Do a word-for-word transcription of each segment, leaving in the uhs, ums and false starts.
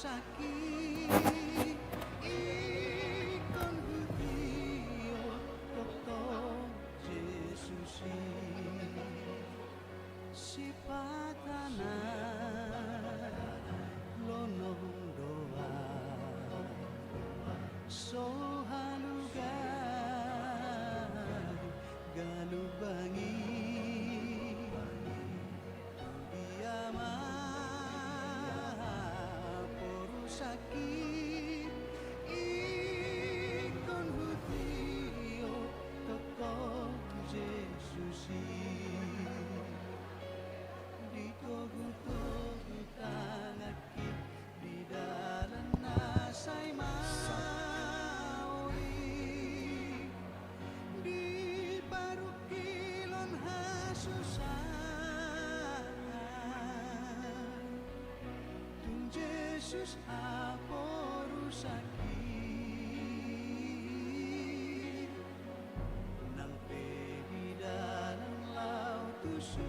Saki ingkon hutio tongtong Jesus i. Sipata na lonong do ahu, so halugalugan i. Dia ma porusangki ingkon hutio tongtong Jesus i. Ditogutogu tanganki di dalan na sai mauli, di parungkilon hasusaan. Tung Jesus aporusangki, nang pe di dalan laho tu surgo.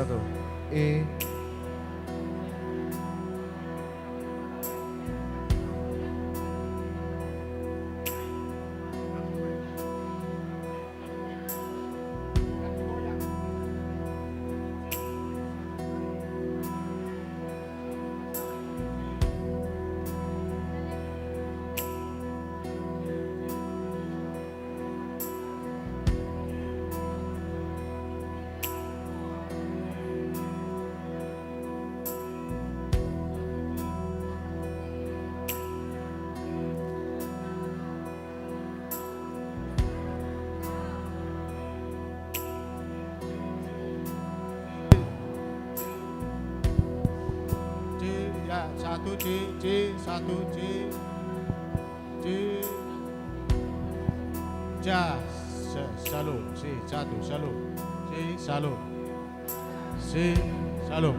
Satu. I. C, ya, satu, C, C, satu, C. C. Ja, sa-, shalom. C, satu, shalom. C, shalom. C, shalom.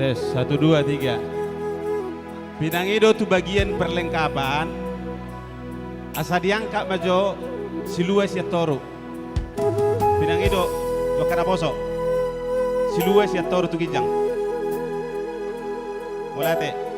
Tes, satu, dua, tiga. Pinangido tu bagian perlengkapan, asa diangkat ma jo silua sian toru. Pinangido, tu angka naposo. Silua sian toru tu ginjang. Mauliate.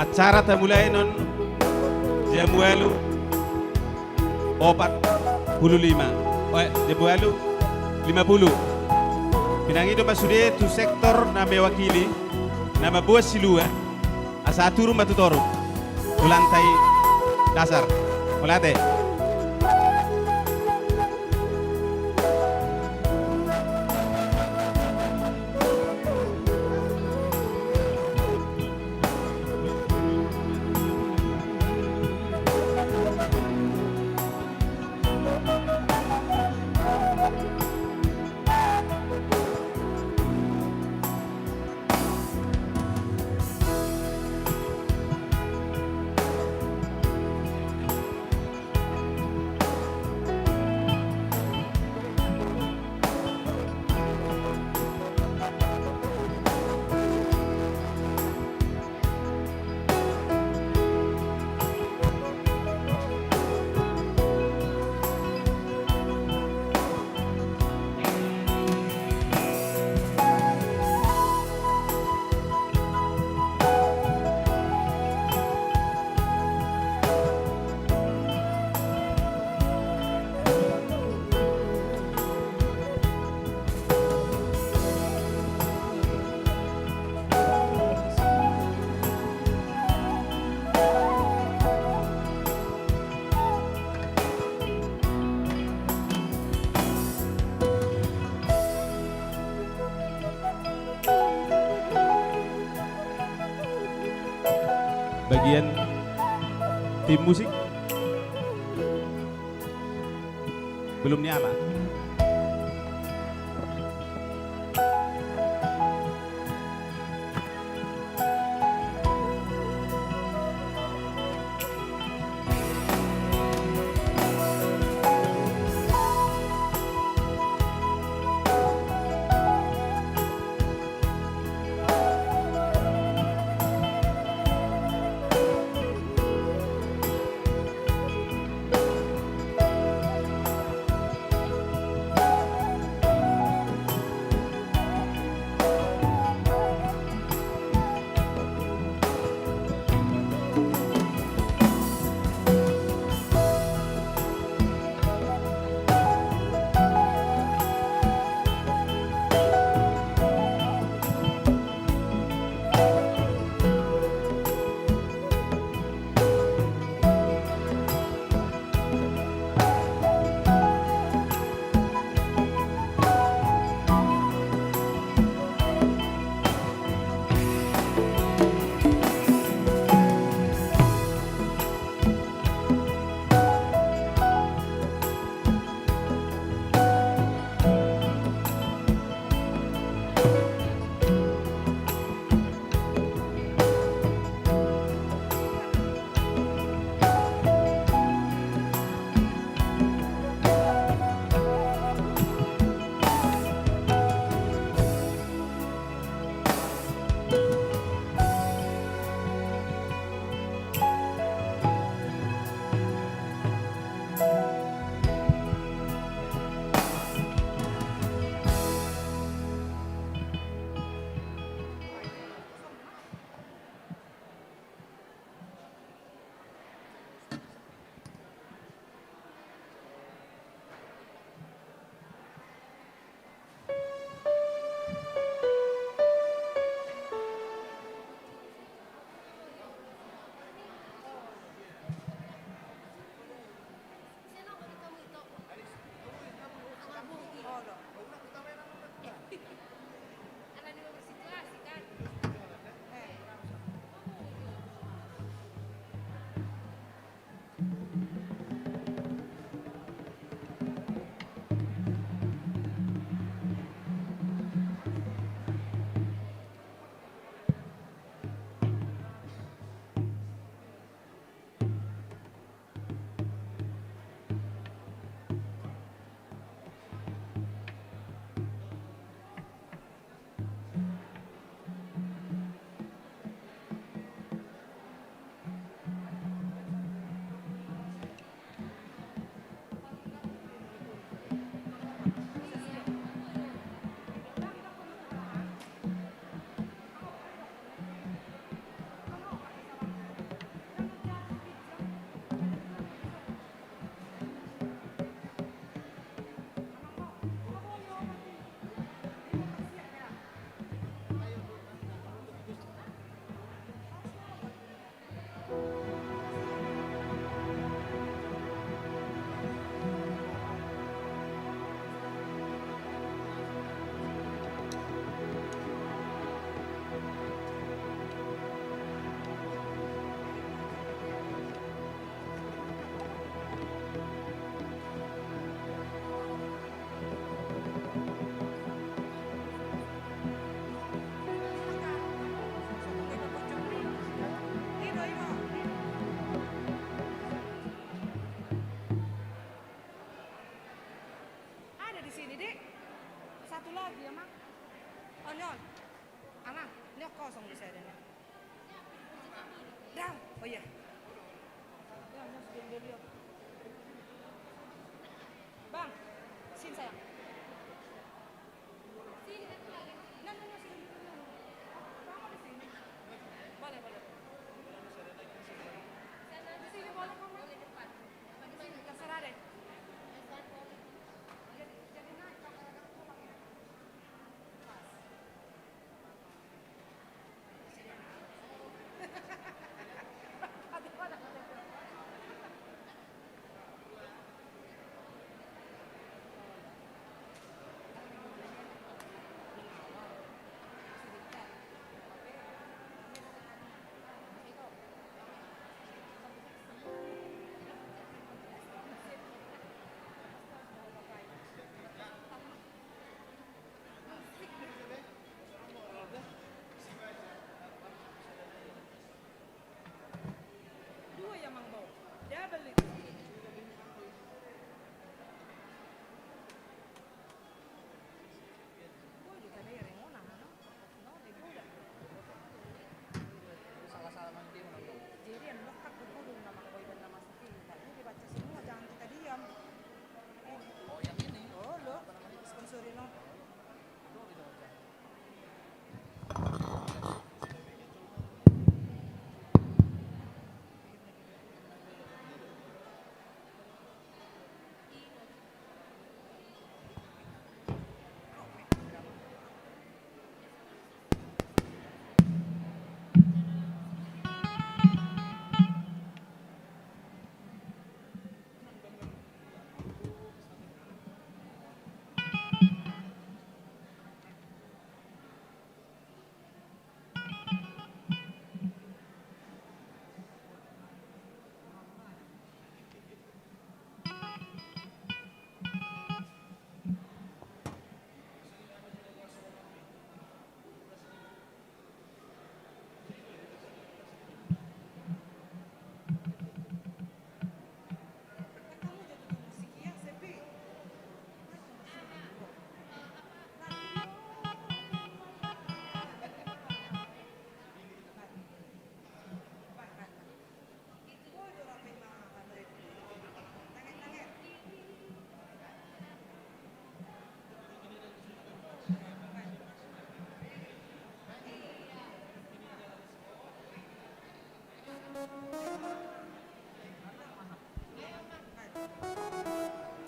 Acara tamulai non jam ualu opat pulu lima. Oe, jam ualu lima pulu. Pinangido ma sude tu sektor na mewakili, na mamboan silua, asa turun ma tu toru, tu lantai dasar. Mauliate. Bagian tim musik belum nyala. Ada di sini, Dek. Satu lagi, Amang. Oh, non. Amang, ini kosong di saya, Dek. Dang. Oh, iya. Bang, sini, sayang. Sini, satu lagi. Nah, nah, nah, sini. Kamu di sini. Boleh, boleh. Di sini boleh, kamu. Di sini, terserah deh. Jadi, jadi naik, Kak.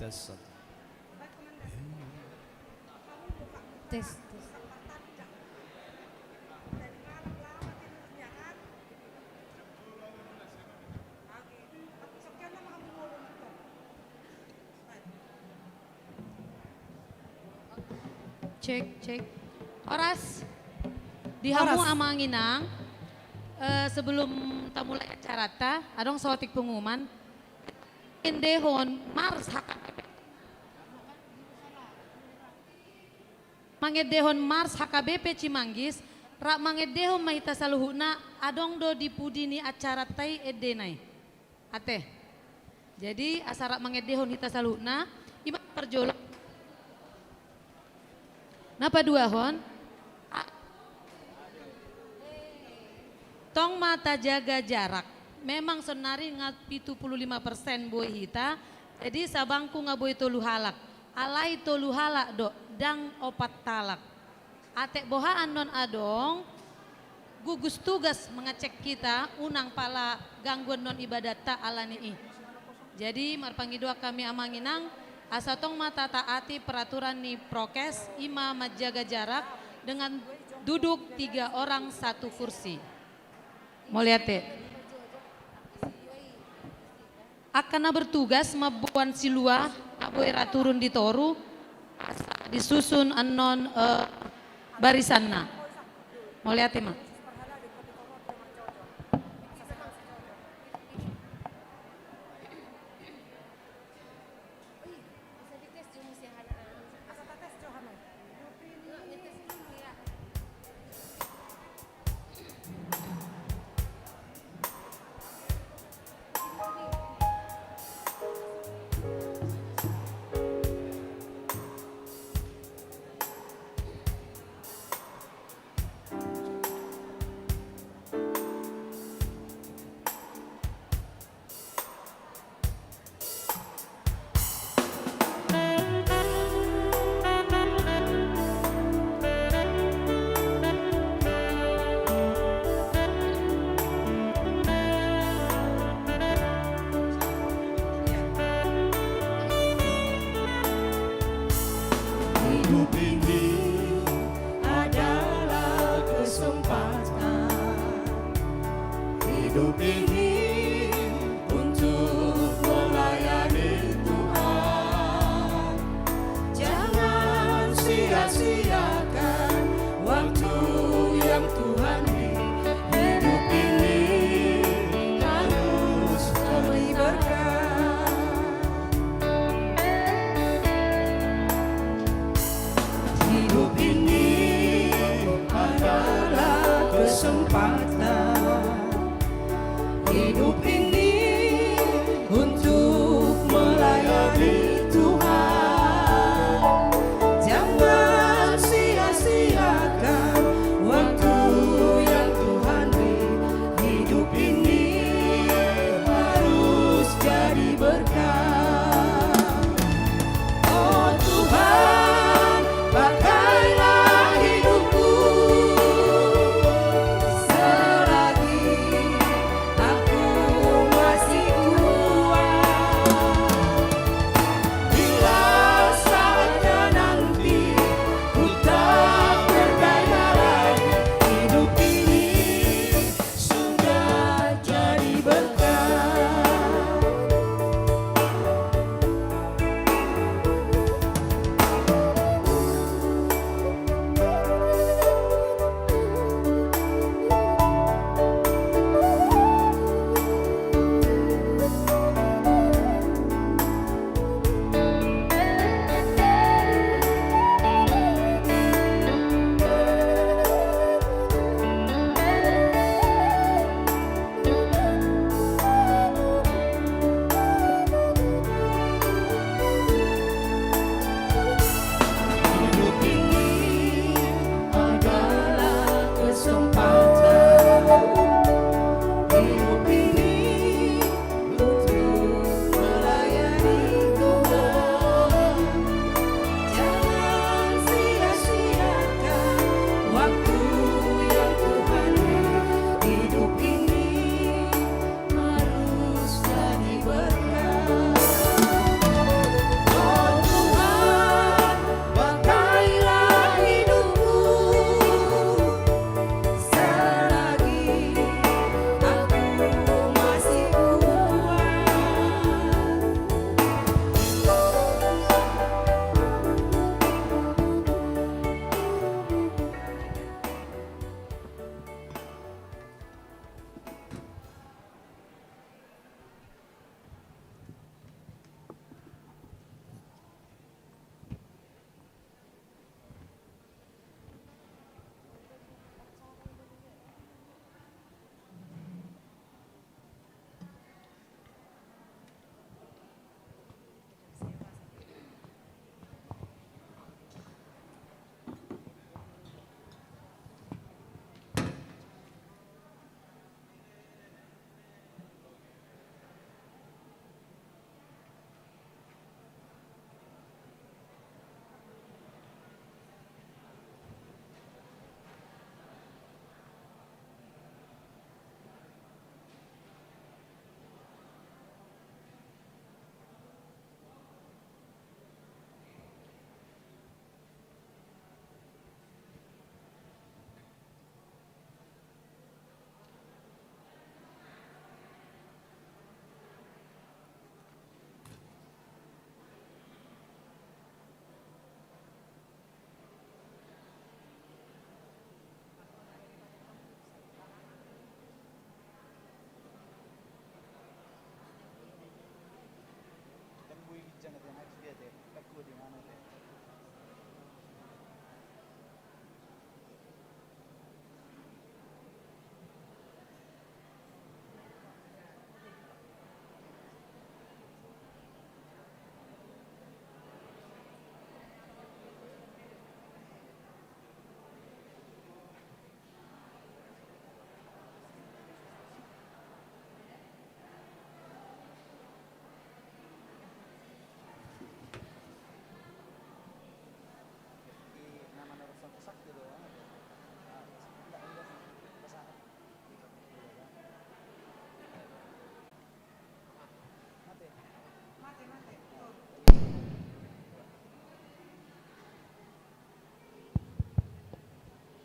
Tes, tes. Cek, cek. Horas. Di hamu, horas, amang inang, eh, sebelum tamulai acaranta, adong saotik pengumuman. Mangendehon Mars H K B P. Mangendehon Mars H K B P Cimanggis, rap mangendehon ma hita saluhutna, adong do di pudi ni acaranta i endena i. Ate. Jadi, asa rap mangendehon hita saluhutna, ima parjolo. Na paduahon, a-, tong ma tajaga jarak. Memang sonari nga pitu pulu lima persen boi hita, jadi sabangku nga boi tolu halak. Alai tolu halak do, ndang opat halak. Atik boha annon adong gugus tugas mengecek hita, unang pala ganggu annon ibadatta alani i. Jadi, marpangidoan hami amang inang, asa tong ma tataati peraturan ni prokes, ima manjaga jarak dengan duduk tiga orang satu kursi. Mauliate. Angka na bertugas mamboan siluah, na boi ra turun di toru, asa disusun annon, eh, barisanna. Mauliate ma. Hidup ini adalah kesempatan. Hidup ini untuk melayani Tuhan. Jangan sia-siakan waktu yang Tuhan beri. Hidup ini harus penuh berkat. Hidup ini adalah kesempatan. Hidup ini untuk melayani Tuhan. Jangan sia-siakan waktu yang Tuhan beri. Hidup ini harus jadi berkat. Oh Tuhan, pakailah hidupku.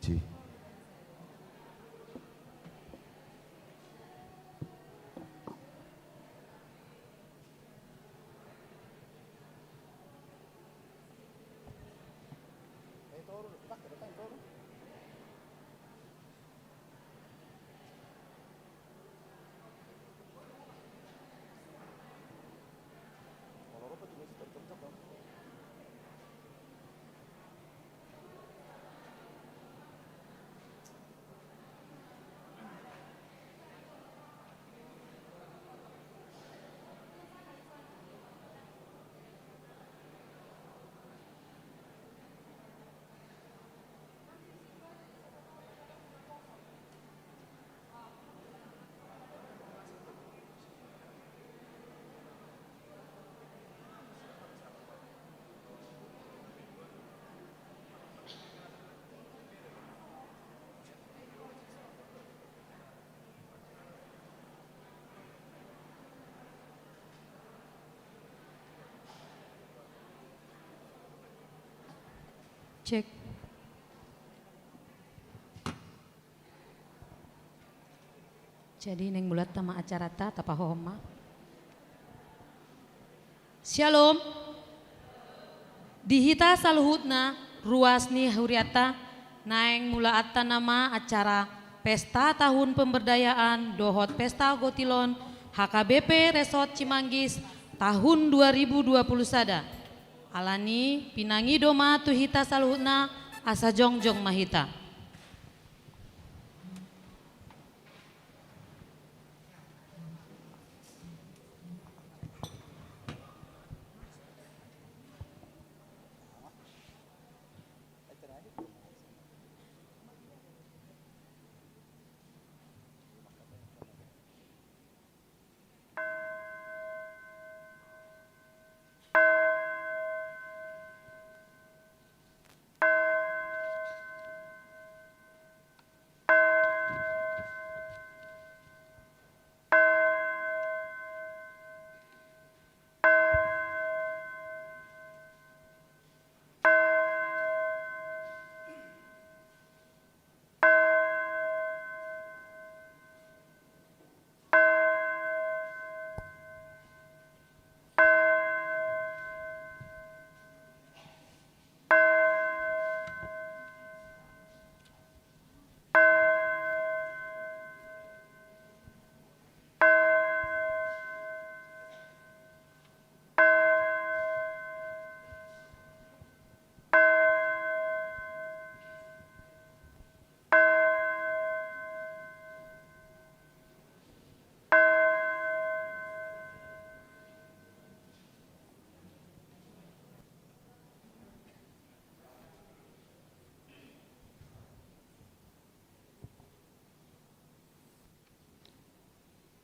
Di. Cek. Jadi naeng mulanta ma acaranta, tapahohom ma. Syalom. Di hita saluhutna, ruas ni hurianta, naeng mulaanta nama acara Pesta Tahun Pemberdayaan dohot Pesta Gotilon H K B P Resort Cimanggis tahun dua ribu dua puluh sada. Alani pinangido ma tu hita saluhutna, asa jongjong ma hita.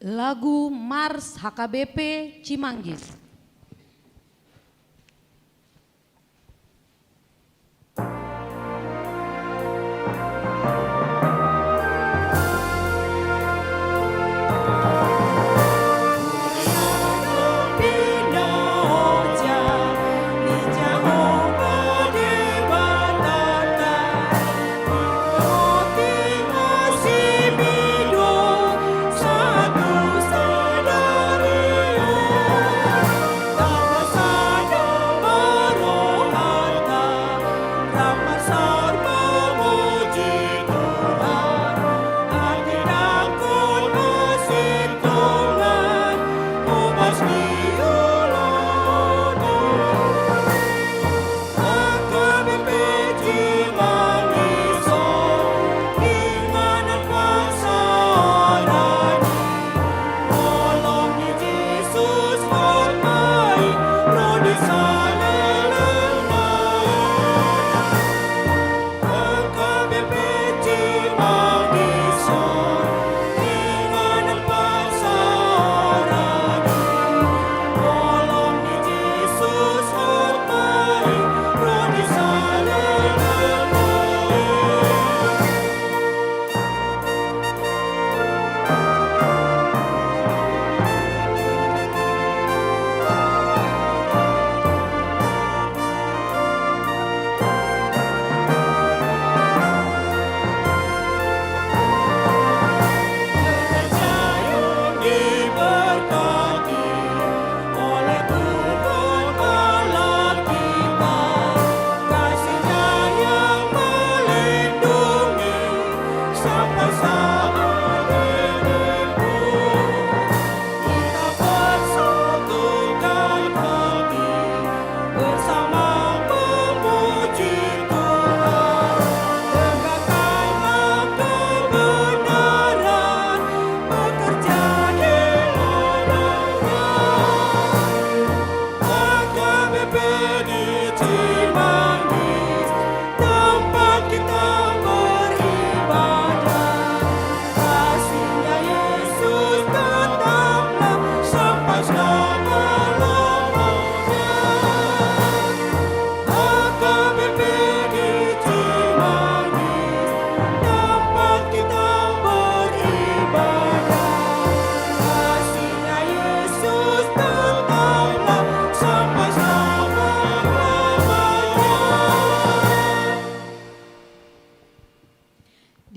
Lagu Mars H K B P Cimanggis.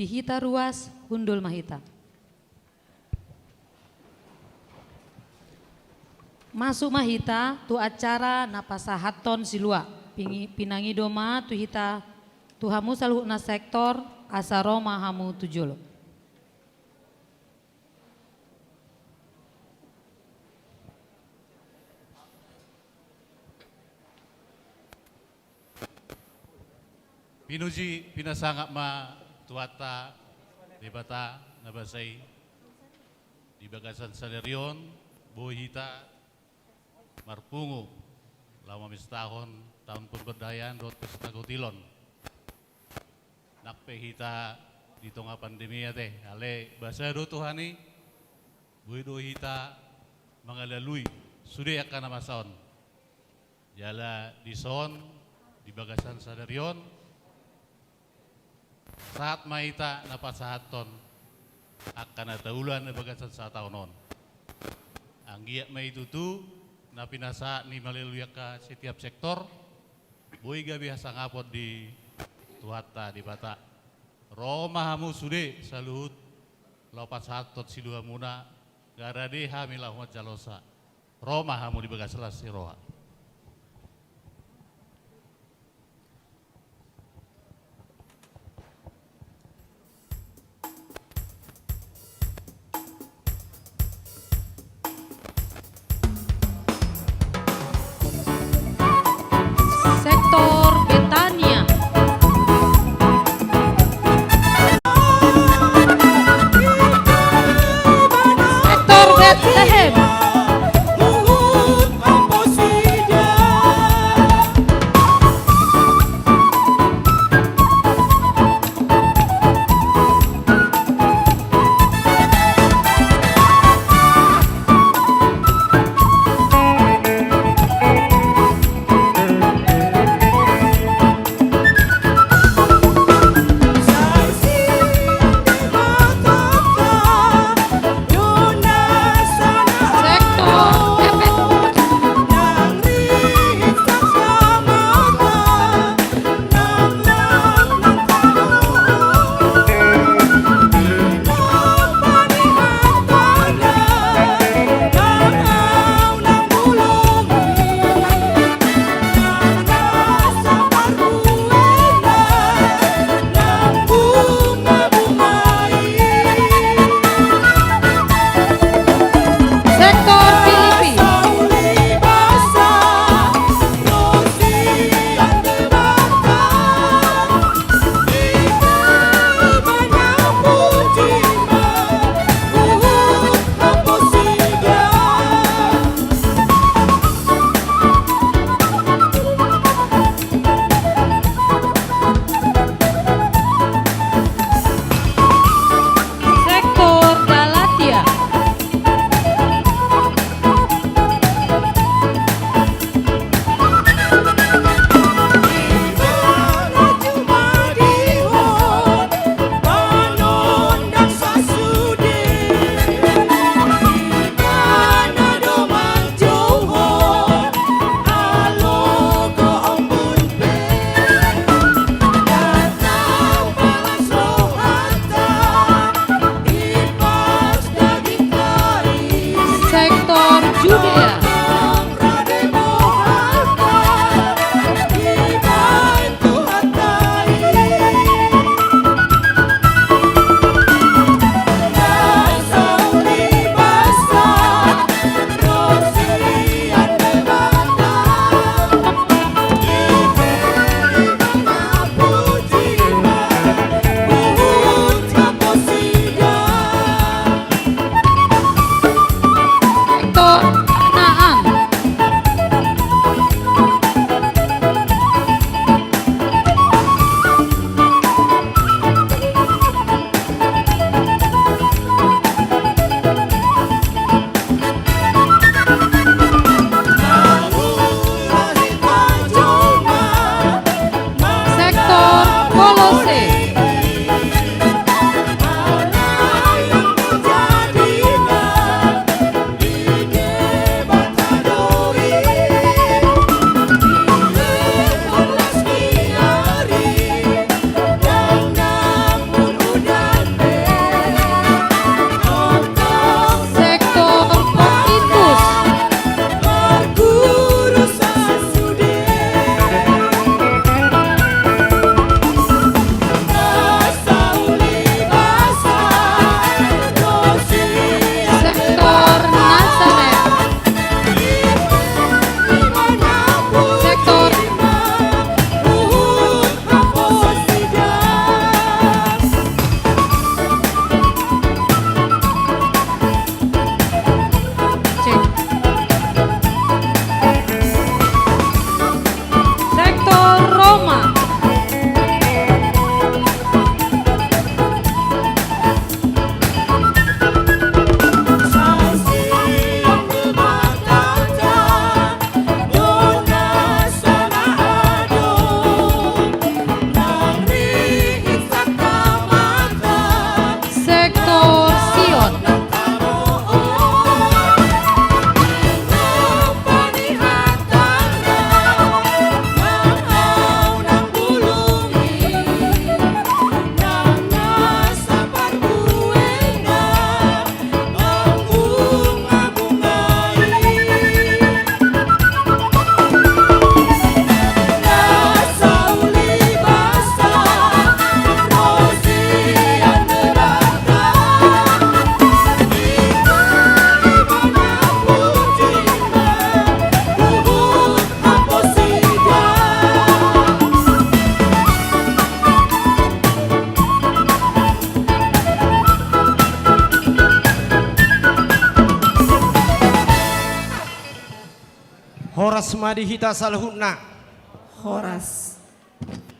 Hita ruas, hundul ma hita. Masuk ma hita tu acara na pasahathon silua. Pingi-, pinangido ma tu hita, tu hamu saluhutna sektor, asa ro ma hamu tu jolo. Pinuji, pinasangap ma Tuhanta Debata na basa i, di bagasan sadari on boi hita marpungu laho mamestahon taon parberdayaan dohot pesta gotilon. Nang pe hita di tonga pandemi ate, alai basa do Tuhan i, boi do hita mangalalui sude angka na masa on. Jala dison, di bagasan sadari on, sahat ma hita na pasahathon angka na taula na bagasan sataon on. Anggiat ma i tutu na pinasahat ni malalui angka setiap sektor, boi gabe hasangapon di Tuhanta Debata. Ro ma hamu sude saluhut laho pasahathon siluamuna, nga rade hami laho manjalosa. Ro ma hamu di bagasan las ni roha. Sektor Betania. Sektor Betlehem. Di hita saluhutna. Horas.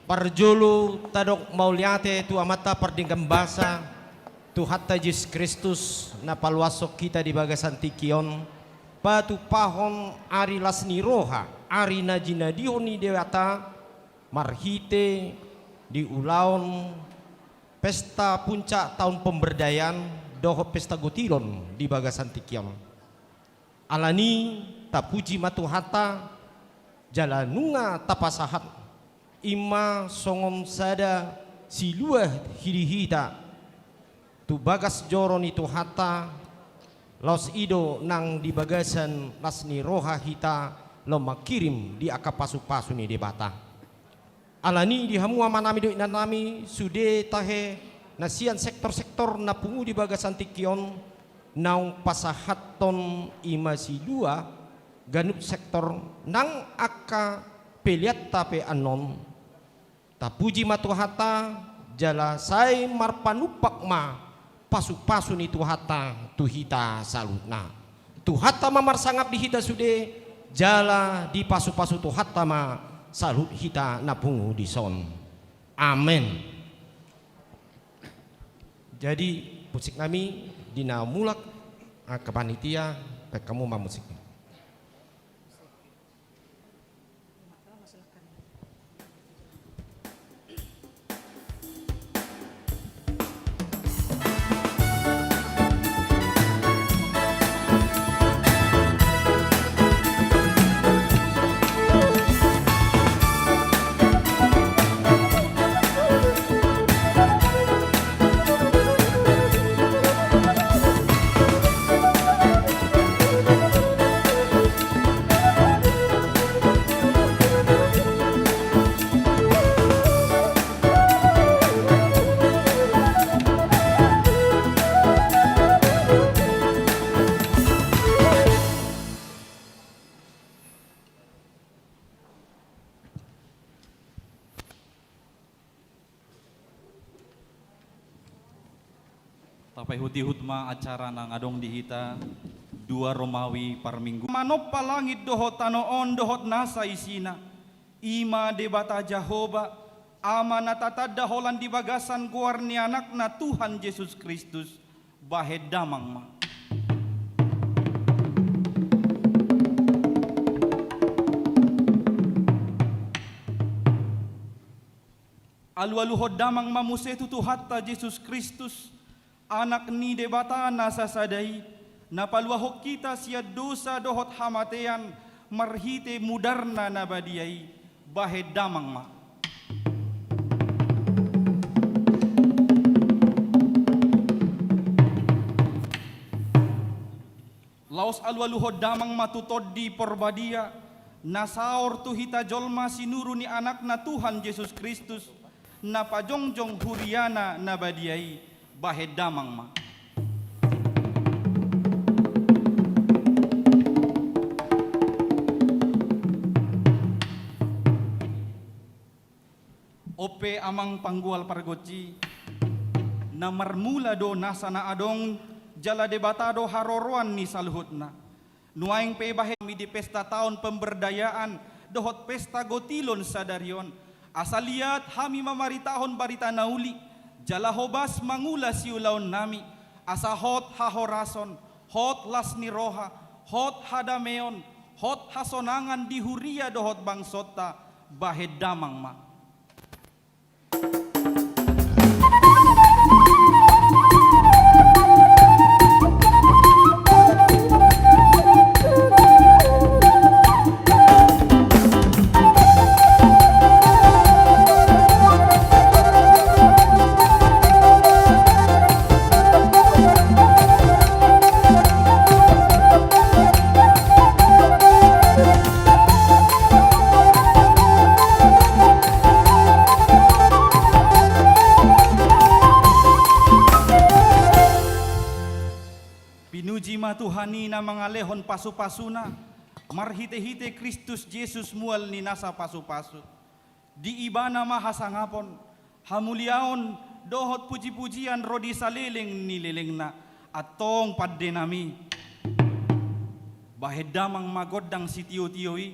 Parjolo tadok mauliate tu Amanta pardenggan basa, Tuhanta Jesus Kristus, na paluashon hita di bagasan tingki on, patupahon ari las ni roha, ari na jinadihon ni Debata, marhite di ulaon pesta puncak taon pemberdayaan dohot pesta gotilon di bagasan tingki on. Alani, tapuji ma Tuhanta, jala nunga tapasahat, i ma songon sada silua di hita tu bagas joro ni Tuhanta, laos i do nang di bagasan las ni roha hita laho mangkirim di angka pasupasu ni Debata. Alani di hamu amanami dohot inanami, sude tahe na sian sektor-sektor na pungu di bagasan tingki on, naung pasahathon i ma silua ganup sektor nang angka peleanta pe annon. Tapuji ma Tuhanta, jala sai marpanumpak ma pasupasu ni Tuhanta tu hita saluhutna. Tuhanta ma marsangap di hita sude, jala dipasupasu Tuhanta ma saluhut hita na pungu dison. Amen. Jadi, musik nami di na mulak, angka panitia, baen hamu ma musik. Tapaihut-ihut ma acara nang adong di hita, dua Romawi parminggu. Manompa langit dohot tano on dohot nasa isina, i ma Debata Jahowa, Ama na tatanda holan di bagasan goar ni Anakna Tuhan Jesus Kristus, bahen damang ma. Alu-aluhon damang ma muse tu Tuhanta Jesus Kristus, Anak ni Debata na sasada i, na paluahon hita sian dosa dohot hamatean marhite mudarna na badia i, bahen damang ma. Laos alu-aluhon damang ma tu Tondi Porbadia, na saor tu hita jolma sinuru ni Anakna Tuhan Jesus Kristus, na pajongjong huriana na badia i, bahen damang ma. On pe amang panggual pargonsi, na marmula do nasa na adong, jala Debata do haroroan ni saluhutna. Nuaeng pe bahen hami di pesta taon pemberdayaan dohot pesta gotilon sadari on, asa liat hami mamaritahon barita na uli, jala hobas mangula siulaon nami, asa hot hahorason, hot las ni roha, hot hadameon, hot hasonangan di huria dohot bangsonta, bahen damang ma. Pinuji ma Tuhan i na mangalehon pasupasuna, marhitehite Kristus Jesus mual ni nasa pasupasu. Di Ibana ma hasangapon, hamuliaon, dohot pujipujian ro di saleleng ni lelengna, antong pandenami. Bahen damang ma gondang sitiotio i,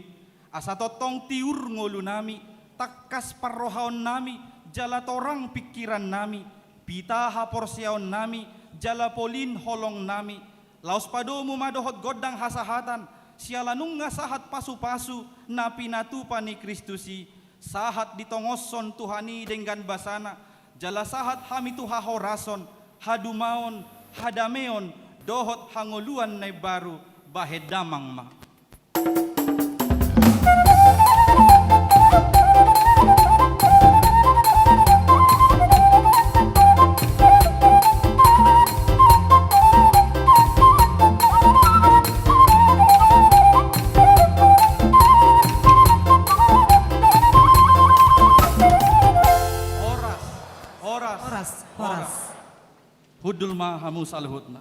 Asa tongtong tiur ngolunami, tangkas parrohaonnami, jala torang pingkirannami, pita haporseaonnami, jala polin holongnami, laos padomu ma dohot gondang hasahatan, siala nunga sahat pasupasu na pinatupa ni Kristus i, sahat ditongoshon Tuhan i denggan basana, jala sahat hami tu hahorason, hadumaon, hadameon, dohot hangoluan na imbaru, bahen damang ma. Horas, horas, horas, horas. Hundul ma hamu saluhutna.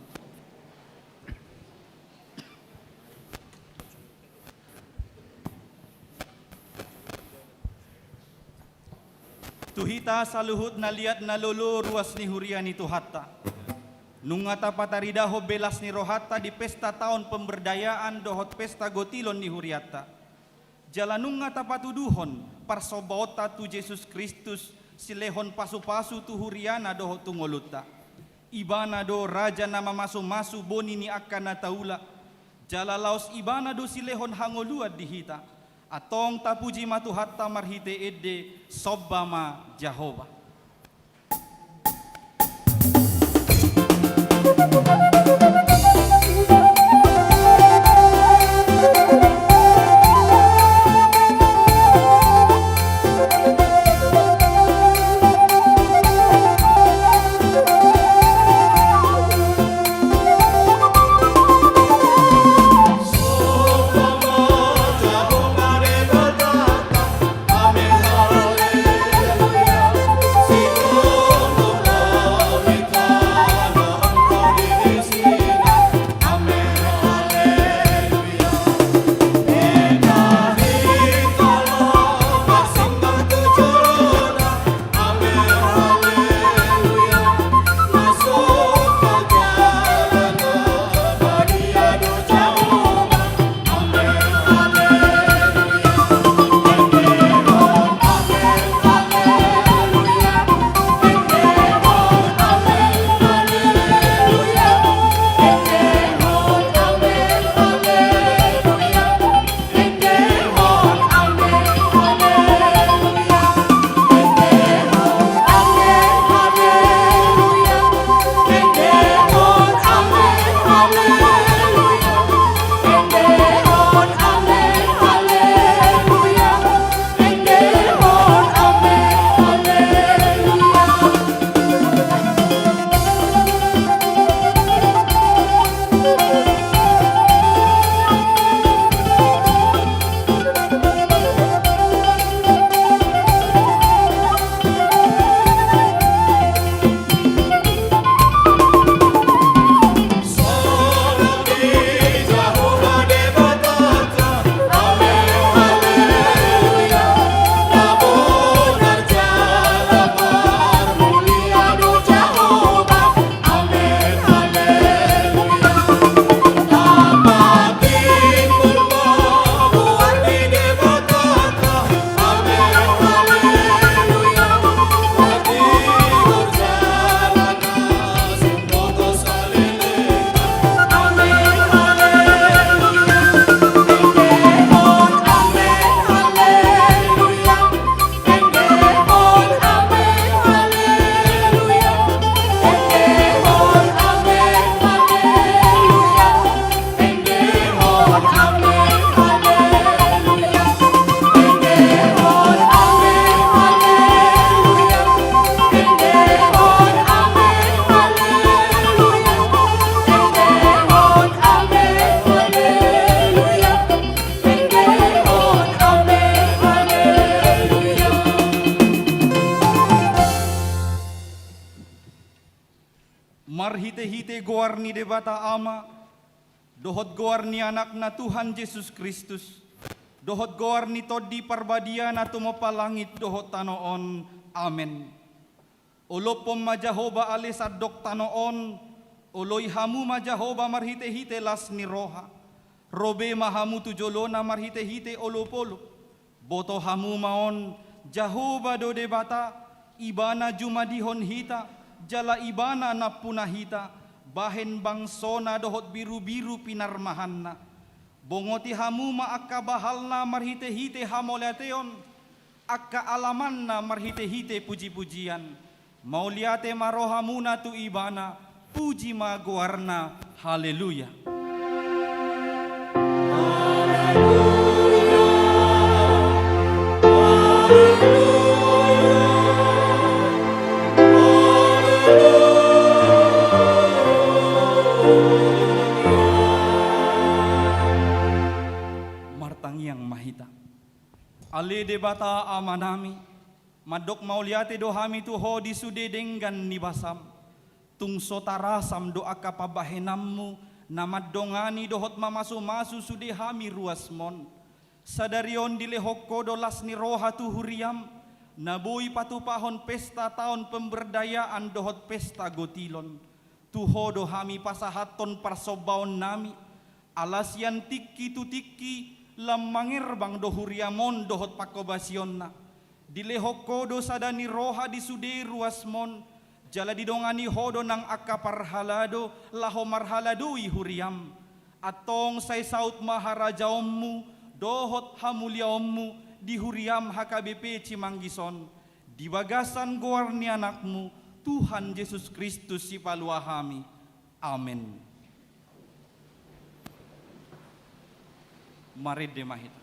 Tu hita saluhut na liat na lolo ruas ni huria ni Tuhanta. Nunga tapataridahon belas ni rohanta di pesta taon pemberdayaan dohot pesta gotilon ni hurianta. Jala nunga tapatuduhon parsombaonta tu Jesus Kristus, silehon pasupasu tu huriana dohot tu ngolunta. Ibana do raja na mamasumasu boni ni angka na taula. Jala laos ibana do silehon hangoluan di hita. Antong tapuji ma Tuhanta marhite ende, somba ma Jahowa. Marhitehite goar ni Debata Ama, dohot goar ni Anakna Tuhan Jesus Kristus, dohot goar ni Tondi Parbadia na tumompa langit dohot tano on. Amen. Olophon ma Jahowa ale sandok tano on, oloi hamu ma Jahowa marhitehite las ni roha. Ro be ma hamu tu jolona marhitehite olopolop. Boto hamu ma on, Jahowa do Debata, Ibana jumadihon hita, jala Ibana nampuna hita, bahen bangsona dohot birubiru pinarmahanna. Bongoti hamu ma angka bahalna marhitehite hamauliateon, angka alamanna marhitehite pujipujian. Mauliate ma rohamuna tu Ibana, puji ma goarna. Haleluya. Martangiang ma hita. Ale Debata Amanami, mandok mauliate do hami tu Ho di sude denggan ni basam. Tung so tarasam do angka pambahenanmu na mandongani dohot mamasumasu sude hami ruasmon. Sadari on dilehon Ho do las ni roha tu huriam, na boi patupahon pesta taon pemberdayaan dohot pesta gotilon. Tu Ho do hami pasahathon parsombaonnami, ala sian tingki tu tingki lam mangerbang do huriam on dohot pangkobasionna. Dilehon Ho do sada ni roha di sude ruasmon, jala didongani Ho do nang angka parhalado laho marhaladoi huriam. Antong sai saut ma harajaonmu dohot hamuliaonmu di huriam H K B P Cimanggis on, di bagasan goar ni Anakmu, Tuhan Jesus Kristus Sipalua hami. Amen. Marende ma hita.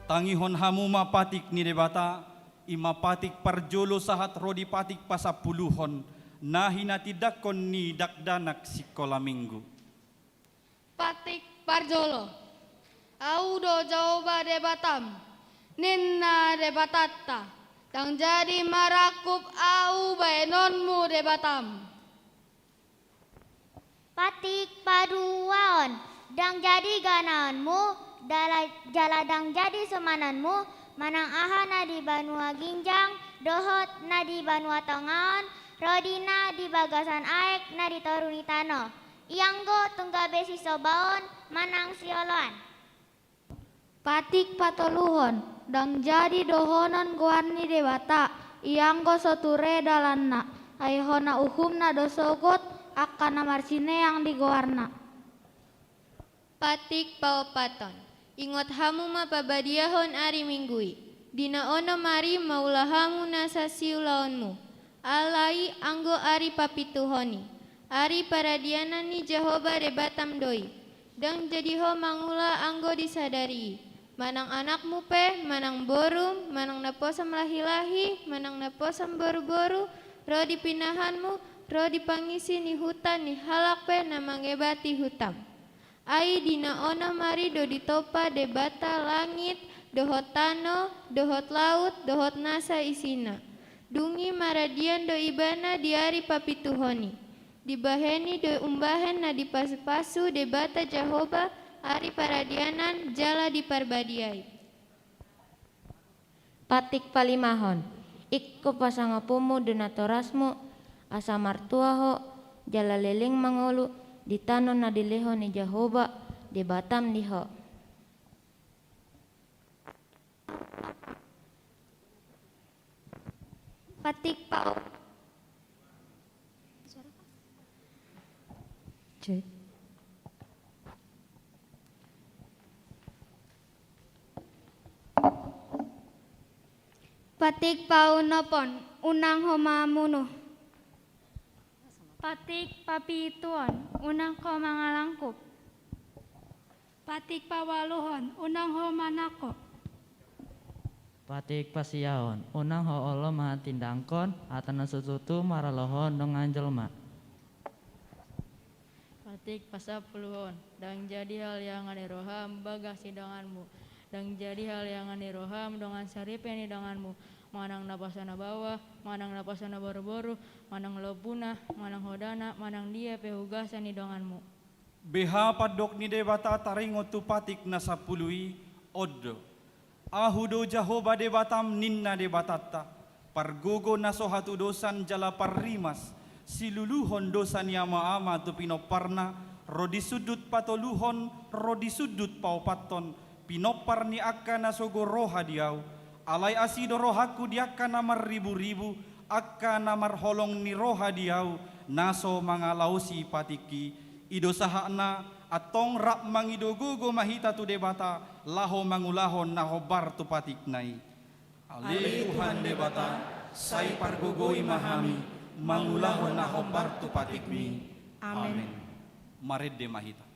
Tangihon hamu ma patik ni Debata, i ma patik parjolo sahat ro di patik pasampuluhon, na hinatindangkon ni dakdanak sikola minggu. Patik parjolo. Ahu do Jahowa Debatam, ninna Debatanta, Ndang jadi marangkup ahu bahenonmu Debatam. Patik paduahon. Ndang jadi ganaanmu, dala-, jala ndang jadi sumananmu, manang aha na di banua ginjang, dohot na di banua tonga on, ro di na di bagasan aek na di toru ni tano. Ianggo tung gabe sisobaon, manang sioloan. Patik patoluhon. Ndang jadi dohonon goar ni Debata, ianggo so ture dalanna, ai hona uhumna do sogot angka na marsineang di goarna. Patik paopathon. Ingot hamu ma pabadiahon ari Minggu i. Di na onom ari maula hamu nasa siulaonmu. Alai anggo ari papituhon i, ari paradianan ni Jahowa Debatam do i. Ndang jadi ho mangula anggo di sadari i. Manang anakmu pe, manang borum, manang naposom lahilahi, manang naposom boruboru, ro di pinahanmu, ro di pangisi ni huta ni halak pe na mangebati hutam. Ai di na onom ari do ditompa Debata langit, dohot tano, dohot laut, dohot nasa isina. Dung i maradian do ibana di ari papituhon i. Dibahen i do umbahen na dipasupasu Debata Jahowa ari paradianan jala di parbadiai. Patik palimahon. Ingkon pasangaponmu do natorasmu, asa martua ho, jala leleng mangolu di tano na dilehon ni Jahowa Debatam di ho. Patik pau. Cek. Patik paonomhon, unang ho mamunu. Patik papituhon, unang ho mangalangkup. Patik paualuhon, unang ho manangko. Patik pasiahon, unang ho olo mangatindangkon hata na so tutu maralohon dongan jolma. Patik pasampuluhon, ndang jadi haleangan ni roham bagas ni donganmu, ndang jadi haleangan ni roham dongan saripe ni donganmu, manang naposo na baoa, manang naposo na boruboru, manang lombuna, manang hodana, manang dia pe hugasan ni donganmu. Beha pandok ni Debata taringot tu patik na sampulu i, on do. Ahu do Jahowa Debatam, ninna Debatanta, pargogo na so hatudosan jala parrimas, siluluhon dosa ni amaama tu pinomparna, ro di sundut patoluhon, ro di sundut paopathon, pinompar ni angka na sogo roha di ahu, alai asi do rohangku di angka na marriburibu, angka na marholong ni roha di ahu, na so mangalaosi patik i. I do sahatna, antong rap mangido gogo ma hita tu Debata, laho mangulahon na hombar tu patikna i. Ale Tuhan Debata, sai pargogoi ma hami, mangulahon na hombar tu patikmi. Amen. Amen. Marende ma hita.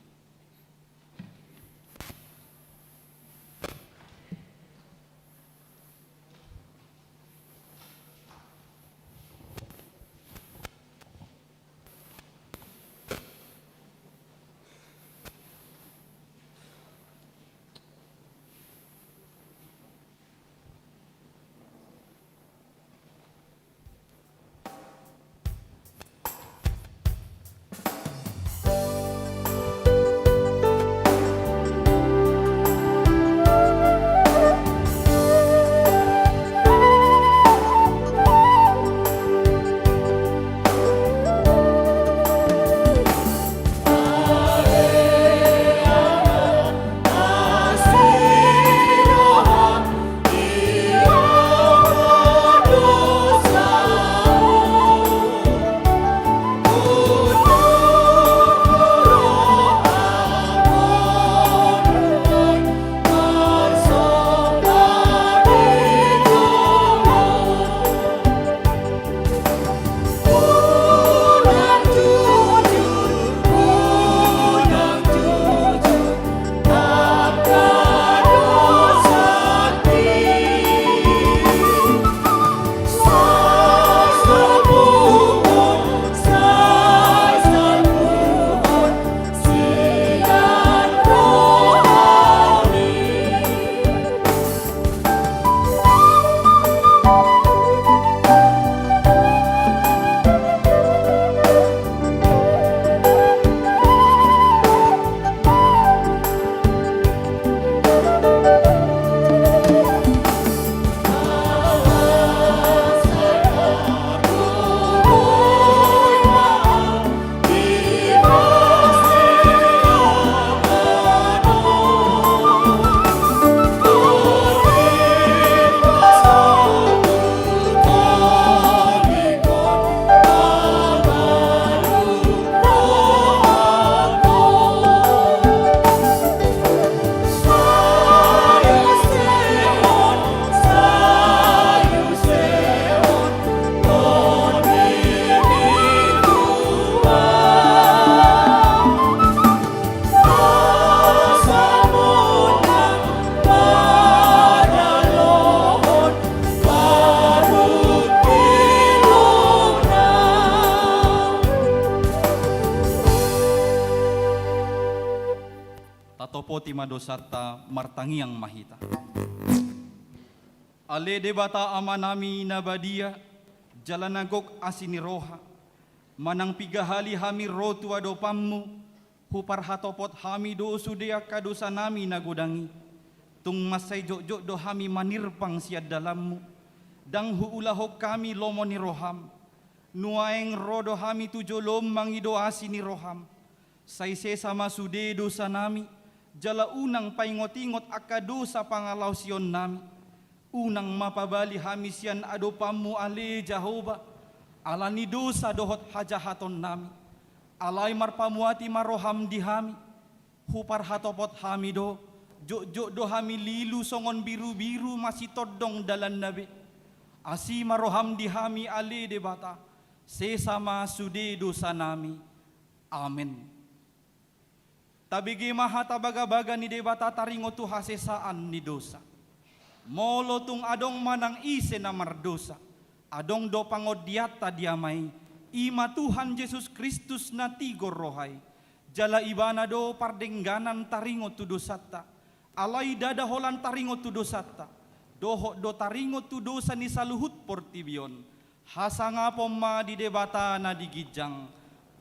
Tatopoti ma dosanta, martangiang ma hita. Ale Debata Amanami na badia, jala na gok asi ni roha, manang piga hali hami ro tu adopanMu, huparhatopot hami do sude angka dosanami na godang i. Tung mansai jotjot do hami manirpang sian dalanMu. Ndang huulahon hami lomo ni rohaM. Nuaeng ro do hami tu joloM mangido asi ni rohaM. Sai sesa ma sude dosanami, jala unang paingotingot angka dosa pangalaosionnami. Unang ma pabali hami sian adopanMu ale Jahowa, ala ni dosa dohot hajahatonnami. Alai marpamuati ma rohaM di hami, huparhatopot hami do, jotjot do hami lilu songon birubiru masitondong dalanna be. Asi ma rohaM di hami ale Debata, sesa ma sude dosanami. Amen. Tabege ma hata bagabaga ni Debata taringot tu hasesaan ni dosa. Molo tung adong manang ise na mardosa, adong do pangondianta di Ama i, i ma Tuhan Jesus Kristus na tigor roha i. Jala Ibana do pardengganan taringot tu dosanta. Alai ndada holan taringot tu dosanta, dohot do taringot tu dosa ni saluhut portibi on. Hasangapon ma di Debata na di ginjang.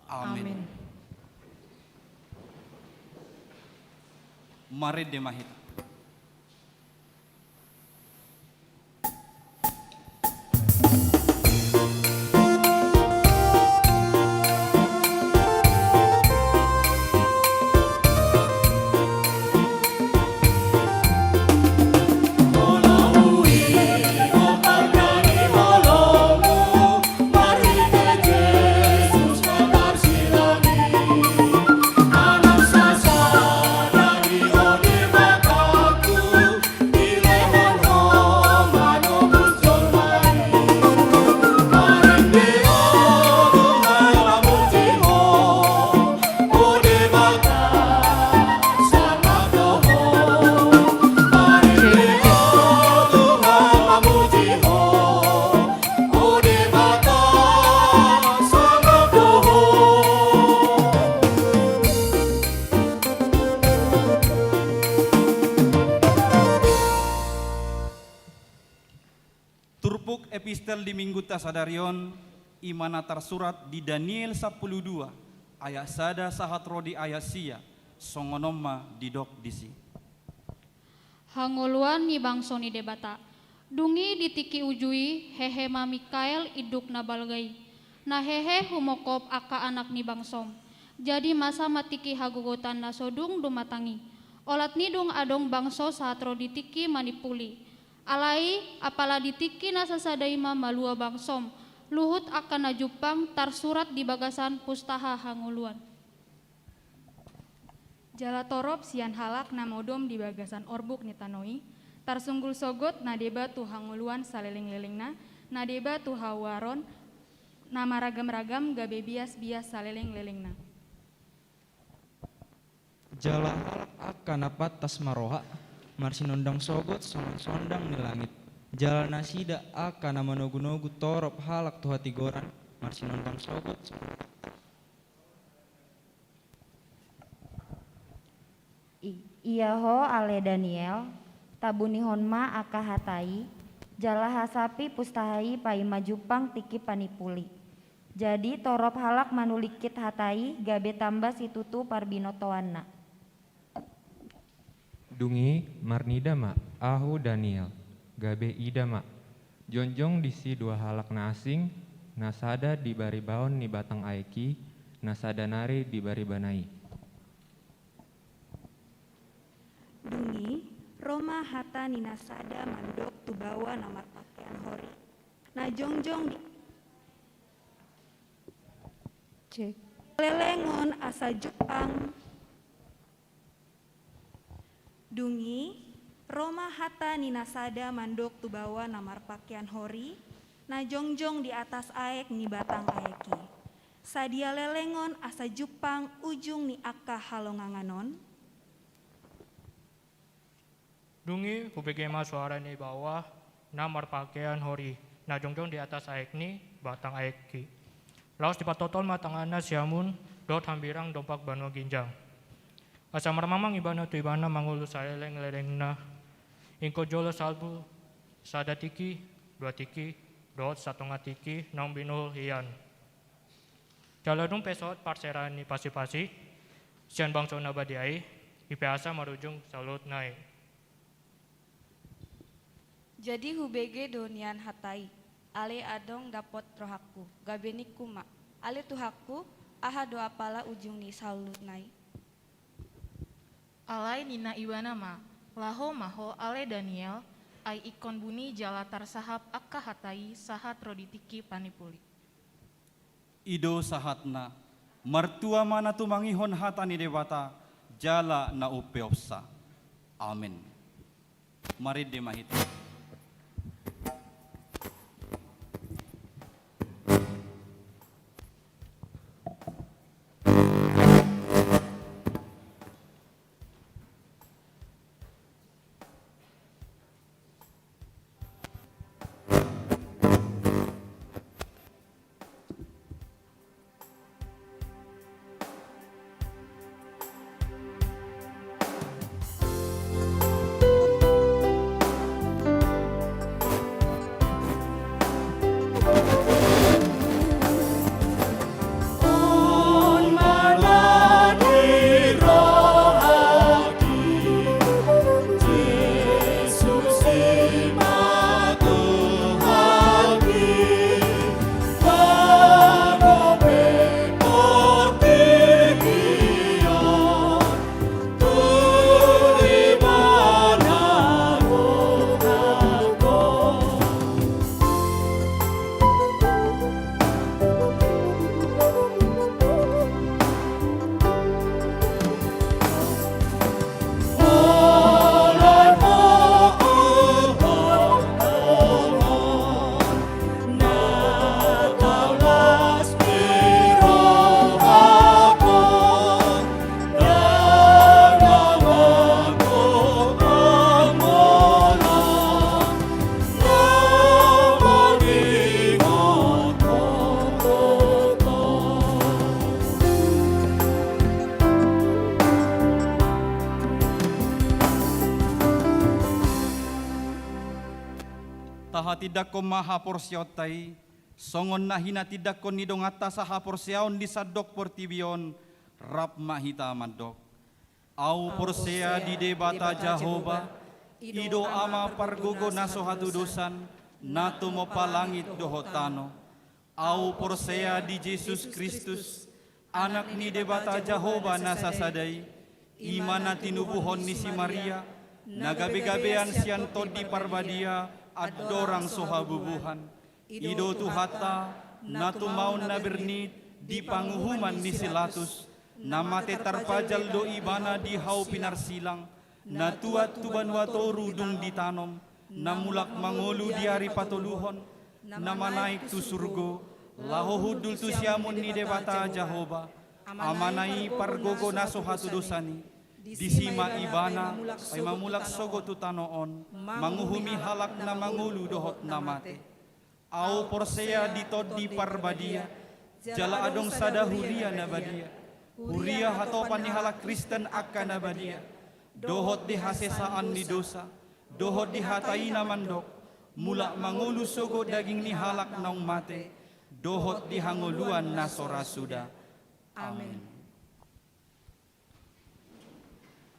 Amen. Amen. Marende ma hita. Turpuk epistel di minggunta sadari on, i ma na tarsurat di Daniel sampulu dua, ayat sada sahat ro di ayat sia, songon on ma didok disi. Hangoluan ni bangso ni Debata. Dung i di tingki uju i, hehe ma Mikael induk na balga i, na hehe humongkop angka anak ni bangsom. Jadi masa ma tingki hagogotan na so dung dumatang i. Olat ni dung adong bangso sahat ro di tingki manimpuli. Alai, apala di tingki na sasada i ma malua bangsom, luhut angka na jumpang tarsurat di bagasan pustaha hangoluan. Jala torop sian halak na modom di bagasan orbuk ni tano i, tarsunggul sogot na deba tu hangoluan salelenglelengna, na deba tu hauaron, na maragamragam gabe biasbias salelenglelengna. Jala halak angka na pantas marroha, marsinondang sogot songon sondang ni langit. Jala nasida angka na manogunogu torop halak tu hatigoran, marsinondang sogot songon I-, ia ho ale Daniel, tabunihon ma angka hata i, jala hasapi pustaha i paima jumpang tingki panimpuli. Jadi torop halak manulingkit hata i gabe tamba situtu parbinotoanna. Dung i marnida ma ahu Daniel, gabe ida ma, jongjong disi dua halak na asing, na sada di baribaon ni batang aek i, na sada nari di baribana i. Dung i, ro ma hata ni na sada mandok tu baoa na marpakean hori, na jongjong di Cek. Lelengon asa jumpang. Dung i, ro ma hata ni na sada mandok tu baoa na marpakean hori, na jongjong di atas aek ni batang aek i. Sadia lelengon asa jumpang ujung ni angka halongangan on? Dung i hubege ma soara ni baoa na marpakean hori, na jongjong di atas aek ni batang aek i. Laos dipatoton ma tanganna siamun dohot hambirang dompak banua ginjang. Asa marmamang ibana tu ibana mangolu saleleng-lelengna. Ingkon jolo salpu sada tingki, dua tingki, dohot satonga tingki naung binuhul hian. Jala dung pe sohot parserahan ni pasi-pasi sian bangso na badia i, i pe asa marujung saluhutna i. Jadi hubege do nian hata i, ale adong dapot rohangku, gabe ningku ma, ale Tuhanku, aha do apala ujung ni saluhutna i? Alai ninna ibana ma, laho ma ho ale Daniel, ai ingkon buni jala tarsahap angka hata i sahat ro di tingki panipuli. I do sahatna, martua ma na tumangihon hata ni Debata, jala na umpeopsa. Amen. Marende ma hita. Tahatindangkon ma haporseaonta i, songon na hinatindangkon ni donganta sahaporseaon di sandok portibi on, rap ma hita mandok. Ahu porsea di Debata Jahowa, i do Ama pargogo na so hatudosan, na tumompa langit dohot tano. Ahu porsea di Jesus Kristus, Anak ni Debata Jahowa na sasada i, i ma na tinubuhon ni si Maria, na gabegabean sian Tondi Parbadia, andorang so habubuhan. I do Tuhanta, na tumaon na bernit di panguhuman ni si Latus, na mate tarpajal do Ibana di hau pinarsilang, na tuat tu banua toru dung ditanom, na mulak mangolu di ari patoluhon, na manaek tu surgo, laho hundul tu siamun ni Debata Jahowa, Amana i pargogo na so hatudosan i. Disi ma Ibana, ai ma mulak sogot tu tano on, manguhumi halak na mangolu dohot na mate. Ahu porsea di Tondi Parbadia, jala adong sada huria na badia, huria hatopan ni halak Kristen angka na badia, dohot di hasesaan ni dosa, dohot di hata i na mandok, mulak mangolu sogot daging ni halak naung mate, dohot di hangoluan na so ra suda. Amen.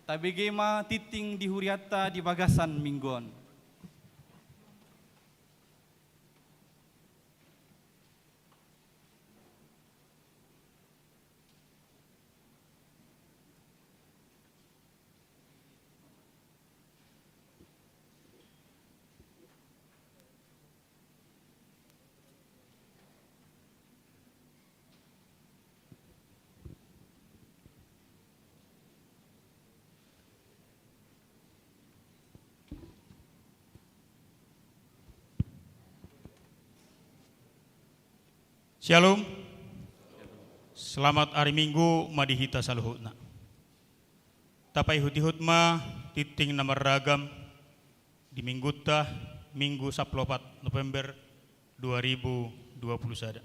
Tabege ma tingting di hurianta di bagasan minggu on. Syalom. Selamat ari Minggu ma di hita saluhutna. Tapaihutihut ma tingting na marragam di Minggunta, Minggu sampulu opat November dua ribu dua puluh sada.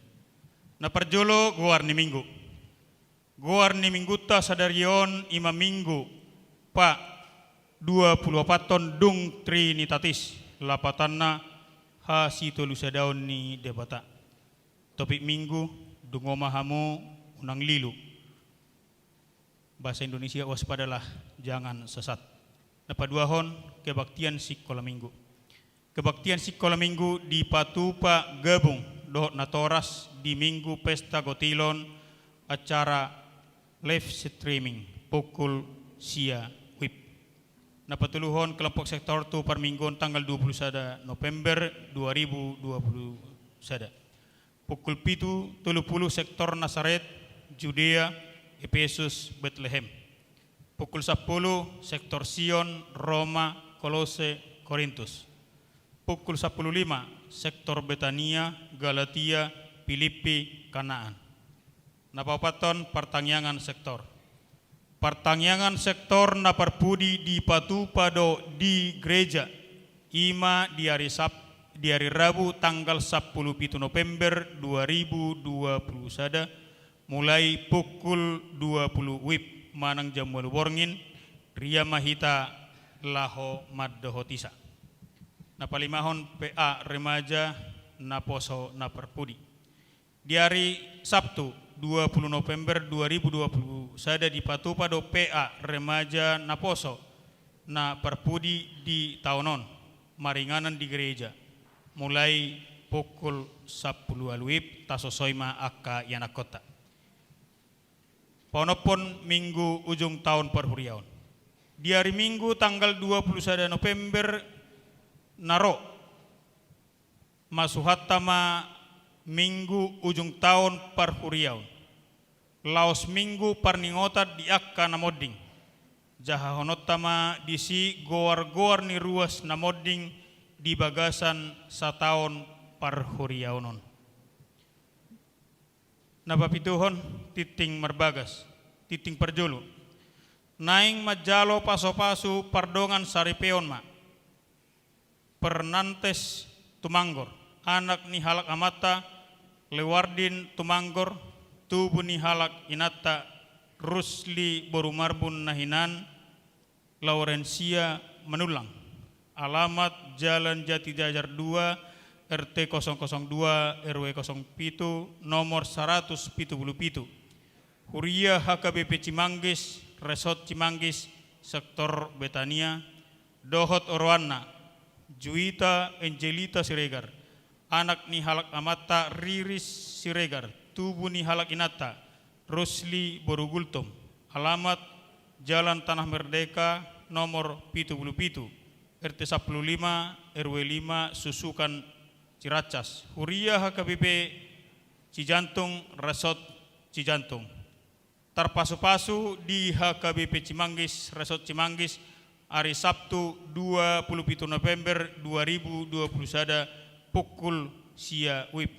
Na parjolo, goar ni Minggu. Goar ni minggunta sadari on i ma minggu pa dua pulu opat on dung Trinitatis, lapatanna hasitolusadaon ni Debata. Topik minggu: Dungo ma hamu, unang lilu. Bahasa Indonesia: Waspadalah, jangan sesat. Na paduahon, kebaktian sikola minggu. Kebaktian sikola minggu dipatupa gabung dohot natoras di minggu pesta gotilon, acara live streaming pukul sia wib. Na patoluhon, kelompok sektor tu parmingguon tanggal dua pulu sada November dua ribu dua pulu sada. Pukul pitu tolu pulu, sektor Nasaret, Judea, Epesus, Betlehem. Pukul sampulu, sektor Sion, Roma, Kolose, Korintus. Pukul sampulu lima, sektor Betania, Galatia, Pilippi, Kanaan. Na paopathon, partangiangan sektor. Partangiangan sektor na parpudi dipatupa do di gereja, i ma di ari Sab-, di ari Rabu tanggal sampulu pitu November dua ribu dua pulu sada, mulai pukul dua pulu wib manang jam ualu borngin, ria ma hita laho mandohoti sa. Na palimahon, P A remaja naposo na parpudi. Di ari Sabtu, dua pulu November dua ribu dua pulu sada, dipatupa do P A remaja naposo na parpudi di taon on, maringanan di gereja, mulai pukul sampulu ualu wib, tasosoi ma angka ianakhonta. Paonomhon, minggu ujung taon parhuriaon. Di ari Minggu tanggal dua pulu sada November na ro, masuhanta ma minggu ujung taon parhuriaon. Laos minggu parningotan di angka na monding. Jahahononta ma disi goar-goar ni ruas na monding di bagasan sataon parhuriaon on. Na papituhon, tingting marbagas, tingting parjolo. Naeng manjalo pasu-pasu pardongan saripeon ma. Fernandes Tumanggor, anak ni halak amanta Lewardin Tumanggor, tubu ni halak inanta Rusli boru Marbun na hinan Laurensia Manullang. Alamat Jalan Jati Jajar dua, R T kosong kosong dua, R W kosong pitu, nomor saratus pitu pulu pitu. Huria H K B P Cimanggis, Resort Cimanggis, Sektor Betania, dohot oroanna, Juita Angelita Siregar, anak ni halak amanta Riris Siregar, tubu ni halak inanta Rusli boru Gultom. Alamat Jalan Tanah Merdeka nomor pitu pulu pitu, R T sampulu lima, R W lima, Susukan, Ciracas. Huria H K B P Cijantung, Resort Cijantung. Tarpasu-pasu di H K B P Cimanggis, Resort Cimanggis, ari Sabtu, dua pulu pitu November dua ribu dua pulu sada, pukul sia wib.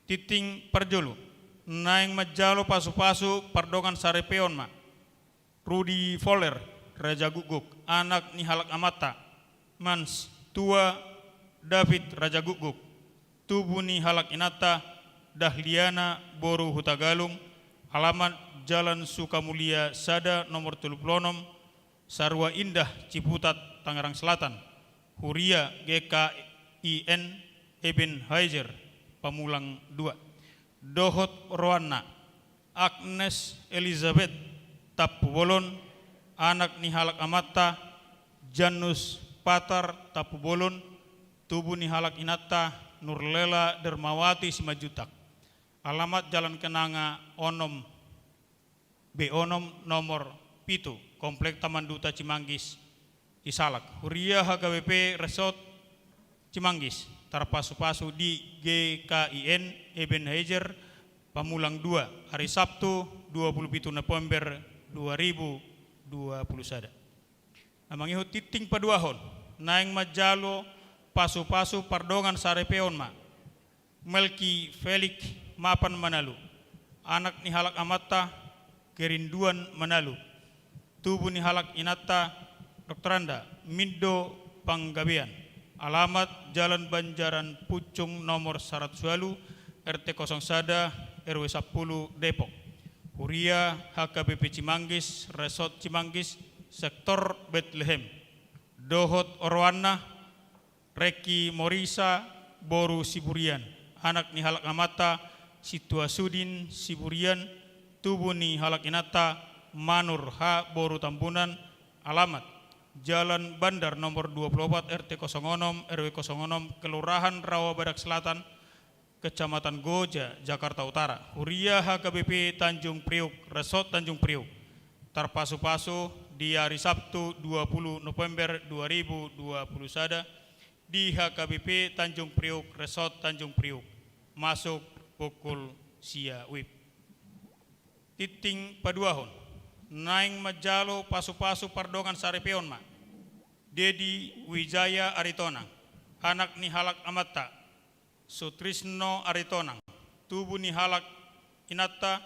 Tingting parjolo. Naeng manjalo pasu-pasu pardongan saripeon ma. Rudi Voller, Raja Gukguk, anak ni halak amanta Mans, tua David Raja Gukguk, tubu ni halak inanta Dahliana boru Hutagalung, alamat Jalan Sukamulia sada nomor tolu pulu onom, Sarua Indah, Ciputat, Tangerang Selatan. Huria G K I N Ebenhaezer Pamulang dua. Dohot oroanna, Agnes Elizabeth Tampubolon, anak ni halak amanta Janus Patar Tampubolon, tubu ni halak inanta Nurlela Dermawati Simanjuntak. Alamat Jalan Kenanga onom B onom nomor pitu, Komplek Taman Duta Cimanggis, Cisalak. Huria H K B P Resort Cimanggis, tarpasu-pasu di G K I N Ebenhaezer Pamulang dua, ari Sabtu, dua pulu pitu November dua ribu dua pulu sada. Na mangihut, tingting paduahon. Naeng manjalo pasu-pasu pardongan saripeon ma. Melki Felix Mapan Manalu, anak ni halak amanta Kerinduan Manalu, tubu ni halak inanta Doktoranda Mindo Panggabean. Alamat Jalan Banjaran Pucung nomor saratus ualu, R T kosong sada, R W sampulu, Depok. Huria H K B P Cimanggis, Resort Cimanggis, Sektor Betlehem. Dohot oroanna, Rengki Morisa boru Siburian, anak ni halak amanta Situasudin Siburian, tubu ni halak inanta Manur H boru Tambunan, alamat Jalan Bandar nomor dua puluh opat, R T kosong onom, R W kosong onom, Kelurahan Rawabadak Selatan, Kecamatan Goja, Jakarta Utara. Huria H K B P Tanjung Priuk, Resort Tanjung Priuk. Tarpasupasu di hari Sabtu dua puluh November dua ribu dua puluh sada di H K B P Tanjung Priuk, Resort Tanjung Priuk. Masuk pukul sia wib. Tingting paduahon. Naeng manjalo pasupasu pardongan saripeon ma Dedi Wijaya Aritonang, anak ni halak amanta Sutrisno Aritonang, tubu ni halak inanta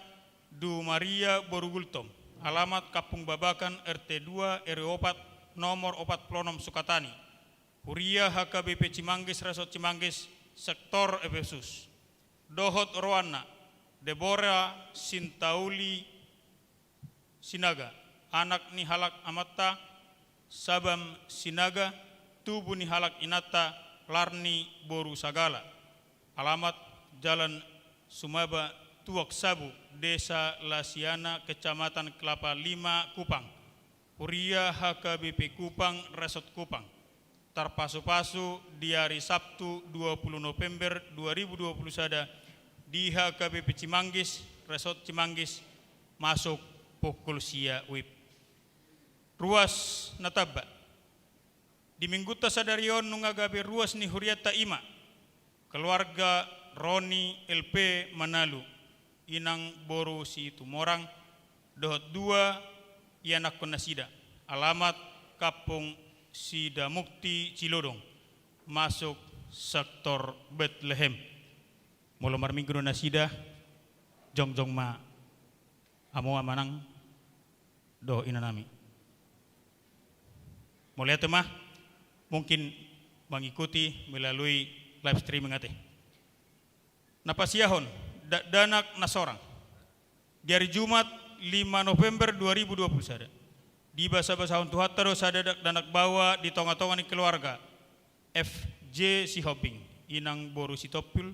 Du Maria boru Gultom, alamat Kampung Babakan, R T dua, R W opat, nomor opat pulu onom, Sukatani. Huria H K B P Cimanggis, Resort Cimanggis, Sektor Efesus. Dohot oroanna, Debora Sintauli Sinaga, anak ni halak amanta Sabam Sinaga, tubu ni halak inanta Larni boru Sagala. Alamat Jalan Sumaba Tuak Sabu, Desa Lasiana, Kecamatan Kelapa Lima, Kupang. Huria H K B P Kupang, Resort Kupang. Tarpasupasu di hari Sabtu dua puluh November dua ribu dua puluh sada di H K B P Cimanggis, Resort Cimanggis, masuk pukul sia wib. Ruas na tamba. Di minggunta sadari on nunga gabe ruas ni hurianta i ma keluarga Roni L P Manalu, inang boru Situmorang, dohot dua ianakhon nasida, alamat Kampung Sidamukti Cilodong, masuk Sektor Betlehem. Molo marminggu do nasida, jongjong ma hamu amanang dohot inanami. Mauliate ma, mungkin mengikuti melalui live streaming ate. Na pasiahon, dakdanak na sorang. Di hari Jumat lima November dua ribu dua puluh sada, dibasabasahon Tuhanta do sada dakdanak baoa di tongatonga ni keluarga F J Sihombing, inang boru Sitompul,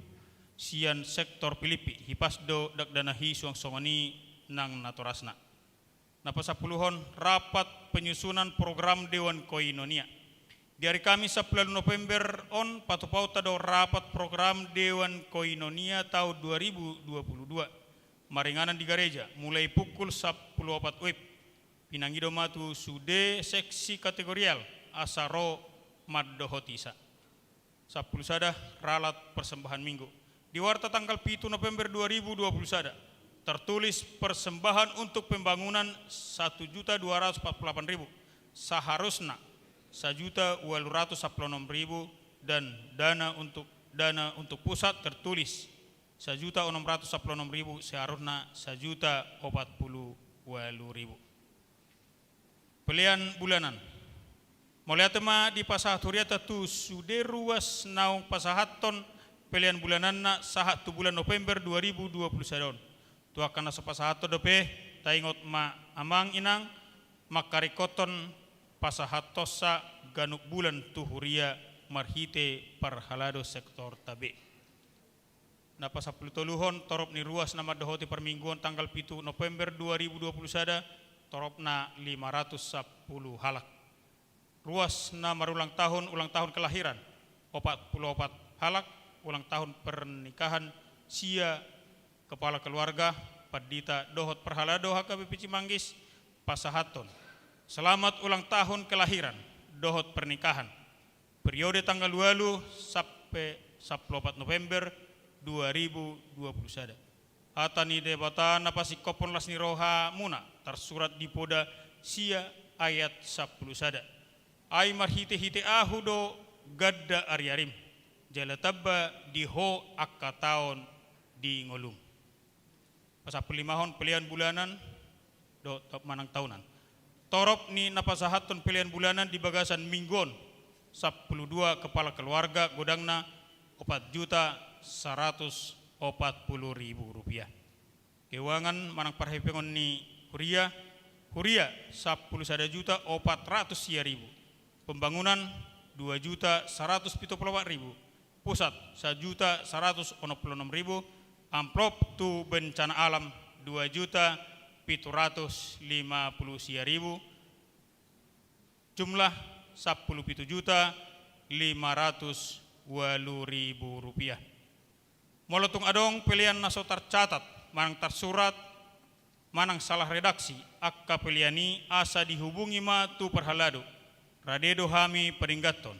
sian Sektor Pilippi. Hipas do dakdanak i suang songon i nang natorasna. Na pasampuluhon, rapat penyusunan program Dewan Koinonia. Di hari Kamis sampulu ualu November on patupaonta do rapat program Dewan Koinonia taon dua ribu dua puluh dua. Maringanan di gareja, mulai pukul sampulu opat wib. Pinangido ma tu sude seksi kategorial asa ro mandohoti sa. Sampulu sada, ralat persembahan Minggu. Di warta tanggal pitu November dua ribu dua puluh sada, tertulis persembahan untuk pembangunan satu juta dua ratus empat puluh delapan ribu, saharusna sajuta ualu ratus sampulu onom ribu, dan dana untuk, dana untuk pusat tertulis sajuta onom ratus sampulu onom ribu, seharusna sajuta opat pulu ualu ribu. Pelean bulanan. Mauliate ma dipasahat hurianta tu sude ruas naung pasahathon pelean bulananna sahat tu bulan November dua ribu dua puluh sada on. Tu angka na so pasahathon dope, taingot ma amang inang, mangkaringkothon pasahathonsa ganup bulan tu huria marhite parhalado sektor tabe. Na pasampulu toluhon, torop ni ruas na mandohoti parmingguon tanggal pitu November dua ribu dua puluh sada, toropna lima ratus sampulu halak. Ruas na marulang tahun, ulang tahun kelahiran, opat pulu opat halak, ulang tahun pernikahan sia kepala keluarga, pandita dohot parhalado H K B P Cimanggis, pasahathon selamat ulang tahun kelahiran dohot pernikahan. Periode tanggal ualu sampe sampulu opat November dua ribu dua puluh sada. Hata ni Debata na pasingkophon las ni rohamuna, tarsurat di Poda sia ayat sampulu sada. Ai marhitehite ahu do ganda ariarim, jala tamba di ho angka taon di ngolum. Pasampulu limahon, pelean bulanan dohot manang tahunan. Torop ni na pasahathon pelean bulanan di bagasan minggu on, sampulu dua kepala keluarga, godangna opat juta saratus opat pulu ribu rupiah. Keuangan manang parhepengon ni huria, huria sampulu sada juta opat ratus sia ribu. Pembangunan dua juta saratus pitu pulu opat ribu. Pusat sajuta saratus onom pulu onom ribu. Amplop tu bencana alam dua juta pitu ratus lima pulu sia ribu. Jumlah sampulu pitu juta lima ratus ualu ribu rupiah. Molo tung adong pelean na so tarcatat, manang tarsurat, manang salah redaksi, angka pelean i asa dihubungi ma tu parhalado, rade do hami padengganhon.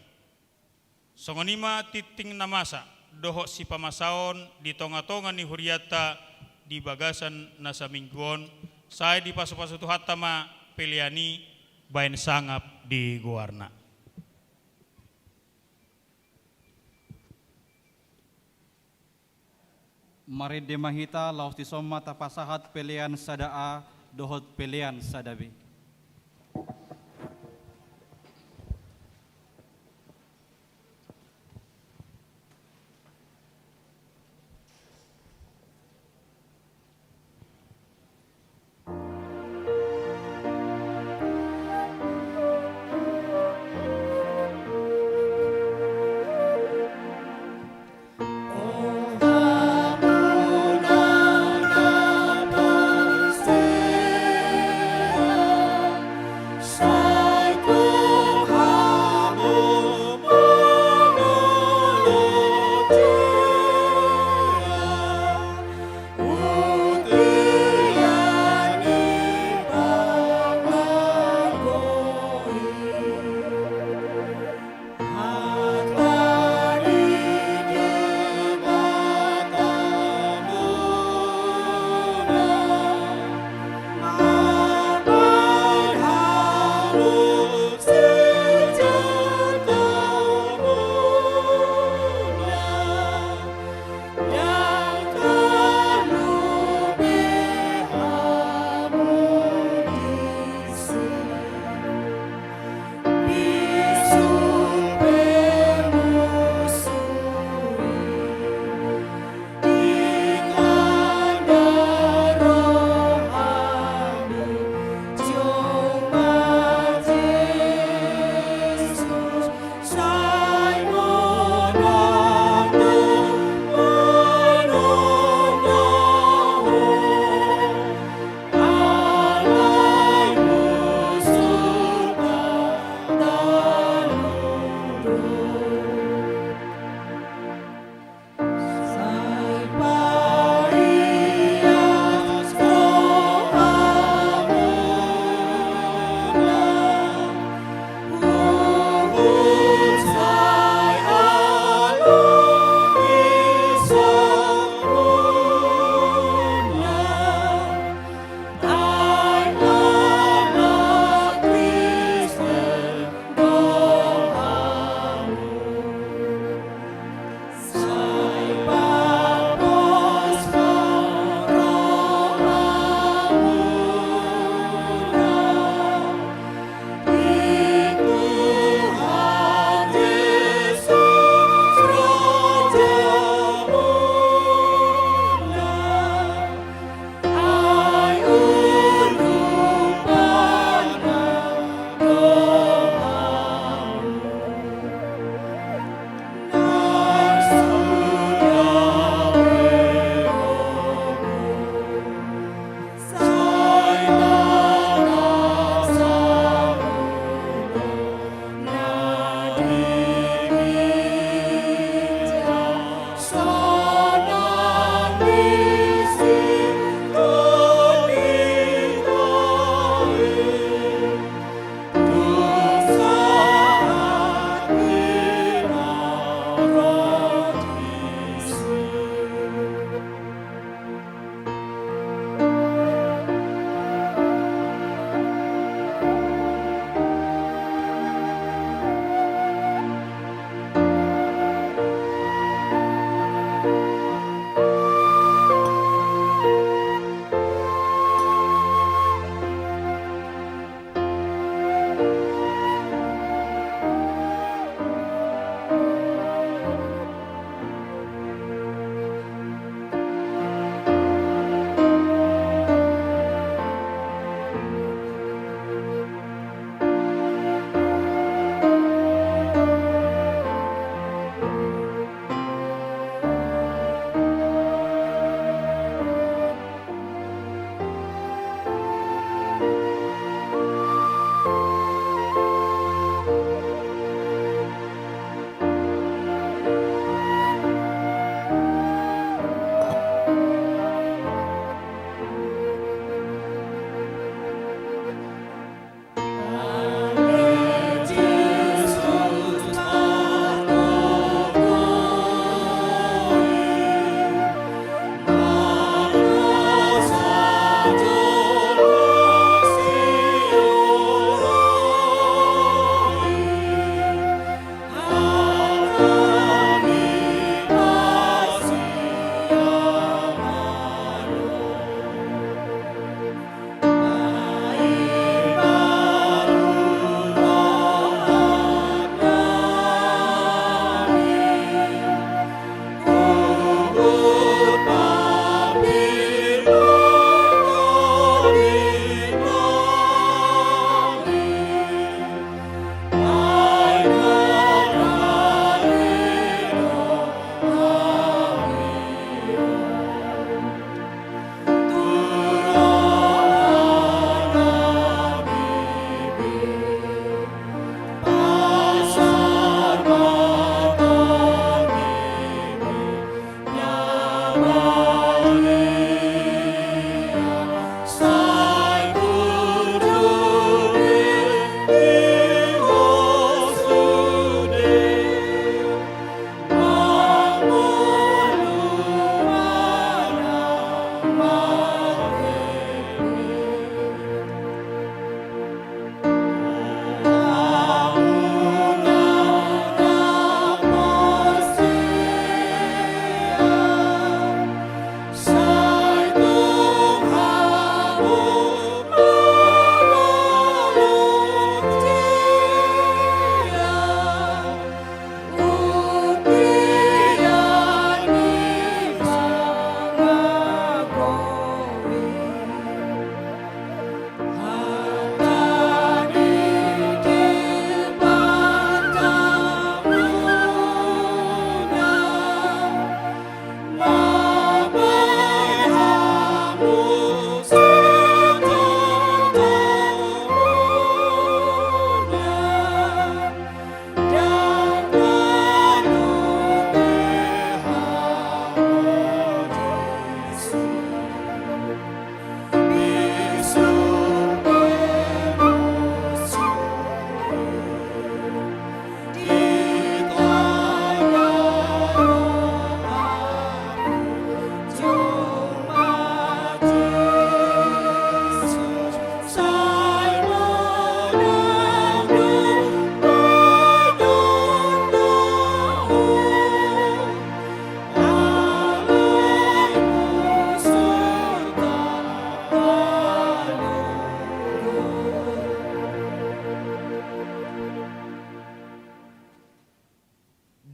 Songon i ma tingting na masa, dohot sipamasaon di tonga-tonga ni hurianta di bagasan na saminggu on, sai dipasupasu Tuhanta ma pelean i baen sangap di goarna. Marende ma hita, laos dison ma tapasahat pelean sada A dohot pelean sada B.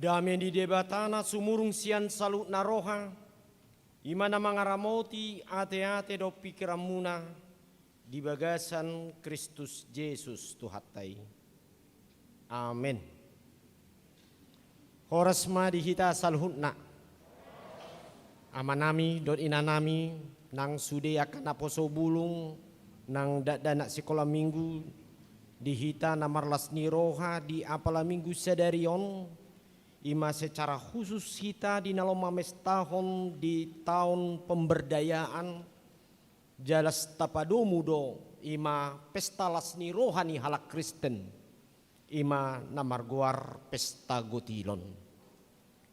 Dame ni Debata na sumurung sian saluhutna roha, i ma na mangaramoti ateate dohot pingkiranmuna di bagasan Kristus Jesus Tuhanta i. Amen. Horas ma di hita saluhutna. Amanami dohot inanami, nang sude angka naposo bulung, nang dakdanak sikola minggu, di hita na marlas ni roha di apala minggu sadari on, i ma secara khusus hita di na laho mamestahon di taon pemberdayaan, jala tapadomu do i ma pesta las ni roha ni halak Kristen, i ma na margoar pesta gotilon.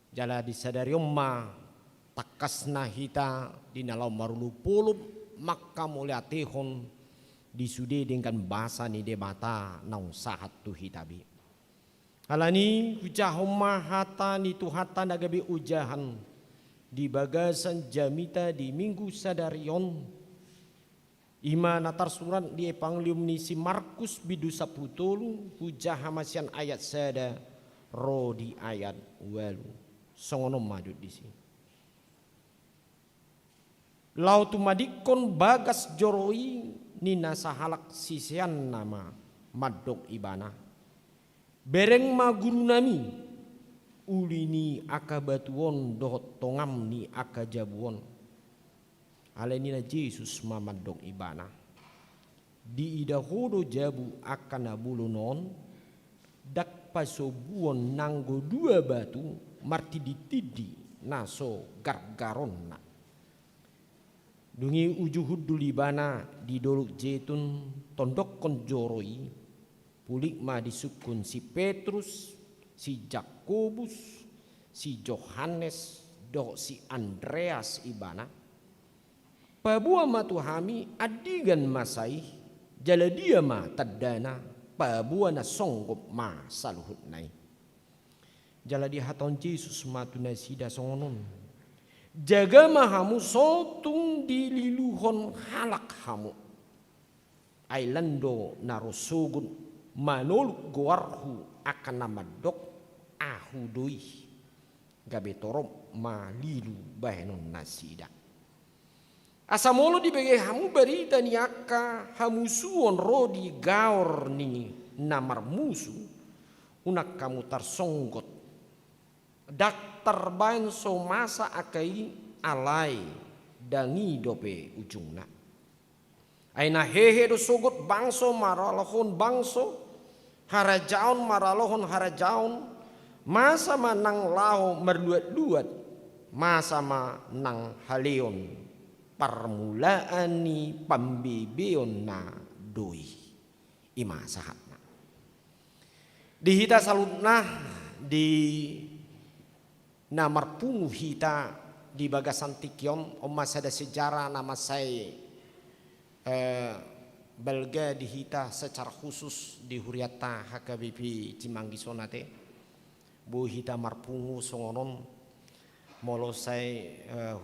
Jala di sadari on ma tangkasna hita di na laho marolopolop manghamauliatehon di sude denggan basa ni Debata naung sahat tu hita be. Alani i hujahahon ma hata ni Tuhanta na gabe ojahan di bagasan jamita di minggu sadari on, i ma na tarsurat di Evangelium ni si Markus bindu sampulu tolu, hujaha ma sian ayat sada ro di ayat ualu. Songon on ma didok disi. Laho tumadingkon bagas joro i, ninna sahalak siseanna ma mandok Ibana: Bereng ma Gurunami, uli ni angka batu on dohot tongam ni angka jabu on. Alai ninna Jesus ma mandok ibana: Diida ho do jabu angka na bolon on? Ndang pasombuon nanggo dua batu martinditindi na so gargaronna. Dung i uju hundul ibana di Dolok Jetun, tondokkon joro i, pulik ma disungkun si Petrus, si Jakobus, si Johannes, dohot si Andreas ibana. Paboa ma tu hami andigan masa i, jala dia ma tandana, paboa na songgop ma saluhutna i. Jala dihatahon Jesus ma tu nasida songon on: Jaga ma hamu, so tung dililuhon halak hamu. Ai lan do na ro sogot manoluk goarhu angka na mandok: Ahu do i. Gabe torop ma lilu bahenon nasida. Asa molo dibege hamu barita ni angka hamusuon ro di gaor ni na marmusu, unang hamu tarsonggot. Ndang tarbaen so masa angka i, alai ndang i dope ujungna. Ai na hehe do sogot bangso maralohon bangso, harajaon maralohon harajaon, masa ma nang laho marluat-luat, masa ma nang haleon. Parmulaan ni pambebeonna do i. I ma sahatna. Di hita saluhutna, di na marpungu hita di bagasan tingki on, on ma sada sejarah na mansai, eh, balga di hita secara khusus di hurianta H K B P Cimanggis on ate. Boi hita marpungu songon on, molo sai, eh,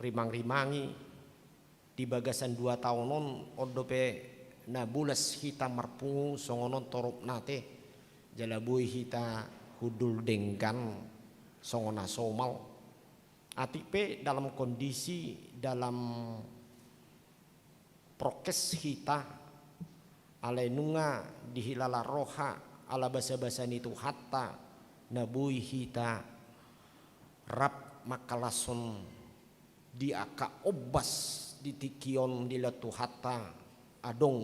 hurimang-rimangi, di bagasan dua taon on, on dope na bolas hita marpungu songon on toropna ate, jala boi hita hundul denggan songon na somal. Atik pe dalam kondisi, dalam prokes hita, alai nunga dihilala roha ala basa-basa ni Tuhanta, na boi hita rap mangkalashon di angka ombas di tingki on, di laon Tuhanta adong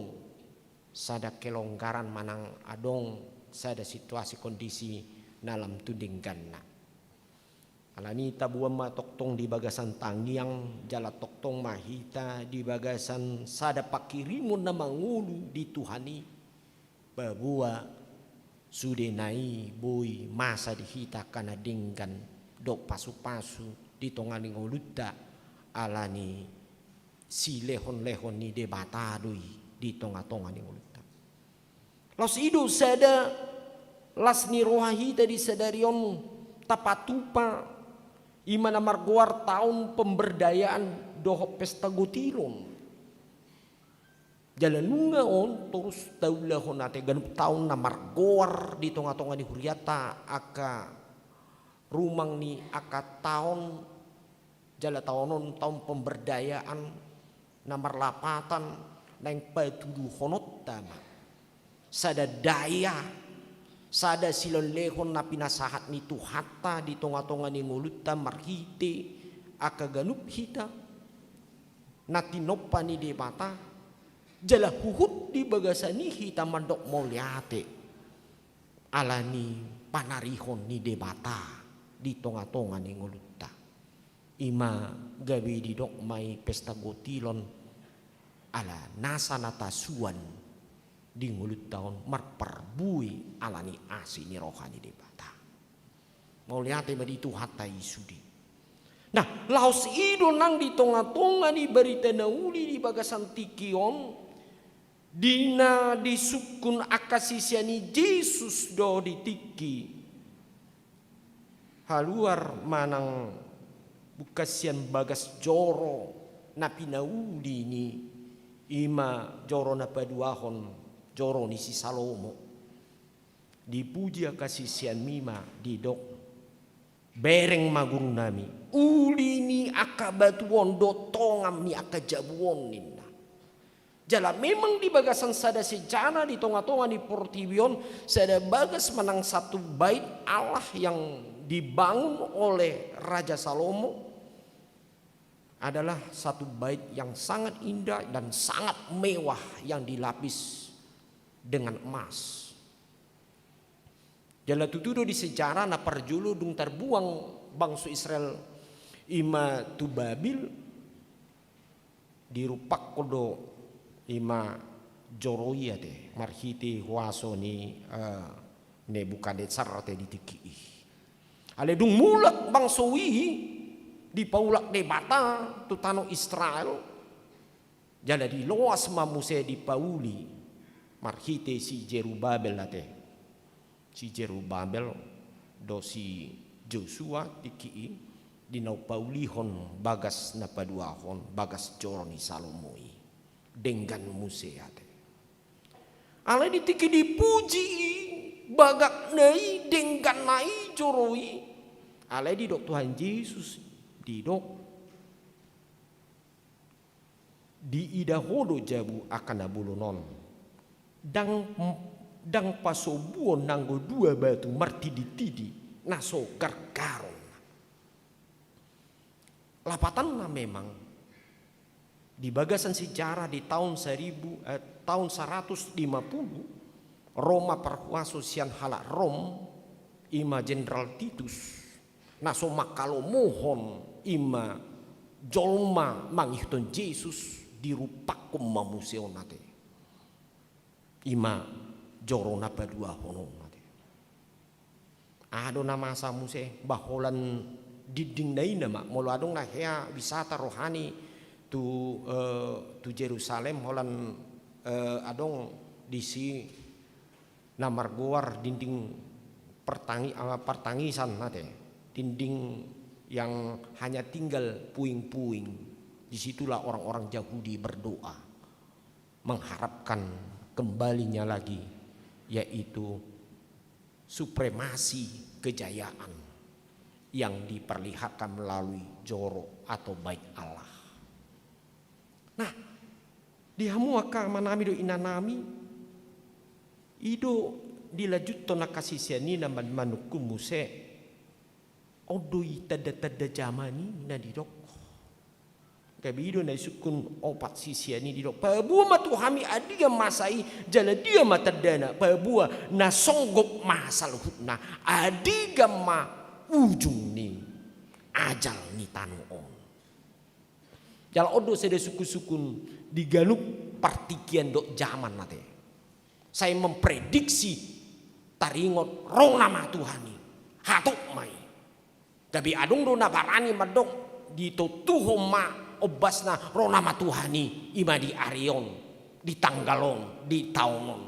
sada kelonggaran manang adong sada situasi kondisi na lam tu dengganna. Alani i taboan ma tongtong di bagasan tangiang, jala tongtong ma hita di bagasan sada panghirimon na mangolu di Tuhan i, paboa sudena i boi masa di hita angka na denggan dohot pasu-pasu di tonga ni ngolunta, alani silehon-lehon ni Debata do i di tonga-tonga ni ngolunta. Laos i do sada las ni roha hita di sadari on tapatupa, i ma na margoar taon pemberdayaan dohot pesta gotilon. Jala nunga on torus taulahon ate ganup taon na margoar di tonga-tonga ni huriata angka rumang ni angka taon, jala taon on taon pemberdayaan na marlapatan, naeng patuduhononta ma sada daya, sada silehonlehon na pinasahat ni Tuhanta di tonga-tonga ni ngolunta marhite angka ganup hita na tinompa ni Debata, jala huhut di bagasan i hita mandok mauliate ala ni panarihon ni Debata di tonga-tonga ni ngolunta. I ma gabe didok ma i pesta gotilon ala nasa na tasuan di ngolunta on marparbue ala ni asi ni roha ni Debata. Mauliate ma di Tuhanta i sude. Nah, laos i do nang di tonga-tonga ni barita na uli di bagasan tingki on, di na disungkun angka sisean ni Jesus do di tingki. Haluar manang bukan sian bagas joro na pinauli ni, i ma joro na paduahon, joro ni si Salomo. Dipuji angka siseanmi ma didok, bereng ma gurunami, uli ni angka batu on do tongan ni angka jabu on ninna. Jala memang di bagasan sada sejarah di tonga-tonga ni portibi on, sada bagas manang satu bait Allah yang dibangun oleh Raja Salomo adalah satu bait yang sangat indah dan sangat mewah yang dilapis dengan emas. Jala tutu do di sejarah na parjolo dung tarbuang bangso Israel i ma tu Babil, dirumpakkon do i ma joro i ate marhite huaso ni, eh, Nebukadnesar ate di tingki i. Alai dung mulak bangso i dipaulak Debata tu tano Israel, jala diloas ma muse dipauli marhite si Jerubabel ate. Si Jerubabel dohot si Josua tingki i di na umpaulihon bagas na paduahon, bagas joro ni Salomo i, denggan muse ate. Alai di tingki dipuji i bagakna i, dengganna i, joro i. Alai didok Tuhan Jesus, didok, diida ho do jabu angka na bolon on. Ndang, ndang pasobuon nanggo dua batu martidi-tidi na so gargaron. Lapatanna memang di bagasan sejarah di tahun seribu, eh, tahun saratus lima puluh, Roma parhuaso sian halak Rom, i ma Jenderal Titus, na so manghalomohon i ma jolma mangihuthon Jesus, dirumpakkon ma muse on ate. I ma joro na paduahon on ate. Aha do na masa muse, ba holan dinding na i nama, molo adong na hea wisata rohani tu, eh, tu Jerusalem, holan, eh, adong disi na margoar dinding pertangi-, eh, pertangisan ate, dinding yang hanya tinggal puing-puing. Disitulah orang-orang Yahudi berdoa mengharapkan kembalinya lagi, yaitu supremasi kejayaan yang diperlihatkan melalui joro atau bait Allah. Nah, di hamu angka amanami dohot inanami, i do dilanjuthon angka sisean i na man-, manungkun muse, on do i tanda-tanda zaman i na didok. Gabe i do na disungkun opat sisean i didok, paboa ma tu hami andigan masa i, jala dia ma tandana, paboa na songgop ma saluhutna, andigan ma ujung ni ajal ni tano on. Jala on do sada sungkun-sungkun di ganup partingkian dohot zaman ate. Sai memprediksi taringot ro nama Tuhan i, hatop ma i. Gabe adong do na barani mandok, ditontuhon ma ombasna ro nama Tuhan i, i ma di ari on, di tanggal on, di taon on.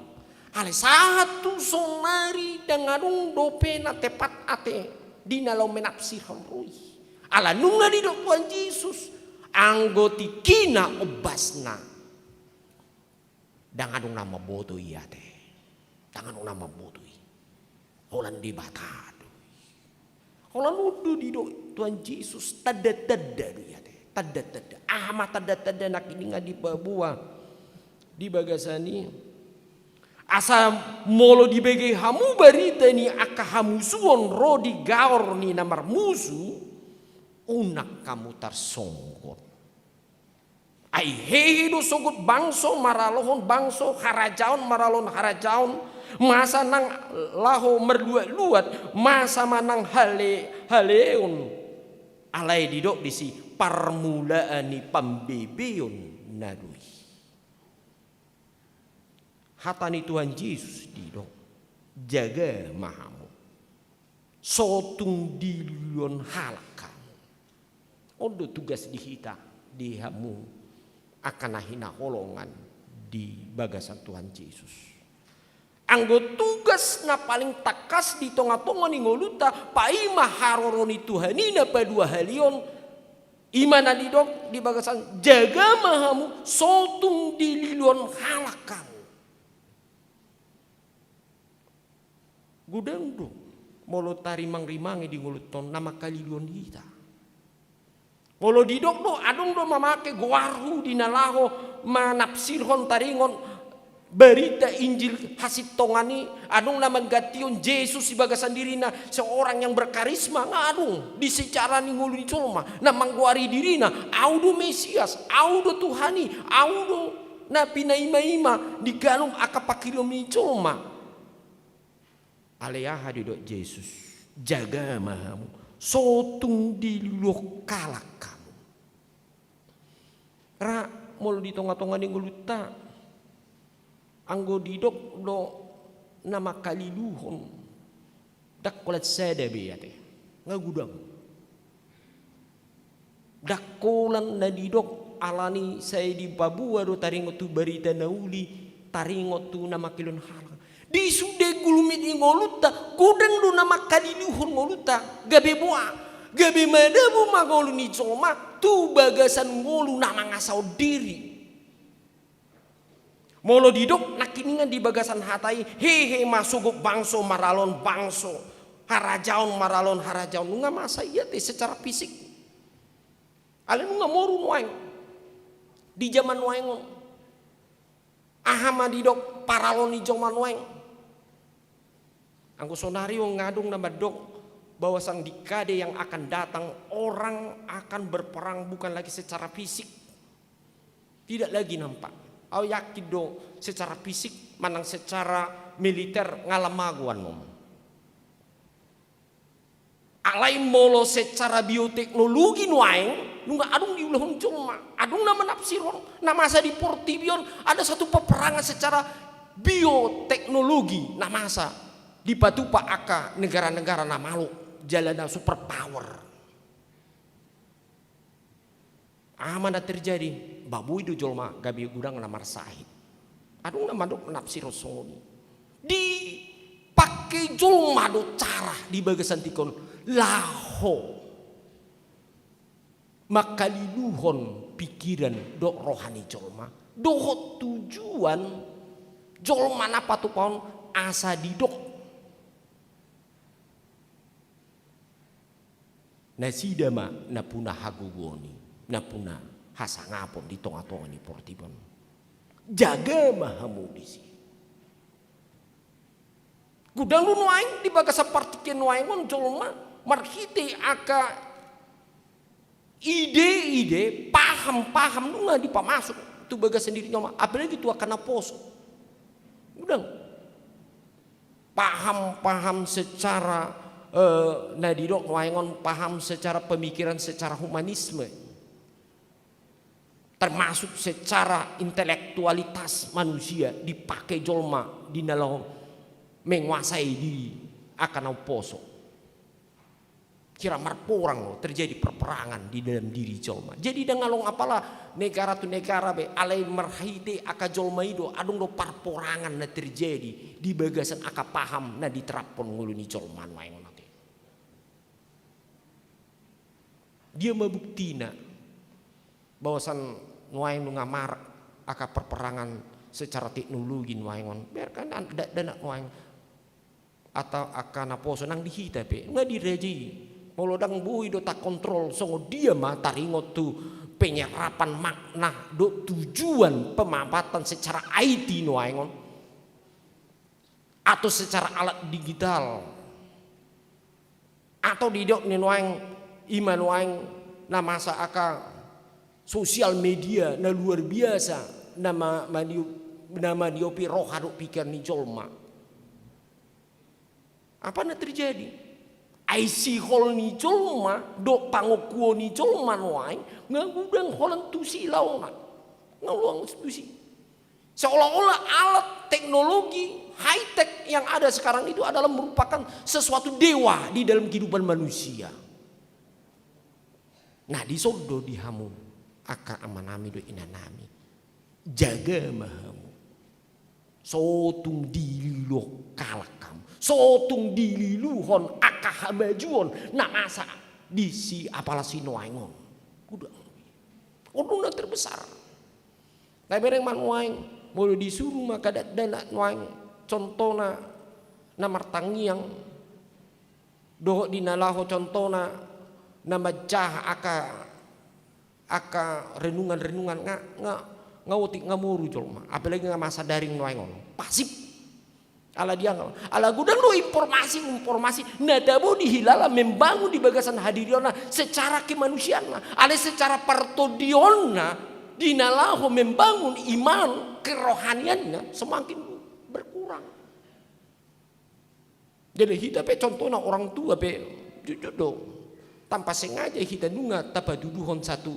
Alai sahat tu saonari ndang adong dope na tepat ate di na laho menafsirhon ro i. Ala nunga didok Tuhan Jesus, anggo tingkina ombasna, Ndang adong na mamboto i ate. Ndang adong na mamboto i. Holan Debata do i. Holan on do didok Tuhan Jesus, tanda-tanda do i ate. Tanda-tanda. Aha ma tanda-tanda nangkiningan dipaboa di bagasan i? Asa molo dibege hamu barita ni angka hamusuon ro di gaor ni na marmusu, unang hamu tarsonggot. Ai hehe do sogot bangso maralohon bangso, harajaon maralohon harajaon, masa nang laho marluat-luat, masa ma nang hale-, haleon. Alai didok disi parmulaan ni pambebeon na do i. Hata ni Tuhan Jesus didok, jaga ma hamu. So tung diluluhon halak hamu. On do tugas di hita, di hamu angka na hinaholongan di bagasan Tuhan Jesus. Anggo tugas na paling tangkas di tonga-tonga ni ngolunta, paima haroro ni Tuhan i na paduahalihon, i ma na didok di bagasan jaga ma hamu, so tung diluluhon halak hamu. Godang do molo tarimang-rimangi di ngolunta on na mangkaliluhon hita. Molo didok do, adong do mamake goarhu di na laho manafsirhon taringot barita Injil hasintongan i, adong na manggantihon Jesus di bagasan dirina seorang yang berkarisma, nga adong di sejarah ni ngolu ni jolma na manggoari dirina, au do Mesias, au do Tuhan i, au do na pinaima-ima di ganup angka pangkirim ni jolma. Alai aha didok Jesus, jaga ma hamu, so tung diluluhon halak hamu. Ra molo di tonga-tonga ni ngolunta, anggo didok do na mangkaliluhon, ndang holan sada be ate, nga godang. Ndang holan na didok, alani sai dipaboa do taringot tu barita na uli, taringot tu na mangkaliluhon halak. Di sude gulmit ni ngolunta, godang do na mangkaliluhon ngolunta, gabe boa, gabe madabu ma ngolu ni jolma tu bagasan ngolu na mangasahon diri. Molo didok nangkiningan di bagasan hata i, hehe ma sogot bangso maralohon bangso, harajaon maralohon harajaon, nunga masa i ate secara fisik. Alai nunga moru nuaeng. Di jaman nuaeng on, aha ma didok paralo ni jolma nuaeng? Anggo sonari on nga adong na mandok bahwasanya di dekade yang akan datang, orang akan berperang bukan lagi secara fisik. Tidak lagi nampak. Au yakin do secara fisik manang secara militer nga lam mago annon. Alai molo secara bioteknologi nuaeng, nunga adong diulahon jolma, adong na manafsirhon, na masa di portibi on ada satu peperangan secara bioteknologi, na masa dipatupa angka negara-negara na malo jala na superpower. Aha ma na terjadi? Ba boi do jolma gabe godang na marsahit. Adong na mandok nafsirhon songon i. Dipake jolma do cara di bagasan tingki on laho mangkaliluhon pikiran dohot roha ni jolma dohot tujuan jolma na patupaon asa didok nasida ma na puna hagogoon i, na puna hasangapon di tonga-tonga ni portibi on. Jaga ma hamu disi. Godang do nuaeng di bagasan partingkian nuaeng on jolma marhite angka ide-ide, paham-paham nunga dipamasuk tu bagasan diri jolma, apalagi tu angka na poso. Godang. Paham-paham secara, eh, na didok nuaeng on paham secara pemikiran secara humanisme. Termasuk secara intelektualitas manusia dipake jolma di na laho menguasai di angka na umposo. Kira marporang do terjadi perperangan di dalam diri jolma. Jadi ndang adong apala negara tu negara be, alai marhite angka jolma i do adong do parporangan na terjadi di bagasan angka paham na diteraphon ngolu ni jolma nuaeng on ate. Dia ma buktina bahwasan nuaeng nunga marak angka perperangan secara teknologi nuaeng on. Biarkan an-, da-, dakdanak nuaeng. Atau angka naposo nang di hita pe, nunga dirajai. Molo ndang boi do takontrol songon dia ma taringot tu penyerapan makna dohot tujuan pemampatan secara I T nuaeng on. Atau secara alat digital. Atau didok ni nuaeng, ima nuaeng na masa angka sosial media na luar biasa, na ma-, manio-, na maniopi roha dohot pikiran ni jolma. Apa na terjadi? Ai sihol ni jolma dohot pangokuon ni jolma nuaeng, nga godang holan tusi laona. Nga godang tusi. Seolah-olah alat teknologi high-tech yang ada sekarang itu adalah merupakan sesuatu dewa di dalam kehidupan manusia. Nah, dison do di hamu, angka amanami dohot inanami. Jaga ma hamu. So tung dililuhon halak hamu. So tung dililuhon angka hamajuon na masa di si apala si nuaeng on. Godang. Godang na terbesar. Tabereng ma nuaeng, molo disuru ma angka dakdanak nuaeng, contohna na martangiang, dohot di na laho contohna na manjaha angka, angka renungan-renungan nga, nga, nga otik nga moru jolma. Apalagi nga masa daring nuaeng on. Pasif. Ala dia nga. Ala godang do informasi-informasi na tabo dihilala membangun di bagasan hadirionna secara kemanusiaanna. Alai secara partondionna di na laho membangun iman kerohanianna semakin berkurang. Jadi hita pe contohna orang tua pe, jujur do, tanpa sengaja hita nunga tapatuduhon satu,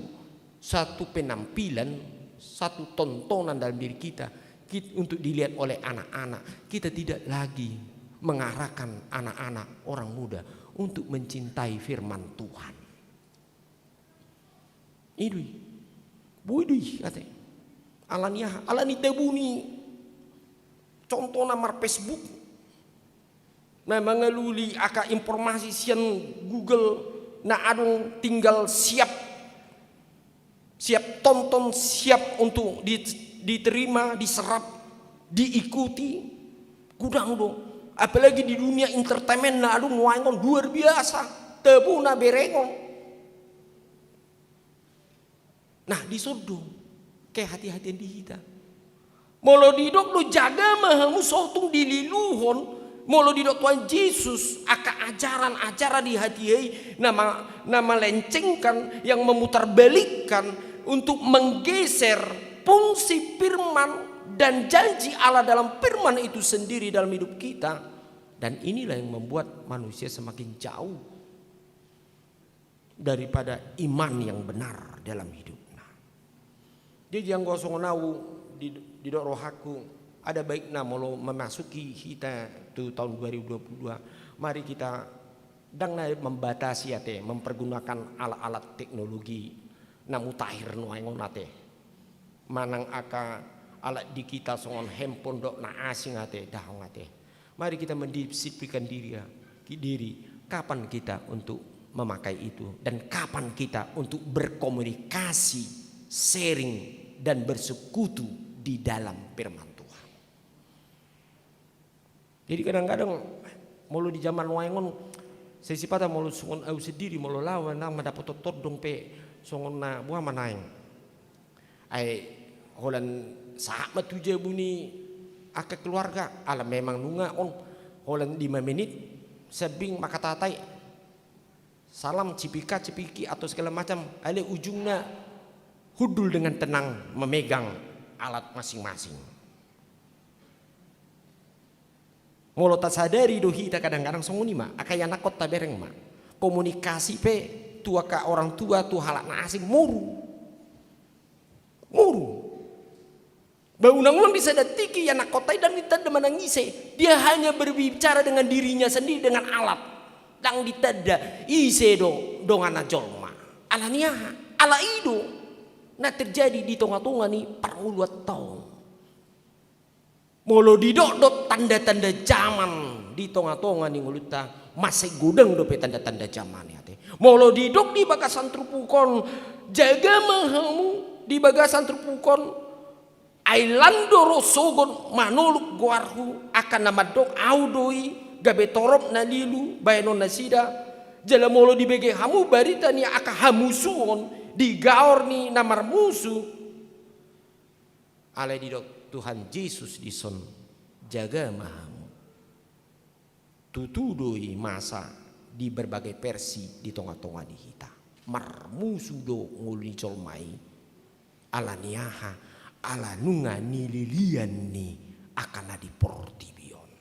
satu penampilan, satu tontonan dalam diri kita, kit-, untuk dilihat oleh anak-anak. Kita tidak lagi mengarahkan anak-anak, orang muda untuk mencintai firman Tuhan. I do i. Boi do i, ate. Ala ni aha? Ala ni tabo ni, contohna mar-Facebook. Na mangalului angka informasi sian Google, na adong tinggal siap, siap tonton, siap untuk di-, diterima, diserap, diikuti. Godang do. Apalagi di dunia entertainment na adong nuaeng on luar biasa. Tabo na bereng on. Nah, dison do kehati-hatian di hita. Molo didok do jaga ma hamu, so tung dililuhon, molo didok Tuhan Jesus, angka ajaran-ajaran di hati i, na ma-, na melencengkan, yang memutarbalikkan untuk menggeser fungsi firman dan janji Allah dalam firman itu sendiri dalam hidup kita. Dan inilah yang membuat manusia semakin jauh daripada iman yang benar dalam hidupna. Jadi anggo songon au di, didok rohangku, ada baikna molo memasuki hita tu tahun dua ribu dua puluh dua, mari kita ndang na membatasi ate, mempergunakan alat-alat teknologi na mutakhir nuaeng on ate. Manang angka alat digital songon handphone dohot na asing ate, daong ate. Mari kita mendisiplinkan diri, ya, ki-, diri. Kapan kita untuk memakai itu? Dan kapan kita untuk berkomunikasi, sharing, dan bersekutu di dalam firman Tuhan? Jadi kadang-kadang molo di zaman nuaeng on, sai sipata molo songon au sendiri, molo laho nang mandapothon tondong pe songon na boha ma nuaeng. Ai holan sahat ma tu jabu ni angka keluarga, ala memang nunga on holan lima menit, sambing manghatai salam, cipika cipiki atau segala macam, alai ujungna hundul dengan tenang memegang alat masing-masing. Molo tasadari do hita kadang-kadang songon i ma, angka ianakhonta bereng ma. Komunikasi pe tu angka orang tua, tu halak na asing, moru. Moru. Ba unang-unang di sada tingki ianakhonta i ndang ditanda manang ise. Dia hanya berbicara dengan dirinya sendiri, dengan alat. Ndang ditanda ise do donganna jolma. Ala ni aha? Ala i do na terjadi di tonga-tonga ni parngoluanta on. Molo didok do tanda-tanda zaman di tonga-tonga ni ngolunta, mansai godang dope tanda-tanda zaman i ate. Molo didok di bagasan turpuk on, jaga ma hamu di bagasan turpuk on, Ai lan do ro sogot manoluk goarhu, angka na mandok, Ahu do i, gabe torop na lilu bahenon nasida. Jala molo dibege hamu barita ni angka hamusuon di gaor ni na marmusu, alai didok Tuhan Jesus dison, jaga ma hamu. Tutu do i masa di berbagai versi di tonga-tonga ni hita. Marmusu do ngolu ni jolma i. Ala ni aha? Ala nunga nililian ni angka na di portibi on.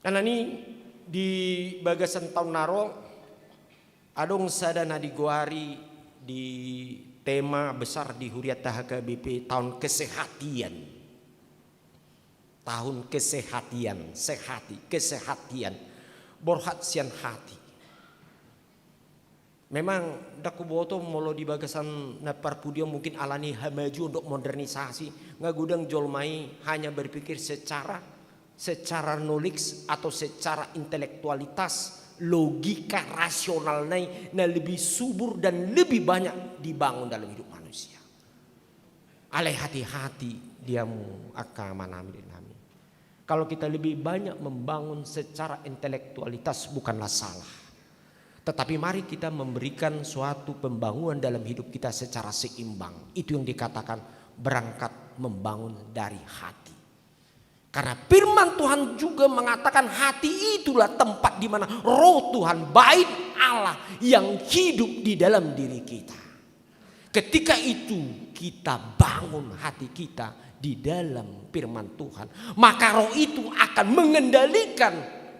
Alani di bagasan taon na ro, adong sada na digoari di tema besar di hurianta H K B P, tahun kesehatian. Tahun kesehatian, sehati, kesehatian. Borhat sian hati. Memang ndang huboto molo di bagasan na parpudi on, mungkin alani hamajuon dohot modernisasi, nga godang jolma i hanya berpikir secara, secara knowledge atau secara intelektualitas, logika rasionalna i na lebih subur dan lebih banyak dibangun dalam hidup manusia. Alai hati-hati di hamu angka amanami, inanami. Kalau kita lebih banyak membangun secara intelektualitas bukanlah salah. Tetapi mari kita memberikan suatu pembangunan dalam hidup kita secara seimbang. Itu yang dikatakan berangkat membangun dari hati. Karena firman Tuhan juga mengatakan hati itulah tempat di mana Roh Tuhan, Bait Allah yang hidup di dalam diri kita. Ketika itu kita bangun hati kita di dalam firman Tuhan, maka Roh itu akan mengendalikan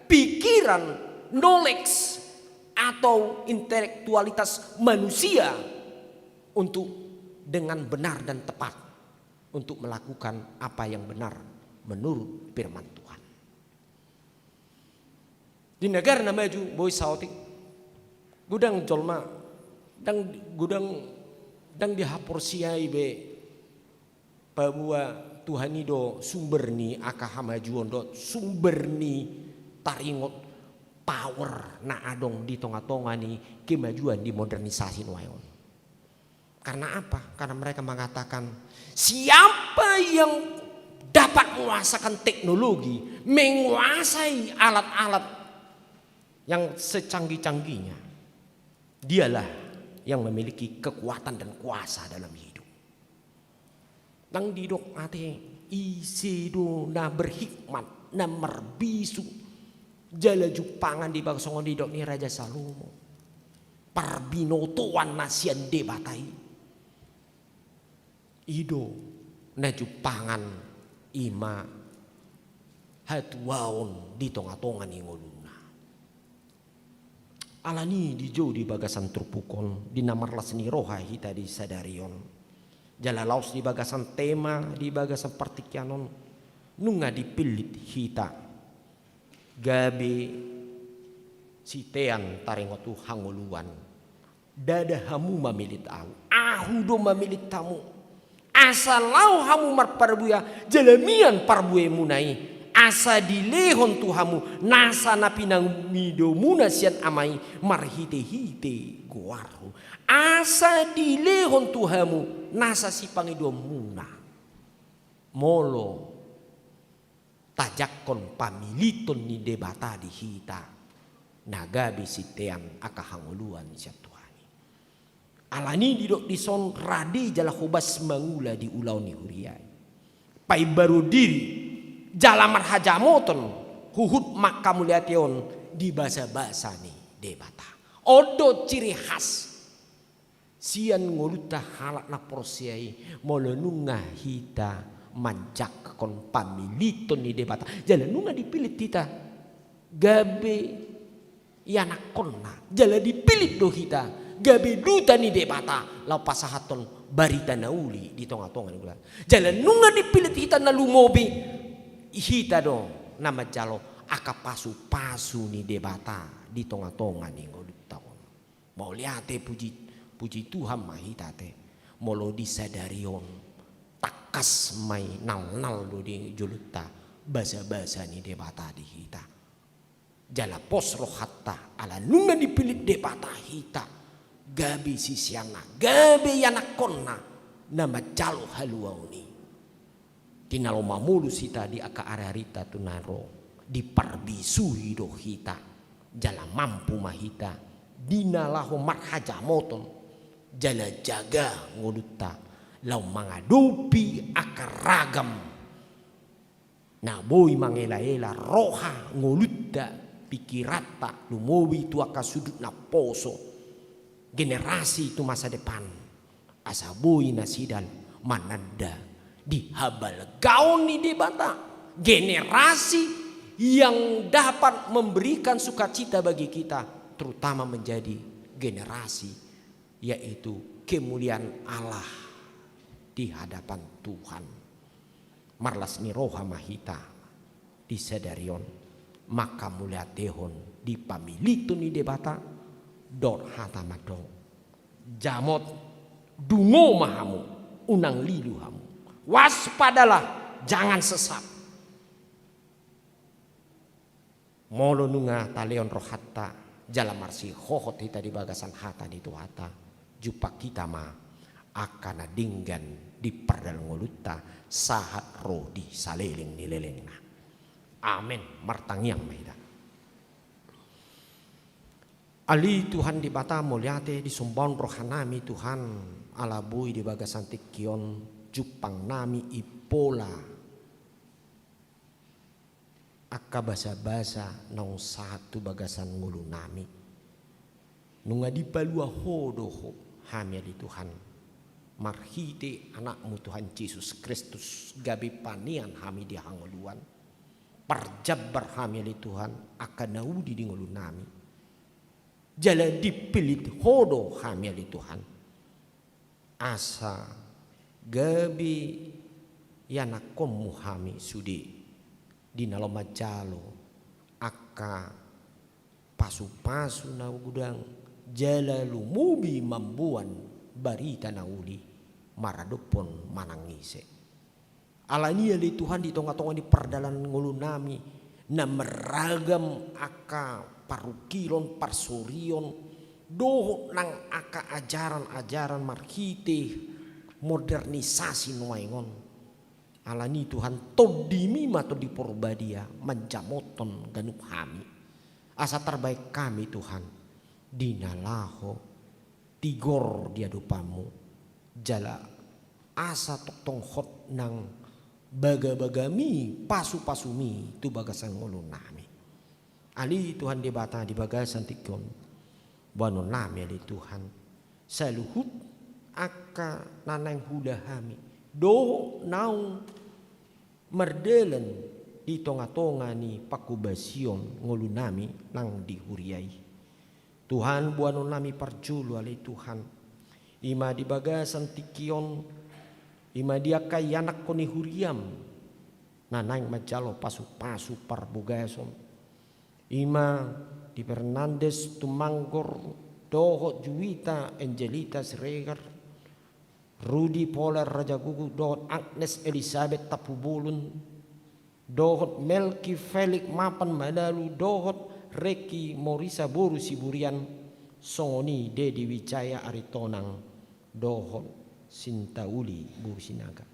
pikiran, knowledge, atau intelektualitas manusia untuk dengan benar dan tepat, untuk melakukan apa yang benar menurut firman Tuhan. Di negara na maju boi saotik, godang jolma, ndang, godang, ndang dihaporseai be paboa Tuhan i do sumber ni angka hamajuon dohot sumber ni taringot, power na adong di tonga-tonga ni kemajuan di modernisasi nuaeng on. Karena apa? Karena mereka mengatakan, siapa yang dapat menguasakan teknologi, menguasai alat-alat yang secanggih-canggihnya, dialah yang memiliki kekuatan dan kuasa dalam hidup. Ndang didok ate, ise do na berhikmat, na marbisuk, jala jumpangan di bagas songon didok ni Raja Salomo. Parbinotoan na sian Debata i. I do na jumpangan i ma hatuaon di tonga-tonga ni ngoluna. Alani dijou di bagasan turpuk on, di na marlas ni roha hita di sadari on. Jala laos di bagasan tema, di bagasan partingkian on, nunga dipillit hita gabe sitean taringot tu hangoluan. Ndada hamu mamillit ahu, ahu do mamillit hamu. Asa laho hamu marparbue jala mian parbuemuna i, asa dilehon tu hamu nasa na pinangidomuna sian Ama i marhite-hite goarhu. Asa dilehon tu hamu nasa sipangidoanmuna. Molo tajangkon pamilliton ni Debata di hita, na gabe sitean angka hangoluan sian Tuhan i. Alani didok dison, rade jala hobas mangula di ulaon ni huria i. Paimbaruon diri jala marhajamoton huhut manghamauliatehon di basabasa ni Debata. On do ciri khas sian ngolunta halak na porsea i, molo nunga hita manjangkon pamilliton ni Debata jala nunga dipillit hita gabe ianakkonna, jala dipillit do hita gabe duta ni Debata laho pasahathon barita na uli di tonga-tonga ni ngolunta. Jala nunga dipillit hita na lumobi, hita do na manjalo angka pasu-pasu ni Debata di tonga-tonga ni ngolunta on. Mauliate, puji, puji Tuhan ma hita ate. Molo di sadari on tangkas ma i nalnal do di jolonta basabasa ni Debata di hita. Jala pos rohanta ala nunga dipillit Debata hita gabe siseanna, gabe ianakkonna. na manjalo haluaon i. Di na laho mamolus hita di angka ari-arita tu na ro, diparbisuhi do hita, jala mampu ma hita di na laho marhajamoton, jala jaga ngolunta laho mangadopi angka ragam na boi mangela-ela roha, ngolunta, pikiranta, lumobi tu angka sudut na poso, generasi tu masa depan, asa boi nasida mananda di habalgaon ni Debata, generasi yang dapat memberikan sukacita bagi kita, terutama menjadi generasi, yaitu kemuliaan Allah di hadapan Tuhan. Marlas ni roha ma hita di sadari on mangkamauliatehon di pamilliton ni Debata, dohot hata mandok: Jamot, dungo ma hamu, unang lilu hamu. Waspadalah, jangan sesat. Molo nunga talehon rohanta jala marsihohot hita di bagasan hata ni Tuhanta, jumpang hita ma angka na denggan di pardalan ngolunta sahat ro di saleleng ni lelengna. Amen. Martangiang ma hita. Ale Tuhan Debata, mauliate, disombahon rohanami Tuhan, ala boi di bagasan tingki on jumpangnami impola angka basa-basa naung sahat tu bagasan ngolunami. Nunga dipalua Ho do hami, ale Tuhan, marhite Anakmu Tuhan Jesus Kristus, gabe panean hami di hangoluan, parjambar hami, ale Tuhan, angka na uli di ngolunami. Jala dipillit Ho do hami, ale Tuhan, asa gabe ianakkonmu hami sude di na laho manjalo angka pasu-pasu na godang, jala lumobi mamboan barita na uli maradophon manang ise. Alani i, ale Tuhan, di tonga-tonga ni pardalan ngolunami na marragam angka parungkilon, parsorion, dohot nang angka ajaran-ajaran marhite modernisasi nuaeng on. Alani i, Tuhan, TondiMi ma Tondi Porbadia manjamothon ganup hami, asa tarbahen hami, Tuhan, di na laho tigor di adopanmu, jala asa tongtong hot nang bagabagaMi, pasu-pasuMi tu bagasan ngolunami. Ale Tuhan Debata, di bagasan tingki on boanonnami, ale Tuhan, saluhut angka na naeng huula hami dohot naung mardalan di tonga-tonga ni pangkobasion ngolunami nang di huria i. Tuhan, boanonnami parjolo, ale Tuhan, i ma di bagasan tingki on, i ma di angka ianakkon ni huriaM na naeng manjalo pasu-pasu parbogason, i ma di Fernandes Tumanggor dohot Juwita Angelita Siregar, Rudi Poler Rajagugu dohot Agnes Elisabet Tampubolon, dohot Melki Felix Mapan Manalu dohot Reki Morisa boru Siburian, songon i Dedi Wijaya Aritonang dohot Sinta Uli boru Sinaga.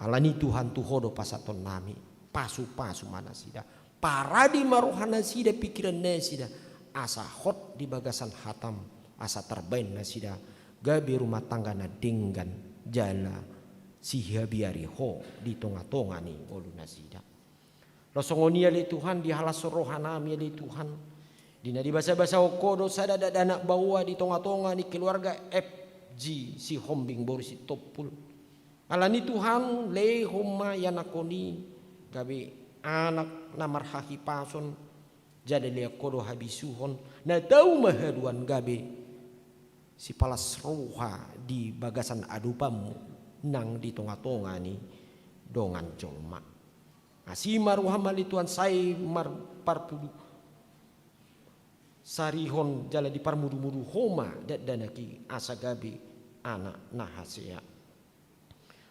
Alani i, Tuhan, tu Ho do pasahatonnami, pasu-pasu ma nasida, paradi ma rohanasida, pikirannasida, asa hot di bagasan hataM, asa tarbahen nasida gabe rumah tangga na denggan jala sihabiari Ho di tonga-tonga ni ngolunasida. Laos songon i, ale Tuhan, dihalashon rohanami, ale Tuhan, di na dibasabasahon Ho do sada dakdanak baoa di tonga-tonga ni keluarga F J Sihombing boru Sitompul. Alani i, Tuhan, lehon ma ianakkon i gabe anak na marhahipason, jala dilehon Ho do habisuhon, na tau ma haduan gabe sipalas roha di bagasan adopanMu nang di tonga-tonga ni dongan jolma. Asi ma rohaM, ale Tuhan, sai marparpudi sarihon jala diparmudu-mudu Ho ma dakdanak i asa gabe anak na hasea.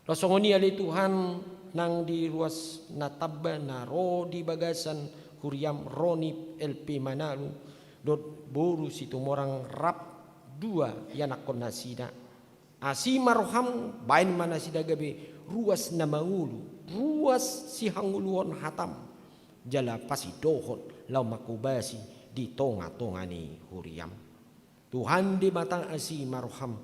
Laos songon i, ale Tuhan, nang di ruas na tamba na ro di bagasan huriaM, Roni L P Manalu dohot boru Situmorang rap dua ianakkonnasida, Asi ma roham, baen ma nasida gabe ruas na mangolu, ruas sihangoluhon hatam, jala pasindohon laho manghobasi di tongatonga ni huriam. Tuhan Debata, asi ma roham,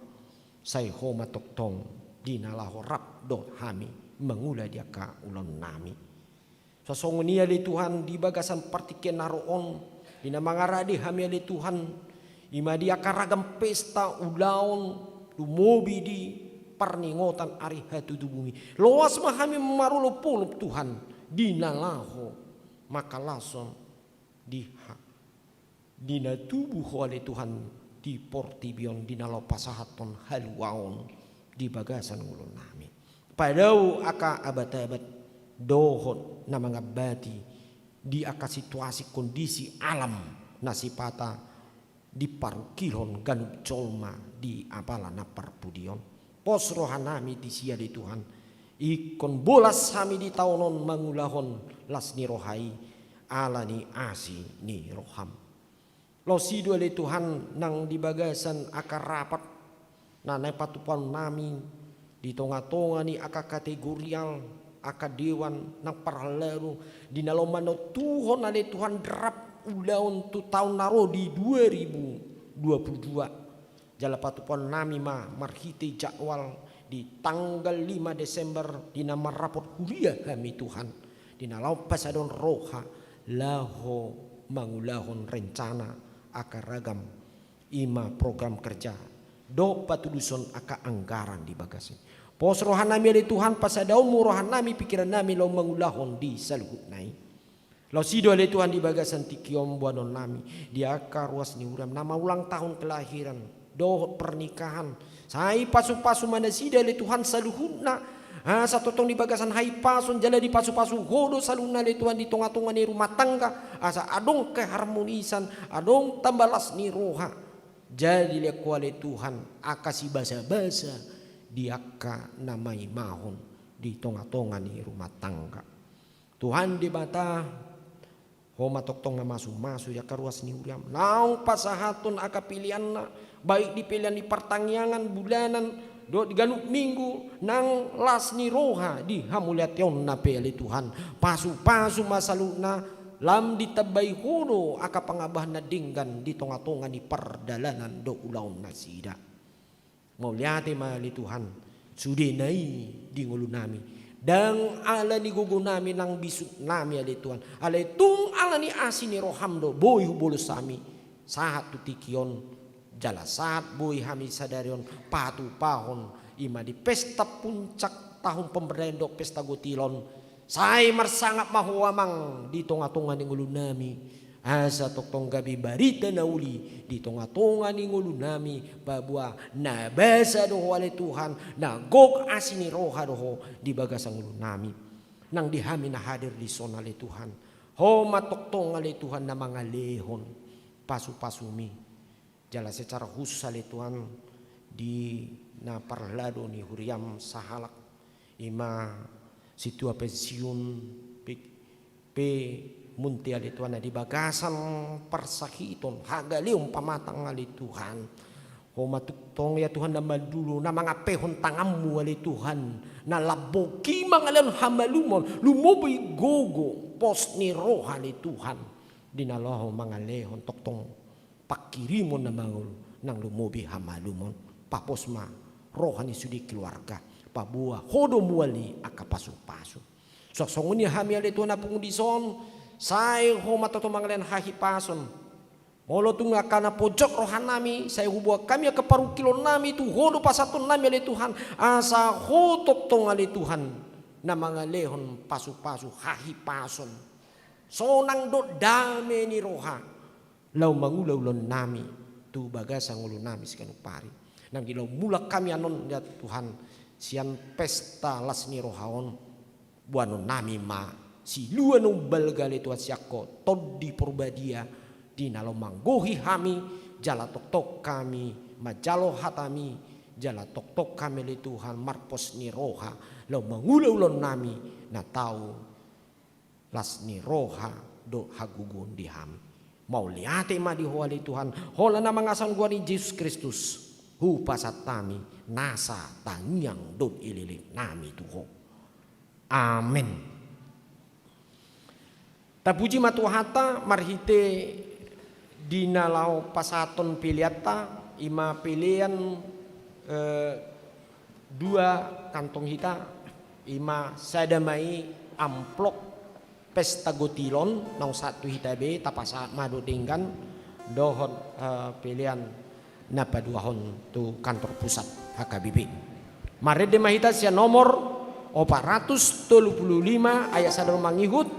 sai Ho ma tongtong di na laho rap dohot hami mangula di angka ulaonnami. Songon i ale Tuhan, di bagasan partingkian na ro on, di na mangarade hami ale Tuhan, i ma di angka ragam pesta ulaon, lumobi di parningotan ari hatutubumi. Loas ma hami marolopolop Tuhan, di na laho mangkalashon di ha- di na tubu Ho ale Tuhan di portibi on, di na laho pasahathon haluaon di bagasan ngolunami. Padao angka abatabat dohot na mangambati di angka situasi kondisi alam na sipata diparungkilhon ganup jolma di apala na parpudi on. Pos rohanami disi ale Tuhan, ingkon bolas hami di taon on mangulahon las ni roha i, ala ni asi ni roham. Losi do ale Tuhan nang di bagasan angka rapat na naeng patupaonnami di tongatonga ni angka kategorial, angka dewan nang parhalado, di na laho manontuhon ale Tuhan rap ulaon tu taon na ro di dua ribu dua puluh dua. Jala patupaonnami ma marhite jadwal di tanggal lima Desember di na marrapot huria hami Tuhan, di na laho pasadahon roha laho mangulahon rencana angka ragam, i ma program kerja dohot patuduson angka anggaran di bagas i. Pos rohanami ale Tuhan, pasadaonmu rohanami, pikirannami laho mangulahon di saluhutna i. Losi do ale Tuhan di bagasan tingki on boanonnami di angka ruas ni huriam na maulang tahun kelahiran dohot pernikahan. Sai pasupasu ma nasida ale Tuhan saluhutna, asa tongtong di bagasan hahipason jala dipasupasu Ho do saluhutna ale Tuhan di tongatonga ni rumah tangga, asa adong keharmonisan, adong tamba las ni roha. Jala dilehon Ho ale Tuhan angka sibasabasa di angka na maimahon di tongatonga ni rumah tangga. Tuhan Debata, Ho ma tongtong na masumasu di angka ruas ni huriam. Naung pasahathon angka peleanna, baik di pelean di partangiangan bulanan dohot di ganup minggu, nang las ni roha di hamauliateonna pe ale Tuhan. Pasupasu ma saluhutna, lam ditambai Ho do angka pangambahan na denggan di tongatonga ni pardalanan dohot ulaon nasida. Mauliate ma ale Tuhan, sudena i di ngolunami. Ndang ala ni gogonami nang bisuknami ale Tuhan, alai tung ala ni asi ni roham do boi hubolos hami sahat tu tingki on, jala sahat boi hami sadari on patupahon, i ma di pesta puncak tahun pemberdayaan dohot pesta gotilon. Sai marsangap ma Ho amang di tongatonga ni ngolunami, asa tongtong gabe barita na uli di tongatonga ni ngolunami, paboa na basa do Ho ale Tuhan, na gok asi ni roha do Ho di bagasan ngolunami. Nang di hami na hadir dison ale Tuhan, Ho ma tongtong ale Tuhan na mangalehon pasupasumi. Jala secara khusus ale Tuhan di na parhalado ni huriam sahalak, i ma sintua pensiun pe, pe munti ale Tuhan na di bagasan parsahiton, hagaleon pamatang ale Tuhan. Ho ma tongtong ia Tuhan na mandulu, na mangampehon tanganmu ale Tuhan, na lambok i mangalehon hamalumon, lumobi gogo, pos ni roha ale Tuhan, di na laho mangalehon tongtong pangkirimon na mangolu nang lumobi hamalumon. Papos ma roha ni sude keluarga, paboa Ho do mual ni angka pasupasu. Suang songon i hami ale Tuhan na pungu dison, sai Ho ma tongtong mangalehon hahipason. Molo tung angka na pojok rohanami, sai huboan hami angka parungkilonnami tu Ho do pasahatonnami ale Tuhan, asa Ho tongtong ale Tuhan na mangalehon pasupasu hahipason, sonang dohot dame ni roha laho mangula ulaonnami tu bagasan ngolunami siganup ari. Nang di laho mulak hami annon ia Tuhan sian pesta las ni roha on, boanonnami ma silua na umbalga ale Tuhan sian Ho, Tondi Porbadia, di na laho manggohi hami, jala tongtong hami manjalo hatami, jala tongtong hami ale Tuhan marpos ni roha laho mangula ulaonnami na tau las ni roha dohot hagogoon di hami. Mauliate ma di Ho ale Tuhan, holan na mangasahon goar ni Jesus Kristus, hupasahat hami nasa tangiang dohot elek nami tu Ho. Amen. Tapuji ma Tuhanta marhite di na laho pasahathon peleanta, i ma pelean, eh, dua kantong hita, i ma sada ma i amplop Pesta Gotilon, naung sahat tu hita be, tapasahat ma dohot denggan, dohot, eh, pelean na paduahon tu kantor pusat H K B P. Marende ma hita sian nomor opat ratus tolu pulu lima ayat sada mangihut,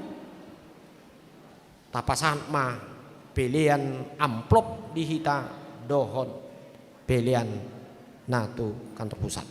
tapasahat ma pelean amplop di hita dohot pelean na tu kantor pusat.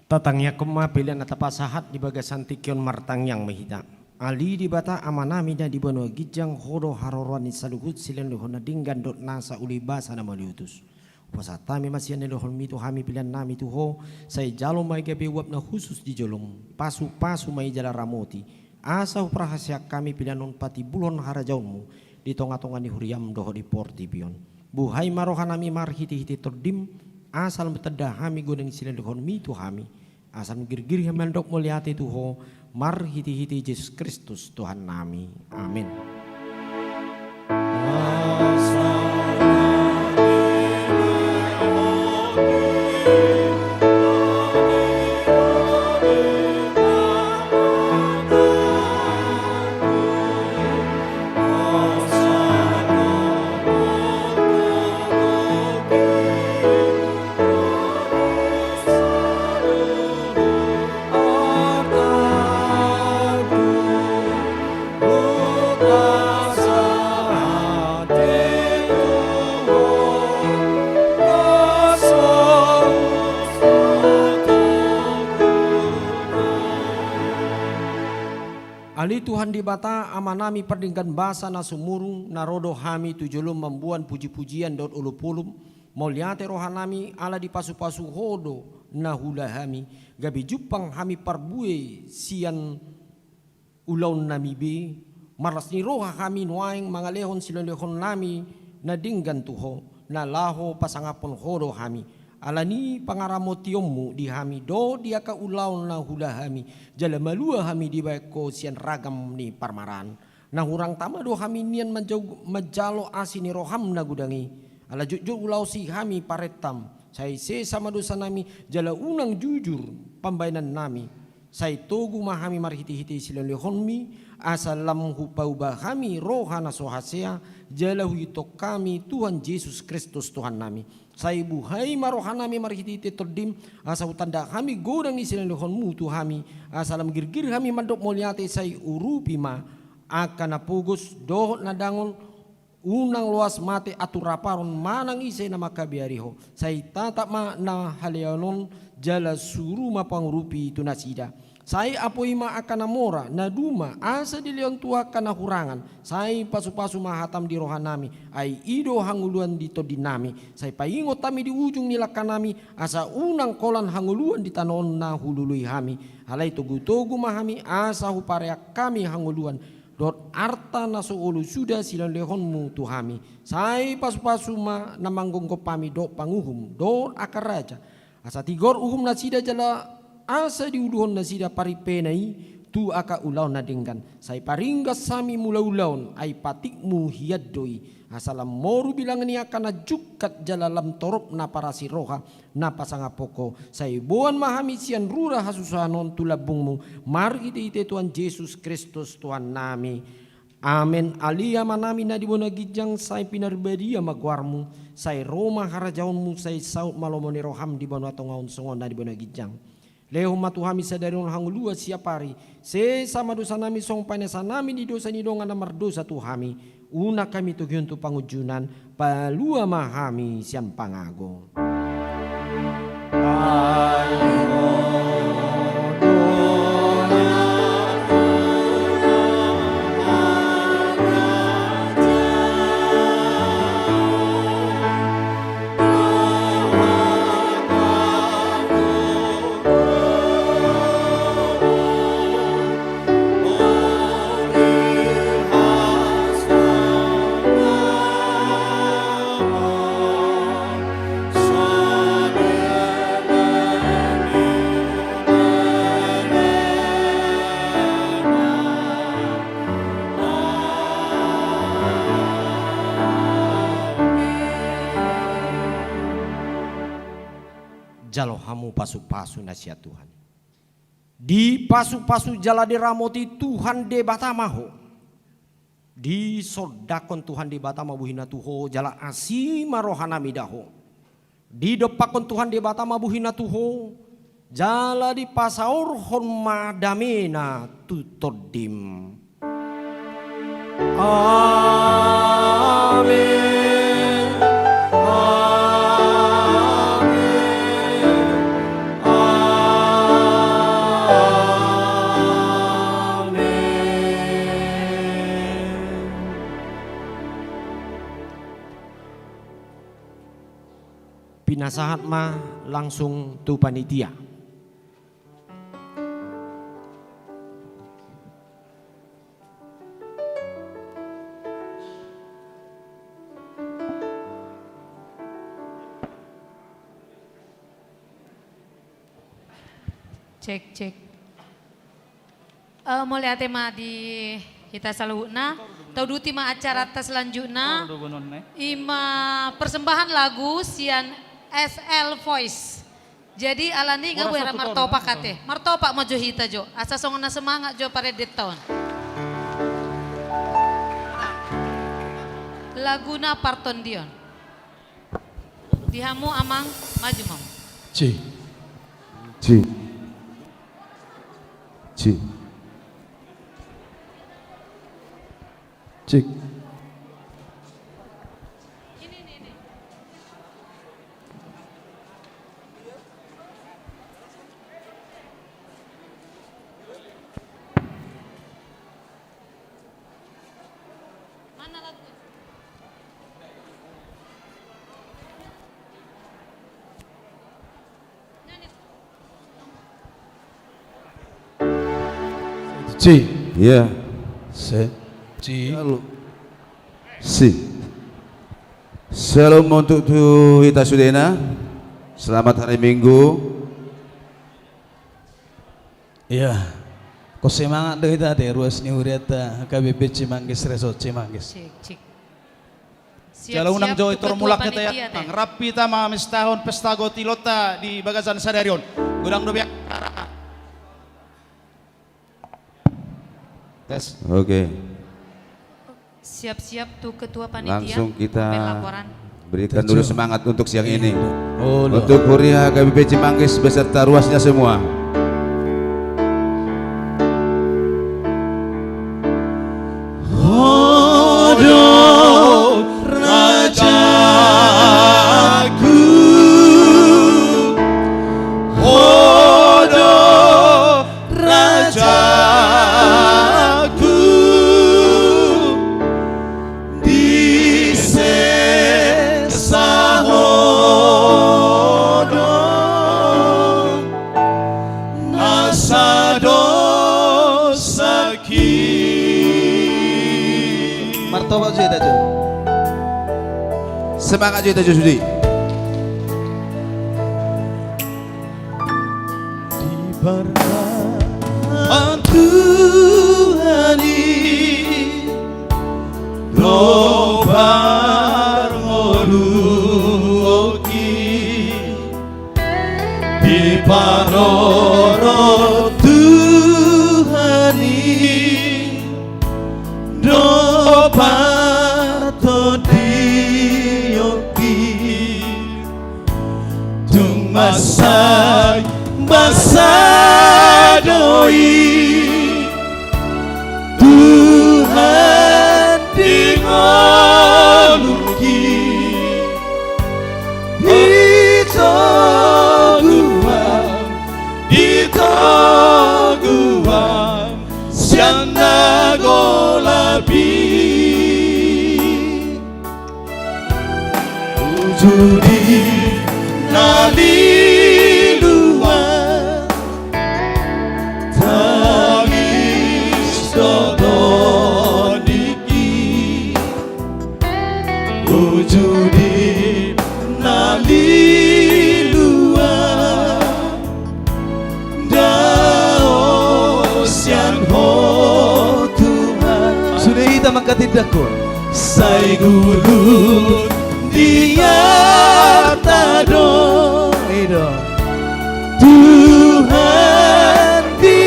Tatangiangkon ma pelean na tapasahat di bagasan tingki on. Martangiang ma hita. Ale Debata Amanami na di banua ginjang, Ho do haroroan ni saluhut silehonlehon na denggan dohot nasa uli basa na mauliutus. Hupasahat hami ma sian lehonMi tu hami peleannami tu Ho, sai jalo ma i gabe uap na hushus di joloM, pasupasu ma i jala ramoti, asa huparhaseang hami pelean on patimbulhon harajaonMu di tongatonga ni huriaM dohot di portibi on. Buhai ma rohanami marhitehite TondiM, asa lam tanda hami godang ni silehonlehonMi tu hami, asa lam girgir hami mandok mauliate tu Ho, marhitehite Jesus Kristus Tuhannami. Amen. Ale Tuhan Debata, Amanami pardenggan basa na sumurung, na ro do hami tu joloM mamboan pujipujian dohot olopolop, mauliate rohanami ala dipasupasu Ho do na huula hami, gabe jumpang hami parbue sian ulaonnami be, marlas ni roha hami nuaeng mangalehon silehonlehonnami na denggan tu Ho, na laho pasangaphon Ho do hami. Alani pangaramotionMu di hami dohot di angka ulaon na huula hami, jala malua hami dibahen Ho sian ragam ni parmaraan. Na hurang tama do hami nian manjau-, manjalo asi ni rohaM na godang i. Ala jotjot hulaosi hami parentam, sai sesa ma dosanami, jala unang jujur pambahenannami. Sai togu ma hami marhitehite silehonlehonMi, asa lam hupauba hami roha na so hasea, jala huitehon hami Tuhan Jesus Kristus Tuhannami. Sai buhai ma rohanami marhitehite TondiM, asa hutanda hami godang ni silehonlehonMu tu hami, asa lam girgir hami mandok mauliate. Sai urupi ma angka na pogos dohot na dangol, unang loas mate anturaparon manang ise na mangkabiari Ho. Sai tatap ma na haleaon on, jala suru ma pangurupi tu nasida. Sai apoi ma angka na mora, na duma, asa dilehon tu angka na hurangan. Sai pasupasu ma hataM di rohanami, ai i do hangoluan di tondinami. Sai paingot hami di ujung ni langkanami, asa unang holan hangoluan di tano on na hulului hami. Alai togutogu ma hami, asa hupareang hami hangoluan dohot arta na so olo suda silehonlehonMu tu hami. Sai pasupasu ma na manggophop hami dohot panguhum dohot angka raja, asa tigor uhum nasida jala asa diuluhon nasida paripeana i tu angka ulaon na denggan. Sai paringgas hami mulaulaon, ai patikMu hian do i. Asa lam moru bilangan ni angka na jungkat jala lam torop na parasi roha na pasangaphon Ho. Sai boan ma hami sian rura hasusahan on tu lambungMu, marhitehite Tuhan Jesus Kristus Tuhannami. Amen. Ale Amanami na di banua ginjang, sai pinarbadia ma goarMu, sai ro ma harajaonMu, sai saut ma lomo ni rohaM di banua tonga on songon na di banua ginjang. Lehon ma tu hami sadari on hangoluan siapari, sesa ma dosanami songon panesanami di dosa ni dongan na mardosa tu hami, unang hami togihon tu pangunjunan, palua ma hami sian pangago. Jalo hamu pasupasu na sian Tuhan i. Dipasupasu jala diramoti Tuhan Debata ma ho. Disondangkon Tuhan Debata ma bohina tu ho jala asi ma rohanami da ho. Didompakkon Tuhan Debata ma bohina tu ho jala dipasaorhon ma damena tu tondim. Amen. Amen. Amen. Pinasahat ma langsung tu panitia. Cek, cek. Eh, mauliate ma di hita saluhutna. Tauduti ma acaranta selanjutna. Ima persembahan lagu sian S L Voice. Jadi alani nga boe ra martopak ate. Martopak ma jo hita jo. Asa songon na semangat jo parendenta on. Laguna Partondion. Di hamu amang, maju ma. Ci. Ci. Ci. Cik. Ci. Iya. Se. Ci. Lalu. Si. Shalom untuk tu hita sudena. Selamat hari Minggu. Iya. Ko semangat do hita ate, ruas ni hurianta H K B P Cimanggis Resort Cimanggis. Cik, cik. Jala unang jo i tor mulak hita ya. Rap hita mamestahon pesta gotilonta di bagasan sadari on. Godang do biak. Tes. Oke. Siap-siap tu ketua panitia. Langsung kita berikan dulu semangat untuk siang ini. Untuk huria H K B P Cimanggis beserta ruasnya semua. Ho do rajaku, ho do rajaku, di sesa ho do na sadosaki. Martopak jo hita jo. Semangat jo hita jo sude. Dipartangan Tuhan i do parngoluonki, diparorot Tuhan i do partondionki. Tung mansai basa do i Tuhan di ngolungki, di toguan, di toguan sian na golap i. Uju di na liluan tangis do tondingki. Uju di na liluan dao sian Ho Tuhan. Sude hita mangkatindangkon. Sai gulun di arta do. I do. Tuhan di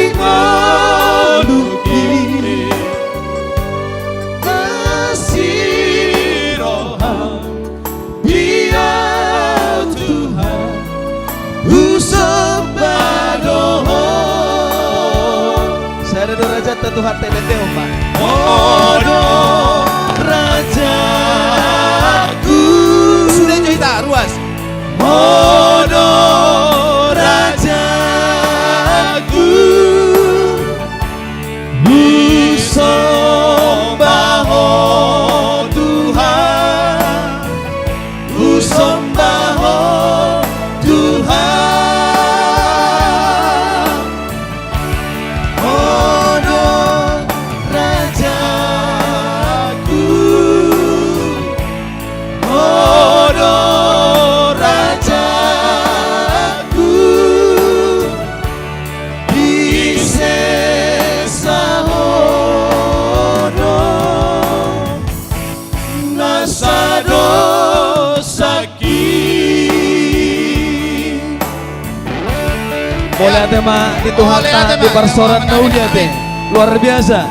Raja Tuhan, te bendehon ma. Ho do rajaku. Sude jo hita, ruas. Ho do rajaku. Husomba Ho Tuhan. Husomba Ho Tuhan. Ho do rajaku. Ho do rajaku. Disesa Ho do na sadosaki. Mauliate ma di Tuhanta, di parsaoran na uli ate. Luar biasa.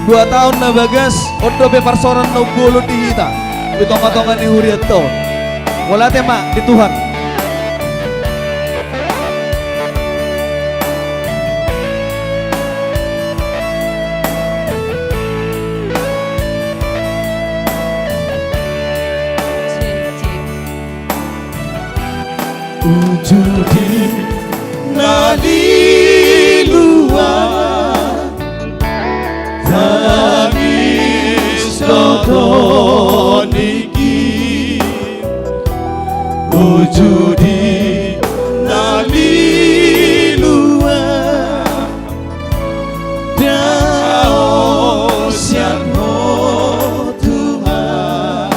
Dua taon na bagas, on dope parsaoran na umbolon di hita di tonga-tonga ni hurianta on. Mauliate ma di Tuhan. Uju di na lilu tangis dohot ningki. Uju di na lilu daos sian Ho Tuhan.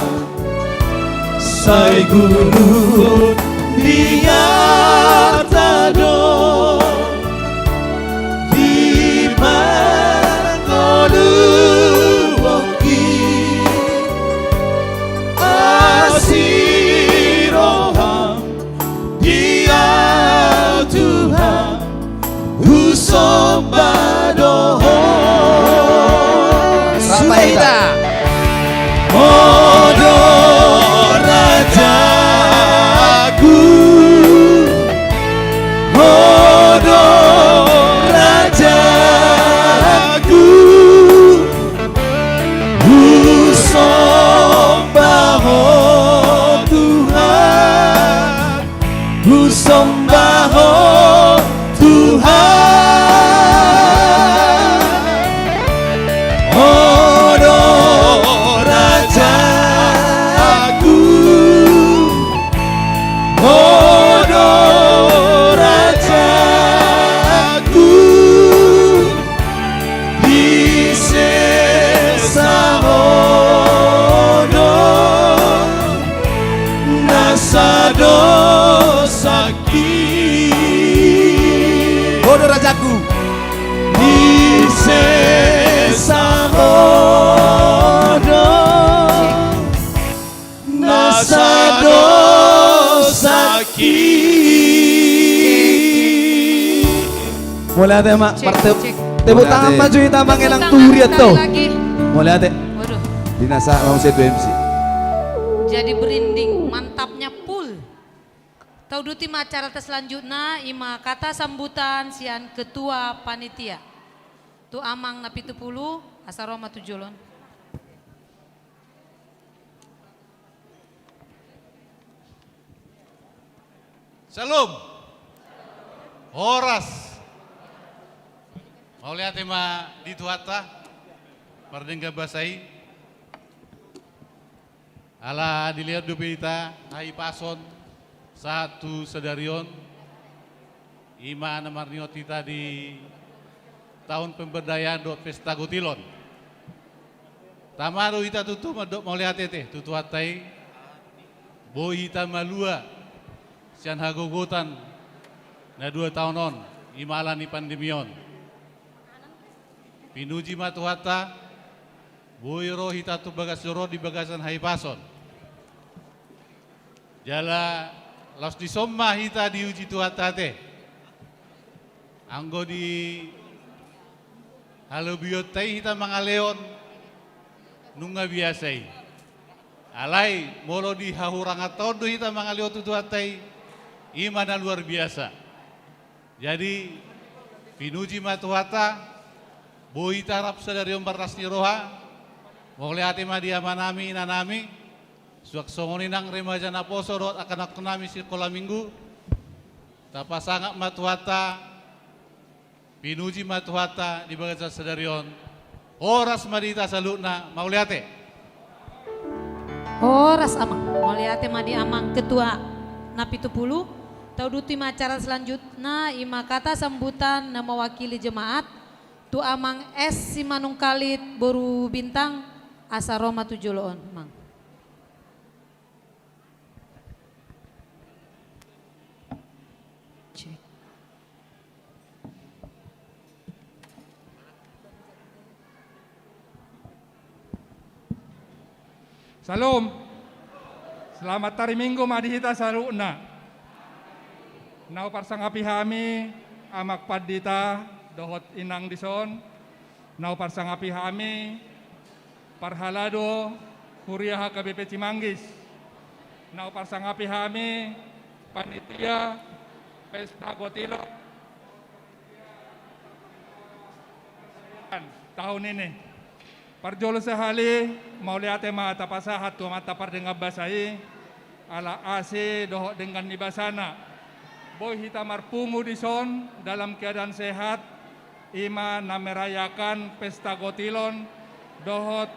Sai gulung di arta do di pangoluonki. Asi roham di au Tuhan, husomba do Ho. Rap ma hita. Ho do rajaku. Ho do rajaku. Husomba Ho Tuhan. Husomba Ho Tuhan. Ho do rajaku. Ho do rajaku. Disesa Ho do na sadosaki. Ho do rajaku. Disesa Ho do na sadosaki. Mauliate ma. Cek, martep-, cek. Tepuk tangan ma jo hita mangelang tu hurianta on. Mauliate. Waduh. Di na sa langsung tu M C. Jadi berinding, mantapnya full. Tauduti ma acara ta selanjutna, i ma kata sambutan sian ketua panitia. Tu amang na pitu pulu, asa ro ma tu jolo on. Syalom. Horas. Mauliate ma di Tuhanta, pardenggan basa i. Ala dilehon dope hita hahipason sahat tu sadari on, i ma na marnihot hita di taon pemberdayaan dohot pesta gotilon. Tama do hita tutu mandok mauliate ate tu Tuhanta i, boi hita malua sian hagogotan na dua taon on, i ma ala ni pandemi on. Pinuji ma Tuhanta, boi ro hita tu bagas joro di bagasan hahipason. Jala laos dison ma hita diuji Tuhanta ate. Anggo di halobionta i hita mangalehon nunga biasa i. Alai molo di hahuranganta on do hita mangalehon tu Tuhanta i, i ma na luar biasa. Jadi, pinuji ma Tuhanta, Boi hita rap sadari on marlas ni roha. Mauliate ma di amanami, inanami. Suang songon i nang remaja naposo dohot angka anakkonami sikola minggu. Tapasangap ma Tuhanta. Pinuji ma Tuhanta di bagasan sadari on. Horas ma di hita saluhutna, mauliate. Horas, Amang. Mauliate ma di Amang Ketua Napitupulu. Tauduti ma acara selanjutna, i ma kata sambutan na mewakili jemaat tu Amang S Simanungkalit boru Bintang, asa ro ma tu jolo on, Mang. Cek. Syalom. Selamat hari Minggu ma di hita saluhutna. Na huparsangapi hami, Amang Pandita dohot Inang dison. Na huparsangapi hami, parhalado Huria H K B P Cimanggis. Na huparsangapi hami, panitia Pesta Gotilon tahun ini. Parjolo sahali, mauliate ma tapasahat tu Amanta Pardenggan Basa i, ala asi dohot denggan ni basana. Boi hita marpungu dison dalam keadaan sehat, i ma na merayakan Pesta Gotilon dohot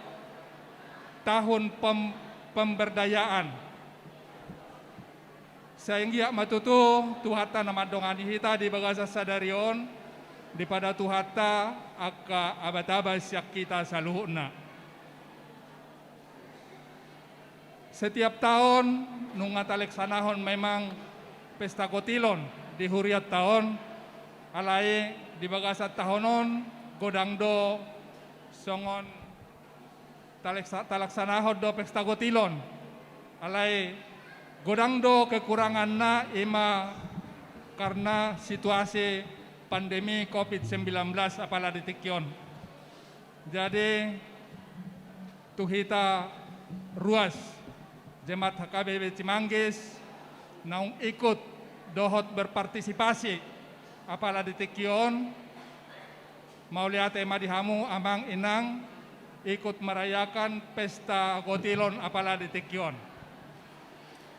tahun pem-, pemberdayaan. Sai anggiat ma tutu Tuhanta na mandongani hita di bagasan sadari on, dipada Tuhanta angka abatabat sian hita saluhutna. Setiap taon nunga taleksanahon memang Pesta Gotilon di hurianta on, alai di bagasan taon on godang do songon taleksa-, talaksanahon do Pesta Gotilon. Alai godang do kekuranganna, i ma karna situasi pandemi covid sembilan belas apala di tingki on. Jadi, tu hita ruas jemaat H K B P Cimanggis naung ikut dohot berpartisipasi apala di tingki on, mauliate ma di hamu Amang Inang ikut merayakan Pesta Gotilon apala di tingki on.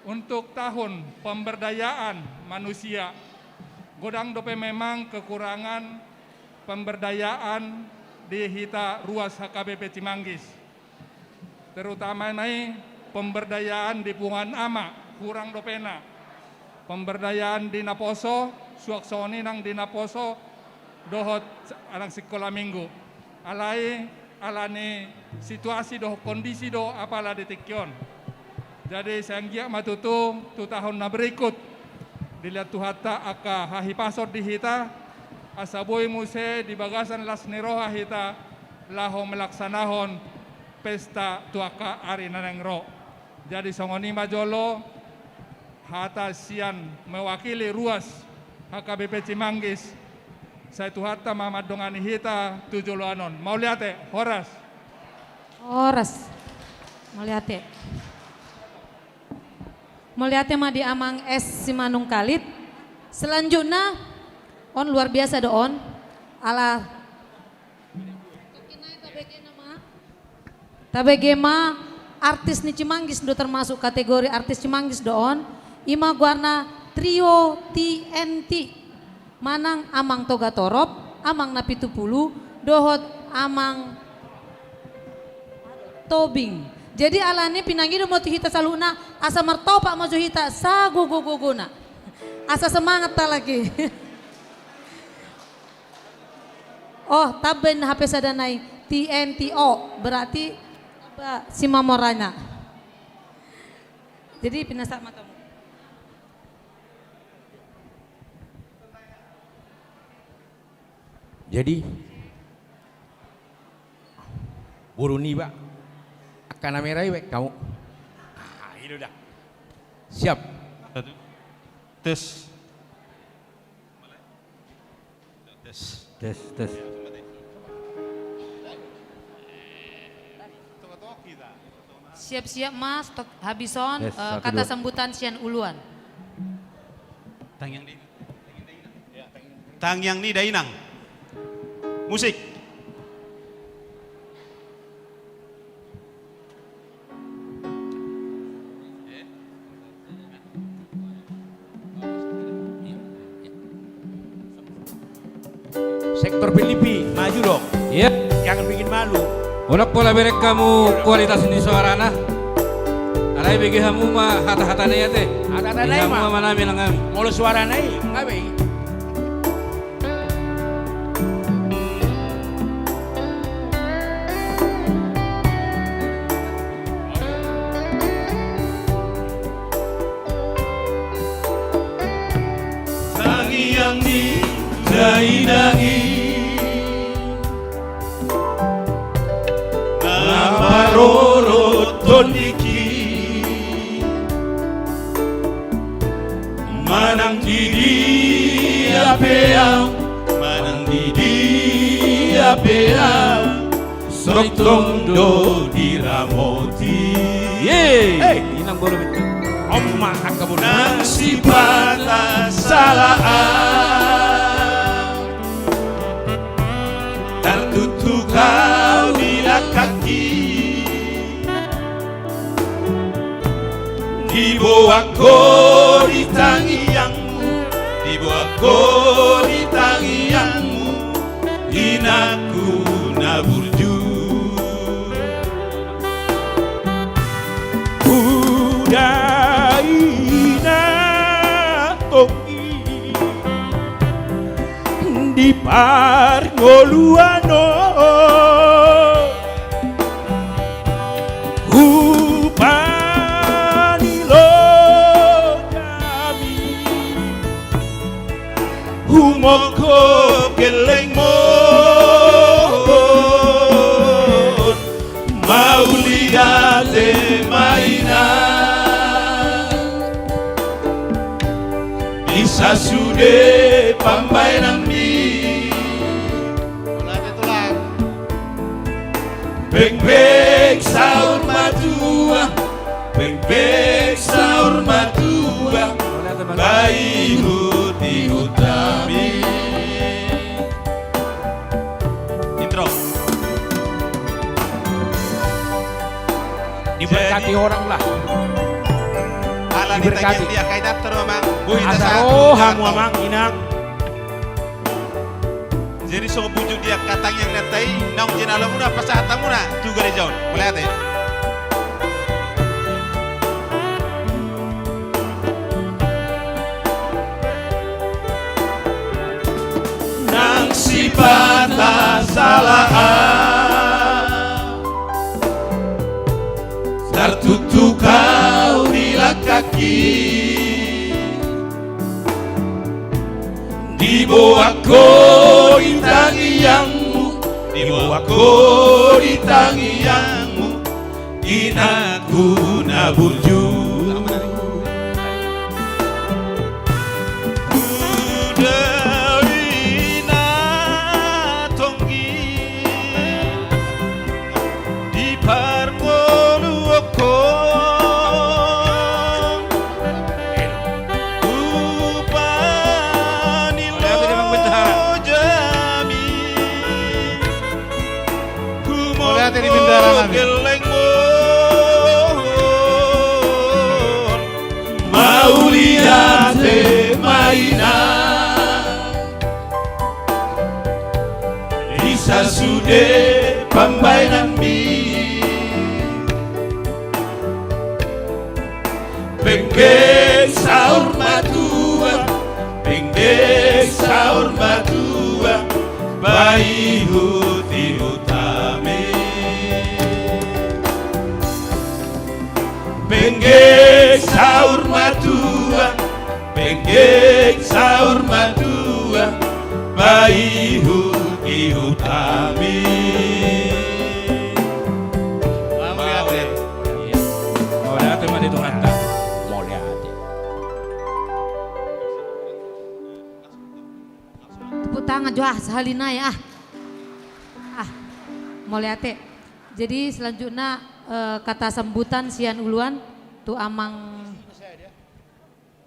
Untuk tahun pemberdayaan manusia, godang dope memang kekurangan pemberdayaan di hita ruas H K B P Cimanggis. Terutama nai pemberdayaan di punguan ama, kurang dopena. Pemberdayaan di naposo, suang songon i nang di naposo, dohot anak sikola minggu. Alai, ala ni situasi dohot kondisi do apala di tingki on. Jadi, sai anggiat ma tutu, tu tahun na berikut, dilehon Tuhanta angka hahipason di hita, asa boi muse di bagasan las ni roha hita, laho melaksanahon pesta tu angka ari na naeng ro. Jadi songon i ma jolo hata sian mewakili ruas H K B P Cimanggis, sai Tuhanta ma mandongani hita tu joloan on. Mauliate, horas. Horas. Mauliate. Mauliate ma di Amang S Simanungkalit. Selanjutna, on luar biasa do on. Ala Tabege ma artis ni Cimanggis do, termasuk kategori artis Cimanggis do on. I ma goarna Trio T N T. Manang Amang Toga Torop, Amang Napitupulu, dohot Amang Tobing. Jadi ala ni pinangido ma tu hita saluhutna, asa martopak ma jo hita sagogo-gogona. Asa semangat halak i. Oh, tamba inna hape sada nai, T N T O, berarti tamba Simamora na. Jadi, pinasahat ma tu hamu. Jadi, boru niba, angka na merah i baen hamu. Ah, i do da. Siap. Tes. Tes. Tes, tes. Siap-siap, Mas, tok habis on, tes, eh, satu, kata dua. Sambutan sian uluan. Tangiang ni, tangiang ni dainang. Musik. Torpilipi, maju dong. Iya. Jangan bikin malu. Unang pola bereng hamu kualitas ni soarana. Alai bege hamu ma hata-hatana i ate. Hata-hatana i ma. Bege hamu ma manami nang hami. Molo soarana i, nga be i. Tangiang ni dainang i, na parorot tondingki. Manang di dia pe au, manang di dia pe au, so tong do diramoti. Ye. Hei. Inang boru itu. Oma angka boru. Nang sipata salah au, tartuktuk au di langkangki. Diboan ho di tangiangmu, diboan ho di tangiangmu, inangku na burju. Huda ina tonggi di parngoluan on, hupa ni lojami, humongkop gellengmon, mauliate ma ina. Di sasude pambaenanmi. Mauliate tulang. Bengbeng saur matua, bengbeng saur matua, baihut-ihut hami. Intro. Diberkati orang lah. Ala ni tangiang ni angka inanta do amang. Boi asa roha mu amang inang. Jadi songon bujuk di angka tangiang ni inanta i, naung jinalo muna pasahat hamuna tu gareja on. Mauliate. Nang sipata salah au, tartuktuk au di langkangki. Diboan ho di tangiangmu, diboan ho di tangiangmu, inangku na burju. Huda ina tonggi di parngoluan on, hupa ni lojami, humongkop gellengmon, mauliate ma ina. Di sasude pambaenanmi. Bengbeng saur matua, bengbeng saur matua, baihut-ihut hami. Bengbeng saur matua, bengbeng saur matua, baihut-ihut hami. Mauliate. Mauliate ma di Tuhanta. Mauliate. Tepuk tangan jo ah, sahali nai ah. Ah, mauliate. Jadi selanjutna, eh, kata sambutan sian uluan tu Amang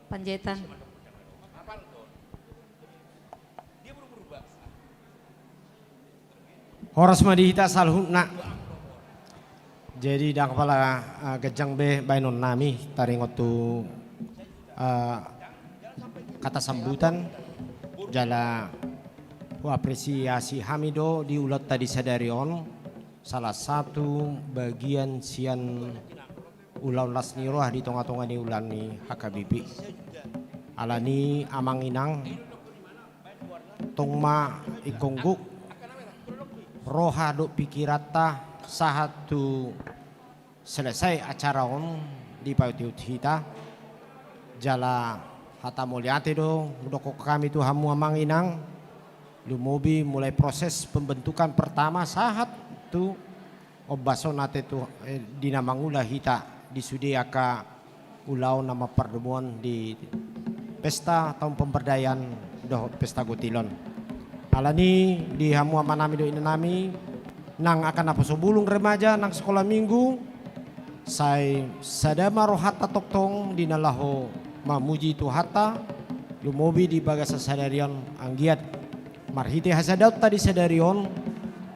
Panjaitan. Horas ma di hita saluhutna. Jadi ndang pola, eh, ganjang be baenonnami taringot tu, eh, kata sambutan jala Apresiasi hami do di ulaonta di sadari on, salah satu bagian sian ulaon las ni roha di tonga-tonga ni ulaon ni H K B P. Alani amang inang, tong ma ingkon gok roha dohot pikiranta sahat tu selesai acara on dipaihut-ihut hita. Jala hata mauliate do hudokkon hami tu hamu amang inang, lumobi mulai proses pembentukan pertama sahat tu ombas on ate tu, eh, di na mangula hita di sude angka ulaon na mampardomuhon di pesta taon pemberdayaan dohot pesta gotilon. Alani di hamu amanami dohot inanami, nang angka naposo bulung remaja nang sikola minggu, sai sada ma rohanta tongtong di na laho mamuji Tuhanta, lumobi di bagasan sadari on anggiat marhite hasadaonta di sadari on,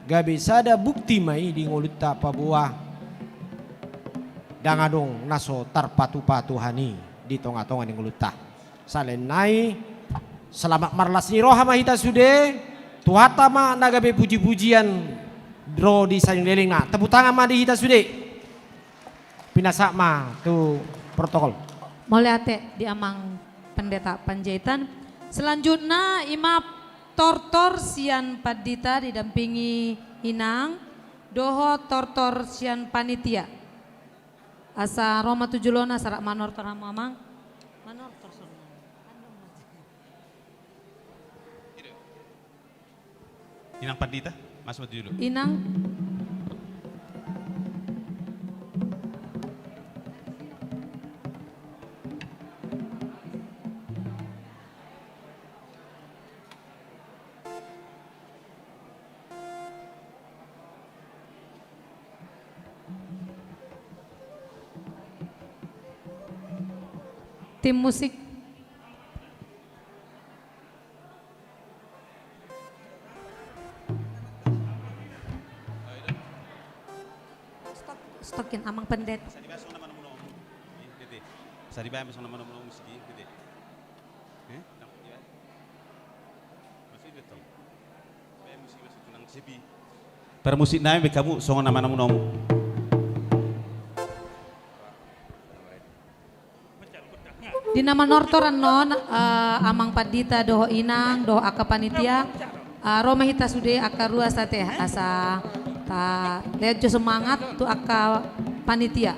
gabe sada bukti ma i di ngolunta paboa ndang adong na so tarpatupa Tuhan i di tonga-tonga ni ngolunta. Selain nai, selamat marlas ni roha ma hita sude, Tuhanta ma na gabe puji-pujian ro di saleleng-lelengna. Tepuk tangan ma di hita sude. Pinasahat ma tu protokol. Mauliate di amang Pendeta Panjaitan. Selanjutna ima tortor sian pandita didampingi inang dohot tortor sian panitia. Asa ro ma tu jolona, sarat manortor hamu amang. Manortor songon. Inang pandita, masuk tu jolo. Inang. Tim musik. Stok, stokin amang pendeta. Sadi bae songon na manomu-nomu. Ih, bete. Sadi bae songon na manomu-nomu sigi, bete. Eh? Parmusik nami, baen hamu songon na manomu-nomu. Di na manortor annon, eh, amang pandita dohot inang dohot angka panitia, eh, ro ma hita sude angka ruas ate, asa talehon jo semangat tu angka panitia.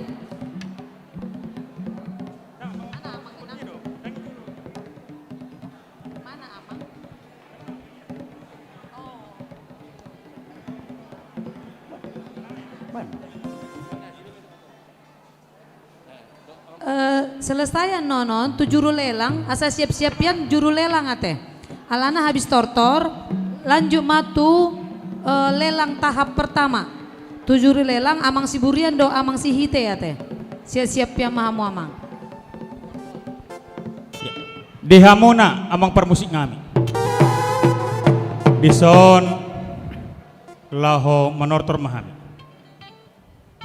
Eh, selesai annon on tu juru lelang, asa siap-siap pian juru lelang ate. Alana habis tortor, lanjut ma tu, eh, lelang tahap pertama. Tu juru lelang, amang Siburian dohot amang Sihite ate. Siap-siap pian ma hamu amang. Di hamuna amang parmusik nami. Dison laho manortor ma hami.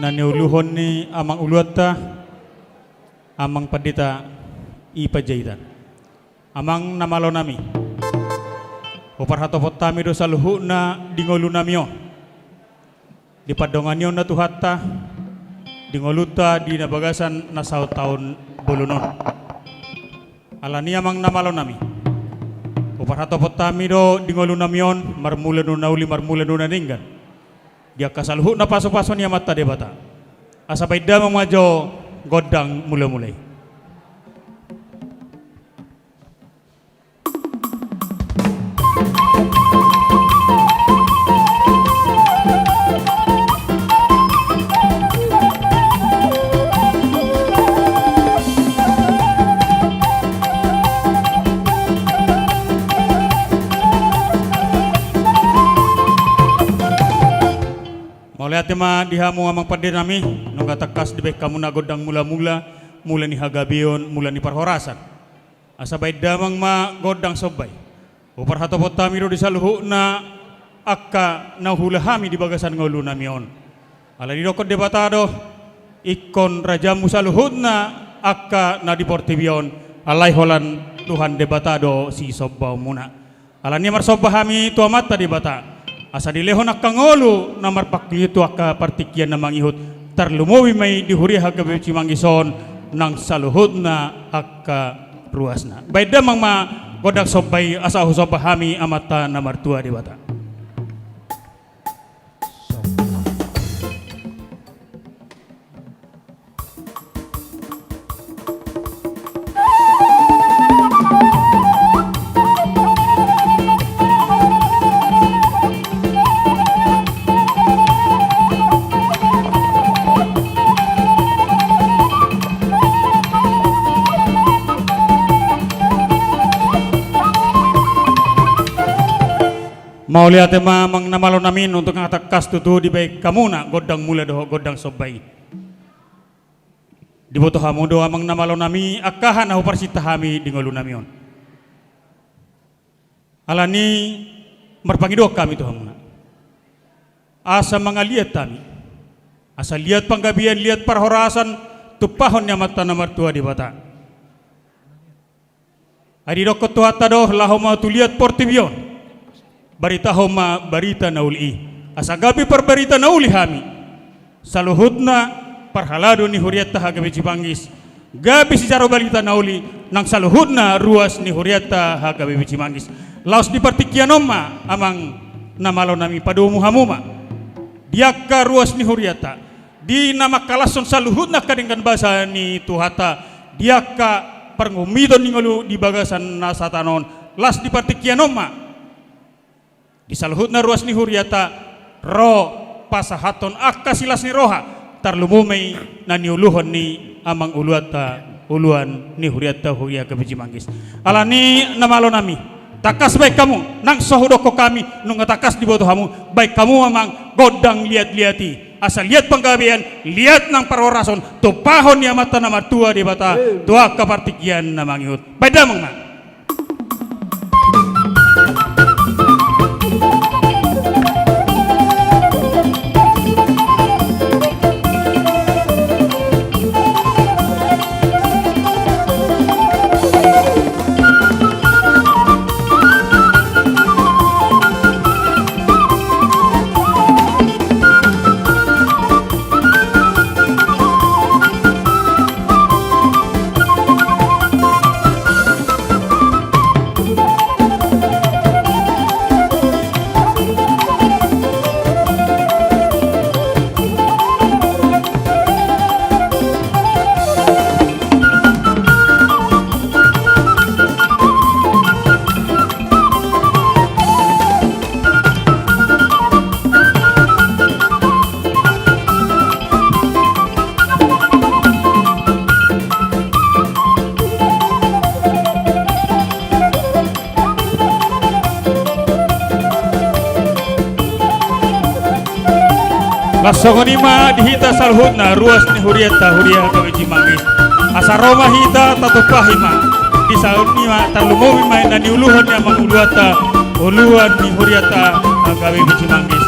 Na niuluhon ni amang uluanta, amang pandita i Panjaitan. Amang na malo nami. Huparhatopot hami do saluhutna di ngolu nami on. Di pandonganionna Tuhanta, di ngolunta di na bagasan na saut taon bolon on. Alani amang na malo nami. Huparhatopot hami do di ngolu nami on, marmula nu na uli, marmula nu na denggan. Di angka saluhutna pasu-pasu ni Amanta Debata. Asa baen damang ma jo gondang mula-mula i. Mauliate ma di hamu amang pande nami, nunga tangkas dibaen hamuna gondang mula-mula, mula ni hagabeon, mula ni parhorasan. Asa baen damang ma gondang somba i. Huparhatopot hami do di saluhutna angka na huula hami di bagasan ngolu nami on. Ala didokkon Debata do, ingkon rajamu saluhutna angka na di portibi on, alai holan Tuhan Debata do sisombaonmuna. Alani i marsomba hami tu Amanta Debata, asa dilehon angka ngolu na marpangkilingon tu angka partingkian na mangihut, tarlumobi ma i di huria HKBP Cimanggis on nang saluhutna angka ruasna. Baen damang ma gondang somba i asa husomba hami Amanta na martua Debata. Mauliate ma amang na malo nami, nunga tangkas tutu dibaen hamuna gondang mula dohot gondang somba i. Diboto hamu do amang na malo nami angka aha na huparsinta hami di ngolu nami on. Alani i marpangidoan hami tu hamuna, asa mangaliat hami, asa liat panggabean, liat parhorasan, tumpahon ni Amanta na martua Debata. Ai didokkon Tuhanta do, laho ma tu liat portibi on, baritahon ma barita na uli i, asa gabe parbarita na uli hami, saluhutna parhalado ni hurianta HKBP Cimanggis, gabe sijaro barita na uli nang saluhutna ruas ni hurianta HKBP Cimanggis. Laos di partingkian on ma amang na malo nami padomu hamu ma di angka ruas ni hurianta, di na mangkalashon saluhutna angka denggan basa ni Tuhanta, di angka parngommiton ni ngolu di bagasan na sataon on. Laos di partingkian on ma di saluhutna ruas ni hurianta ro pasahathon angka silas ni roha, tarlumobi ma i na niuluhon ni amang uluanta, uluan ni hurianta, huria HKBP Cimanggis. Alani i na malo nami, tangkas baen hamu, nang so hudokkon hami, nunga tangkas diboto hamu, baen hamu amang gondang liatliat i, asa liat panggabean, liat nang parhorasan, tumpahon ni Amanta na martua Debata tu angka partingkian na mangihut. Baen damang ma. Laos songon i ma di hita saluhutna ruas ni hurianta, huria HKBP Cimanggis. Asa ro ma hita tatumpahi ma, di saut ni ma tarlumobi ma na niuluhon ni amang uluanta, uluan ni hurianta HKBP Cimanggis.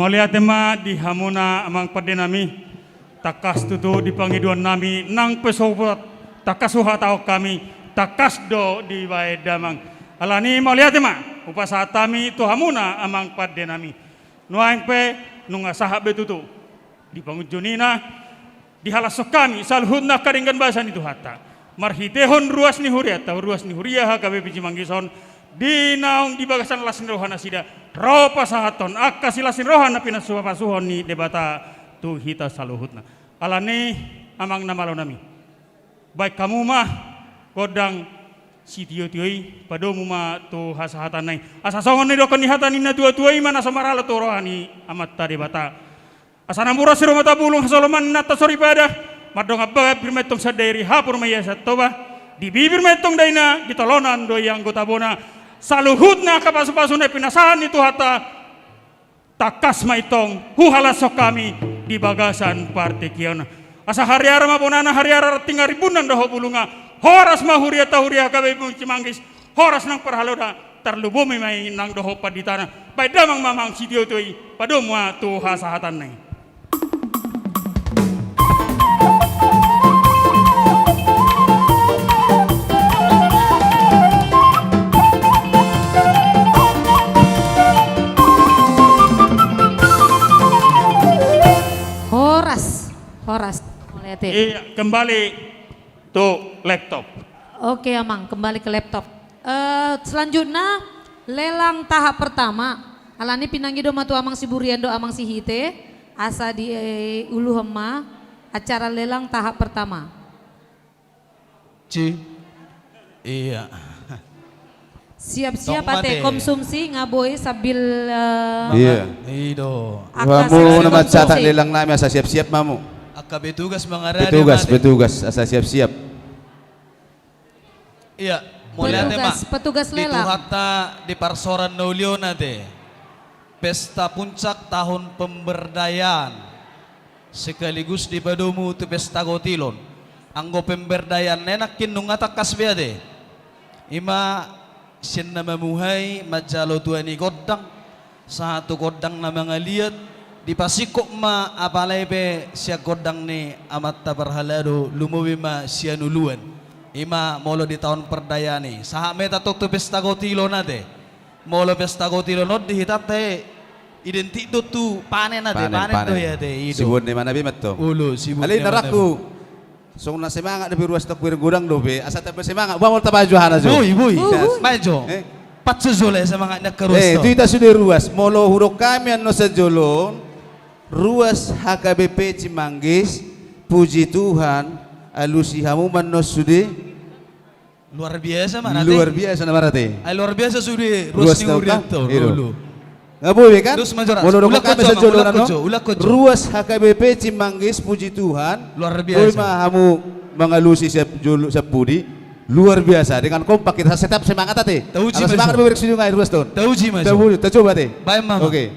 Mauliate ma di hamuna amang pande nami. Tangkas tutu di pangidoan nami nang pe so tangkas huhatahon hami, tangkas do dibaen damang. Alani mauliate ma hupasahat hami tu hamuna amang pande nami. Nuaeng pe nunga sahat be tutu di pangunjunina, dihalashon hami saluhutna angka denggan basa ni Tuhanta marhitehon ruas ni hurianta, ruas ni huria H K B P Cimanggis on, di naung di bagasan las ni roha nasida ro pasahathon angka silas ni roha na pinapasuhon ni Debata tu hita saluhutna. Alani amang na malo nami, baen hamu ma gondang sitiotio i, padomu ma tu hasahatanna i. Asa songon na nidok ni hata ni natuatua i ma na so maralo tu roha ni Amanta Debata. Asa na mura sirumata bulung hasoloman ni inanta soripada, mardongan bagas pir ma i tong sian dairi, hapur ma ia sian toba, di bibir ma i tong daina, di tolonan do ia anggo tabona. Saluhutna angka pasupasu na pinasahat ni Tuhanta, tangkas ma i tong huhalashon hami di bagasan partingkian. Asa hariara ma bonana, hariara ranting, arimbun nang dohot bulungna. Horas ma hurianta, huria H K B P Cimanggis. Horas nang parhalona, tarlumobi ma i nang dohot panditana. Baen damang ma amang sitiotio i, padomu ma tu hasahatanna i. Horas, horas. Mauliate. Iya, kembali to laptop. Oke, Amang, kembali ke laptop. Eh, selanjutna, lelang tahap pertama. Alani pinangido ma tu Amang Siburian dohot Amang Sihite, asa di, eh, uluhon ma acara lelang tahap pertama. Ci. Iya. Siap-siap ate, konsumsi nga boi sambil, eh, iya. Ido. Hamu na mancatat lelang nami asa siap-siap ma hamu. Angka petugas mangarade. Petugas, petugas, asa siap-siap. Iya, mauliate ma. Petugas, petugas lelang. Di Tuhanta di parsaoran na uli on ate. Pesta puncak tahun pemberdayaan sekaligus dipadomu tu pesta gotilon. Anggo pemberdayaan na i nangkin nunga tangkas be ate. Ima sian na mamuhai manjalo tua ni gondang, sahat tu gondang na mangaliat, dipasingkop ma apala i pe sian gondang ni amanta parhalado, lumobi ma sian uluan. Ima molo di tahun perdayaan i. Sahat ma i tong tu pesta gotilon ate. Molo pesta gotilon on di hitanta i identik do tu panen ate, panen, panen do i ate, ido. Sibuan ni mana be mantong. Olo, sibuan ni mana be. Alai na rangku. Songon na semangat dope ruas, tong hubereng godang dope, asa tamba semangat. Ba molo tabaen jo hana jo. Boi, boi. Baen jo. Eh? Patso jo lae semangat ni angka ruas tong. Eh, tu hita sude ruas. Molo hudok hami annon sajolo on, ruas H K B P Cimanggis, puji Tuhan, alusi hamu ma annon sude. Luar biasa ma ate. Luar biasa nama ate. Ai luar biasa sude ruas ni hurianta on. Nga boi be kan? Molo dokkon hami sajolo on, ruas H K B P Cimanggis, puji Tuhan. Luar biasa. Boi ma hamu mangalusi sian jolo, sian pudi. Luar biasa. Dengan kompak hita, tetap semangat ate. Tauji ma. Semangat be berek sujungai ruas tong. Tauji ma. Tacoba ate. Baen ma. Oke.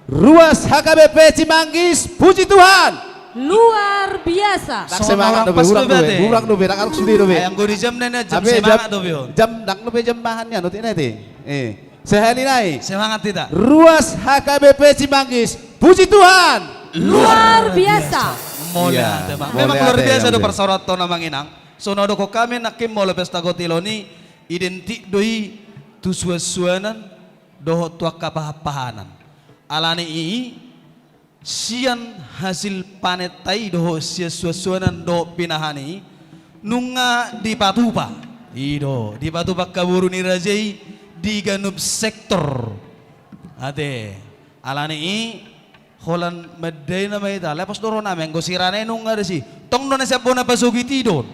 Ruas H K B P Cimanggis, puji Tuhan. Luar biasa. Ndang semangat dope, hurang dope, hurang dope, ndang adong sude dope. Ai anggo di jam na nian jam semangat dope on. Jam, ndang dope jam bahan nian otik na ate. Eh, sahali nai. Semangat hita. Ruas H K B P Cimanggis, puji Tuhan. Luar biasa. Mauliate ma. Memang luar biasa do parsaoran tong amang inang. Songon na dokkon hami nangkin molo pesta gotilon i identik do i tu suansuanan dohot tu angka pahanpahanan. Alani i, sian hasil panenta i dohot sian suansuanan dohot pinahan i, nunga dipatupa. Ido, dipatupa angka boru ni raja i di ganup sektor. Ate, alani i, holan mandai nama hita, lepos do roha nami, anggo sirana i nunga disi. Tong do na sian bona pasogit i do.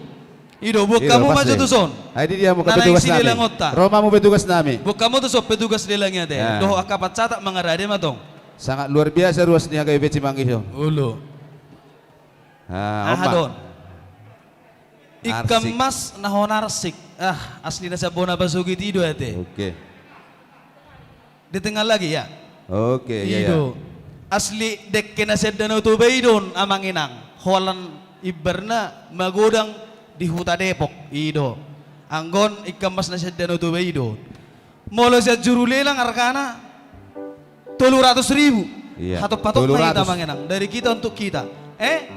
Ido, buat hamu ma jo tuson. Ai di dia hamu angka petugas nami. Ro ma hamu petugas nami. Buat hamu tuson petugas lelang i ate. Dohot angka pancatat mangarade ma tong. Sangat luar biasa ruas ni H K B P Cimanggis on. Olo. Aha do on? Ikan mas na hona arsik. Ah, asli na sian bona pasogit i do ate. Oke. Di tengah lagi ya. Oke, iya, iya. Ido. Asli dengke na sian Danau Toba i do on amang inang. Holan imbarna magodang di huta Depok. Ido. Anggo on ikan mas na sian Danau Toba i do on. Molo sian juru lelang argana tolu ratus ribu. Iya. Hatop-hatop ma hita mangenang. Dari kita untuk kita. Eh?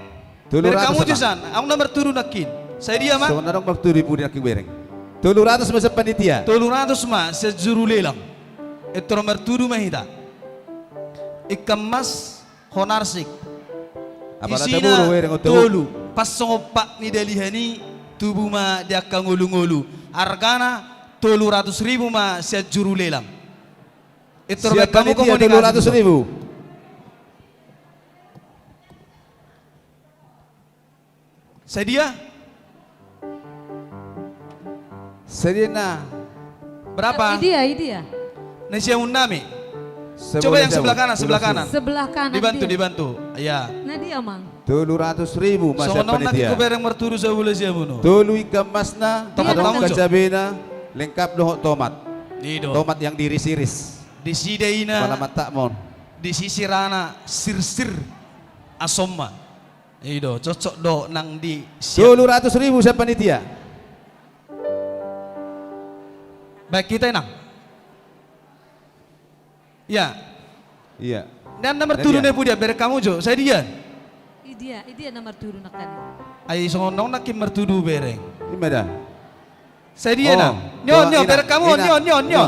Tolu ratus. Bereng hamu jo sian. Adong na martudu nangkin. Sadia ma? Songon na adong martudu i pudi nangkin bereng. Tolu ratus ma sian panitia. Tolu ratus ma sian juru lelang. Pintor martudu ma hita. Ikan mas honarsik. Isina tolu. Pas songon pat ni dalihan i, tubu ma di angka ngolu-ngolu. Argana tolu ratus ribu ma sian juru lelang. Pintor bereng hamu komunikasi. Sian panitia tolu ratus ribu. Sadia? Sadia na. Berapa? Idia, idia. Na siamun nami. Coba yang sebelah kanan, sebelah kanan. Sebelah kanan. Dibantu, dibantu. Ya. Na dia, Mang? Tolu ratus ribu ma sian panitia. Songon na nangkin hubereng martudu sabola siamun on. Tolu ikan masna, adong kacabena, lengkap dohot tomat. I do. Tomat yang diiris-iris. Disi da ina. Pala mantap mon. Disi sirana sirsir asomma. I do, cocok do nang di siap. Tolu ratus ribu sian panitia. Baik, hita inang. Ya. Iya. Nian na martudu na i pudi, bereng hamu jo. Sadia? Idia, idia na martudu nangkin. Ai songon na nangkin martudu bereng. Ima da. Sadia na? Nyo, nyo, bereng hamu, nyo, nyo, nyo.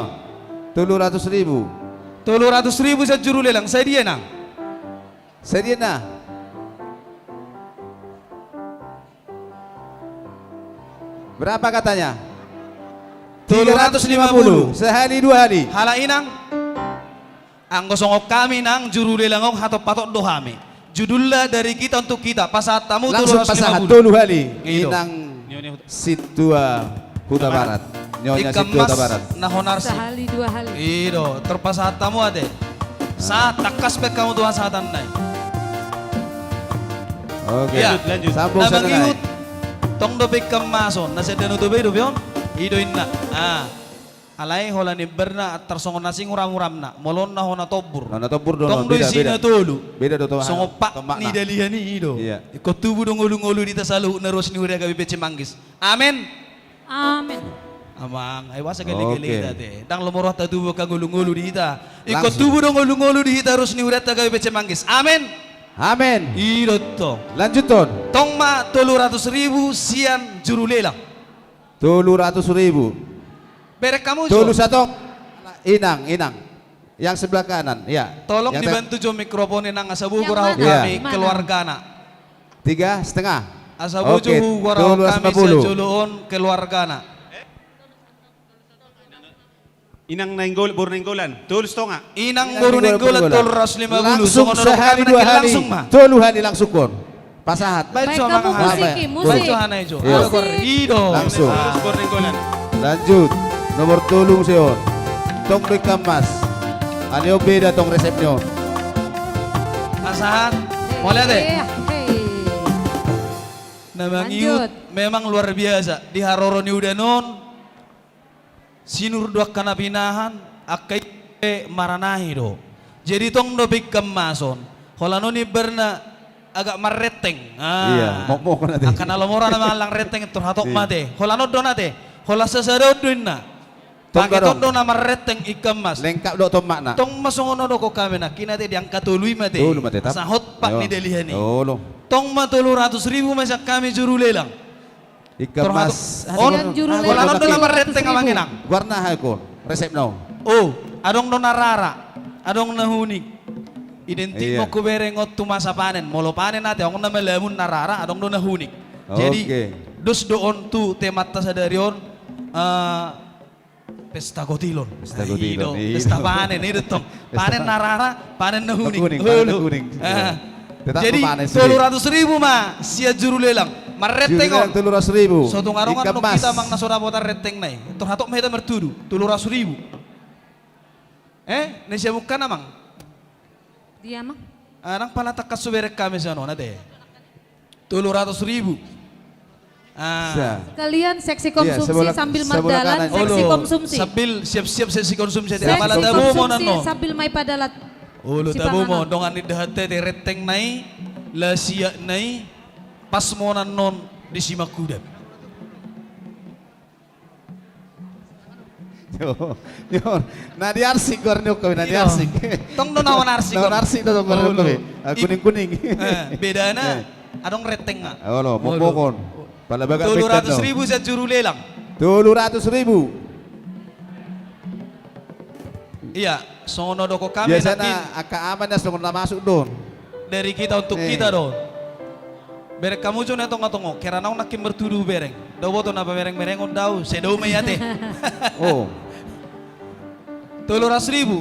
Tolu ratus ribu. Tolu ratus ribu sian juru lelang. Sadia na? Sadia na? Berapa katanya? Tiga ratus lima puluh. Sehali dua hali. Halak inang. Anggo songon hami nang juru lelang on, hatop-hatop do hami. Judulna Dari Kita Untuk Kita. Pasahat hamu tolu ratus lima puluh. Langsung pasahat tolu hali. I do. Inang Sintua Hutabarat. Nyonya Sintua Hutabarat. Ikan mas na honarsik. Sehali dua hali. I do, pintor pasahat hamu ate. Sahat, tangkas bereng hamu tu hasahatan na i. Oke. Ya. Lanjut, lanjut. Sambung. Na mangihut, tong dope ikan mas on, na sian Danau Toba i dope on. I do inna. Ah. Alai holan imbarna tarsongon asing uram-uramna, molo on na hona tombur. Na hona tombur do. Tong do isina tolu. Beda do, songon pat ni dalihan i do. Iya. Ingkon tubu do ngolu-ngolu di hita saluhutna, ruas ni huria H K B P C Manggis. Amen. Amen. Amang, ai boasa gele-gele hita ate. Ndang lomo rohanta tubu angka ngolu-ngolu di hita. Ingkon tubu do ngolu-ngolu di hita, ruas ni hurianta H K B P C Manggis. Amen. Amen. I do tong. Lanjuthon. Tong ma tolu ratus ribu sian juru lelang. Tolu ratus ribu. Bereng hamu jo. Tolu satong. Inang, inang. Yang sebelah kanan, ya. Tolong dibantu jo mikrofon inang, asa boi hurahon hami keluargana. Tiga setengah. Asa boi jo hurahon hami sian jolo on keluargana. Inang Nainggolan, boru Nainggolan, tolu satonga. Inang boru Nainggolan, tolu ratus lima puluh. Langsung sahali dua hali. Tolu hali langsung kon. Pasahat. Baen jo, Amang. Baen jo, Amang. Baen jo, Amang. Langsung. Boru Nainggolan. Lanjut. Nomor tolu muse on. Tong do ikan mas. Alai on beda tong resep ni on. Pasahat. Mauliate. Na mangihut memang luar biasa. Di haroro ni udan on. Sinur do angka na pinahan, angka i pe maranahi do. Jadi tong dope ikan mas on, holan on imbarna agak marrenteng. Ah. Iya, mokmok on ate. Angka na lomo ra na mangallang renteng, tor hatop ma ate. Holan on do na ate. Holan sasada on do inna. Paket on do na marrenteng ikan mas. Lengkap do tomatna. Tong ma songon na hudokhon hami nangkin ate, di angka tolu i ma ate. Tolu ma ate, tap. Asa hot pat ni dalihan i. Tong ma tolu ratus ribu ma sian hami juru lelang. Ikan mas. On, holan on do na marrenteng, Amang Inang. Goarna aha on, resepna on? Oh, adong do na rara, adong na hunik. Identik ma hubereng on tu masa panen. Molo panen ate, adong na malamun, na rara, adong do na hunik. Jadi dos do on tu temanta sadari on, eh, pesta gotilon. Pesta gotilon, i do, i do. Pesta panen, i do tong. Panen na rara, panen na hunik. Hunik, panen na hunik. Jadi tolu ratus ribu ma sian juru lelang. Marrenteng on. Juru lelang tolu ratus ribu. So tung adong annon hita, Amang, na so dapotan rentengna i, tor hatop ma hita martudu. Tolu ratus ribu. Eh, na siamun kan, Amang? Dia, Amang. Ah, nang pala tangkas hubereng hami sian on ate. Tolu ratus ribu. Ah. Sekalian seksi konsumsi sambil mardalan, seksi konsumsi. Sambil siap-siap seksi konsumsi ate. Apala tabo ma on annon. Sambil mai padalan. Olo, tabo ma on, dongan indahan ate, rentengna i, lasiakna i, pas ma on annon di Simangkudan. Yo, yo, na di arsik goar ni on, na di arsik. Tong do na on arsik. Na on arsik do tong goar ni on. Kuning-kuning. Bedana adong renteng nga. Olo, mombohon. Pala bagak. Tolu ratus ribu sian juru lelang. Tolu ratus ribu. Iya, songon na didok hami nangkin. Biasana angka aman na songon na masuk do on. Dari kita untuk kita do on. Bereng hamu jo na tonga-tonga on, kera naung nangkin martudu bereng. Dao boto na pamereng-merengon dao, sai dao ma i ate. Oh. Tolu ratus ribu.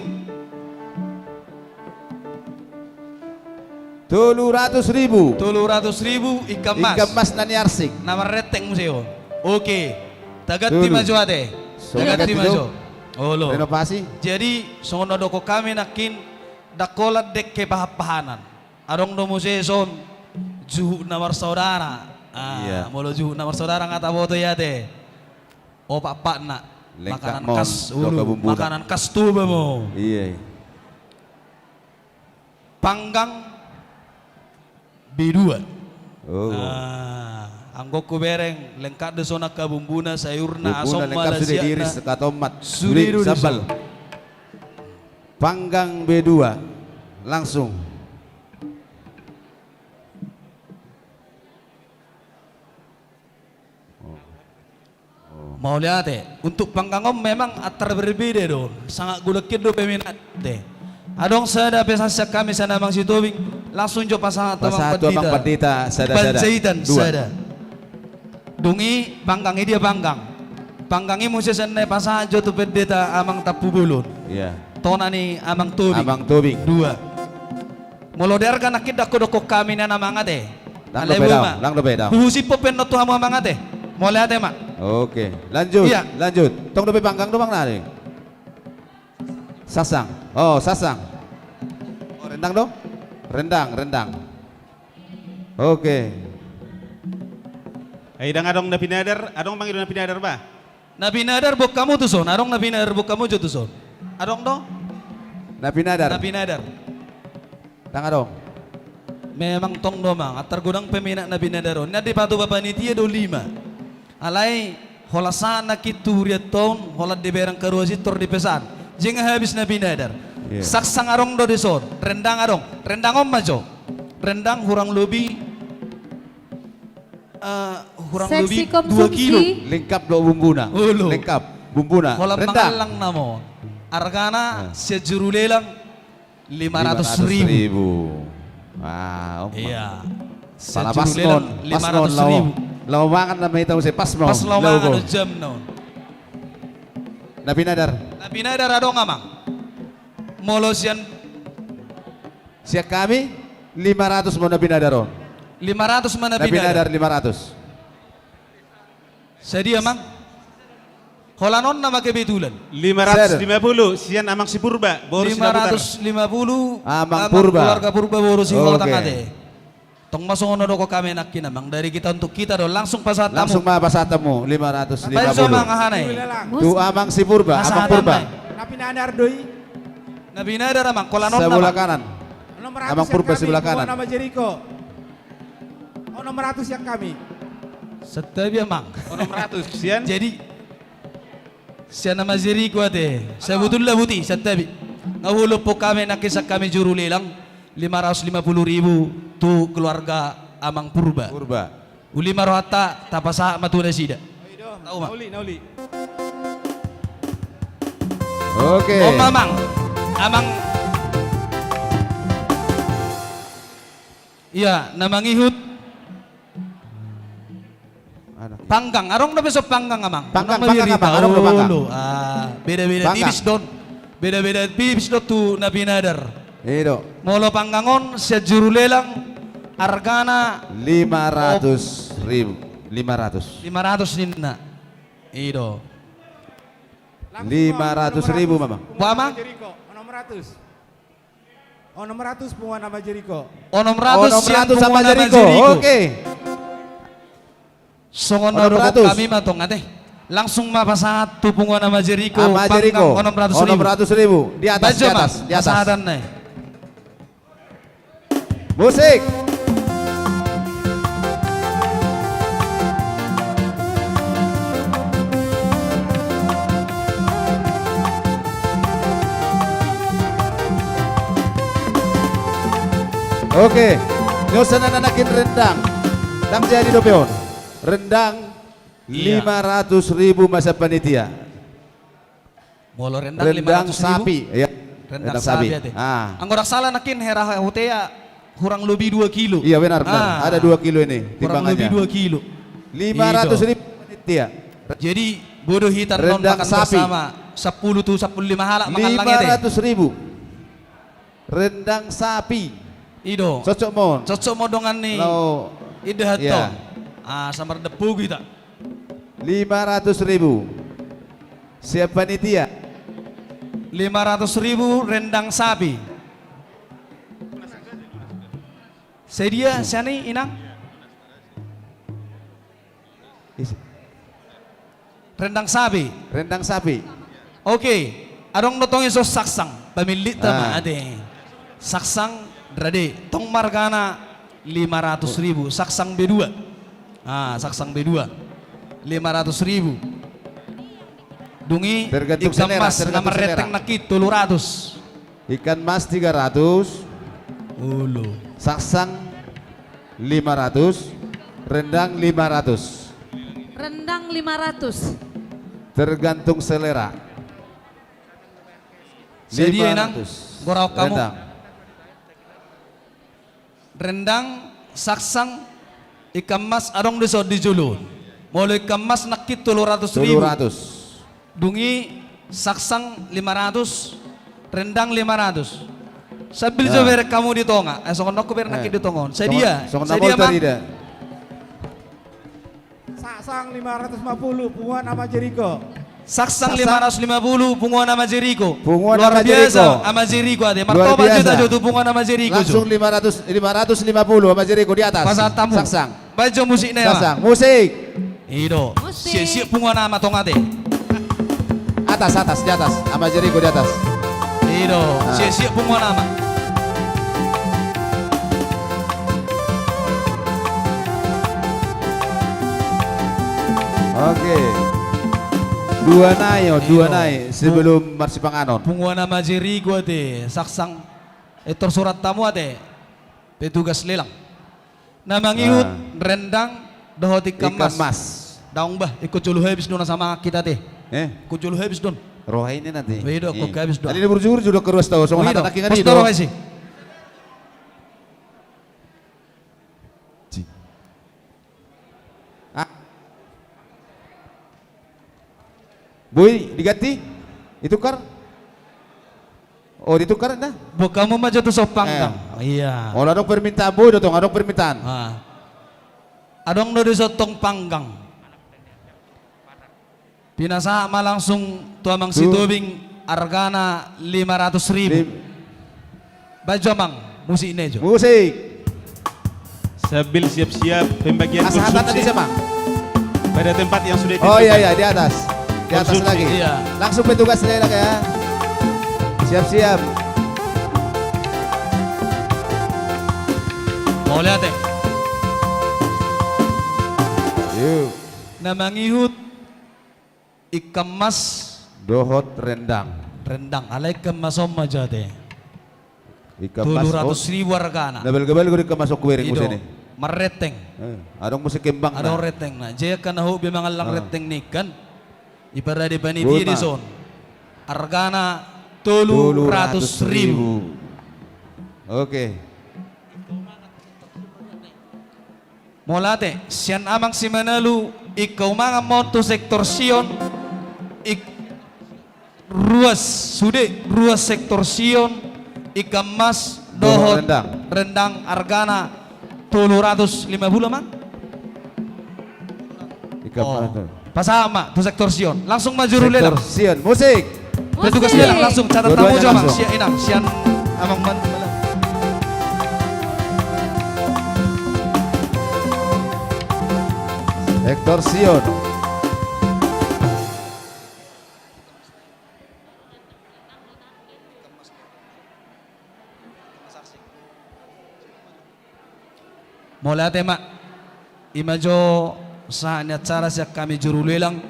Tolu ratus ribu. Tolu ratus ribu, ikan mas. Ikan mas na ni arsik. Na marrenteng muse on. Oke. Taganti ma jo ate. Taganti ma jo. Olo. Renovasi. Jadi, songon na didok hami nangkin, ndang holan dengke pahan-pahanan. Adong do muse son juhut na marsaudara. Ah, molo juhut na marsaudara nga taboto i ate. Opat-opatna. Lengkap makanan khas, makanan khas Toba ma on. Iya. Panggang B dua. Oh. Ah, anggo hubereng lengkap do son angka bumbuna, sayurna, asomna, lengkap, sude diiris, katomat, sude do sambal. Panggang B dua. Langsung. Mauliate. Untuk panggang on memang antar berbeda do. Sangat godang hian do peminat ate. Adong sada pesan sian hami sian Amang Sitobing, langsung jo pasahat tu Amang Pandita. Sada, sada. Panjaitan dua. Sada. Dung i panggang i dia panggang. Panggang i muse sian na i pasahat jo tu Pandita Amang Tampubolon. Iya. Tona ni Amang Tobing. Amang Tobing. Dua. Molo di arga nangkin ndang hudok hami nian Amang ate. Ndang dope dao, ndang dope dao. Huhusip pe annon tu hamu Amang ate. Mauliate ma. Oke, lanjut, lanjut. Tong dope panggang do Amang nari. Sassang. Oh, sassang. Oh, rendang do? Rendang, rendang. Oke. Ai ndang adong na pinadar, adong mangido na pinadar ba? Na pinadar boan hamu tu son, adong na pinadar boan hamu jo tu son. Adong do? Na pinadar. Na pinadar. Ndang adong. Memang tong do Amang, antar godang peminat na pinadar on. Na dipatupa panitia do lima. Alai holan sahat nangkin tu hurianta on, holan dibereng karuas i tor dipesan. Jeng habis na pinadar. Iya. Sassang adong do di son, rendang adong. Rendang on ma jo. Rendang hurang lobi Eh, hurang lobi dua kilo. Seksi konsumsi. Lengkap do bumbuna. Olo. Lengkap bumbuna. Holan mangallang nama on. Argana sian juru lelang lima ratus ribu. Lima ratus ribu. Ah, oh. Iya. Sian juru lelang lima ratus ribu. Laho mangan nama hita muse, pas ma on. Pas laho mangan on, jamna on. Na pinadar. Na pinadar adong Amang. Molo sian Sian hami, lima ratus ma na pinadar on. Lima ratus ma na pinadar. Na pinadar lima ratus. Sadia Amang? Holan on nama kebetulan. Lima ratus lima puluh, sian Amang si Purba, boru Sinaputar. Lima ratus lima puluh, Amang Purba. Keluarga Purba, boru Sihotang ate. Tong ma songon na didok hami nangkin Amang, dari kita untuk kita do, langsung pasahat hamu. Langsung ma pasahat hamu, lima ratus lima puluh. Baen jo Amang aha na i. Tu Amang si Purba, Amang Purba. Na pinadar do i. Na pinadar Amang, holan on nama. Sebelah kanan. Amang Purba sebelah kanan. Onom ratus sian hami, punguan Ama Jeriko. Onom ratus sian hami. Santabi Amang. Onom ratus sian? Jadi, sian Ama Jeriko ate. Sebetulna buti, santabi. Nga hulompok hami nangkin sian hami juru lelang, lima ratus lima puluh ribu tu keluarga Amang Purba. Purba. Uli ma rohanta, tapasahat ma tu nasida. Tau ma. Nauli, nauli. Oke. On ma Amang. Amang. Iya, na mangihut. Panggang, adong dope son panggang Amang. Panggang, panggang Amang, adong do panggang. Olo, ah, beda-beda tipis do on. Beda-beda tipis do on tu na pinadar. I do. Molo panggang on sian juru lelang argana lima ratus ribu. Lima ratus. Lima ratus ninna. I do. Lima ratus ribu Amang. Boha Amang? Onom ratus. Onom ratus punguan Ama Jeriko. Onom ratus sian punguan Ama Jeriko. Oke. Songon na didok hami ma tong ate. Langsung ma pasahat tu punguan Ama Jeriko. Ama Jeriko. Panggang onom ratus ribu. Onom ratus ribu. Di atas, di atas, di atas. Pasahatanna i. Musik. Oke, nyosa na nangkin rendang. Ndang jadi dope on. Rendang. Iya. Lima ratus ribu ma sian panitia. Molo rendang, rendang lima ratus ribu. Sapi, ya. Rendang, rendang sapi, sapi ate. Ah. Anggo ndang sala nangkin hera hutea kurang lebih dua kilo. Iya, benar, benar. Ah. Ada dua kilo ini timbangannya. Kurang lebih dua kilo. Lima ratus ribu panitia. Jadi, bodo hita non rendang makan sapi bersama. Sepuluh tu sepuluh lima halak mangallang ete. Lima ratus ribu. Rendang sapi. I do. Cocok mon. Cocok mon dongan ni. Lau. Indahan, iya, tong. Ah, samar depu kita. Lima ratus ribu. Sian panitia. Lima ratus ribu rendang sapi. Sadia, hmm, sian i, Inang? Is- Rendang sapi. Rendang sapi. Oke. Adong do tong dison saksang. Pamillit ta ma, ah, ate. Saksang rade. Tong ma argana lima ratus ribu. Saksang B dua. Ah, saksang B dua. Lima ratus ribu. Dung i tergantung selera, ikan mas tergantung selera. Na marreteng nangkin tolu ratus. Ikan mas tiga ratus. Ulu. Saksang lima ratus, rendang lima ratus. Rendang lima ratus. Tergantung selera. Sadia, Inang? Lima ratus. Gorahon hamu. Rendang. Rendang, saksang, ikan mas, adong dison di jolo. Molo ikan mas nangkin tolu ratus ribu. Tolu ratus. Dung i saksang lima ratus, rendang lima ratus. Sambil jo bereng hamu di tonga. Eh, songon nangkin bereng nangkin di tonga on. Sadia, songon, songon sadia, Mang? Saksang lima ratus lima puluh, punguan Ama Jeriko. Saksang lima ratus lima puluh, punguan Ama Jeriko. Punguan Ama Jeriko. Luar biasa, Ama Jeriko ate. Luar biasa. Martoba juta jo tu punguan Ama Jeriko jo. Langsung lima ratus, lima ratus lima puluh, Ama Jeriko di atas. Pasahat hamu. Saksang. Baen jo musikna, Ama. Saksang, musik. I do. Musik. Siap, siap punguan Ama tonga ate. Atas, atas, di atas. Ama Jeriko di atas. I do. Nah. Siap, siap punguan Ama. Oke. Dua nai, oh, dua nai sebelum marsipanganon. Punguan Ama Jeriko ate, saksang. Eh, tersurat hamu ate. Petugas lelang. Na mangihut rendang dohot ikan mas. Ikan mas. Daong bah, ingkon jolo habis do na samangan hita ate. Eh? Ingkon jolo habis do on. Roha ini nanti. I do, ingkon habis do on. Tadi ini burju-burju do keruas tau, songon hata nangkin i do. Roha isi. Ah. Boi, diganti? Ditukar? Oh, ditukar, nah. Buat hamu ma jo tu son panggang. Eh. Iya. Olo, adong permintaan, boi do tong, adong permintaan. Ah. Adong do dison tong panggang. Pinasahat ma langsung tu Amang Sitobing, argana lima ratus ribu. Lim- Baen jo, Amang, musikna jo. Musik. Sambil siap-siap pembagian konsumsi. Asa hata tadi siapa? Pada tempat yang sudah ditentukan. Oh, iya, iya, di atas. Di atas lagi. Konsumsi. Iya. Langsung petugas lelang ya. Siap-siap. Mauliate. Yuk. Na mangihut ikan mas dohot rendang. Rendang, alai ikan mas on ma jo ate. Ikan mas on. Tolu ratus ribu argana. Na balga-balga do ikan mas on hubereng muse i. Marreteng. Eh, adong muse kembangna. Adong retengna. Jadi angka na hobi mangallang reteng ni ikan, diparade panitia dison. Argana tolu ratus ribu. Tolu ratus ribu. Oke. Mauliate, sian Amang Simanalu, ingkon mangan ma on tu sektor Sion, ik-, ruas, sude, ruas sektor Sion, ikan mas, dohot rendang. Dohot rendang, argana tolu ratus lima puluh, Amang? Ikan mas. Oh. Pasahat ma tu sektor Sion. Langsung ma juru lelang. Sektor Sion. Musik. Petugas lelang langsung, catat hamu jo, Amang. Dua-duanya langsung. Sian Inang, sian Amang man-, Sektor Sion. Mauliate ma. I ma jo sahat ni acara sian hami juru lelang.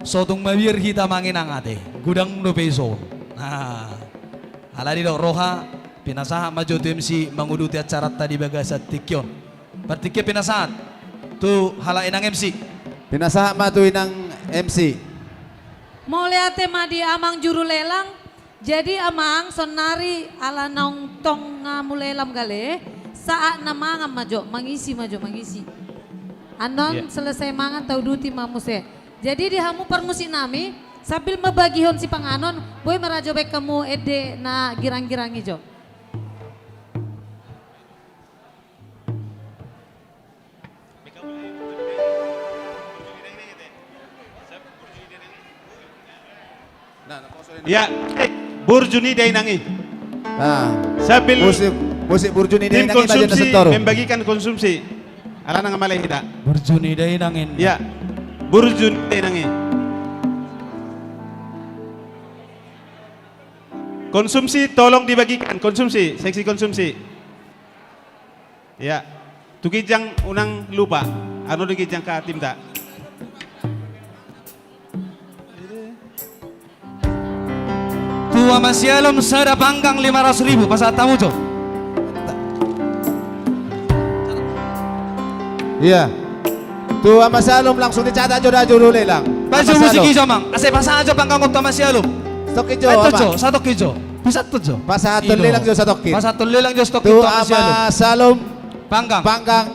So tung mabiar hita manang ate. Godang dope dison. Nah. Alai didok roha, Pinasahat ma jo tu M C manguduti acaranta di bagasan tingki on. Partingkian pinasahat tu halak inang M C. Pinasahat ma tu inang M C. Mauliate ma di amang juru lelang. Jadi amang, saonari ala naung tong nga mulelam gale, saatna mangan ma jo, mangisi ma jo, mangisi. Annon selesai mangan tauduti ma muse. Jadi di hamu parmusik nami, sambil mambagihon sipanganon, boi ma rajo baen hamu ende na girang-girang i jo. Ya, burju ni dainang i. Sambil musik, musik burju ni dainang i, tim konsumsi membagikan konsumsi. Alana nga malai hita. Burju ni dainang i. Ya. Burju ni dainang i. Konsumsi tolong dibagikan, konsumsi, seksi konsumsi. Ya. Tu ginjang unang lupa. Anu di ginjang ka timta. Tu Ama Sialom sada panggang lima ratus ribu, pasahat hamu jo. Iya. Tu Ama Sialom langsung dicatat jo da juru lelang. Baju musik i jo amang. Asa pasahat jo panggang on tu Ama Sialom. Satongkin jo, satongkin jo. Pasahat tu lelang jo satongkin. Pasahat tu lelang jo satongkin tu Ama Sialom. Panggang. Panggang.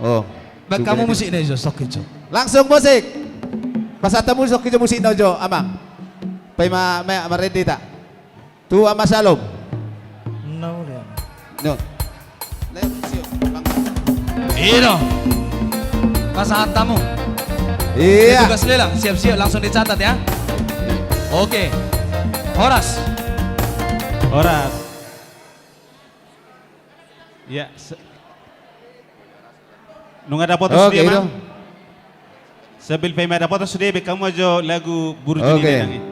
Oh. Baen hamu musik na i jo, satongkin jo. Langsung musik. Pasahat hamu satongkin jo musik na i jo, amang. Paima, ma, marende hita. Tu Ama Sialom. No. I do. Pasahat hamu. Iya. Tugas lelang, siap-siap langsung dicatat ya. Oke. Horas. Horas. Ya. Nunga dapotan sude, amang? Sambil paima dapotan sude, baen hamu ma jo lagu burju ni dainang i.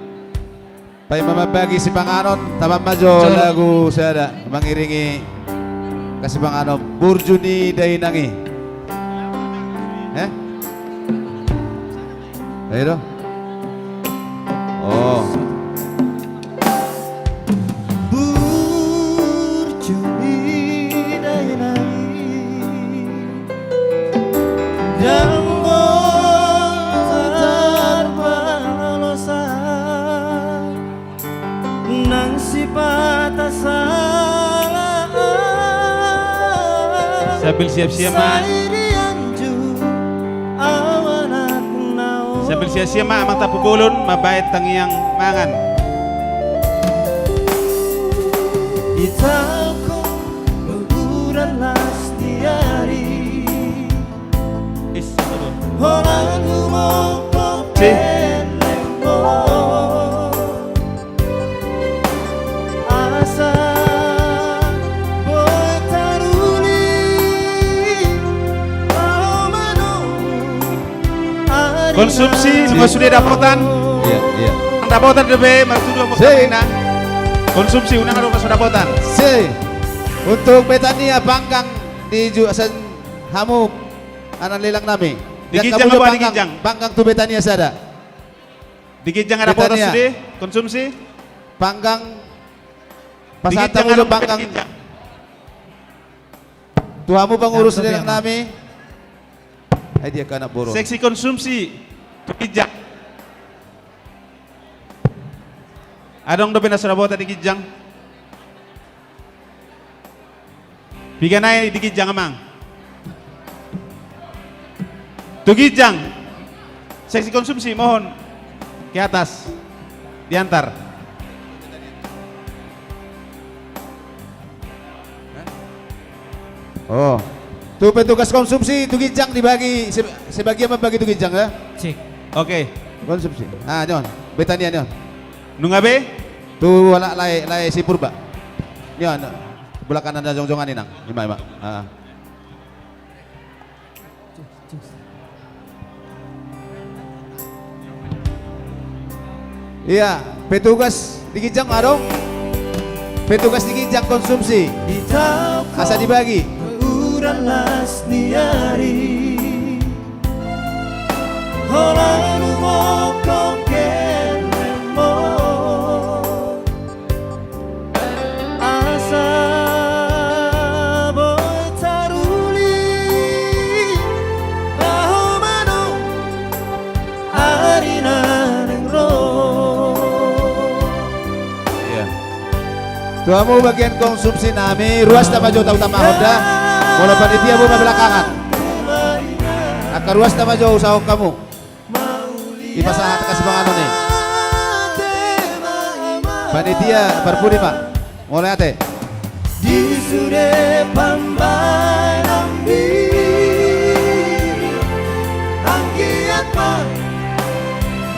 Paima mambagi sipanganon, tamba ma jo lagu sada mangiringi hasipanganon burju ni dainang i. Eh? Ayo do. Oh. Burju ni dainang i, ndang boi tarpalosa. Nang sipata salah. Sambil siap-siap ma. Sambil siap-siap ma amang Tampubolon mambaen tangiang mangan. Ita ko uran las ni ari. Holan humongkop hellengmon. Asa boi taruli au manomu. Konsumsi, nunga sude dapotan. Iya, iya. Dapotan dope, martudu amang. Konsumsi, unang adong na so dapotan. Untuk Betania panggang di juasan hamu. Anak lelang nami. Di ginjang apa, di ginjang? Panggang tu Betania sada. Di ginjang ada potos di konsumsi. Panggang. Pasahat hamu jo panggang. Tu hamu pangurus lelang nami. Ai dia anak boru. Seksi konsumsi. Tu ginjang. Adong dope na so dapotan di ginjang. Piga nai di ginjang, amang? Tu ginjang. Seksi konsumsi, mohon ke atas. Diantar. Oh. Tu petugas konsumsi, tu ginjang dibagi, se-, sebagian membagi tu ginjang, ya? Cek. Oke. Konsumsi. Ah, nion. Betania, nion. Nunga be? Tu halak lae, lae si Purba. Nion. Bulakan na jongjongan i nang. Ima, ima. Ah. Iya, petugas di ginjang adong. Petugas di ginjang konsumsi. Asa dibagi. Uran las ni ari. Holan humongkop hellengmon. Tu hamu bagian konsumsi nami, ruas ta ma jo, tautama Honda. Molo panitia, boi ma belakangan. Angka ruas ta ma jo, usahaon hamu. Dipasahat angka sipanganon i. Panitia, parpudi ma. Mauliate. Di sude pambahenan biri, anggiat ma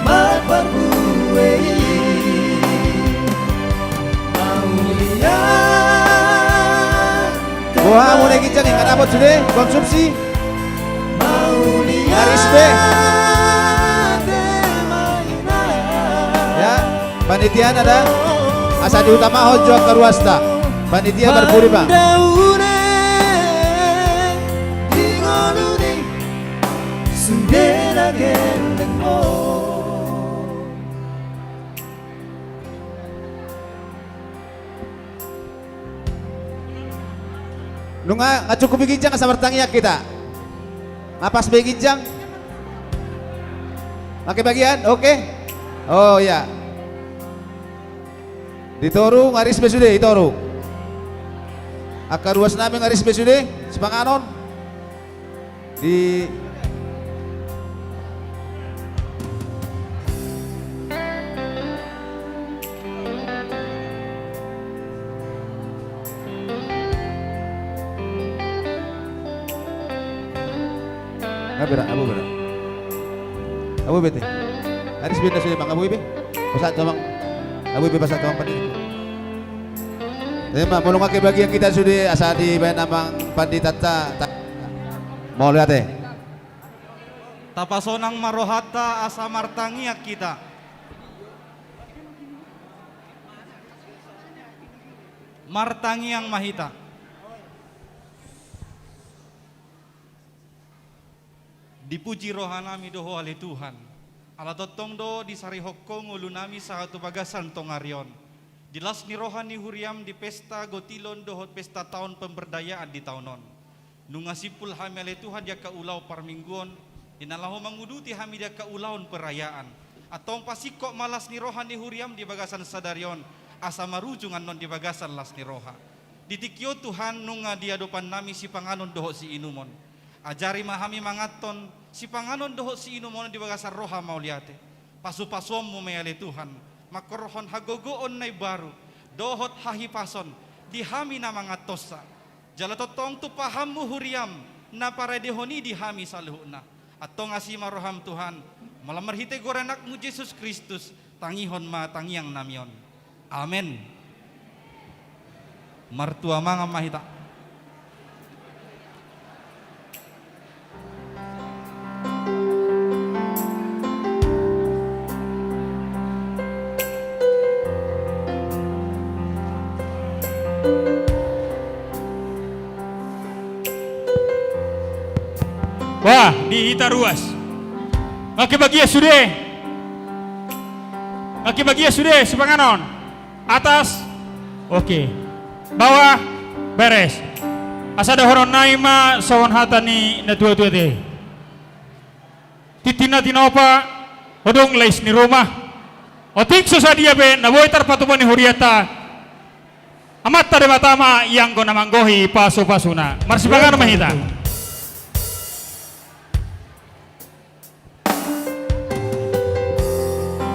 marparbue i. Mauliate. Boha, mauliate ginjang, ingat apa sude konsumsi? Mauliate. Aris be. Ya. Panitia na da, asa diutamahon jo angka ruasta. Panitia, parpudi ma. Nunga, nga cukup i ginjang, asa martangiang hita. Nga pas be i ginjang? Nga kebagian? Oke. Oh ya. Di toru nga aris be sude, di toru. Angka ruas nami nga aris be sude sipanganon. Di Nga bera, abu bera. Abu bete. Aris be na sude, Amang, abu be. Pasahat tu Amang. Abu be, pasahat tu Amang Pandita. Ima, molo nga kebagian hita sude, asa dibahen Amang Pandita ta, ta. Mauliate. Tapasonang ma rohanta asa martangiang hita. Martangiang ma hita. Dipuji rohanami do Ho ale Tuhan. Ala tongtong do disarihon Ho ngolunami sahat tu bagasan tongari on. Di las ni roha ni huriam di pesta gotilon dohot pesta taon pemberdayaan di taon on. Nunga simpul hami ale Tuhan di angka ulaon parmingguon, di na laho manguduti hami di angka ulaon perayaan. Antong pasingkop ma las ni roha ni huriam di bagasan sadari on, asa marujung annon di bagasan las ni roha. Di tingki on Tuhan, nunga di adopannami sipanganon dohot siinumon. Ajari ma hami manganhon sipanganon dohot siinumon di bagasan roha mauliate. Pasupasuonmu ma i ale Tuhan, mangkorhon hagogoon na imbaru dohot hahipason di hami na manganhonsa. Jala tongtong tu pahanmu huriam na paradehon i di hami saluhutna. Antong asi ma roham Tuhan, molo marhite goar ni Anakmu Jesus Kristus, tangihon ma tangiangnami on. Amen. Martua mangan ma hita. Wah, di hita ruas. Nga kebagian sude. Nga kebagian sude sipanganon. Atas. Oke. Bawah. Beres. Asa dohononnami ma songon hata ni natuatua te. Tintin na tinopa, odong lais ni ruma. Otik so sadia pe na boi tarpatupa ni hurianta. Amanta Debata ma ianggo na manggohi pasupasuna. Marsipanganon ma hita.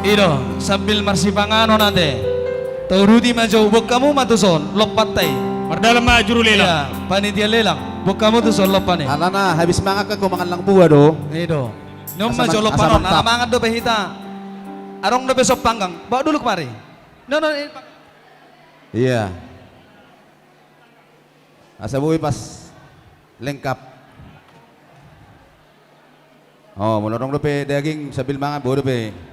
I do, sambil marsipanganon ate. Tauduti ma jo, boan hamu ma tuson lompanta i. Mardalan ma juru lelang. Iya, panitia lelang. Boan hamu tuson lompan i. Alana habis mangan kan, mangan lang buah do. I do. Nion ma jo lompan on, ala mangan dope hita. Adong dope sop panggang. Bawa dulu kemari. No, no, i-, Iya. Asa boi pas lengkap. O, molo adong dope daging sambil mangan, boi dope.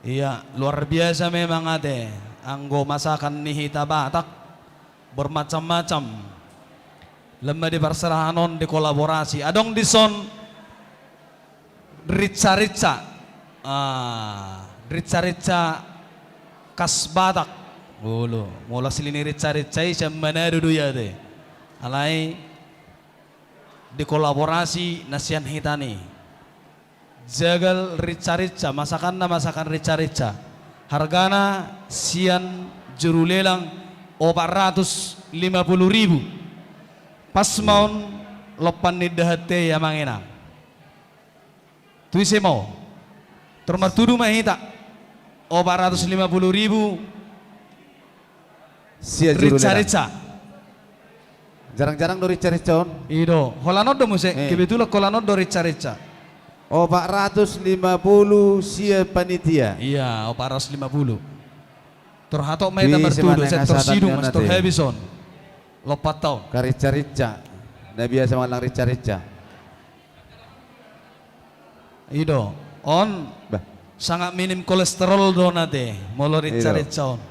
Iya, luar biasa memang ate, anggo masakan ni hita Batak, bermacam-macam. Lemah di parserahan on, di kolaborasi. Adong dison rica-rica. Ah, rica-rica khas Batak. Olo, molo asli ni rica-rica i sian Manado do i ate. Alai di kolaborasi na sian hita ni Jagal Rica-rica, masakanna masakan rica-rica. Hargana sian juru lelang opat ratus lima puluh ribu. Pas ma on lompan ni indahan te, amang inang. Tu ise ma on? Tor martudu ma hita. Opat ratus lima puluh ribu. Sia juru lelang. Rica-rica. Jarang-jarang do rica-rica on. I do. Holan on do muse. Eh. Kebetulan holan on do rica-rica. Opat ratus lima puluh sia panitia. Iya, opat ratus lima puluh. Tor hatop ma hita martudu, sai tor sidung ma, tor habis on. Lompanta on. Karica-rica. Na biasa mangallang rica-rica. I do, on. Bah. Sangat minim kolesterol do na te, molo rica-rica on. I do.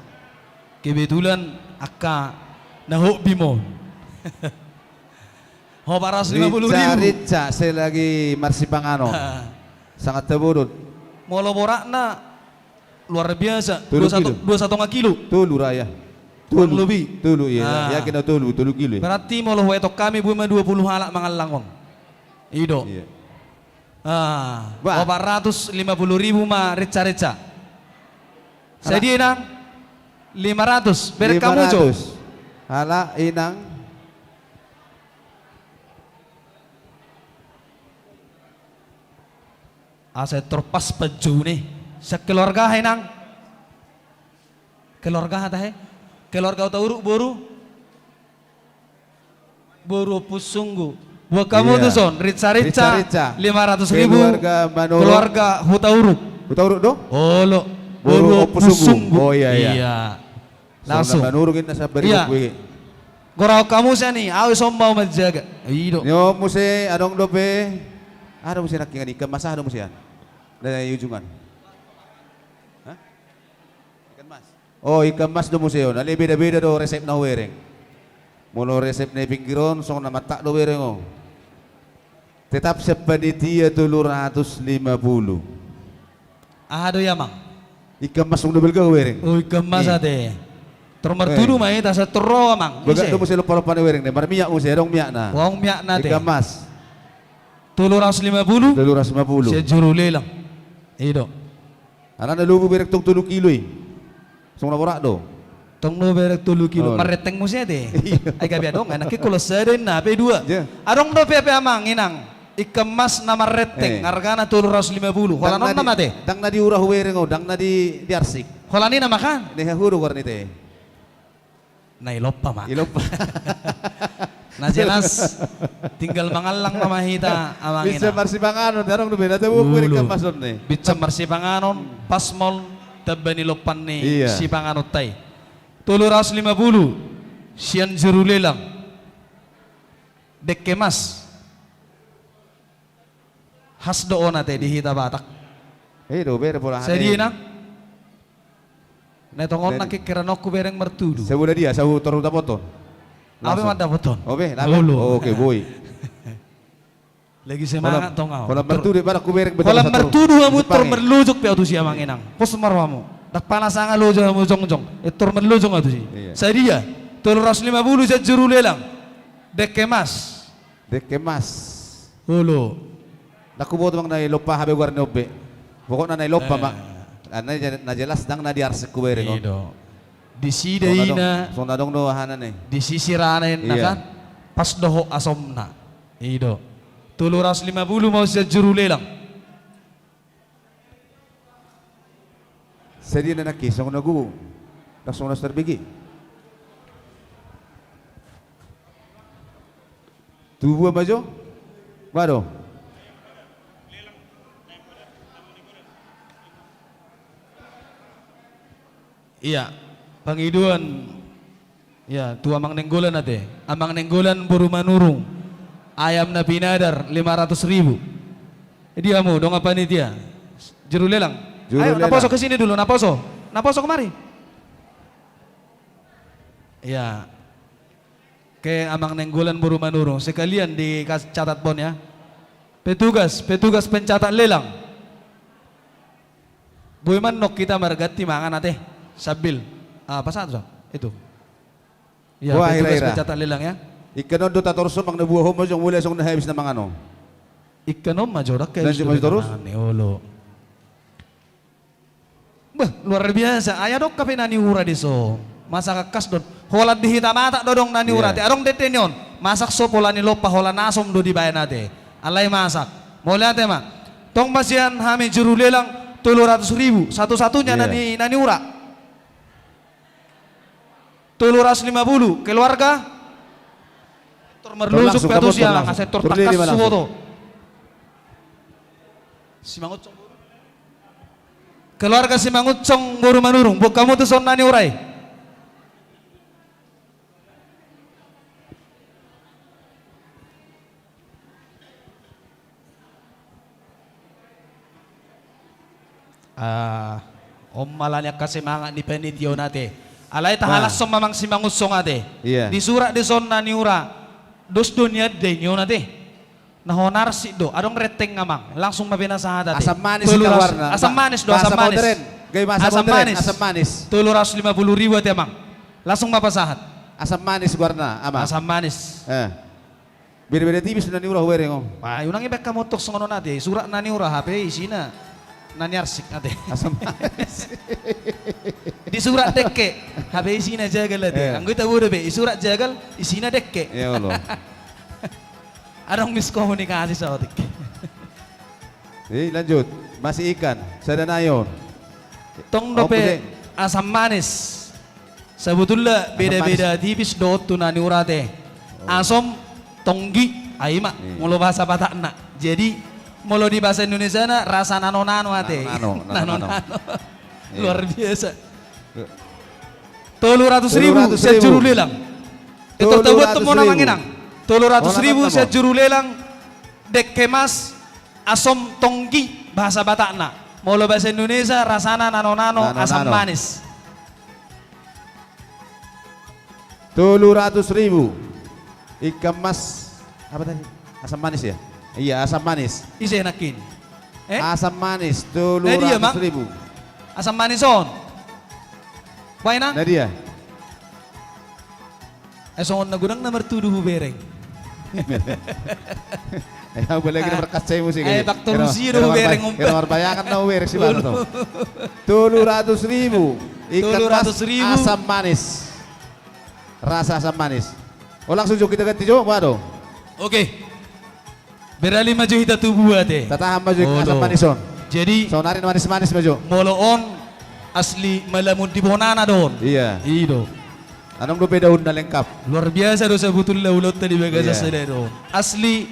Kebetulan angka na hobi ma on. Opat ratus lima puluh ribu. Rica-rica, selagi marsipanganon. Ah. Sangat tabo do. Molo boratna luar biasa. Tolu kilo. Dua satonga kilo. Tolu ra ya. Kurang lebih. Tolu, iya. Ah. Yakin au tolu, tolu kilo ya. Berarti molo huetong hami boi ma dua puluh halak mangallang on. I do. Iya. Ah, bah. Opat ratus lima puluh ribu ma rica-rica. Sadia, Inang? Lima ratus. Bereng hamu jo. Lima ratus. Halak, Inang. Asa tor pas panjouon i. Sakeluarga, Inang? Keluarga, tahe? Keluarga Hutauruk, boru? Boru Ompusunggu. Buat hamu tu son, rica-rica, rica-rica, lima ratus ribu. Keluarga Manurung. Keluarga Hutauruk. Hutauruk do? Olo. Boru Ompusunggu. Boru Ompusunggu. Oh, iya, iya. Iya. Langsung. Songon na Manurung i na sabar. Iya. Goraon hamu sian i, au i son ma au manjaga. I do. Nio muse, adong dope. Aha do muse nangkiningan i, ikan mas aha do muse an? Dari ujungan. Hah? Ikan mas. Oh, ikan mas do muse on. Alai beda-beda do resepna hubereng. Molo resep na di pinggir on, songon na mattak do hubereng on. Tetap sian panitia tolu ratus lima puluh. Aha do i, Amang? Ikan mas songon na balga hubereng. Oh, ikan mas ate. Tor martudu ma hita, sai tor ro, Amang. Bagak do muse lompa-lompa na hubereng, marmiak muse, adong miakna. Adong miakna ate. Ikan mas. Tolu ratus lima puluh. Tolu ratus lima puluh. Sian juru lelang. I do. Alana lobi hubereng tong tolu kilo i. Songon na borat do. Tong do hubereng tolu kilo. Oh. Marrenteng muse ate. Iya. Ai gabe adong, ai nangkin holan sada ninna, hape dua. Iya. Adong dope, hape, Amang Inang, ikan mas na marrenteng, eh, hargana tolu ratus lima puluh. Holan on nama ate? Ndang na di ura hubereng on, ndang na di, di arsik. Holan i nama kan? Neha hudo goar ni te. Na i lompa ma. I lompa. Na jelas, tinggal mangallang nama hita, Amang Inang. Binsan marsipanganon, adong dope na tabo hubereng ikan mas on i. Binsan marsipanganon, pas ma on tamba ni lompan ni sipanganonta i. Tolu ratus lima puluh, sian juru lelang. Dengke mas. Khas do on ate di hita Batak. I do, bere pola. Sadia, Inang? Na tongon na kekeranonku bereng martudu. Sabola dia, sabola tor dapoton. Au pe mandapoton. Au pe, langsung. Oke, boi. Lagi semangat tong au. Holan martudu, baru hubereng. Holan martudu hamu tor marlojong pe au tusi, Amang Inang. Pos ma rohamu. Ndang pala sanga loja hamu jongjong. Eh, tor marlojong au tusi. Iya. Sadia? Tolu ratus lima puluh sian juru lelang. Dengke mas. Dengke mas. Olo. Ndang huboto manang na i lompa hape goar ni on be. Pokokna na i lompa ma. Eh. Na, na jelas ndang na di arsik hubereng on. I do. Disi da ina. Songon na adong do ahana ni. Disi sirana ina kan. Pas dohot asomna. I do. Tolu ratus lima puluh ma on sian juru lelang. Sadia na nangkin, songon na gogo. Ndang songon na so tarbege. Tubu ma jo. Ba do. Iya, pangidoan. Ya, tu Amang Nenggolan ate. Amang Nenggolan boru Manurung. Ayam na pinadar lima ratus ribu. Di hamu dongan panitia. Juru lelang. Juru lelang. Ayo, naposo ke sini dulu, naposo. Naposo kemari. Ya. Ke Amang Nenggolan boru Manurung. Sekalian dicatat bon ya. Petugas, petugas pencatat lelang. Boi ma annon hita marganti mangan ate. Sambil. Ah, pas satu, Sam. Itu. Ya, petugas pencatat lelang ya. Ingkon on do tatorus on, manang na buahon ma jo, molo songon na habis na mangan on. Ingkon on ma jo, ndang habis dope na mangan i, olo. Beh, luar biasa. Ai adong hape na niura dison. Masak angkas do on. Holan di hita Batak do adong na niura ate. Adong do ate ni on. Masak sop holan ni lompa, holan asom do dibaen ate. Alai masak. Mauliate ma. Tong ma sian hami juru lelang tolu ratus ribu. Satu-satunya na ni, na niura. Tolu ratus lima puluh, keluarga? Sektor Merlujung, Patu Sialang, sektor tangkas suhoto. Simangunsong. Keluarga Simangunsong boru Manurung, boan hamu tuson na niura i. Ah, on ma alani angka semangat ni panitia on ate. Alai tahalashon ma amang Simangunsong ate. Disurat dison na niura. Dos do nian dai ni on ate. Na hona arsik do, adong renteng amang. Langsung ma pe na sahat ate. Asam manis. Asam manis do, asam manis. Asam manis. Tolu ratus lima puluh ribu ate amang. Langsung ma pasahat. Asam manis goarna amang. Asam manis. Beda-beda tipis do na niura hubereng on. Ai unang ibaen hamu tong songon on ate, surat na niura hape isina na niarsik ate. Asam manis. Disurat dekke hape isina jagal ate. Anggo hita bodo be, disurat jagal isina dekke. Adong miskomunikasi saotik. Lanjut. Masih ikan, sada nai on. Tong dope asam manis. Sabotulna beda-beda tipis do on tu na niura ate. Asom, tonggi, ai ma molo bahasa Batakna. Jadi molo di bahasa Indonesiana rasa nano-nano ate. Nano-nano. Luar biasa. Tolu ratus ribu sian juru lelang. Tolu ratus ribu. Tolu ratus ribu sian juru lelang. Dekke mas, asom, tonggi, bahasa Batakna. Molo bahasa Indonesia rasana nano-nano, asam manis. Tolu ratus ribu. Ikan mas, apa tadi? Asam manis ya? Iya, asam manis. Ise nangkin? Asam manis, tolu ratus ribu. Asam manis on. Baen nang? Na dia? Eh, songon na godang na martudu hubereng. Eh, apalagi na markaca musik. Eh, faktor usia do hubereng. Kena marbayangan na hubereng si baru tong. Tolu ratus ribu. Ikan mas, asam manis. Rasa asam manis. Oh, langsung jo hita ganti jo, waduh. Oke. Beralih ma jo hita tubu ate. Tatahan ma jo asam manis on. Jadi sonari na manis-manis ma jo. Molo on asli Malamun di Bonana do on. Iya. I do. Adong dope daunna lengkap. Luar biasa do sabotulna ulaonta di bagasan sadari on. Asli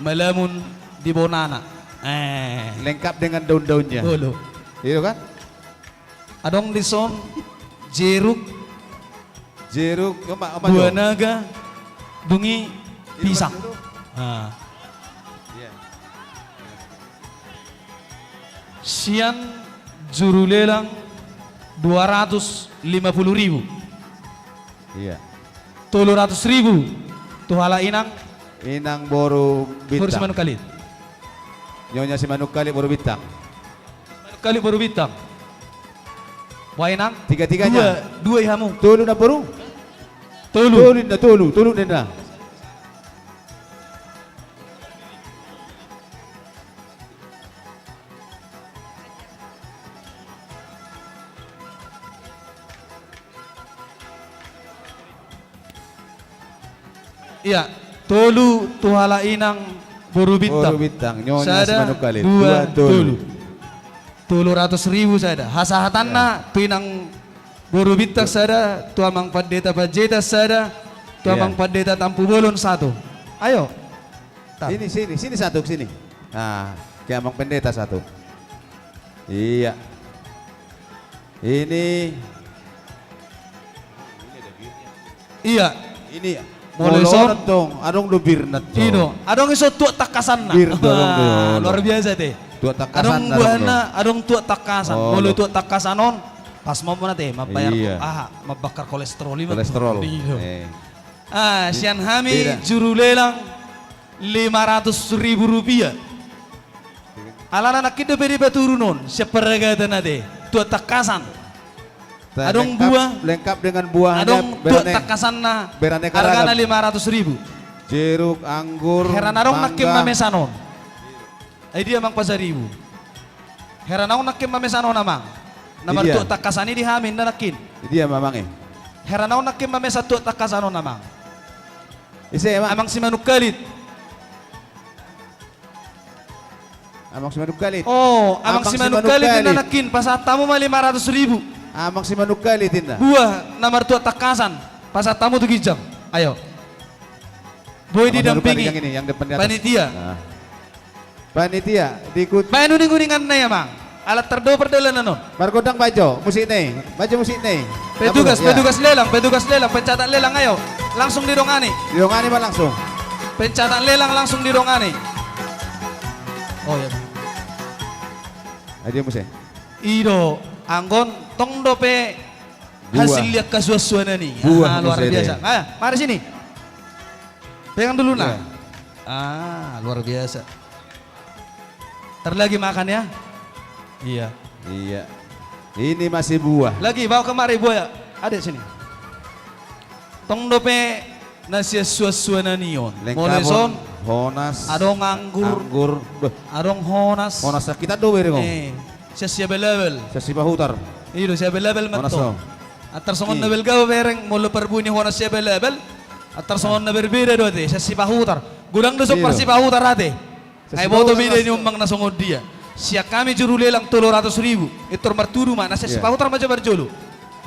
Malamun di Bonana. Eh. Lengkap dengan daun-daunnya. Olo. Iya kan? Adong dison jeruk, jeruk, buah naga, dung i pisang. Sian juru lelang dua ratus lima puluh ribu. Iya. Tolu ratus ribu tu halak inang. Inang boru Bintang. Boru Simanungkalit. Nyonya Simanungkalit boru Bintang. Simanungkalit boru Bintang. Wah, inang. Tiga-tiganya. Dua, dua i hamu. Tolu na boru. Tolu. Tolu na, tolu, tolu na. Iya, tolu tu halak inang boru Bintang. Boru Bintang, Nyonya Simanungkalit. Sada, dua, tolu. Tolu ratus ribu sada. Hasahatanna tu inang boru Bintang sada, tu amang pandita Panjaitan sada, tu amang pandita Tampubolon satu. Ayo. Sini, sini, sini satu, sini. Nah, ke amang pendeta satu. Iya. Ini. Iya. Ini. Molo ison tong, adong do birna tong. Ino, adong ison tuak tangkasanna. Bir do adong do. Luar biasa te. Tuak tangkasan. Adong buahna, adong tuak tangkasan. Molo tuak tangkasan on, pas mamona te, mambayar aha, mambakar kolesterol i ma. Kolesterol. Ah, sian hami juru lelang lima ratus ribu rupiah. Alana nangkin dope dipaturun on sian paragatan ate, tuak tangkasan. Adong buah. Lengkap dengan buahnya. Adong tuak tangkasanna. Beraneka ragam. Argana lima ratus ribu. Jeruk, anggur, mangga. Heran adong nangkin mamesan on. Ai dia, Amang Pasaribu? Heran adong nangkin mamesan on, Amang. Na martuak tangkasan i di hami ninna nangkin. Dia ma, Amang, e. Heran adong nangkin mamesan tuak tangkasan on, Amang. Ise, Amang? Amang Simanungkalit. Amang Simanungkalit. Oh, Amang Simanungkalit ninna nangkin, pasahat hamu ma lima ratus ribu. Amang Simanungkalit ninna. Buah na martuak tangkasan, pasahat hamu tu ginjang. Ayo. Boi didampingi panitia. Panitia, diikut. Baen uninguninganna i, Amang. Ala tardao pardalanan on. Margondang baen jo musikna i. Baen jo musikna i. Petugas, petugas lelang, petugas lelang, pencatat lelang, ayo. Langsung didongani. Didongani ma langsung. Pencatat lelang langsung didongani. Oh iya. Adia muse. I do, anggo on tong dope hasil ni angka suansuanan i. Buah muse. Luar biasa. Ah, mari sini. Pegang dulu, nah. Ah, luar biasa. Ntar lagi makan, ya. Iya. Iya. Ini masih buah. Lagi, bawa kemari buah, ya. Adek, sini. Tong dope na sian suansuanan i on. Molo dison, honas, adong anggur, anggur. Adong honas. Honas rakitan do bereng on. Eh, sian Siabelabel. Sian Sipahutar. I do, Siabelabel ma antong. Antar songon na balga bereng, molo parbue ni honas Siabelabel. Antar songon na berbeda do ate, sian Sipahutar. Godang do so par Sipahutar ate. Ai boto beda ni umang na songon dia. Sian hami juru lelang tolu ratus ribu. Pintor martudu ma, na sian Sipahutar ma jo parjolo.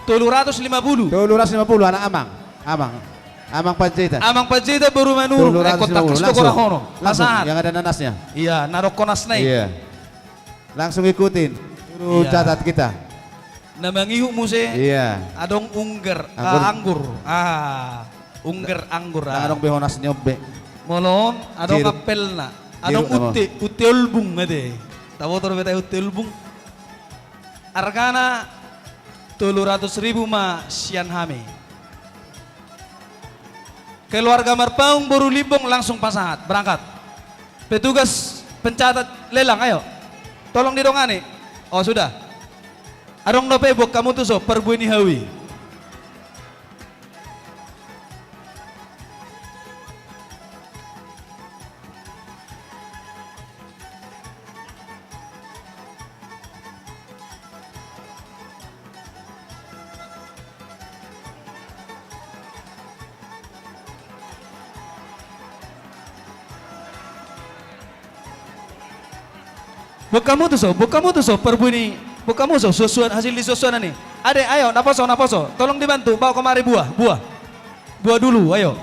Tolu ratus lima puluh. Tolu ratus lima puluh, anak amang. Amang. Amang Panjaitan. Amang Panjaitan boru Manurung. Tolu ratus lima puluh. Ai kontak langsung. Langsung, yang ada nanasnya. Iya, na adong honasna i. Iya. Langsung ikutin. Suruh catat kita. Na mangihut muse. Iya. Adong ungger, anggur. Ah, anggur. Ah, ungger anggur. Ndang adong be honas ni on be. Molo on adong apelna. Adong utte, utte olbung ate. Taboto dope ate utte olbung. Argana tolu ratus ribu ma sian hami. Keluarga Marpaung boru Limbong langsung pasahat, berangkat. Petugas pencatat lelang, ayo. Tolong didongani. Oh, sudah. Adong dope, buat hamu tuson, parbue ni hau i. Buat hamu tuson, buat hamu tuson, parbue ni, buat hamu tuson, suansuan, hasil ni suansuanan i. Ade, ayo, naposo, naposo. Tolong dibantu, bawa kemari buah, buah. Buah dulu, ayo.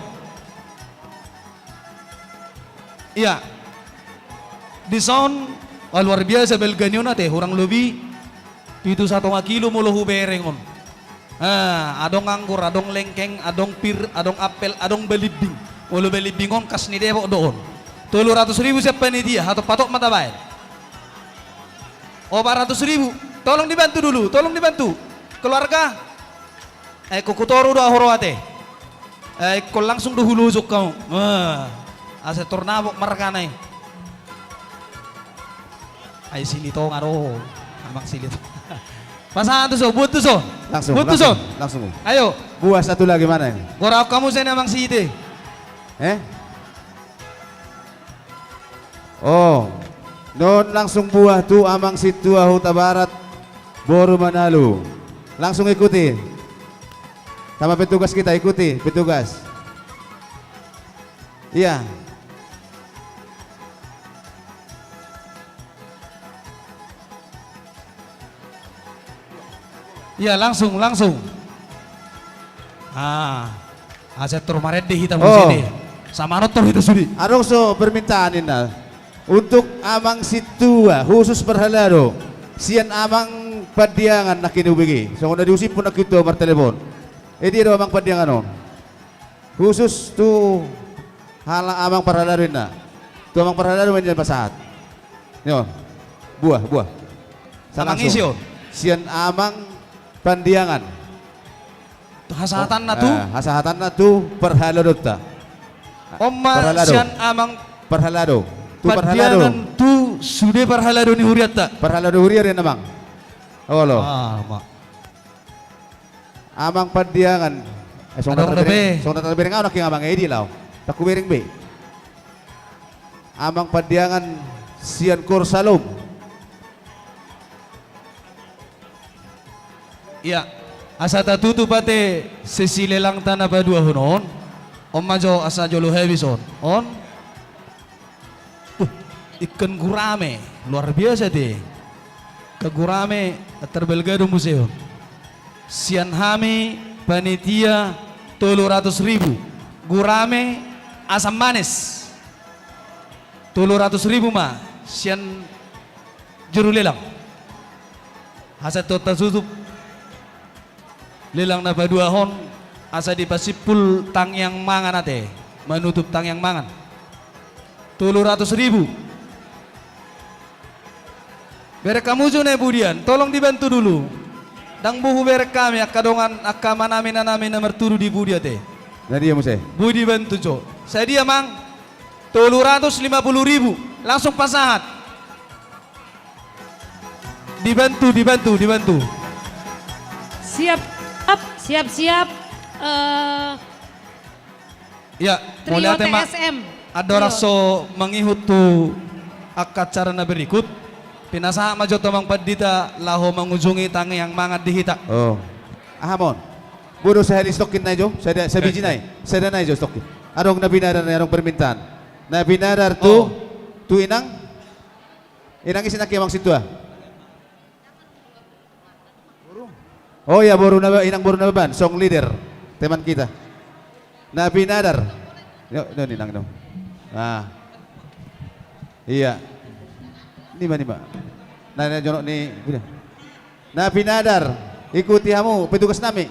Iya. Dison, wah, luar biasa balga ni on ate, hurang lobi pitu satonga kilo molo hubereng on. Ah, adong anggur, adong lengkeng, adong pir, adong apel, adong balimbing. Molo balimbing on khas ni Depok do on. Tolu ratus ribu sian panitia, hatop-hatop ma tabaen. Opat ratus ribu, tolong dibantu dulu, tolong dibantu. Keluarga, eh, ingkon hutoru do ahu ro ate. Eh, ingkon langsung do hulojong hamu. Eh, asa tor nabok margana i. Ai Silitonga do. Amang Silitonga. Pasahat tuson, buat tuson. Langsung, buat tuson. Langsung. Ayo. Buah satu lagi mana ini? Gorahon hamu sian Amang Site. Eh? Oh, non langsung buah tu Amang Sintua Hutabarat, boru Manalu. Langsung ikuti. Sama petugas kita, ikuti petugas. Iya. Iya, langsung, langsung. Ah, asa tor marende hita muse de. Sama non tor hita sude. Adong so permintaan ninna. Untuk Amang Sintua, khusus parhalado. Sian Amang Pandiangan nangkin hubege. Songon na diusiphon nangkin tu ahu martelepon. Eh, dia do Amang Pandiangan on. Khusus tu halak Amang parhalado ninna. Tu Amang parhalado ma ninna pasahat. Ni on. Buah, buah. Amang ise on? Sian Amang Pandiangan. Hasahatanna tu? Eh, hasahatanna tu parhaladonta. On ma sian Amang parhalado. Tu parhalado. Pandiangan tu sude parhalado ni hurianta. Parhalado huria do ninna, Amang. Olo. Ah, ma. Amang Pandiangan. Eh, songon na tarbereng, songon na tarbereng au nangkin amang, eh, di laho. Ndang hubereng be. Amang Pandiangan sian Kor Salom. Ia, asa tatutup ate sesi lelangta na paduahon on. On ma jo asa jolo habis on. On. Uh, ingkon gurame, luar biasa te. Ingkon gurame, terbalga do muse on. Sian hami panitia tolu ratus ribu. Gurame asam manis. Tolu ratus ribu ma sian juru lelang. Asa totap tutup lelang na paduahon, asa dipasimpul tangiang mangan ate, manutup tangiang mangan. Tolu ratus ribu. Bereng hamu jo na i pudian, tolong dibantu dulu. Ndang boi hubereng hami angka dongan, angka amanami, inanami na martudu di pudi ate. Na dia muse? Boi dibantu jo. Sadia, Mang? Tolu ratus lima puluh ribu. Langsung pasahat. Dibantu, dibantu, dibantu. Siap, siap, siap, siap. Eh, ya, Trio mauliate ma. T S M. Andorang so mangihut tu angka acara na berikut, pinasahat ma jo tu amang pandita laho mangujungi tangiang mangan di hita. Oh. Aha, Mon? Boi do sahali stokkin nai jo, sada, sabiji nai, sada nai jo stokkin. Adong na pinadar nai, adong permintaan. Na pinadar tu, oh, tu inang. Inang ise nangkin, amang sintua? Oh ya, boru Naba-, inang boru Nababan, song leader, teman kita. Na pinadar. Yo, no, inang, no. Ah. Iya. Nima, nima. Na, na jonok ni, udah. Na pinadar, ikuti hamu petugas nami.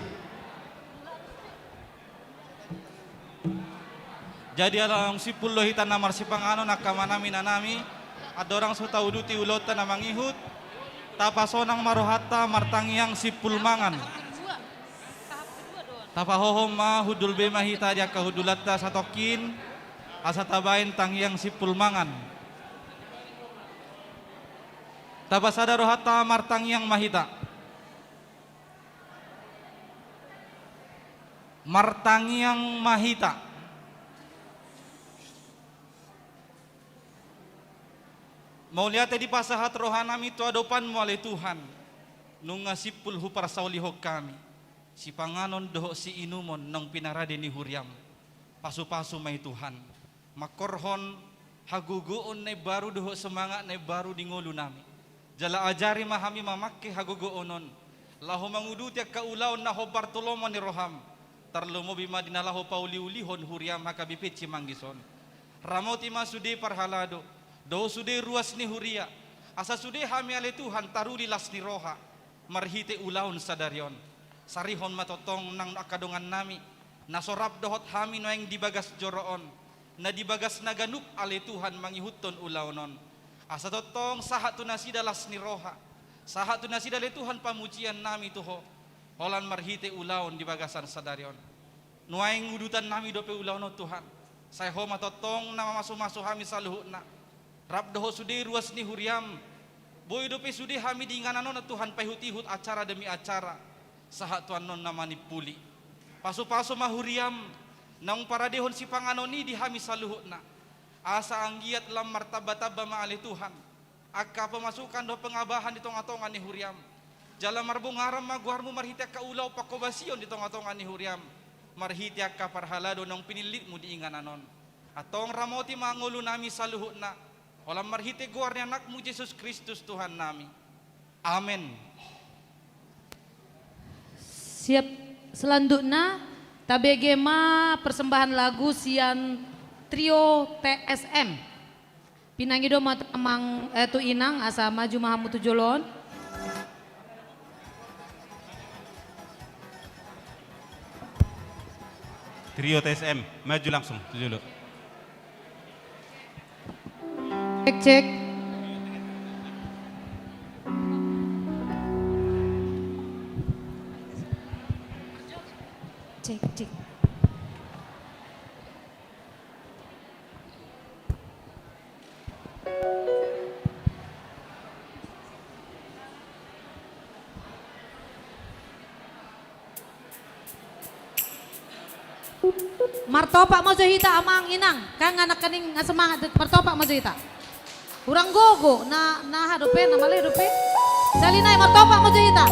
Jadi ala naung simpul do hita na marsipanganon, angka amanami, inanami, andorang so tauduti ulaonta na mangihut, tapasonang ma rohanta martangiang simpul mangan. Tapahohom ma, hundul be ma hita di angka hundulanta satongkin, asa tabaen tangiang simpul mangan. Tapasada rohanta martangiang ma hita. Martangiang ma hita. Mauliate dipasahat rohanami tu adopanmu ale Tuhan. Nunga simpul huparsaulihon hami sipanganon dohot siinumon naung pinarade ni huriam. Pasupasu ma i Tuhan. Mangkorhon hagogoon na imbaru dohot semangat na imbaru di ngolunami. Jala ajari ma hami mamangke hagogoon on laho manguduti angka ulaon na hombar tu lomo ni roham. Tarlumobi ma di na laho pauliulihon huriam H K B P Cimanggis on. Ramoti ma sude parhalado dohot sude ruas ni huria, asa sude hami ale Tuhan taruli las ni roha marhite ulaon sadari on. Sarihon ma tongtong nang angka dongannami na so rap dohot hami nuaeng di bagas joro on, na di bagasna ganup ale Tuhan mangihuthon ulaon on. Asa tongtong sahat tu nasida las ni roha, sahat tu nasida ale Tuhan pamujiannami tu Ho, holan marhite ulaon di bagasan sadari on. Nuaeng udutannami dope ulaon on Tuhan, sai Ho ma tongtong na mamasumasu hami saluhutna. Rap dohot sude ruas ni huriam. Boi dope sude hami di inganan on Tuhan paihutihut acara demi acara sahat tu annon na manimpuli. Pasupasu ma huriam naung paradehon sipanganon i di hami saluhutna. Asa anggiat lam martambatamba ma ale Tuhan angka pemasukan dohot pengabahan di tongatonga ni huriam. Jala marbongaran ma goarmu marhite angka ulaon pangkobasion di tongatonga ni huriam marhite angka parhalado naung pinillitmu di inganan on. Antong ramoti ma ngolunami saluhutna, holan marhite goar ni Anakmu Jesus Kristus Tuhannami. Amen. Siap, selanjutna tabege ma persembahan lagu sian Trio T S M. Pinangido ma tu amang, eh, tu inang, asa maju ma hamu tu jolo on. Trio T S M, maju langsung tu jolo. Cek, cek. Cek, cek. Martopak ma jo hita amang inang, kan anak kening semangat, martopak ma jo hita. Hurang gogo, na, na aha dope, na male dope. Sali nai martopak ma jo hita.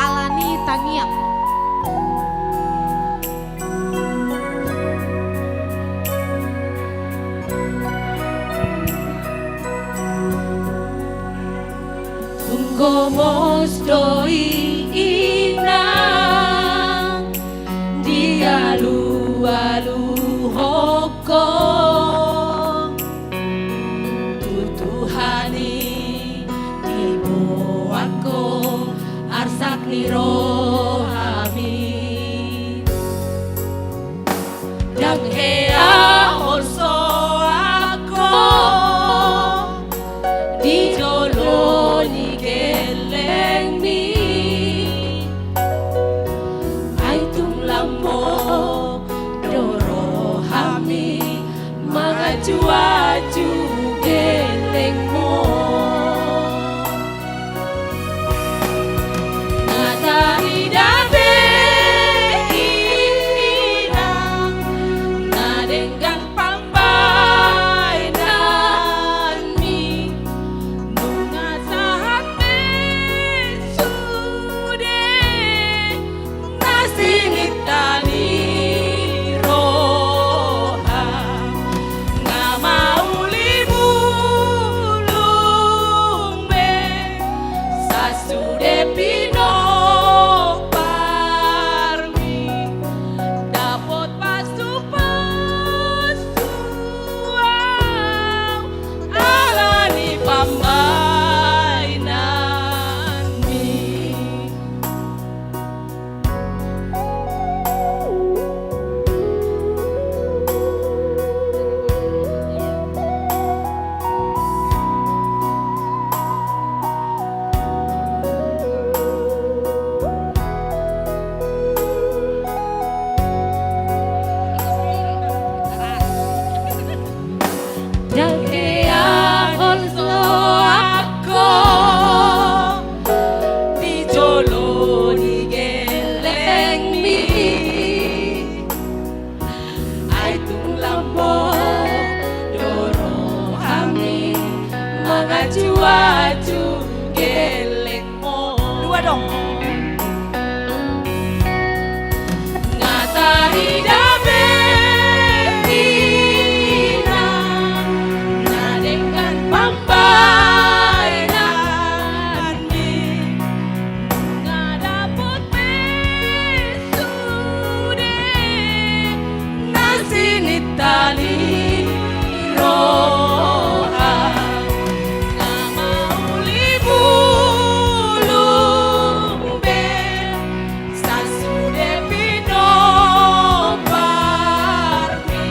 Alani tangiang. Tung gomos do i inang, dialualuhon ho. Tu Tuhan i diboan ho, arsak ni rohami. Ndang hea holsoan ho di jolo ni gellengmi. Ai tung lambok do rohami mangajuaju gellengmu. Nga tarida be inang na denggan pambahenanmi. Nunga sahat be sude na sininta ni roha. Nga mauli bulung be sasude pinomparmi. Dapot pasupasu au ala ni pambahenanmi. Ndang hea holsoan ho di jolo ni gellengmi. Ai tung lambok do rohami mangajuaju gellengmu. Dua dong. Nga tarida be inang na denggan pambahenanmi. Nga dapot be sude na sininta ni roha. Nga mauli bulung be sasude pinomparmi.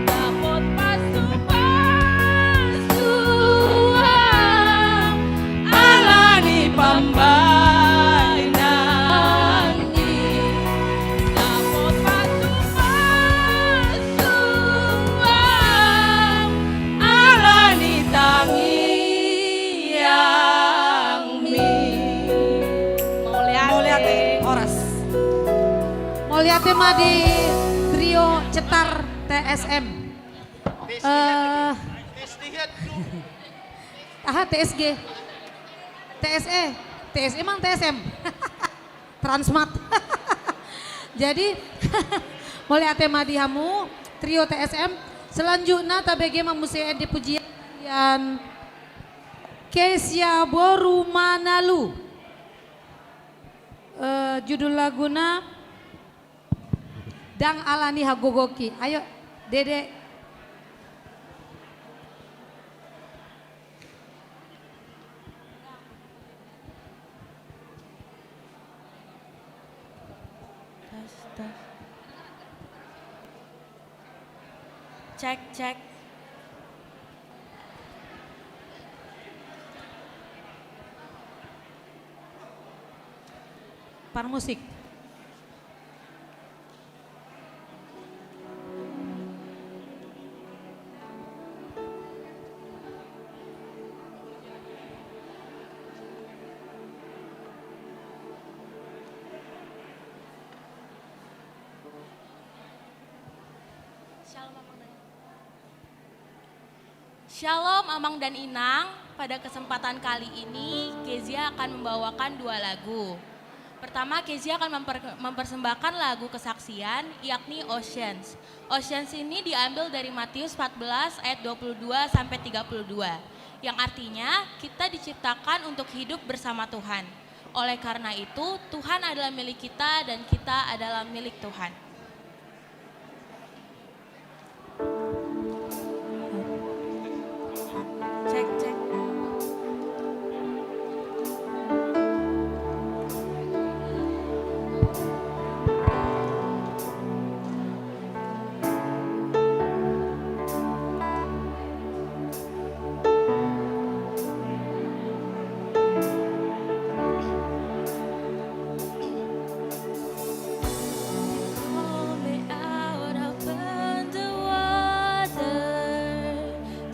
Dapot pasupasu au ala ni pambahenanmi. Dapot pasupasu au ala ni tangiangmi. Mauliate. Mauliate. Horas. Mauliate ma di Trio Cetar T S M. Eh, aha, T S G. T S E. T S E mang T S M. Transmart. Jadi, mauliate ma di hamu, Trio T S M. Selanjutna tabege ma muse ende pujian, Kezia boru Manalu. Eh, judul laguna Ndang Alani Hagogoki. Ayo, Dede. Tes, tes. Cek, cek. Parmusik. Shalom, Amang dan Inang. Pada kesempatan kali ini, Kezia akan membawakan dua lagu. Pertama, Kezia akan memper-, mempersembahkan lagu kesaksian, yakni Oceans. Oceans ini diambil dari Matius empat belas ayat dua puluh dua sampai tiga puluh dua, yang artinya kita diciptakan untuk hidup bersama Tuhan. Oleh karena itu, Tuhan adalah milik kita dan kita adalah milik Tuhan. Cek, cek. Call me out upon the water,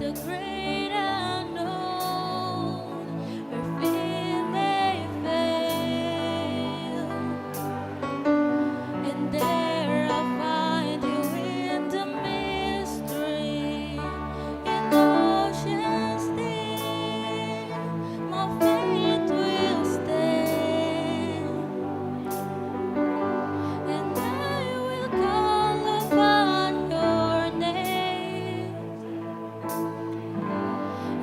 the great unknown, where fear may fail. And there I'll find you in the mystery, in oceans deep, my faith will stand. And I will call upon your name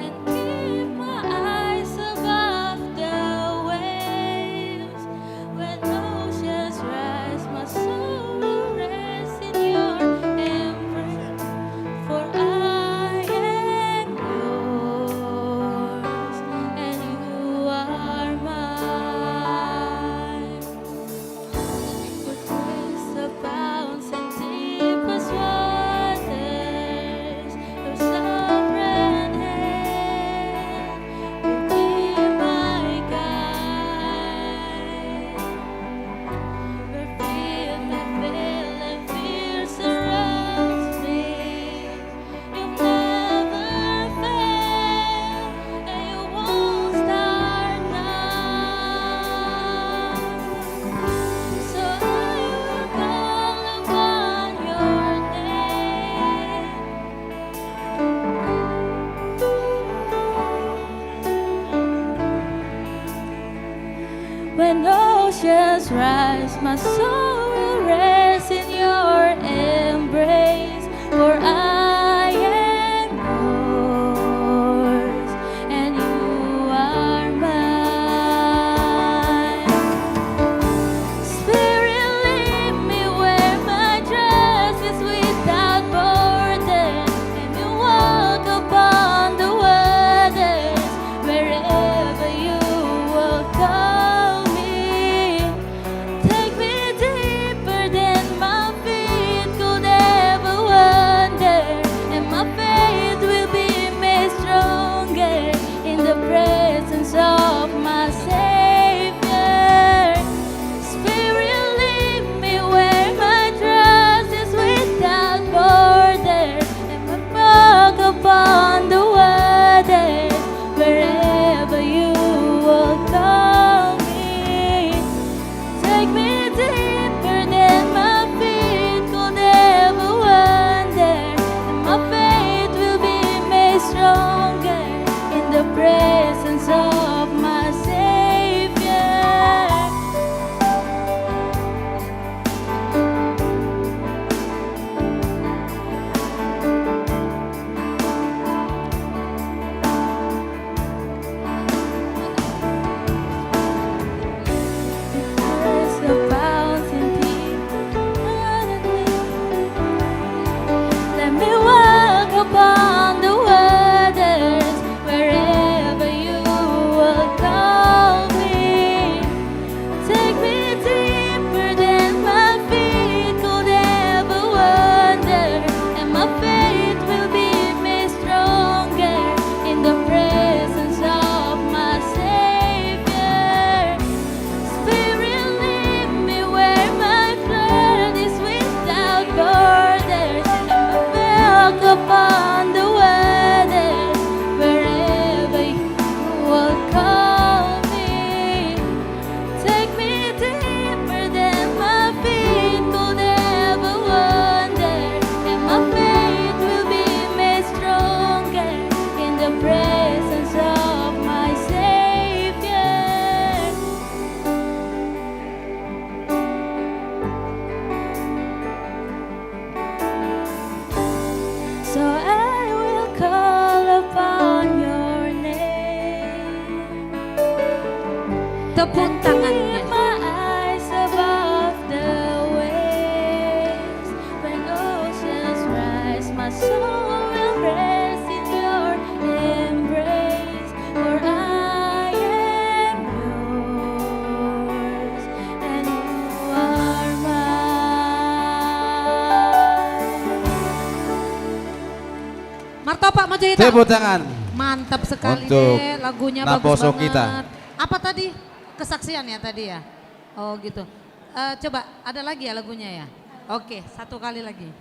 and keep my eyes above the waves. When oceans rise, my soul will rest in your embrace. For I am yours, and you are mine. With grace abounds in deepest waters, your sovereign hand will be my guide. Where fear may fail and fear surrounds me, you never fail, and you won't start now. So I will call upon your name. When oceans rise, my soul will rest in your embrace, for I am yours and you are mine. Spirit, lead me where my trust is without burden, and you walk upon the waters wherever you will call me. Take me deeper Tepuk tangan. Mantap sekali untuk deh, lagunya bagus banget. Naposo kita. Apa tadi? Kesaksian ya tadi ya? Oh gitu. Eh, coba ada lagi ya lagunya ya? Oke, satu kali lagi.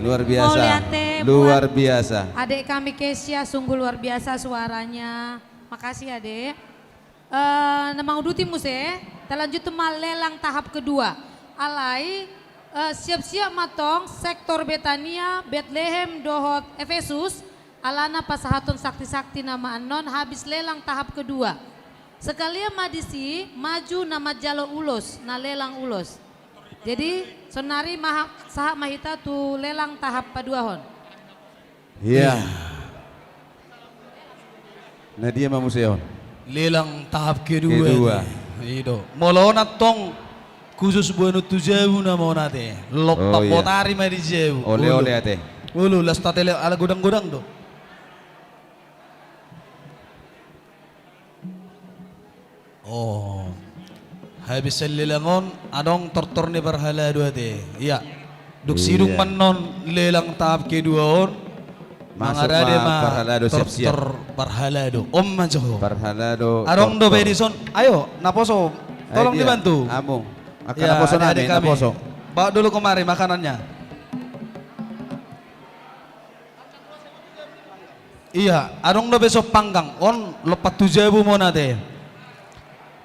Luar biasa. Mauliate, luar biasa. Adek kami Kesia, sungguh luar biasa suaranya. Makasih, Adek. Eh, na manguduti muse, talanjut ma lelang tahap kedua. Alai, eh, siap-siap ma tong sektor Betania, Betlehem, dohot Efesus, alana pasahaton sakti-sakti nama annon habis lelang tahap kedua. Sekalian ma disi, maju na manjalo ulos, na lelang ulos. Jadi, sonari maha-, sahat ma hita tu lelang tahap paduahon. Iya. Iya. Na dia ma muse on? Lelang tahap kedua. Kedua. Ido. Molo on antong khusus boanon tu jabu nama on ate. Lompat, oh, iya, botari ma di jabu. Oleh-oleh ate. Ulu, las tatele ala godang-godang do. Oh. Habis sian lelang on, adong tortor ni parhalado ate. Iya. Dung sidung, iya, ma annon lelang tahap kedua on, masuk ma, mangaradei ma parhalado, siap-siap, tortor parhalado. On ma jo. Parhalado, adong dope tortor dison. Ayo, naposo. Tolong dibantu. Amang. Angka, iya, naposo nami, naposo. Bawa dulu kemari makanannya. Iya, adong dope son panggang, on lompat tu jabu ma on ate.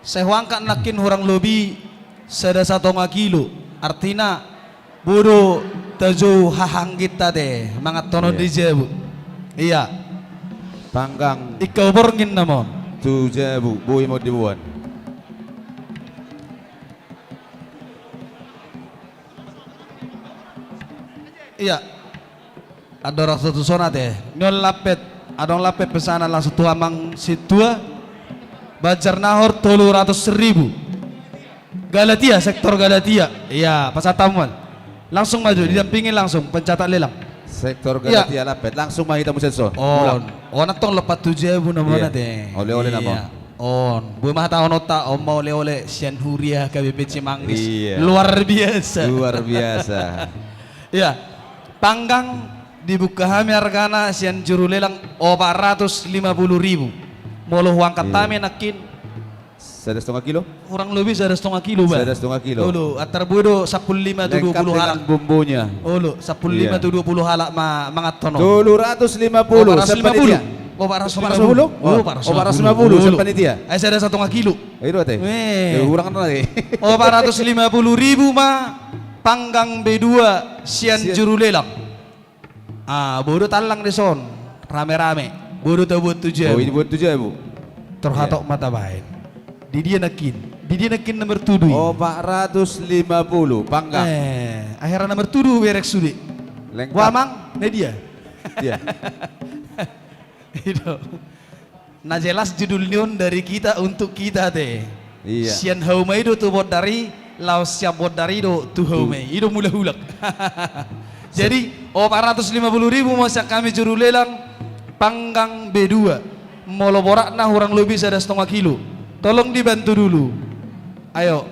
Sai huangkat nangkin hurang lobi sada satonga kilo, artina boi do tajou hahangginta ate, manganhon on, iya, di jabu. Iya. Panggang. Ingkau borngin nama on. Tu jabu, boi ma on diboan. Iya. Andorang so tuson ate. Nion lampet. Adong lampet pesanan langsung tu amang sintua. Banjarnahor tolu ratus ribu. Galatia, sektor Galatia. Iya, pasahat hamu an. Langsung maju, iya, didampingi langsung pencatat lelang. Sektor, iya, Galatia lampet. Langsung ma hita muse dison. On. Ulang. On antong lompat tu jabu nama on ate. Iya. Oleh-oleh nama on. Iya. On. Boi ma hatahononta, on ma oleh-oleh sian huria H K B P Cimanggis. Iya. Luar biasa. Luar biasa. Iya. Panggang dibuka hami hargana sian juru lelang opat ratus lima puluh ribu. Molo huangkat, iya, hami nangkin. Sada satonga kilo? Hurang lobi sada satonga kilo, ba. Sada satonga kilo. Olo, antar boi do sampulu lima tu dua puluh halak. Lengkap dengan bumbunya. Olo, sampulu lima, iya, tu dua puluh halak ma-, manganhon on. Tolu ratus lima puluh, opat ratus lima puluh. Sian panitia. Opat ratus lima puluh. Opat ratus lima puluh. Opat ratus lima puluh, sian panitia. Ai sada satonga kilo. Ai do ate. Weh. Eh, hurang do ate. Opat ratus lima puluh ribu ma panggang B dua sian, sian juru lelang. Ah, boi do tallang dison, rame-rame. Boi do tabuat tu jabu. Boi dibuat tu jabu. Tor, iya, hatop ma tabaen. Di dia nangkin? Di dia nangkin na martudu i? Opat ratus lima puluh, panggang. Eh, akhirna na martudu hubereng sude. Lengkap. Boha amang, na dia? Dia. Ido. Na jelas judul ni on Dari Kita Untuk Kita ate. Iya. Sian hauma i do tu bondar i, laos sian bondar i do tu hauma i. Tu. I do mula hulak. Jadi, opat ratus lima puluh ribu ma sian hami juru lelang, panggang B dua. Molo boratna hurang lobi sada satonga kilo. Tolong dibantu dulu. Ayo.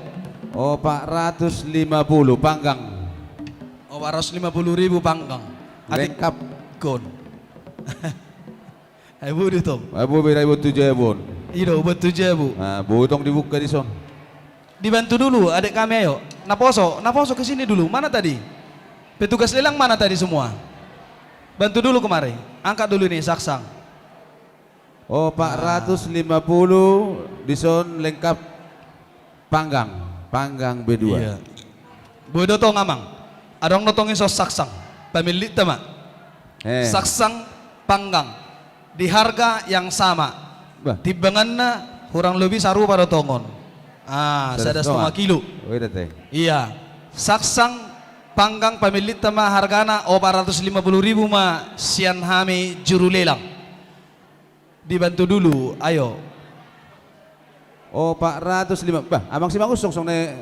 Opat ratus lima puluh panggang. Opat ratus lima puluh ribu panggang. Lengkap. Atik kon. Ai boi do tong. Ai boi, boi, ai boi tu jabu on. I do, boi tu jabu. Ah, boi tong dibuka dison. Dibantu dulu adek kami, ayo. Naposo, naposo ke sini dulu. Mana tadi? Petugas lelang mana tadi semua? Bantu dulu kemari. Angkat dulu ini saksang. Opat ratus lima puluh, ah, dison lengkap. Panggang, panggang B dua. Iya. Boi do tong amang. Adong do tong dison saksang. Pamillita ma. Eh. Saksang, panggang. Di harga yang sama. Bah. Timbanganna hurang lobi sarupa do tong on. Ah, sada satonga kilo. Oh, iya, teh. Iya. Saksang, panggang, pamillita ma hargana opat ratus lima puluh ribu ma sian hami juru lelang. Dibantu dulu, ayo. Opat ratus lima, bah, amang Simangunsong songon na,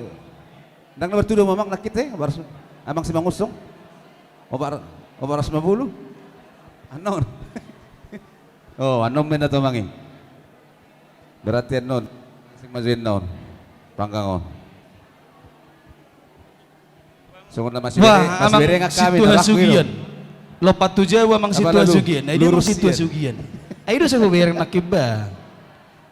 ndang na martudu amang nangkin, eh, opat ratus, amang Simangunsong. Opat, opat ratus lima puluh. Annon. Oh, annon ma na tomang i. Berarti annon. Sing maju annon. Panggang on. Songon na masih. Wah, bereng, masih amang bereng, sintua hasugian. Lompat tu jabu amang sintua hasugian. Ai dia amang sintua hasugian. Ai do sai hubereng nangkin ba.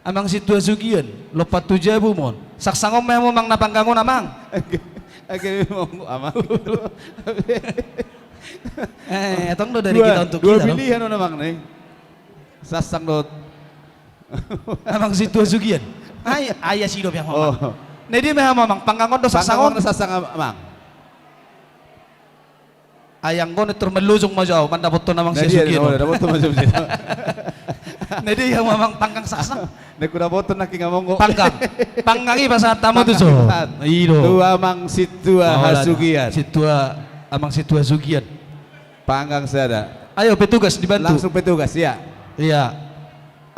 Amang sintua hasugian, lompat tu jabu ma on. Saksang on ma hamu amang na panggang on amang. Age, age, amang. Eh, tong do dari dua, kita untuk dua kita, no? Pilihan on, Amang, ne. Sassang dohot Amang Sintua Sugian. Ai, ai asi dope, Amang. Oh. Na dia ma hamu, Amang, panggang on do sassang on? Panggang on do sassang, Amang. Ai anggo na tor mallojong ma jo au mandapothon Amang Sintua Sugian. Na dia, oh, dapothon ma jo. Na dia hamu, Amang, panggang sassang? Naeng hudapothon nangkin, Amang, anggo. Panggang. Panggang i pasahat hamu tu son. Panggang i pasahat. I do. Tu Amang Sintua Hasugian. Sintua, Amang Sintua Sugian. Panggang sada. Ayo, petugas dibantu. Langsung petugas, ya. Iya.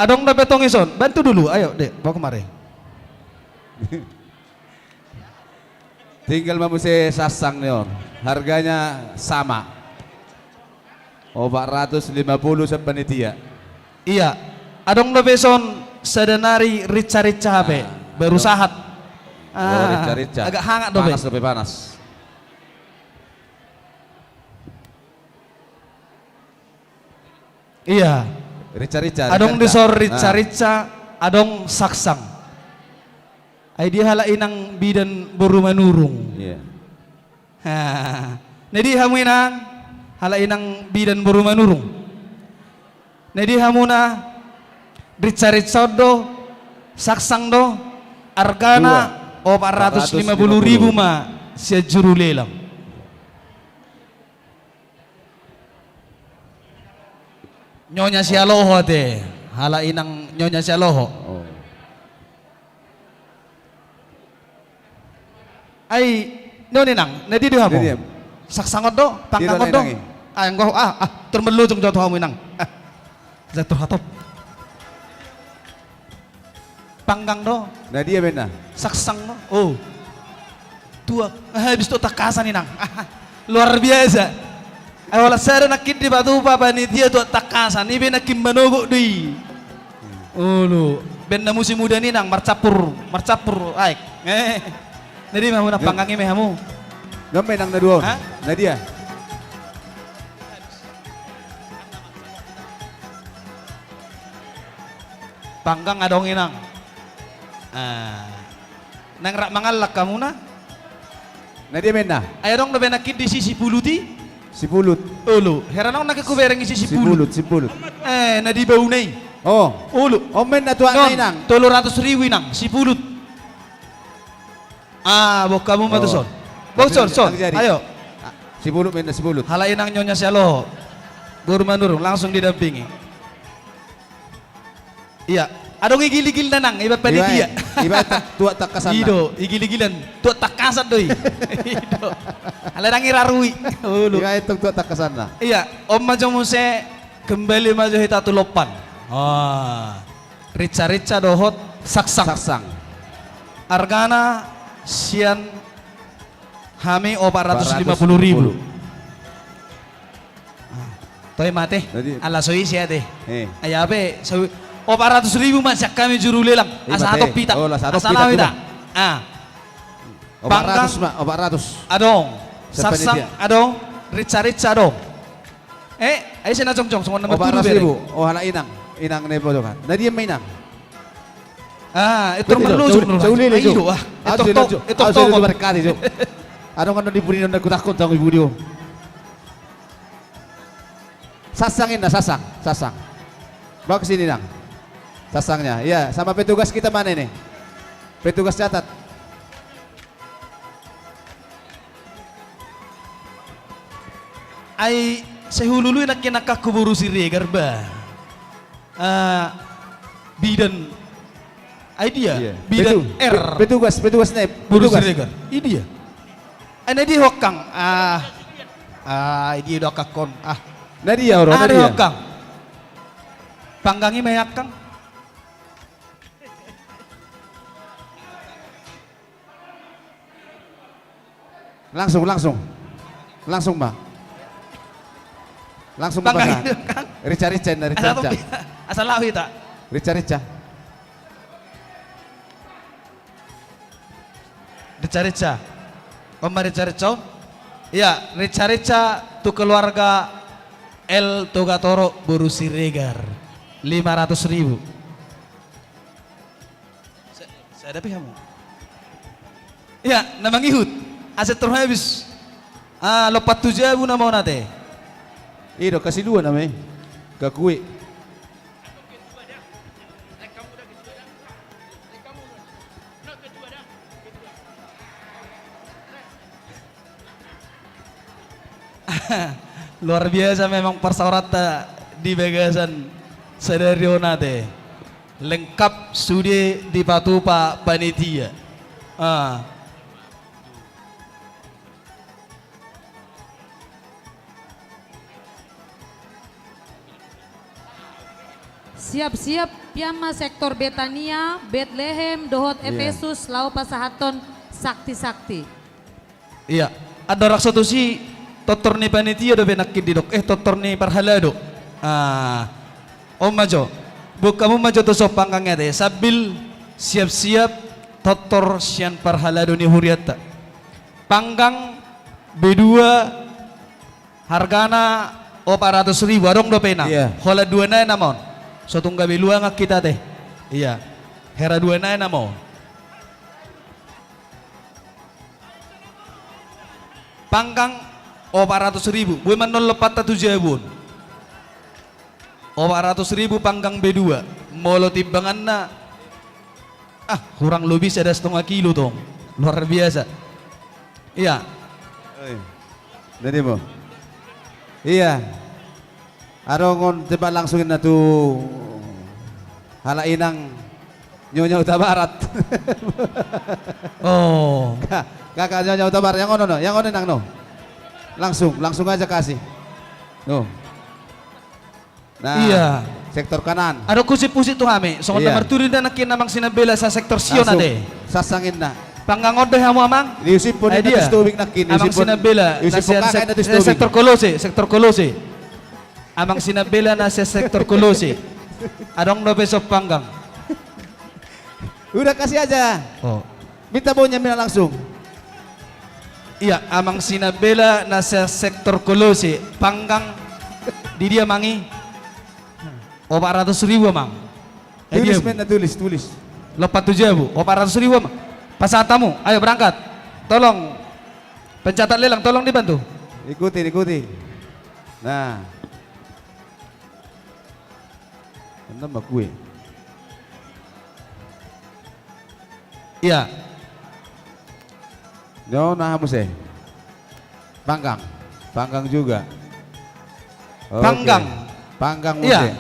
Adong dope tong i son. Bantu dulu, ayo, Dek, bawa kemari. Tinggal ma muse sassang ni on. Harganya sama. Opat ratus lima puluh sian panitia. Iya. Adong dope son sada nari rica-rica hape. Ah, baru sahat. Oh, ah, rica-rica. Agak hangat dope. Panas dope, panas. Iya. Rica-rica, rica-rica. Adong dison rica-rica, adong saksang. Ai dia halak inang bidan boru Manurung. Iya. Ha. Na dia hamu inang, halak inang bidan boru Manurung. Na dia hamuna, rica-rica on do, saksang do, argana opat ratus lima puluh ribu ma sian juru lelang. Nyonya Sialoho ate, halak inang Nyonya Sialoho. Oh. Ai, na on inang, na dia do hamu? Na dia? Saksang on do, panggang on do. Ai, anggo, ah, ah, tor mallojong jo tu hamu inang. Ah. Jatuh hatop. Panggang do. Na dia baenna? Saksang do. Oh. Tuak. Ah, habis tu tangkasan inang. Luar biasa. Ai holan sada nangkin dipatupa panitia tuak tangkasan. I pe nangkin manogot do i. Olo. Baenna musim udan inang, marcampur, marcampur aek. Eh. Na dia ma hamu inang, panggang i ma hamu? Na on ma inang na dua on. Ha? Na dia? Panggang adong inang. Ah. Naeng rap mangallang hamuna? Na dia baenna? Ai adong dope nangkin disi sipulut i? Sipulut. Olo, hera naung nangkin hubereng isi sipulut. Sipulut, sipulut. Eh, na di bauna i. Oh. Olo. On ma inang tuakna inang. Tolu ratus ribu inang, sipulut. Ah, boan hamu ma tu son. Boan son, son. Ayo. Ah, sipulut ma inang, sipulut. Halak inang Nyonya Sialoho. Boru Manurung, langsung didampingi. Iya, adong igiligilna nang, ibaen panitia. Ibaen, ibaen tuak tangkasanna. I do, igiligilna. Tuak tangkasan do i. I do. Alai nang irarui. Olo. Ibaen tong tuak tangkasanna. Iya, on ma jo muse, kembali ma jo hita tu lompan. Ah. Rica-rica dohot saksang. Saksang. Argana sian hami opat ratus lima puluh ribu. Opat ratus lima puluh. Ah, toe ma ate. Jadi ala so ise ate. Eh. Ai hape, so, opat ratus ribu ma sian hami juru lelang. Asa hatop hita. Oh, asa hatop hita. Ah. Opat ratus ma, opat ratus. Adong. Saksang adong, rica-rica adong. Eh, ai ise na jongjong, songon na marturu bere. Opat ratus ribu. Oh, halak inang. Inang na i podokan. Na dia ma inang? Ah, etor marlojong. Saulele jo. Ah, etor, etor tongon. Adong kan di pudi on, na hutangkon tanggung i pudi on. Saksang inna, saksang, saksang. Bawa ke sini nang. Saksangnya. Iya, sama petugas kita mana ini? Petugas catat. Ai sai hulului nangkin angkangku boru Siregar ba. Ah, bidan. Ai dia? Iya. Bidan. Petu-, R. Pe-, petugas, petugas na i. Boru Siregar. I dia? Ai na dia ho angkang? Ah. Ah, i dia do angkangkon? Ah. Na dia, ro, na dia? Angkang. Panggang i ma i angkang. Langsung, langsung. Langsung ma. Langsung ma. Rica-rica inna, rica-rica. Asa laho hita. Rica-rica. Rica-rica. On ma rica-rica on. Iya, rica-rica tu keluarga L Togatoro boru Siregar. Lima ratus ribu. Sa-, sada pe hamu. Iya, na mangihut. Asa tor habis. Ah, lompat tu jabu nama on ate. I do, kasi dua nama i. Gakue. Luar biasa memang parsaoranta di bagasan sadari on ate. Lengkap sude dipatupa panitia. Ah. Siap-siap, pian ma sektor Betania, Betlehem, dohot Iya. Efesus, laho pasahathon sakti-sakti. Iya, andorang so tusi, tortor ni panitia dope nangkin didok, eh, tortor ni parhalado. Ah, on ma jo. Buat hamu ma jo tu son panggang i ate, sambil siap-siap tortor sian parhalado ni hurianta. Panggang B dua, hargana opat ratus ribu, adong dope inang. Iya. Holan dua nai nama on. So tung gabe luangan hita ate. Iya. Hera dua nai nama on. Panggang opat ratus ribu. Boi ma annon lompanta tu jabu on. Opat ratus ribu panggang B dua. Molo timbanganna, ah, kurang lobi sada stonga kilo tong. Luar biasa. Iya. Oi. Jadi mo. Iya. Adong on, tembak langsung inna tu halak inang Nyonya Hutabarat. Oh. Ka-, kakak Nyonya Hutabarat, yang ono no, yang ono inang no. Langsung, langsung aja kasih. No. Nah, iya. Sektor kanan. Adong husip-husip tu hami, songon na Iya. martudu inna nangkin Amang Sinambela sa sektor Sion Langsung. ate. Sassang inna. Panggang on do hamu Amang? Diusip po Eh, ninna dia. tu Sitobing nangkin, Amang diusip po, Sinambela, diusip na po sian kakak sek-, inna tu eh, Sitobing. sektor Kolose, sektor Kolose. Amang Sinambela na sian sektor Kolose. Adong dope son panggang. Udah kasih aja. Oh. Minta baunya mina langsung. Iya, Amang Sinambela na sian sektor Kolose, panggang di dia Amang i? Opat ratus ribu Amang. Eh, Tulis dia. men, na tulis, tulis. Lompat tu jabu, opat ratus ribu Amang. Pasahat hamu, ayo berangkat. Tolong, pencatat lelang, tolong dibantu. Ikuti, ikuti. Nah. Annon ma kue. Iya. Nyo na muse. Panggang. Panggang juga. Oke. Panggang. Panggang Iya. muse.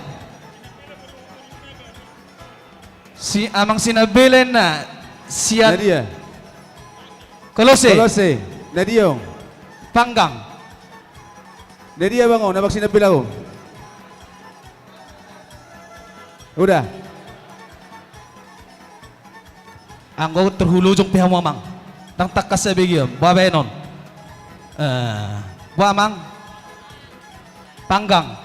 Si Amang Sinambela na sian Na dia. Kolose. Kolose. Na dia on. Panggang. Na dia Amang on, Amang Sinambela on. Udah. Anggo tarhulojong pe hamu Amang. Ndang tangkas sabegian, boha baenon. Eh, boha Amang? Panggang.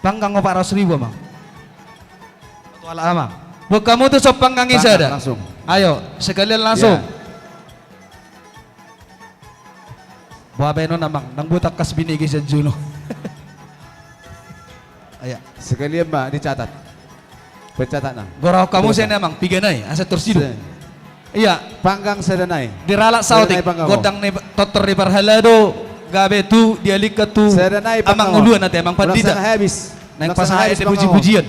Panggang opat ratus ribu Amang. Tuala Amang. Buat hamu tu son panggang i Panggang sada. langsung. Ayo, sekalian langsung. Ya. Boha baenon Amang, ndang boi tangkas binege sian Juno. Iya. Sekalian ma dicatat. Pencatatna. Goraon hamu Terus, sian ah. Amang, piga nai, asa torsidung. Se- Iya. Panggang sada nai. Diralap saotik, Sada nai panggang, oh. gondang ni tortor ni parhalado, gabe tu, dialihon tu Sada nai Amang panggang, oh. Uluan ate, Amang Pandita. Ulang sana habis. Naeng Ulang sana pasahat habis ate panggang, oh. puji-pujian.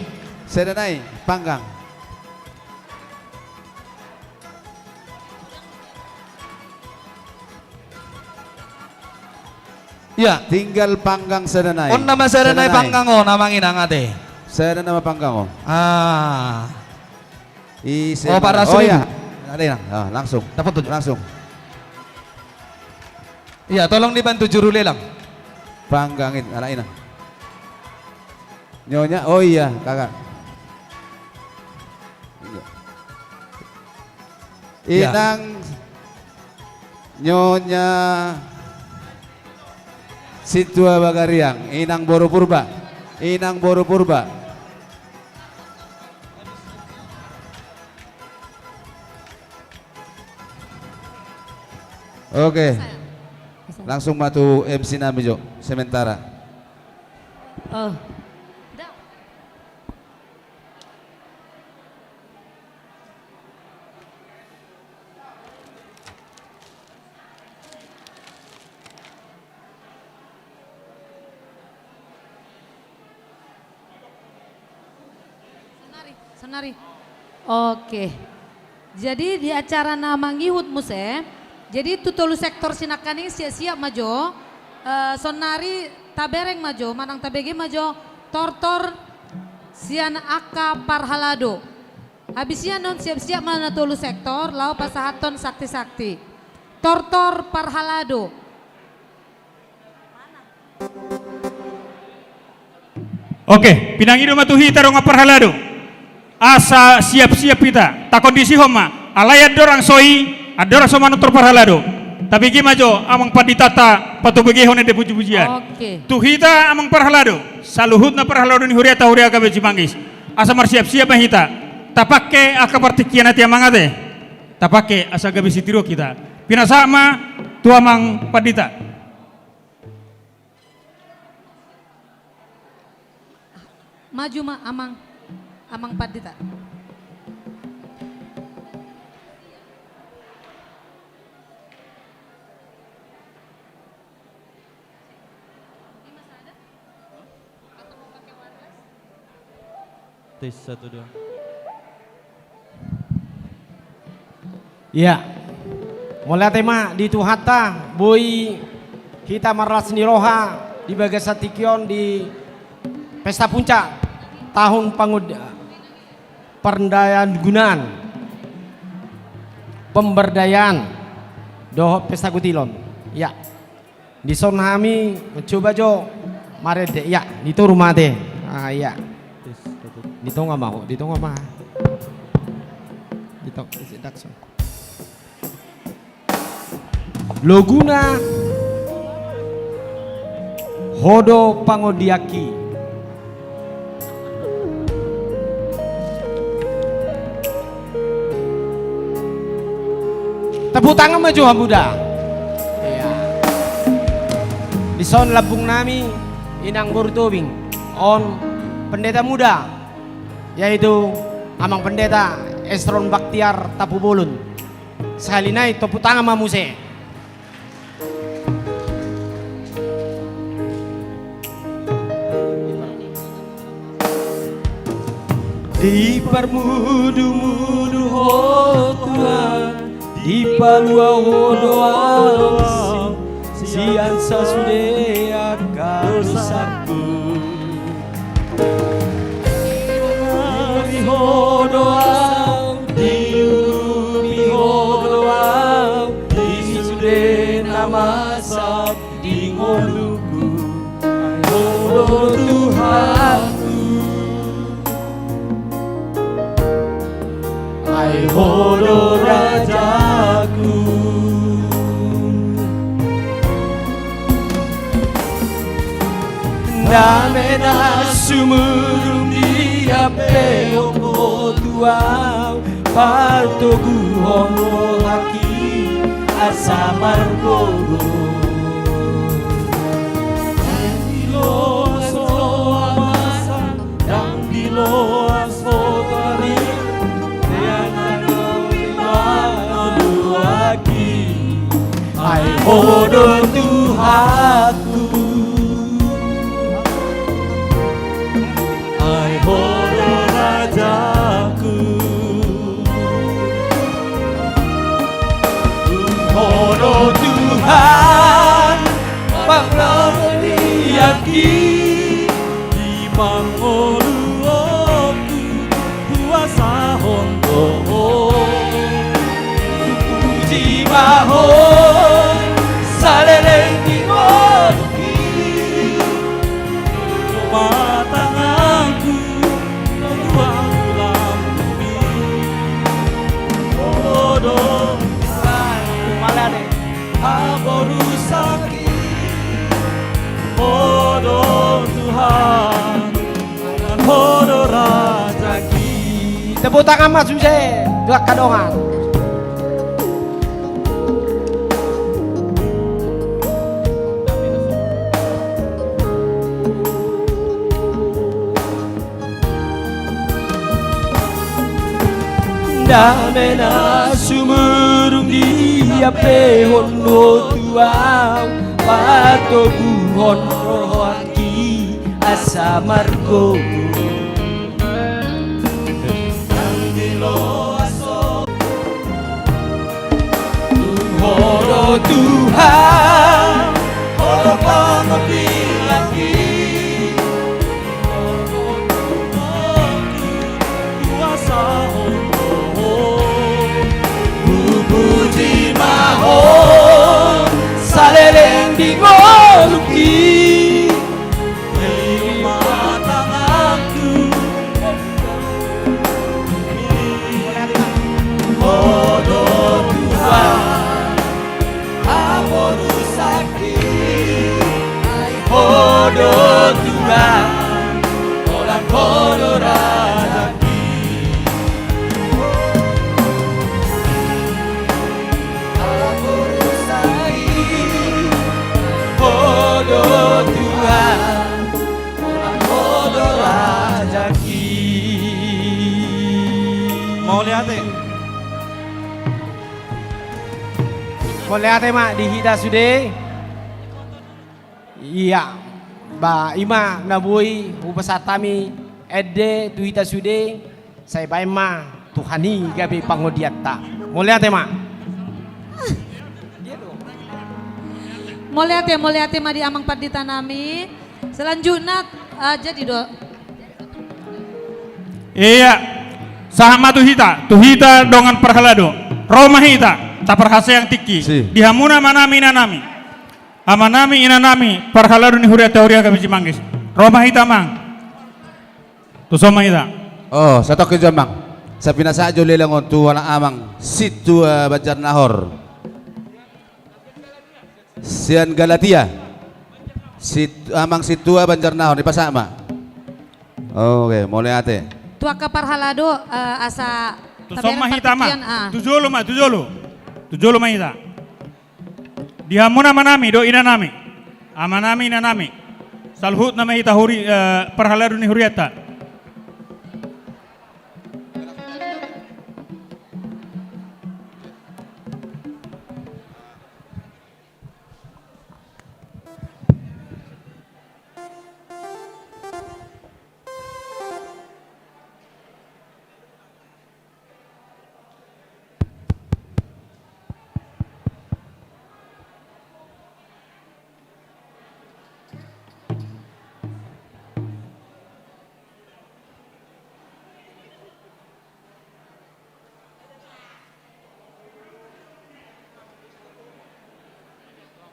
Sada nai panggang. Iya. Tinggal panggang sada nai. On nama sada nai panggang on, Amang Inang ate. Sada nama panggang on. Ah. Ise Opat ratus ribu. Oh, iya. Ada Inang. Ah, langsung. Dapat tujuh. Langsung. Iya, tolong dibantu juru lelang. Panggang i, anak Inang. Nyonya, oh iya, kakak. Iya. Ya. Inang Nyonya Sintua Bagariang, Inang boru Purba. Inang boru Purba. Oke. Langsung ma tu M C nami jo, sementara. Oh. Sonari. Oke. Jadi di acara na mangihut muse, jadi tu tolu sektor sinangkaning siap-siap ma jo. Eh, sonari tabereng ma jo, manang tabege ma jo tortor sian angka parhalado. Habis i annon siap-siap ma na tolu sektor, laho pasahathon sakti-sakti. Tortor parhalado. Oke, pinangido ma tu hita dongan parhalado. Asa siap-siap hita, takondisihon ma. Alai andorang so i, andorang so manortor parhalado, tabege ma jo amang panditanta patobegehon ende puji-pujian. Oke. Tu hita amang parhalado, saluhutna parhalado ni hurianta, huria Gabe Cimanggis. Asa marsiap-siap ma hita. Tapangke angka partingkian ate amang ate. Tapangke asa gabe sitiruon hita. Pinasahat ma tu amang pandita. Maju ma amang, amang pandita. Tes, satu, dua. Ia, mauliate ma di Tuhanta, boi hita marlas ni roha di bagasan tingki on di pesta puncak tahun pangud-, pemberdayaan gunaan, pemberdayaan dohot pesta kutilon. Ia. Dison hami mencoba jo marende, ia, di toru ma ate. Ah, ia. Di tonga ma ho, di tonga ma. Di tong-, isi dakson. Loguna, ho do pangodianki. Tepuk tangan ma jo hamu da. Ia. Dison lambung nami, inang boru Tobing, on pendeta muda, yaitu amang pendeta Esron Baktiar Tampubolon. Sahali nai tepuk tangan ma muse. Diparmudumudu ho Tuhan, dipalua ho do au sian sasude angka dosangku. Diurupi ho do au, diurupi ho do au di sude na masa di ngolungku. Ai ho do Tuhanku, ai ho do rajaku. Dame na sumurung dihapeon ho tu au, patoguhon rohangki asa margogo. Ndang diloas ho amasan, ndang diloas ho tuari, ndang diloas ho tuari. Ai ho do Tuhanku, ai ho do rajaku. Ho do Tuhan pangodianki, di pangoluonku huasahon do ho. Hupuji ma ho saleleng ni ngolungki. Jolo ma tanganku, jolo ma lambungki. Ho do haborusangki, ho do Tuhan, ho do rajaki. Tepuk tangan ma muse tu angka dongan. Dame na sumurung dihapeon ho tu au, patoguhon rohangki asa margogo. Mauliate ma di hita sude. Ia, ba, i ma na boi hupasahat hami ende tu hita sude, sai baen ma Tuhan i gabe pangodianta. Mauliate ma. Mauliate, mauliate ma di amang pandita nami. Selanjutna, eh, jadi do. Ia, sahat ma tu hita, tu hita dongan parhalado. Ro ma hita, taparhaseang tingki. Si. Di hamuna amanami inanami. Amanami inanami, parhalado ni hurianta huria Kabeci Manggis. Ro ma hita, amang. Tuson ma hita. Oh, satongkin jo, amang. Sai pinasahat jo lelang on tu halak amang Sintua Banjarnahor. Sian Galatia. Sit-, amang Sintua Banjarnahor, dipasahat ma. Oke, mauliate. Tu angka parhalado, eh, asa. Tuson ma hita, amang. Partingkian, ah. Tu jolo ma, tu jolo. Tu jolo ma hita. Di hamuna amanami dohot inanami. Amanami, inanami. Saluhutna ma hita huri, eh, parhalado ni hurianta.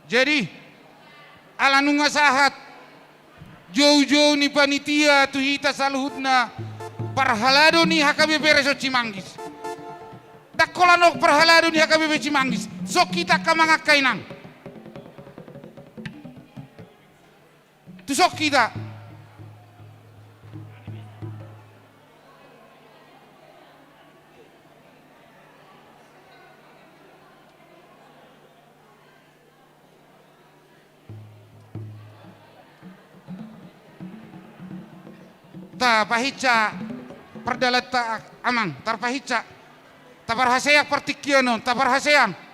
Jadi, ala nunga sahat joujou ni panitia tu hita saluhutna parhalado ni H K B P Resort Cimanggis. Ndang holan parhalado ni H K B P Cimanggis, songon hita angka amang angka inang. Tu son hita. Tapahinsa pardalanta, amang, tapahinsa. Taparhaseang partingkian on, taparhaseang.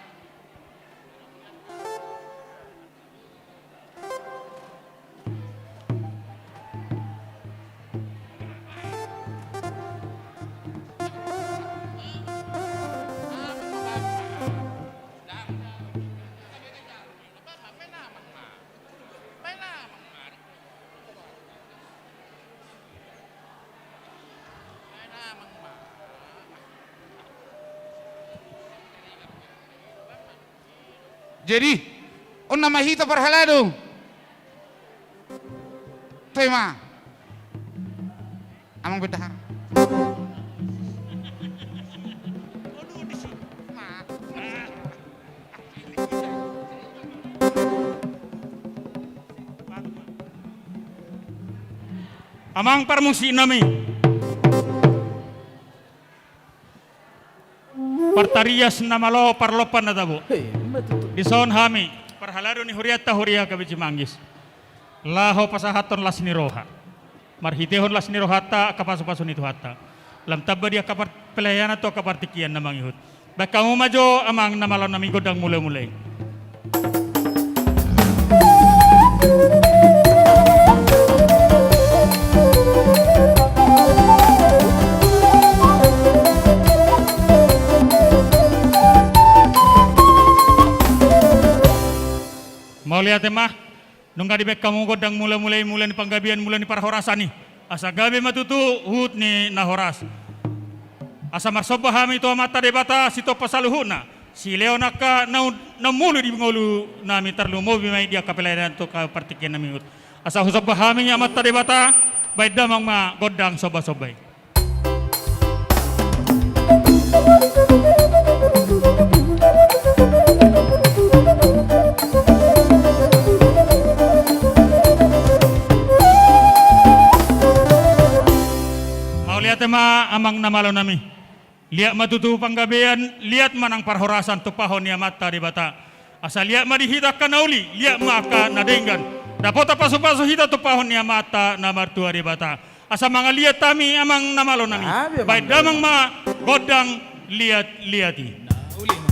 Jadi, on nama hita parhalado. Toe ma. Amang bendahara. Amang parmusik nami. Partarias na malo, parlompan na tabo. Hei, ima tutu. Dison hami, parhalado ni hurianta huria Kabeci Manggis. Laho pasahathon las ni roha. Marhitehon las ni rohanta, angka pasupasu ni Tuhanta. Lam tamba di angka par-, pelayanan tu angka partingkian na mangihut. Baen hamu ma jo amang na malo nami gondang mulamula i. Mauliate ma. Nunga dibaen hamu gondang mulamula i, mula ni panggabean, mula ni parhorasan i. Asa gabe ma tutu huhut ni na horas. Asa marsomba hami tu Amanta Debata sitompa saluhutna. Silehon angka na un-, na umuli di ngolu nami, tarlumobi ma i di angka pelayanan tu angka partingkian na mangihut. Asa husomba hami Amanta Debata, baen damang ma gondang sombasomba i. Mauliate ma amang na malo nami. Liat ma tutu panggabean, liat ma nang parhorasan tumpahon ni Amanta Debata. Asa liat ma di hita angka na uli, liat ma angka na denggan. Dapotan pasupasu hita tumpahon ni Amanta na martua Debata. Asa mangaliat hami amang na malo nami. Baen damang ma gondang liat-liat i. Na uli ma.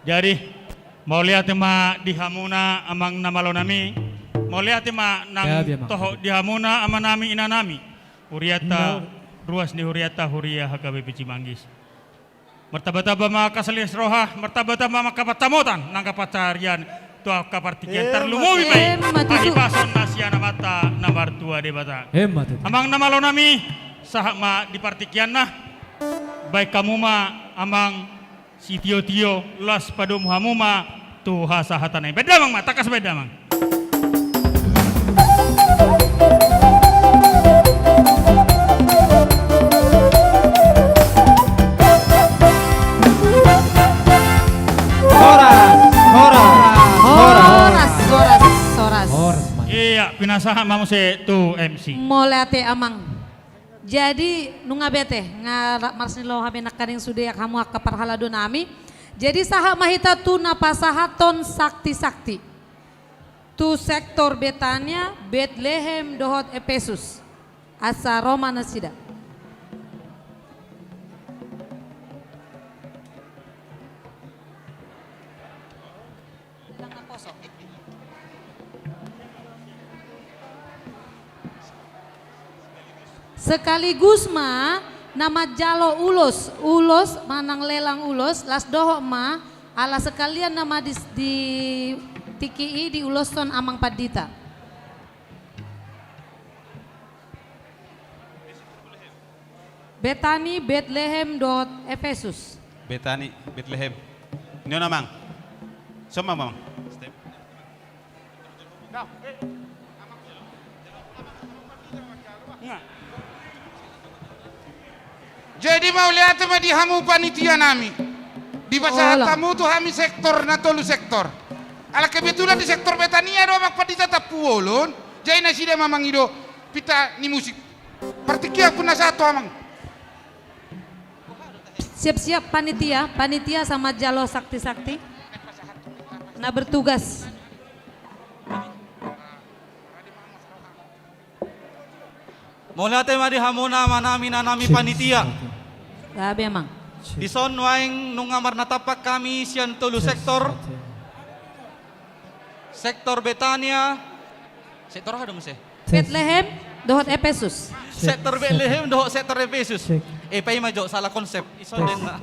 Jadi, mauliate ma di hamuna amang na malo nami, mauliate ma nang toho di hamuna amanami inanami, hurianta, ruas ni hurianta huria H K B P Cimanggis. Martamba-tamba ma angka saleas roha, martamba-tamba ma angka pansamotan, nang angka pansarian, tu angka partingkian tarlumobi ma i, hahipason na sian Amanta na martua Debata. Amang na malo nami, sahat ma di partingkianna, baen hamu ma amang sitio-tio, las padomu hamu ma tu hasahatanna i. Baen damang ma, tangkas baen damang. Horas, horas, horas. Horas, horas, horas. Iya, pinasahat ma muse tu M C. Mauliate amang. Jadi, nunga bete, nga rap marsini lo hami nangkaning sude hamu angka parhalado nami. Jadi, sahat ma hita tu na pasahathon sakti-sakti. Tu sektor Betania, Betlehem dohot Epesus. Asa ro ma nasida. Sekaligus ma na manjalo ulos, ulos manang lelang ulos, las dohot ma, ala sekalian nama di, di tingki i diuloshon amang pandita. Betani, Betlehem dohot Epesus. Betani, Betlehem. Nion amang. Som amang. Jadi mauliate ma di hamu panitia nami. Dipasahat hamu tu hami sektor na tolu sektor. Ala kebetulan di sektor Betania do amang pandita tampubolon. Jadi nasida ma mangido pinta ni musik. Partingkian pun na sahat tu amang. Siap-siap panitia, panitia sama jalo sakti-sakti. Na bertugas. Mauliate ma di hamuna amanami inanami panitia. Gabe amang. Dison nuaeng nunga marnatampak hami sian tolu sektor. Sektor Betania. Sektor aha do muse? Betlehem dohot Epesus. Sektor Betlehem dohot sektor Epesus. Eh, paima jo, salah konsep. Ison denna.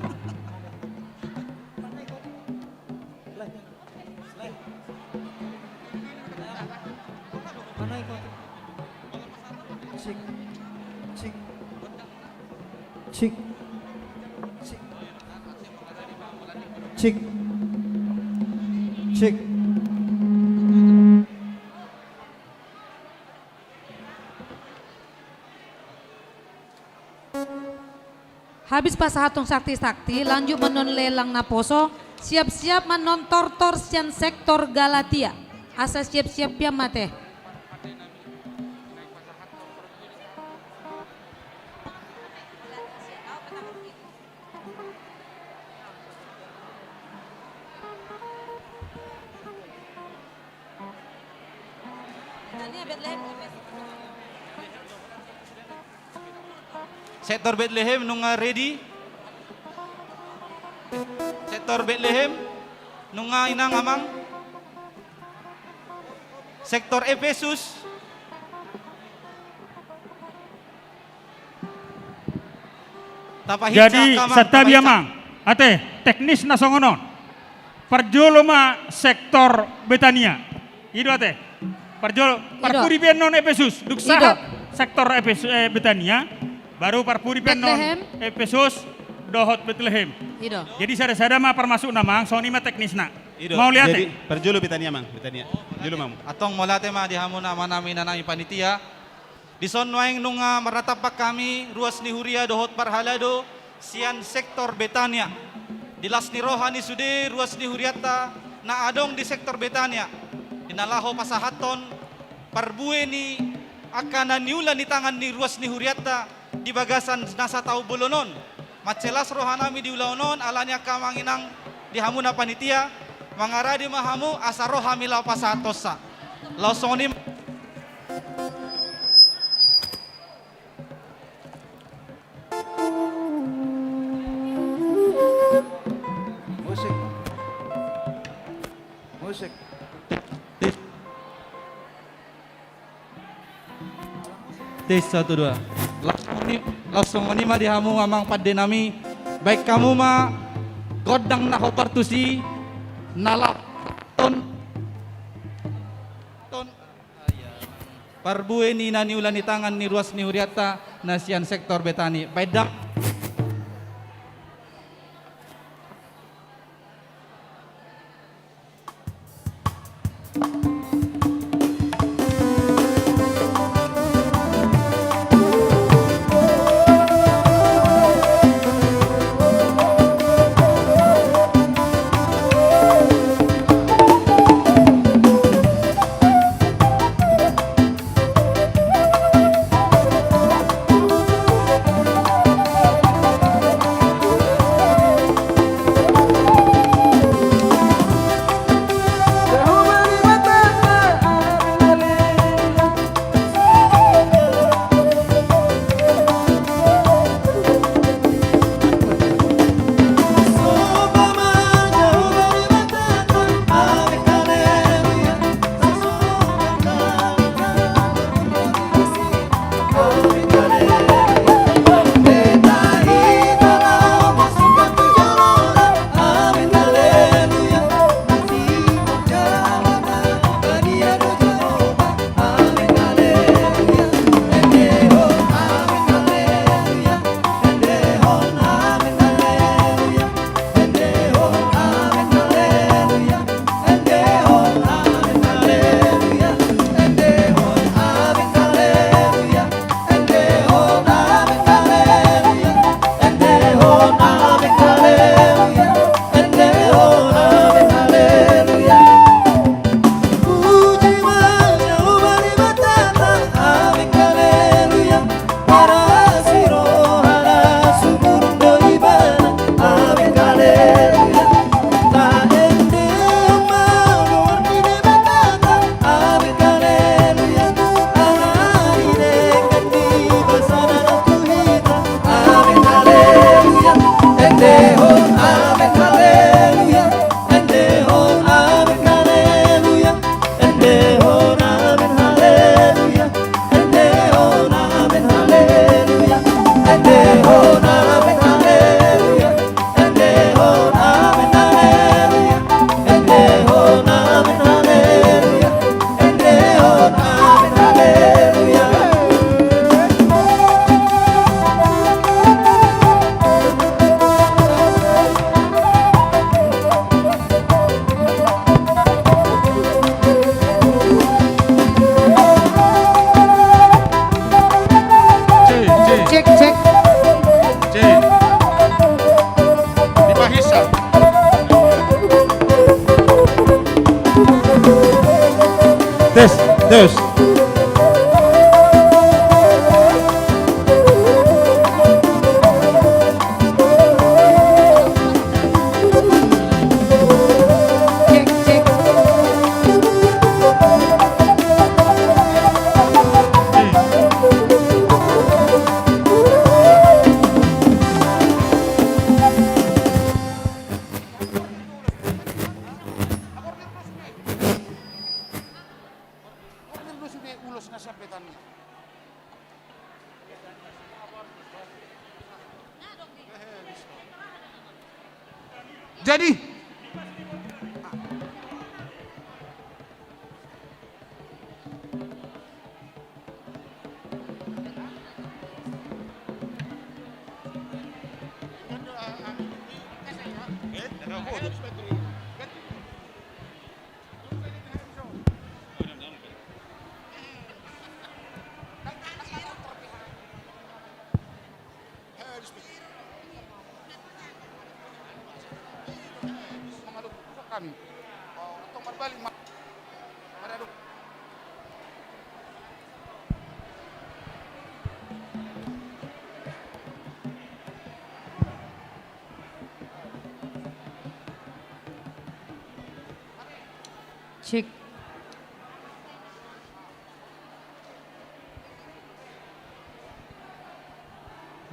Cik. Cik. Cik. Cik. Cik. Habis pasahathon sakti-sakti, lanjut ma annon lelang naposo, siap-siap ma annon tortor sian sektor Galatia. Asa siap-siap pian ma ate. Sektor Betlehem nunga ready? Sektor Betlehem nunga, inang amang? Sektor Epesus. Jadi santabi amang, ate, teknis na songon on. Parjolo ma sektor Betania. I do ate. Parjolo, parpudi pe annon Epesus, dung sahat sektor Epesus, eh, Betania, baru parpudi pe annon Epesus dohot Betlehem. Jadi sada-sada ma parmasukna amang, songon i ma teknisna. Mauliate. Jadi parjolo Betania amang, Betania. Jolo ma. Antong mauliate ma di hamuna amanami inanami panitia. Dison nuaeng nunga marnatampak hami ruas ni huria dohot parhalado sian sektor Betania. Di las ni roha ni sude ruas ni hurianta na adong di sektor Betania, di na laho pasahathon parbue ni angka na niula ni tangan ni ruas ni hurianta di bagasan na sataon bolon on. Mansai las rohanami di ulaon on, alani angka amang inang di hamuna panitia, mangarade ma hamu asa ro hami laho pasahathonsa. Laos songon i ma. Musik. Tes, satu, dua. Laos songon i, laos songon i ma di hamu amang pande nami. Baen hamu ma gondang na hombar tusi, na laho ton, ton parbue ni na niula ni tangan ni ruas ni hurianta na sian sektor Betani. Baen damang. Cek, cek. Cek. Dipahisap. Tes, tes. Jadi. Cek.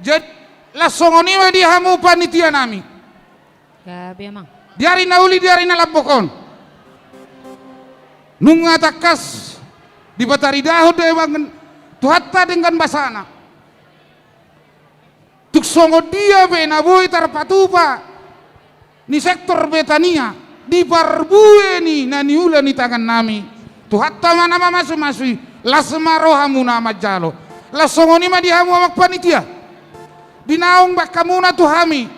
Jadi, laos songon i ma di hamu panitia nami. Gabe, amang. Di ari na uli, di ari na lambok on. Nunga tangkas dipataridahon do amang Tuhanta denggan basana. Tung songon dia pe na boi tarpatupa ni sektor Betania, di parbue ni na niula ni tangannami, Tuhanta ma na mamasu-masui, las ma rohamuna manjalo. Las songon i ma di hamu amang panitia. Di naung baen hamuna tu hami,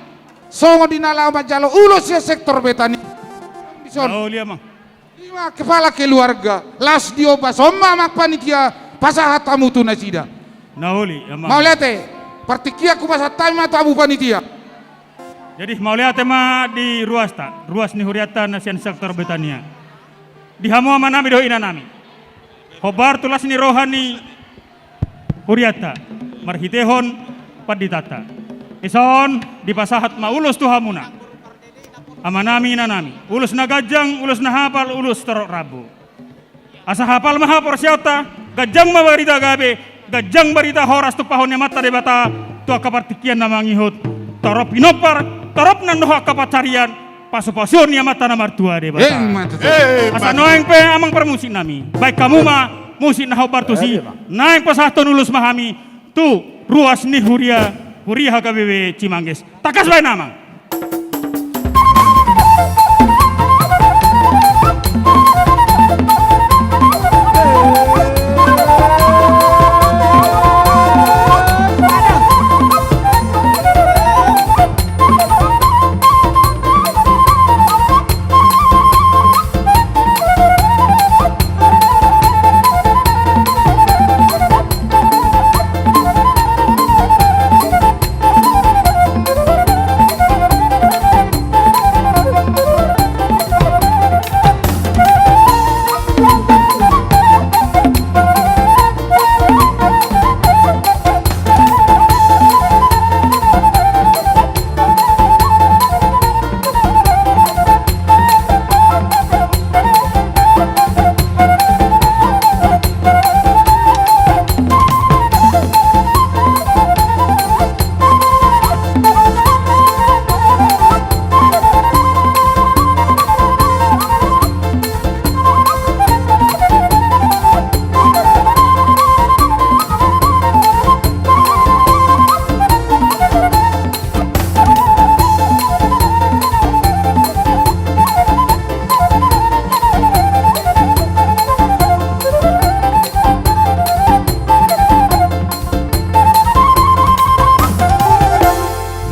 songon di na laho manjalo ulos sian sektor Betania. Dison. Olo, amang. Ima kepala keluarga, las di ombas on ma amang panitia, pasahat hamu tu nasida. Na uli, amang. Mauliate, partingkian hupasahat hami ma tu hamu panitia. Jadi, mauliate ma di ruasta, ruas ni hurianta na sian sektor Betania. Di hamu amanami dohot inanami. Hombar tu las ni roha ni hurianta, marhitehon panditanta. Dison dipasahat ma ulos tu hamuna. Amanami, inanami, ulos na ganjang, ulos na hapal, ulos torop rambu. Asa hapal ma haporseaonta, ganjang ma barita gabe, ganjang barita horas tumpahon ni Amanta Debata tu angka partingkian na mangihut, torop pinompar, torop nang dohot angka pansarian, pasu-pasuon ni Amanta na martua Debata. Emma tutu. Asa nuaeng pe amang parmusiknami, baen hamu ma musik na hombar tusi, nuaeng pasahathon ulos ma hami tu ruas ni huria, huria H K B P Cimangges. Tangkas baen, amang.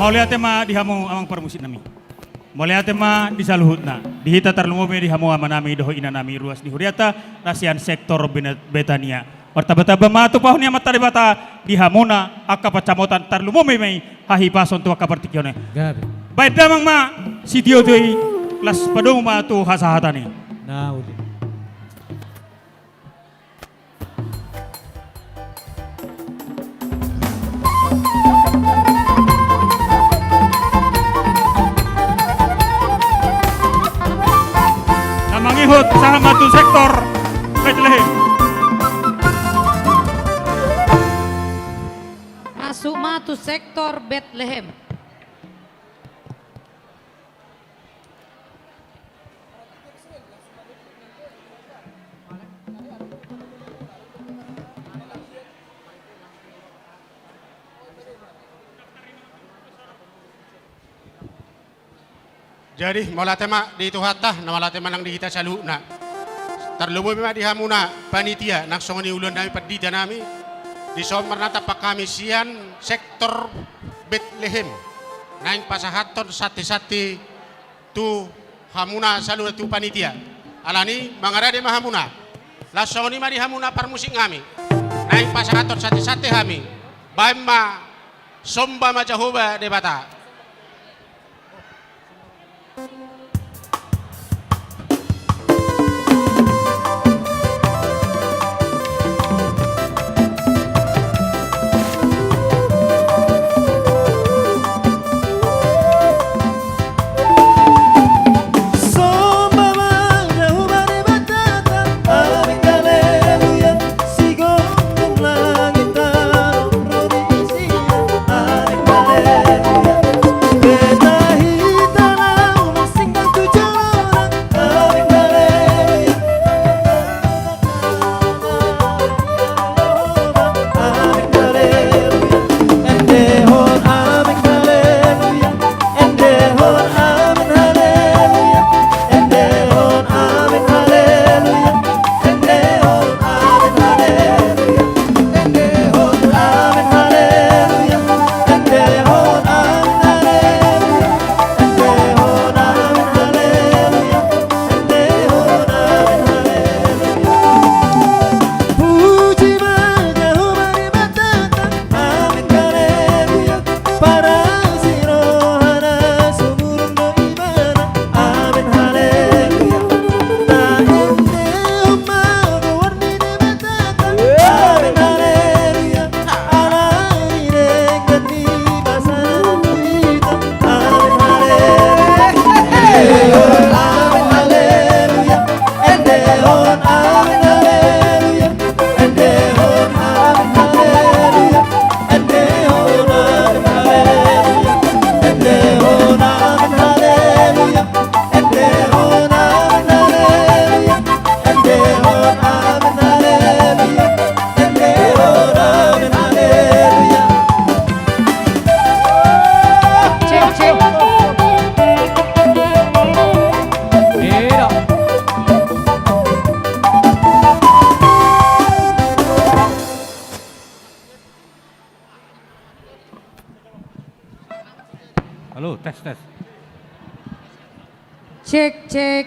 Mauliate ma di hamu amang parmusiknami. Mauliate ma di saluhutna. Di hita tarlumobi ma di hamu amanami dohot inanami ruas ni hurianta na sian sektor Bena-, Betania. Martamba-tamba ma tumpahon ni Amanta Debata di hamuna angka pansamotan, tarlumobi ma i hahipason tu angka partingkian on. Gabe. Baen damang ma sitiotio i, laos padomu ma tu hasahatan i. Na uli. Na mangihut sahat ma tu sektor Betlehem. Masuk ma tu sektor Betlehem. Jadi, mauliate ma di Tuhanta, na mauliate ma nang di hita saluhutna. Tarlumobi ma di hamuna panitia, nang songon i ulaonnami, panditanami. Dison marnatampak hami sian sektor Betlehem. Naeng pasahathon santi-santi tu hamuna saluhutna, tu panitia. Alani mangarade ma hamuna. Laos songon i ma di hamuna parmusiknami. Naeng pasahathon santi-santi hami. Baen ma, Somba ma Jahowa Debata. Tes, tes. Cek, cek.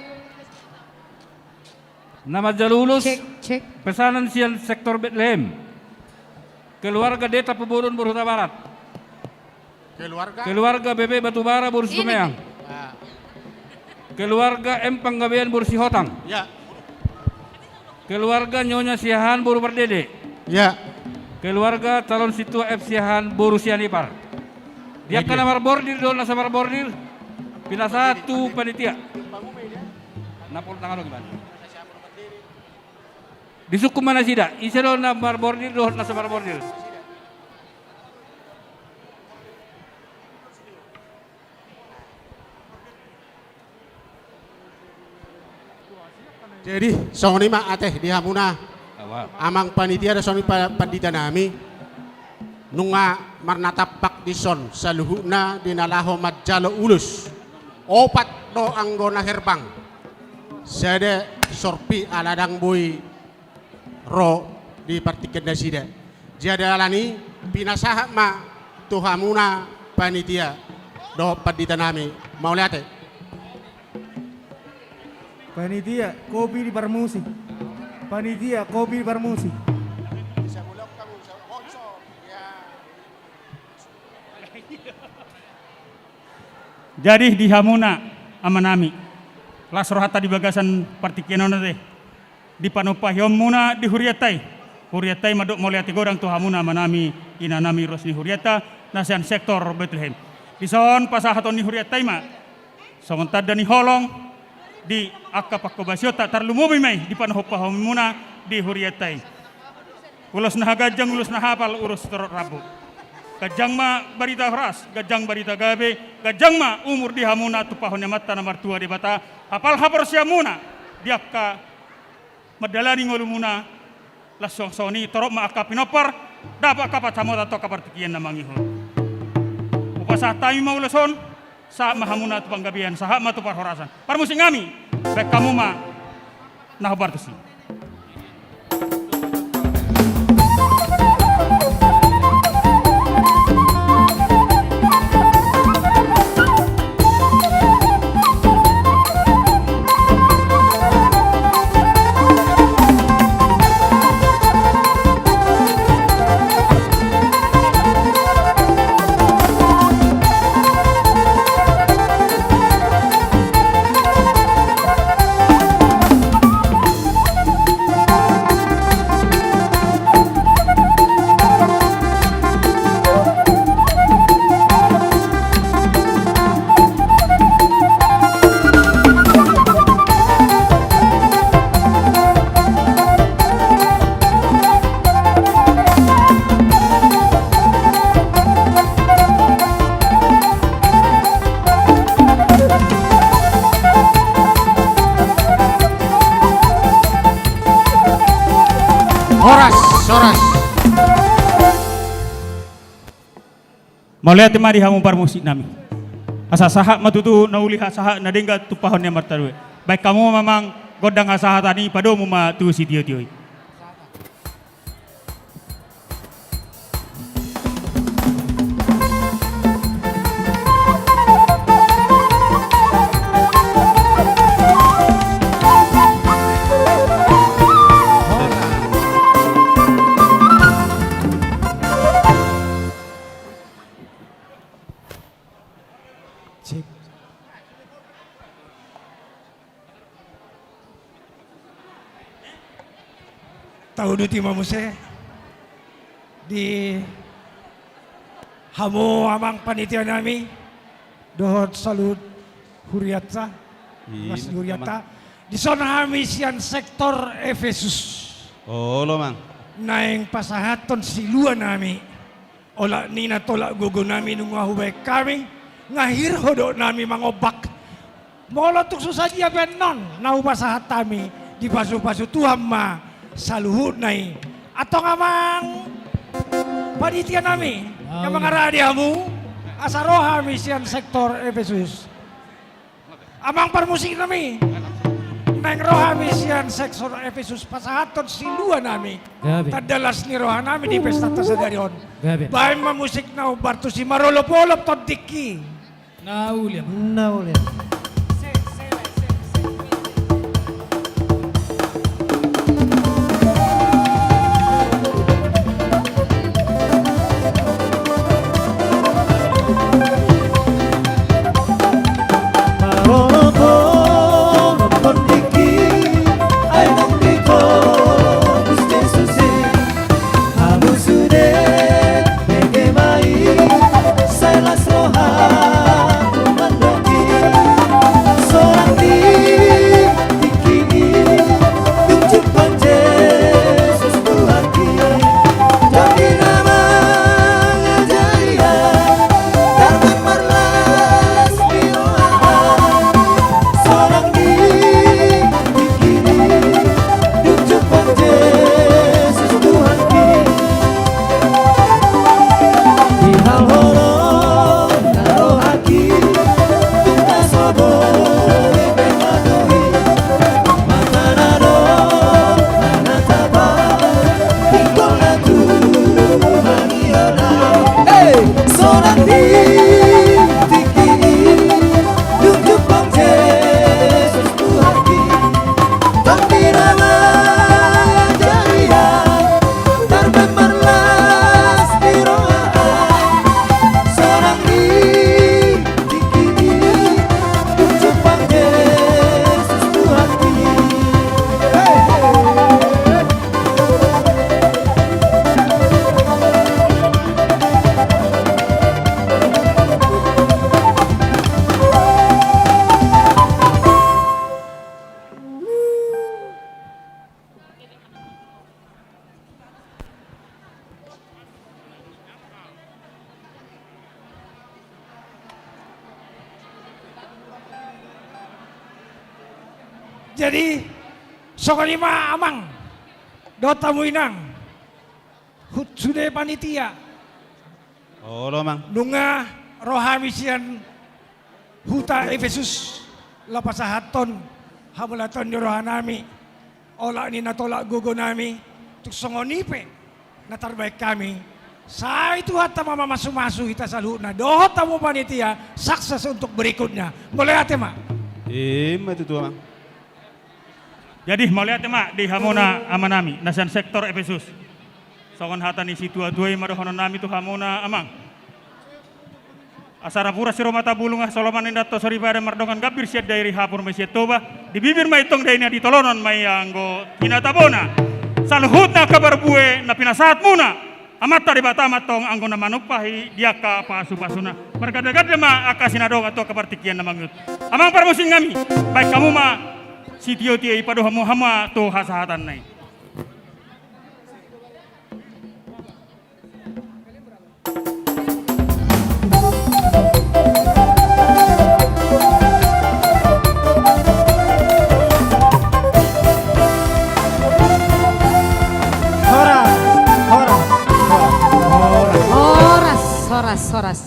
Na manjalo ulos. Cek, cek. Pesanan sian sektor Betlehem. Keluarga D. Tampubolon, boru Hutabarat. Keluarga? Keluarga B B Batubara, boru Situmorang. Ah. Keluarga M. Panggabean, boru Sihotang. Ya. Keluarga Nyonya Siahaan, boru Pardede. Ya. Keluarga calon sintua F. Siahaan, boru Sianipar. Di angka na marbordir dohot na so marbordir, pinasahat tu panitia. Na pol tangan on gimana? Disungkun ma nasida, ise do na marbordir dohot na so marbordir. Jadi, songon i ma ate di hamuna. Awa. Amang panitia dohot songon i pa-, pandita nami. Nunga marnatampak dison saluhutna di na laho manjalo ulos. Opat do anggo na herbang. Sada sorpi ala ndang boi ro di partingkian nasida. Jadi alani pinasahat ma tu hamuna panitia dohot pandita nami. Mauliate. Panitia, kopi di parmusik. Panitia, kopi di parmusik. Jadi di hamuna amanami, las rohanta di bagasan partingkian on ate, di panompahionmuna di hurianta i. Hurianta i mandok mauliate godang tu hamuna amanami, inanami, ruas ni hurianta na sian sektor Betlehem. Dison pasahaton ni hurianta i ma songon tanda ni holong di angka panghobasionta, tarlumobi ma i di panompahionna di hurianta i. Ulos na haganjang, ulos na hapal, ulos torop rambu. Ganjang ma barita horas, ganjang barita gabe, ganjang ma umur di hamuna tumpahon ni Amanta na martua Debata, hapal haporseaonmuna di angka mandalani ngolumuna, laos songon i torop ma angka pinompar, dapot angka pansamotan tu angka partingkian na mangihut. Hupasahat hami ma ulos on, sahat ma hamuna tu panggabean, sahat ma tu parhorasan. Parmusik nami, baen hamu ma na hombar tusi. Horas, horas. Mauliate ma di hamu parmusik nami. Asa sahat ma tutu na uli, sahat na denggan tumpahon ni Amanta Due. Baen hamu ma amang gondang hasahatan i, padomu ma tu sitiotio i. Cek. Tauduti ma muse di hamu amang panitia nami dohot saluhut hurianta, i, mas hurianta. Dison hami sian sektor Efesus. Olo, Mang. Naeng pasahathon silua nami. Olat ni na tolap gogo nami nunga hubaen hami, nga hir hodok nami mangombak. Molo tung so sadia pe annon na hupasahat hami, dipasupasu Tuhan ma saluhutna i. Antong amang panitia nami, na mangarade hamu, asa ro hami sian sektor Efesus. Amang parmusik nami, naeng ro hami sian sektor Efesus pasahathon silua nami. Gabe. Tanda las ni roha nami di pestanta sadari on. Gabe. Baen ma musik na hombar tusi, marolopolop tondingki. Na uli, Amang. Na uli, Amang. Hamu sude bege ma i, sai las rohaku mandok i. Sonang di tingki i, dung jumpang Jesus Tuhanki. Dang hira mangajari au, dang marlas ni roha. Sonang di tingki i, dung jumpang Jesus Tuhanki. Di hau holong na rohaki, tung na so boi be manggohi. Mata na adong na taba, pinggol na tuhan. Hei! Sonang di tingki i, dung jumpang Jesus Tuhanki. Dang hira mangajari au, dang marlas ni roha. Sonang di tingki i, dung jumpang Jesus Tuhanki. Hei! Jadi, songon i ma, Amang, dohot hamu, Inang, huhut sude panitia. Olo, Amang. Nunga ro hami sian huta Epesus, laho pasahathon hamauliateon ni rohanami, olat ni na tolap gogonami, tung songon i pe na tarbahen hami. Sai Tuhanta ma mamasumasu hita saluhutna dohot hamu panitia, sukses untuk berikutnya. Mauliate ma. I ma tutu, Amang. Jadi, mauliate ma di hamuna amanami na sian sektor Epesus. Songon hata ni situatua i ma dohononnami tu hamuna, Amang. Asa napuran sirumata bulung, hasoloman ni daoh soripada, mardongan gambir sian dairi, hapur ma i sian Toba, di bibir ma intong daina, di tolonan ma i anggo hinatabona. Saluhutna angka parbue na pinasahatmuna, Amanta Debata ma antong anggo na manumpahi di angka pasupasuna. Margandaganda ma angka sinadongan tu angka partingkian na mangihut. Amang parmusik nami, bahen hamu ma sitiotio i, padohon hamu ma tu hasahatanna i. Horas, horas, horas, horas. Horas, horas, horas.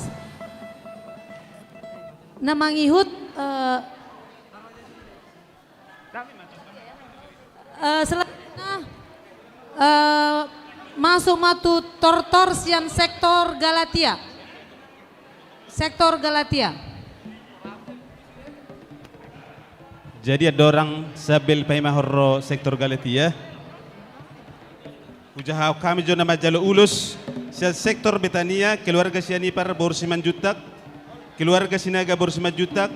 Na mangihut, eh, eh, selanjutnya, eh, masuk ma tu tortor sian sektor Galatia. Sektor Galatia. Jadi andorang sambil paimahon ro sektor Galatia, hujahahon hami jo na manjalo ulos sian sektor Betania, keluarga Sianipar boru Simanjuntak, keluarga Sinaga boru Simanjuntak,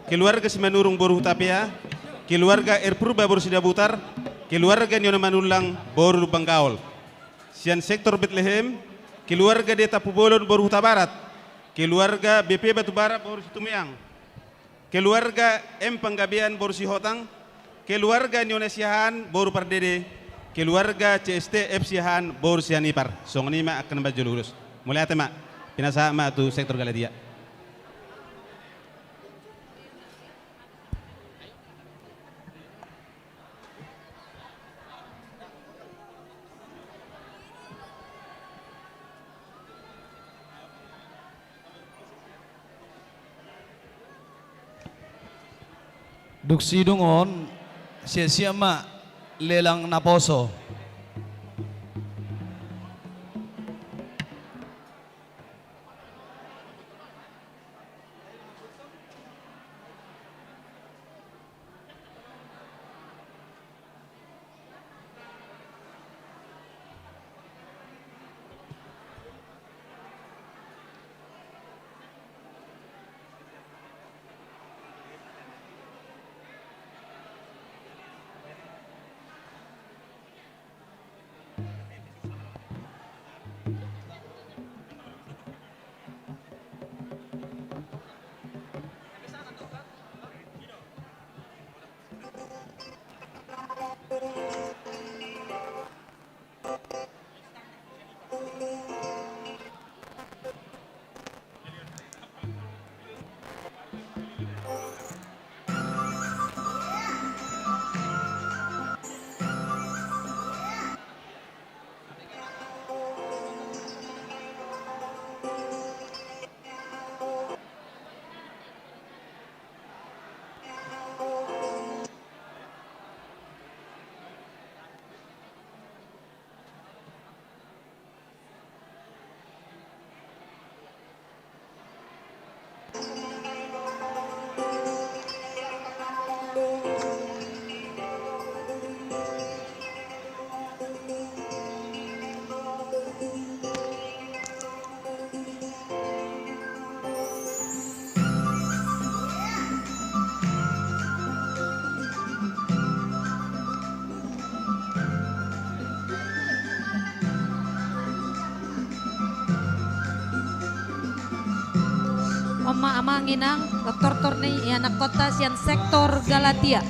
keluarga Simanurung boru Hutapea, keluarga R Purba boru Sidabutar, keluarga ni Ona Manullang boru Lumban Gaol. Sian sektor Betlehem, keluarga D Tampubolon boru Hutabarat, keluarga B P Batubara boru Situmeang, keluarga M Panggabean boru Sihotang, keluarga ni Ona Siahaan boru Pardede, keluarga C S T F Siahaan boru Sianipar. Songon i ma angka na manjalo ulos. Mauliate ma. Pinasahat ma tu sektor Galatia. Dung sidung on, siap-siap ma lelang naposo. Amang inang, tortor ni ianakhonta sian sektor Galatia.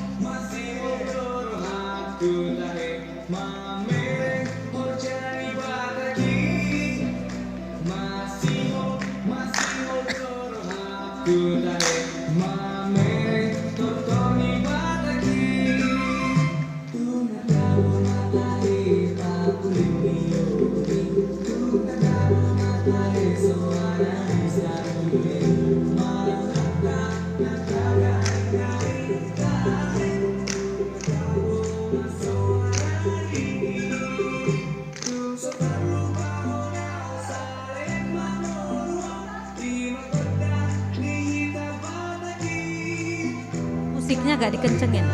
Musiknya agak dikencengin.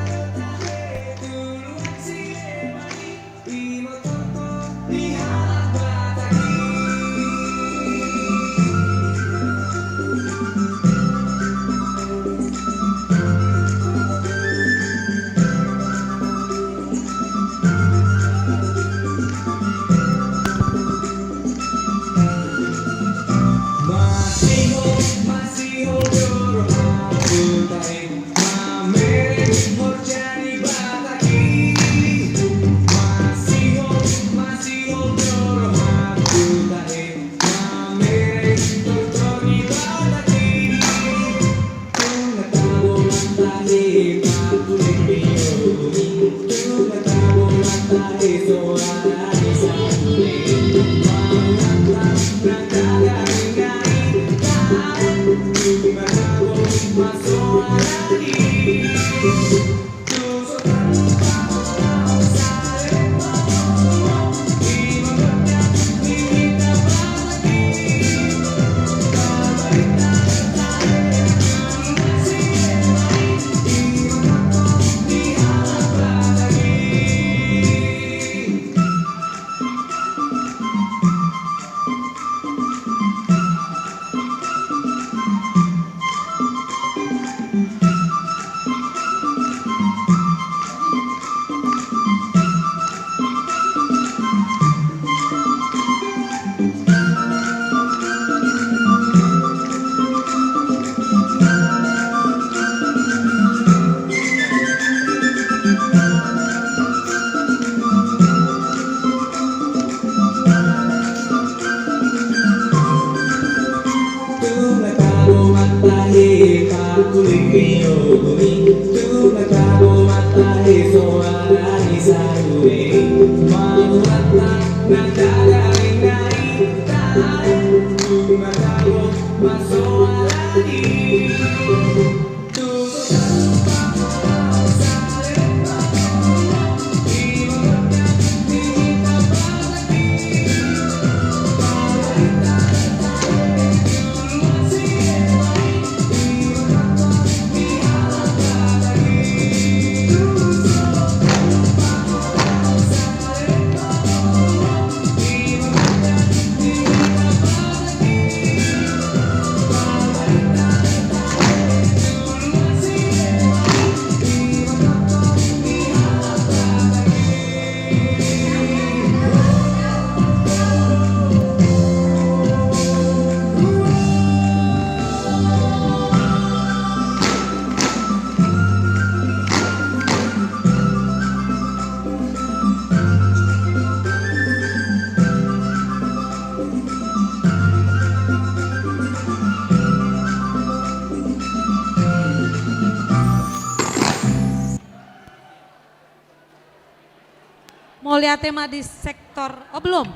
Mauliate ma di sektor, oh, belum.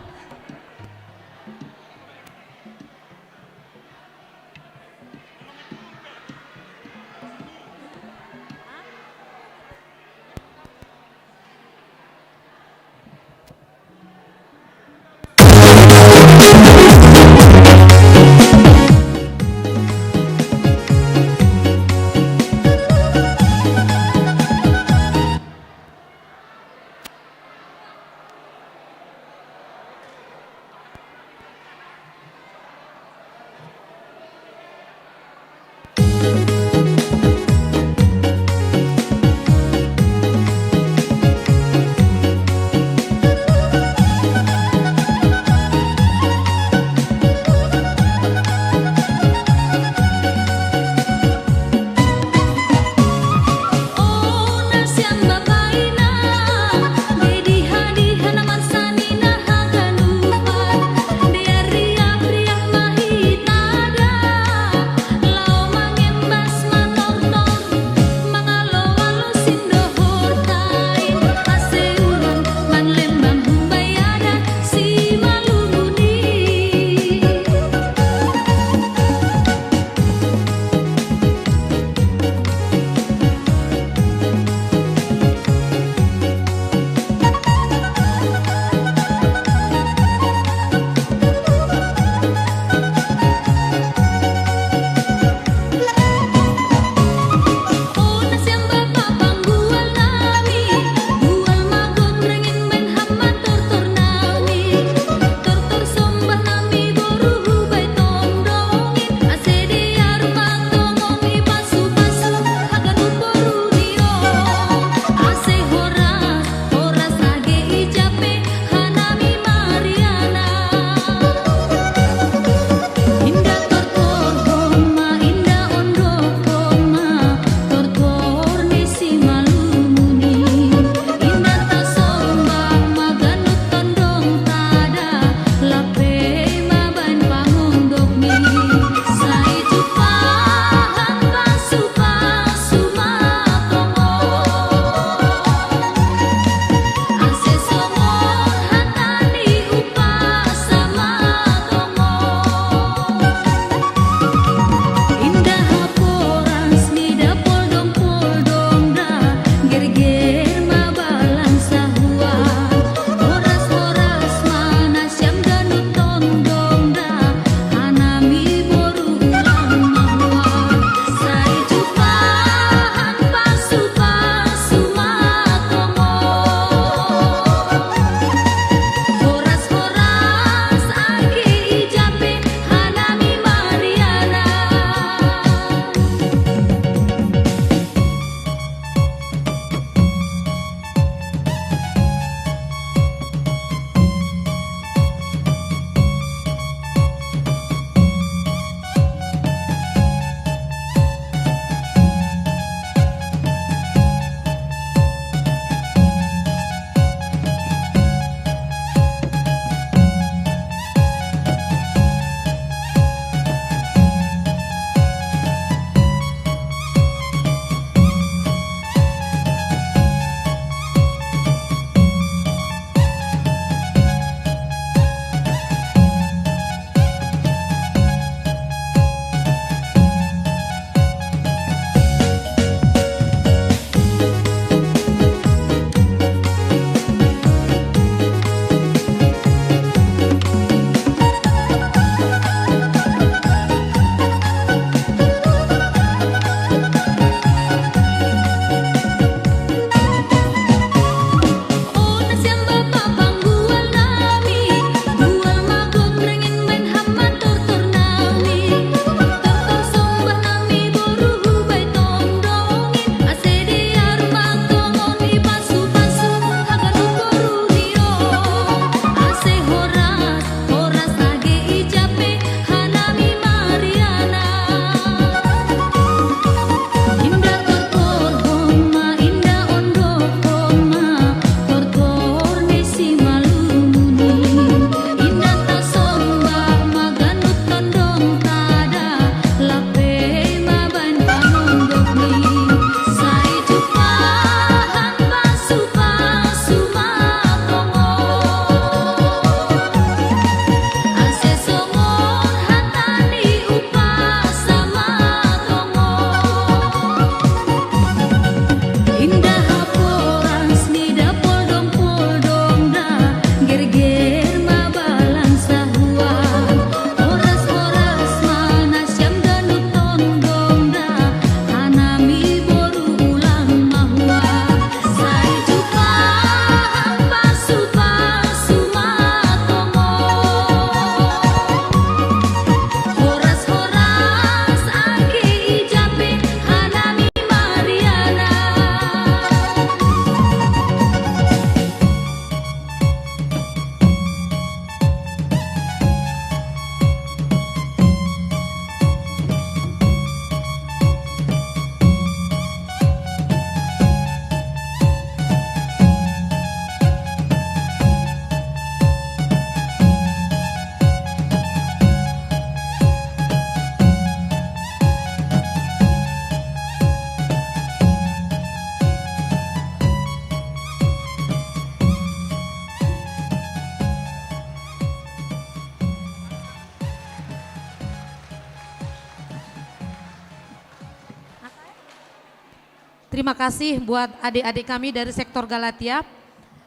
Terima kasih buat adik-adik kami dari sektor Galatia.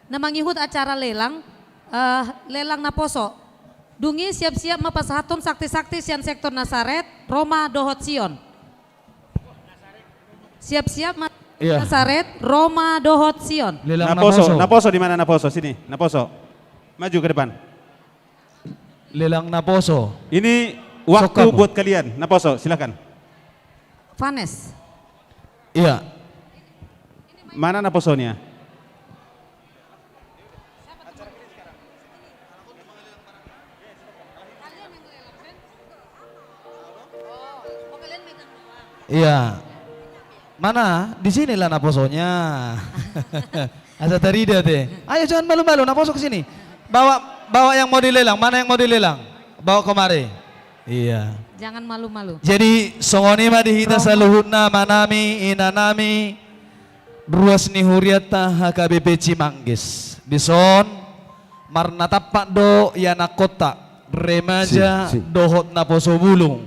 Na mangihut acara lelang, eh, lelang naposo. Dung i siap-siap ma pasahathon sakti-sakti sian sektor Nasaret, Roma dohot Sion. Siap-siap ma. Iya. Nasaret, Roma dohot Sion. Lelang naposo, naposo. Naposo di mana naposo? Sini, naposo. Maju ke depan. Lelang naposo. Ini waktu buat kalian. Naposo, silakan. Vanes. Iya. Mana naposonia? Iya. Mana? Di sinilah naposonya. Asa tarida te. Ayo, jangan malu-malu, naposo ke sini. Bawa, bawa yang mau dilelang. Mana yang mau dilelang? Bawa kemari. Iya. Jangan malu-malu. Jadi, songon i ma di hita saluhutna, amanami, inanami, ruas ni hurianta H K B P Cimanggis. Dison, marnatampak do ianakhonta, remaja dohot naposo bulung.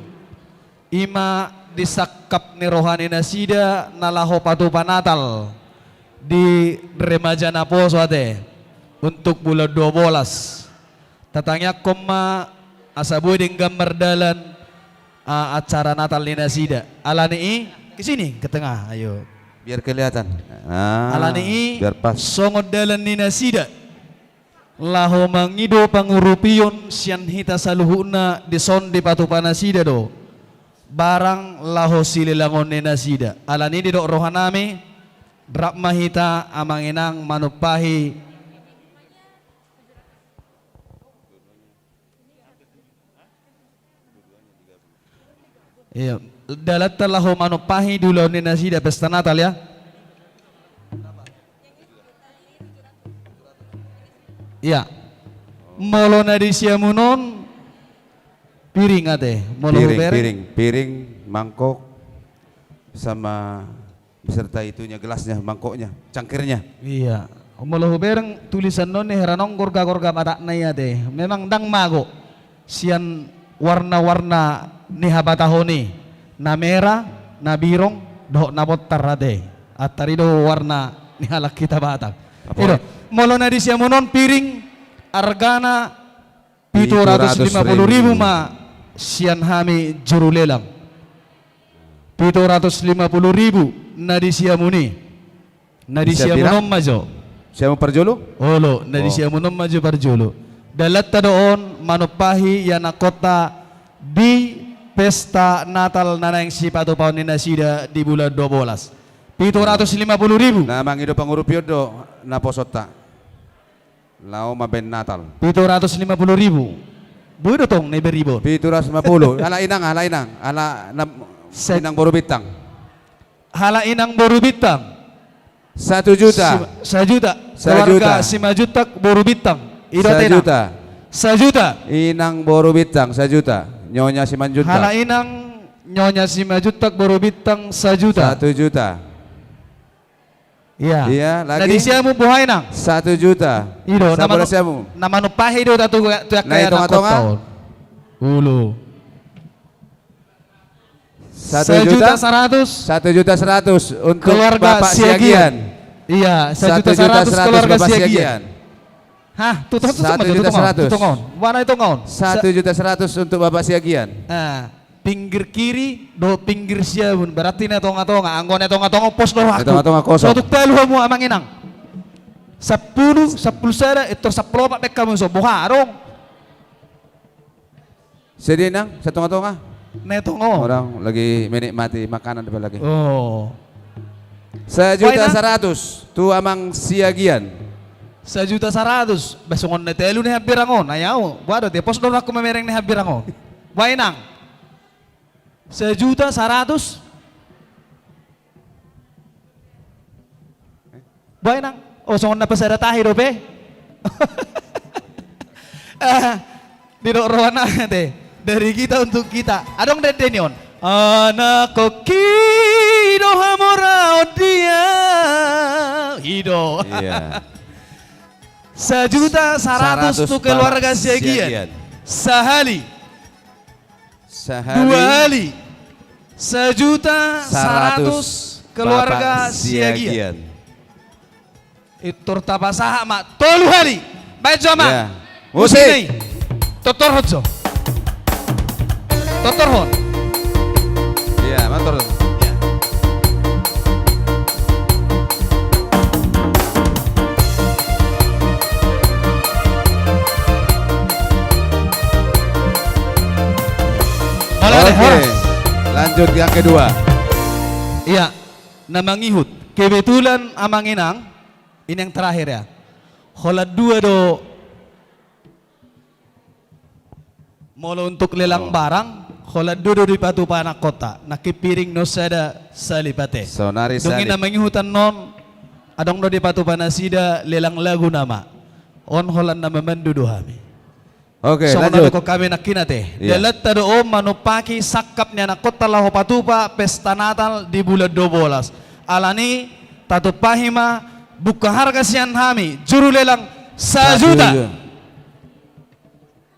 I ma di sangkap ni roha ni nasida na laho patupa Natal di remaja naposo ate untuk bulan dua bolas. Tatangiangkon ma asa boi denggan mardalan, a, acara Natal ni nasida. Alani i, ke sini, ke tengah, ayo. Biar kelihatan. Nah, alani i, biar pas. Songon dalan ni nasida laho mangido pangurupion sian hita saluhutna dison dipatupa nasida do barang laho silelangon ni nasida. Alani i didok rohanami, rap ma hita amang inang manumpahi. Iya, dalanta laho manumpahi di ulaon ni nasida pesta Natal, ya. Iya. Molo na di siamun on piring ate, molo piring, hubereng. Piring, piring, mangkok, sama beserta itunya, gelasnya, mangkoknya, cangkirnya. Iya. Molo hubereng tulisan on ni heran on gorga-gorga matakna i ate. Memang ndang mago sian warna-warna ni habatahon i. Na mera, na birong, dohot na bontar ate. Antar i do warna ni halak hita Batak. Apa? Ido, molo na di siamun on piring, argana pitu ratus lima puluh ribu ma sian hami juru lelang. Pitu ratus lima puluh ribu na di siamun i. Na di siamun on ma jo. Siamun parjolo? Olo, na di siamun on ma jo parjolo. Dalanta do on manumpahi ianakhonta di pesta Natal na naeng sipatupaon ni nasida di bulan dua bolas. Pitu ratus lima puluh ribu. Na mangido pangurupion do naposonta. Laho mambahen Natal. Pitu ratus lima puluh ribu. Boi do tong na iberibon. Pitu ratus lima puluh. Halak inang, halak inang. Halak inang boru Bintang. Halak inang boru Bintang. Satu juta. Sajuta. Keluarga Simanjuntak boru Bintang. Ido ate inang. Sajuta. Sajuta. Inang boru Bintang, sajuta. Nyonya Simanjuntak. Halak inang Nyonya Simanjuntak boru Bintang, sajuta. Satu juta. Iya. Iya, lagi. Na di siamun boha inang? Satu juta. Ido, na manumpahi do hita tu angka ianakhonta on. Ulu. Satu juta saratus. Satu juta saratus untuk keluarga Bapak Siagian. Iya, satu juta saratus keluarga Siagian. Hah, tu tongon. Satu juta saratus. Mana tu tongon? Satu juta saratus untuk Bapak Siagian. Pinggir kiri dohot pinggir siamun, berarti na tonga-tonga. Anggo na tonga-tonga pos do rohangku. Na tonga-tonga kosong. Sotung talu hamu amang inang. Sampulu, sampulu sada, etor sampulu opat baen hamu, so boha adong. Sede inang, satonga-tonga. Na tonga on. Orang lagi menikmati makanan depan lagi. Oh. Sajuta saratus tu amang Siagian. Sajuta saratus. Bah songon na talu ni hambirang on. Ai au, boha do, te pos do rohangku mamereng ni hambirang on. Boha inang? Sajuta saratus. Boha inang? Oh, songon na pasada tahi dope. Didok roha na ate. Dari kita untuk kita. Adong dende ni on. Anakhonki do hamoraon dia. Ido. Iya. Sajuta saratus tu keluarga Siagian. Sahali. Sahali. Dua hali. Sajuta saratus. Keluarga Siagian. Intor tapasahat ma tolu hali. Baen jo, Amang. Musik. Tortorhon jo. Tortorhon. Iya, mantor. Oke, lanjut yang kedua. Iya, na mangihut. Kebetulan, Amang Inang, ini yang terakhir ya. Holan dua do. Molo untuk lelang barang, holan dua do dipatupa anakkonta, nangkin piring na sada sahali pate. Dung i na mangihut annon, adong do dipatupa nasida lelang lagu nama. On holan na mamandu do hami. Oke, songon na lanjut. Didok hami nangkin ate. Iya. Dalanta do on manumpahi sangkap ni anakkonta laho patupa pesta Natal di bulan dua belas. Alani tatumpahi ma buka harga sian hami, juru lelang, sajuta. Sajuta.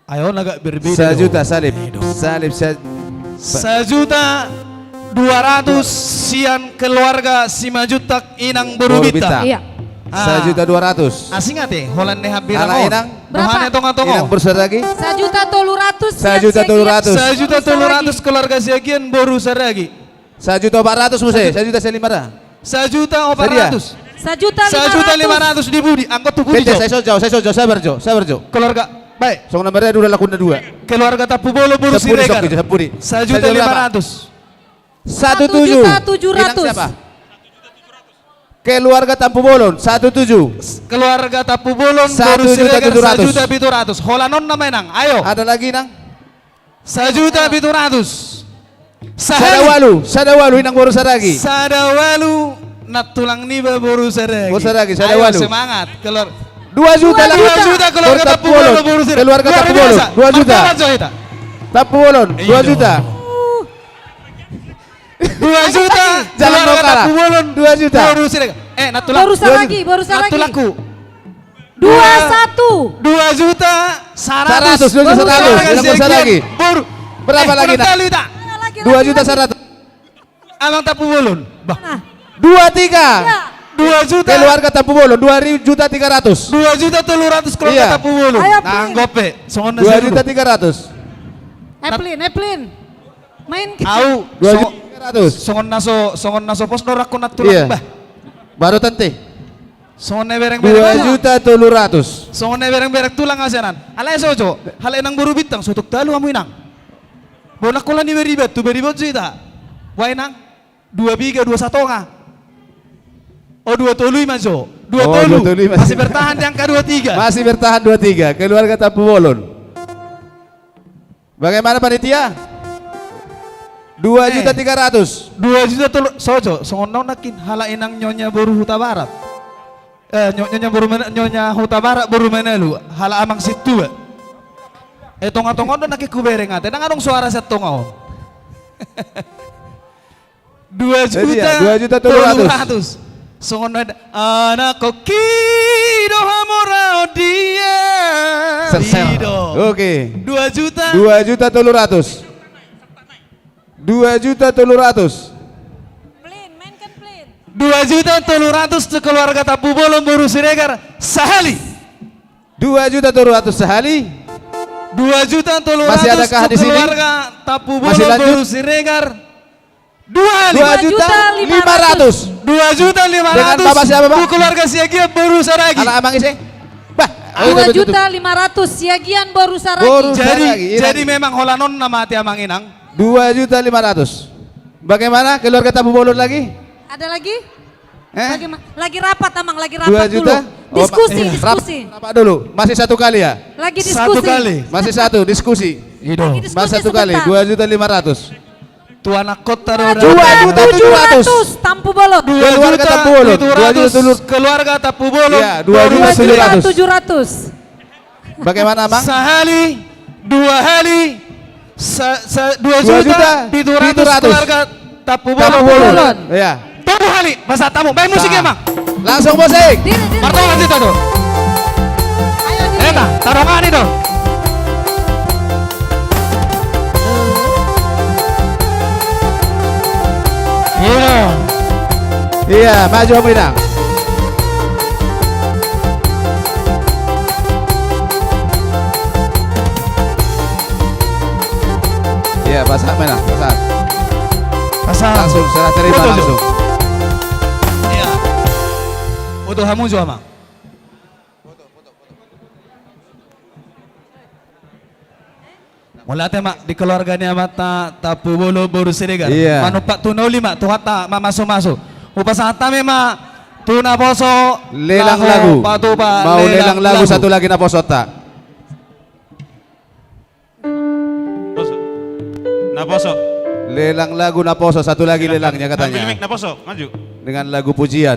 Ayo, on agak berbeda. Sajuta, Salib. Salib, sa-, sajuta dua ratus sian keluarga Simanjuntak, Inang boru Bintang. Boru Bintang. Iya. Ah. Sajuta dua ratus. Asing ate, holan ni hambirang on. Ala Inang. Berapa? Rohana tonga-tonga. Inang boru Saragi. Sajuta tolu ratus sian Siagian. Sajuta tolu ratus. Sajuta tolu ratus keluarga Siagian boru Saragi. Sajuta opat ratus muse, sajuta salima ra. Sajuta opat ratus. Sadia? Sajuta lima ratus. Sajuta lima ratus di pudi, anggo tu pudi jo. Sai so jo, sai so jo, sabar jo, sabar jo. Keluarga, baik. Songon na marada dua lakuna dua. Keluarga Tampubolon boru Siregar. Sampudi, sampudi. Sajuta lima ratus. Satu tujuh. Satu juta tujuh ratus. Inang siapa? Keluarga Tampubolon, satu tujuh. Keluarga Tampubolon boru Siregar, satu juta tujuh ratus. Satu juta tujuh ratus. Holan on nama, Inang, ayo. Ada lagi, Nang? Sajuta pitu ratus. Sada walu, sada walu, Inang boru Saragi. Sada walu, nantulang niba boru Saragi. Boru Saragi, sada walu. Ayo, semangat. Keluar. Dua juta. Dua juta, keluarga Tampubolon boru Saragi. Keluarga Tampubolon, dua juta. Luar biasa. Martabak jo hita. Tampubolon, dua juta. Dua juta, keluarga Tampubolon boru Saragi. Eh, nantulang. Boru Saragi, boru Saragi. Nantulangku. Dua satu. Dua juta saratus. Saratus, dua juta saratus. Boru Saragi. Boru. Berapa lagi, Nang? Dua juta saratus. Amang Tampubolon. Bah. Dua tiga. Iya. Dua juta. Keluarga Tampubolon, dua juta tiga ratus. Dua juta tolu ratus keluarga Tampubolon. Ayo, Plin. Nanggo pe. Songon na dua juta tiga ratus. Eh, Plin, eh, Plin. Main. Au. Dua juta tiga ratus. Songon na so, songon na so pos do rakku nantulang, bah. Baru tenti. Songon na bereng-bereng. Dua juta tolu ratus. Songon na bereng-bereng tulang asenan. Alai so jo, halak Inang boru Bintang, so tung talu hamu, Inang. Bonak kola ni beribat, tu beribat jo hita. Wah, Inang, dua piga, dua satonga. Oh, dua tolu i ma jo. Dua tolu. Masih bertahan di angka dua tiga. Masih bertahan dua tiga. Keluarga Tampubolon. Bagaimana, panitia? Dua juta tiga ratus. Dua juta tolu, so jo, songon na on nangkin, halak Inang Nyonya boru Hutabarat. Eh, Nyo-, Nyonya boru Mana-, Nyonya Hutabarat boru Manalu, halak Amang Sintua. Eh, tonga-tonga on do nangkin hubereng ate, ndang adong suara sian tonga on. Dua juta, dua juta tolu ratus. Songon na, anakkonki do hamuraon dia. Serser. Oke. Dua juta. Dua juta tolu ratus. Dua juta tolu ratus. Plin, mainkan, Plin. Dua juta tolu ratus tu keluarga Tampubolon boru Siregar sahali. Dua juta tolu ratus sahali. Dua juta tolu ratus tu keluarga Tampubolon boru Siregar. Dua hali. Dua juta lima ratus. Dua juta lima ratus. Dengan Bapak siapa, Pak? Tu keluarga Siagian boru Saragi. Ala Amang ise? Bah. Dua juta lima ratus Siagian boru Saragi. Boru Saragi. Jadi, jadi memang holan on nama ate, Amang Inang. Dua juta lima ratus. Bagaimana, keluarga Tampubolon lagi? Ada lagi? Eh? Bagaima-, lagi rapat, Amang, lagi rapat dulu. Dua juta? Diskusi, diskusi. Rapat dulu. Masih satu kali ya? Lagi diskusi. Satu kali. Masih satu, diskusi. Lagi diskusi sebentar. Masih satu kali, dua juta lima ratus. Tu anakkonta do. Dua juta tujuh ratus. Tampubolon. Keluarga Tampubolon. Dua juta tujuh ratus. Keluarga Tampubolon. Iya, dua juta tujuh ratus. Dua juta tujuh ratus. Bagaimana, Amang? Sahali, dua hali, sa-, sa-, dua juta pitu ratus keluarga Tampubolon. Tampubolon. Iya. Tolu hali, masa tamu. Baen musik, Amang. Langsung musik. Diri, diri. Martonga hita do. Ayo, diri. Eta, tadongani do. Iya. Iya, maju hamu, Inang. Iya, pasahat ma, Inang, pasahat. Pasahat. Langsung serah terima langsung. Iya. Foto hamu jo, Amang. Mauliate ma di keluarga ni amanta Tampubolon boru Siregar. Iya. Manumpak tu na uli ma Tuhanta mamasumasu. Hupasahat hami ma tu naposo. Lelang lagu. Mau lelang lagu satu lagi naposonta. Naposo. Lelang lagu naposo, satu lagi lelangnya katanya. Naposo, maju. Dengan lagu pujian.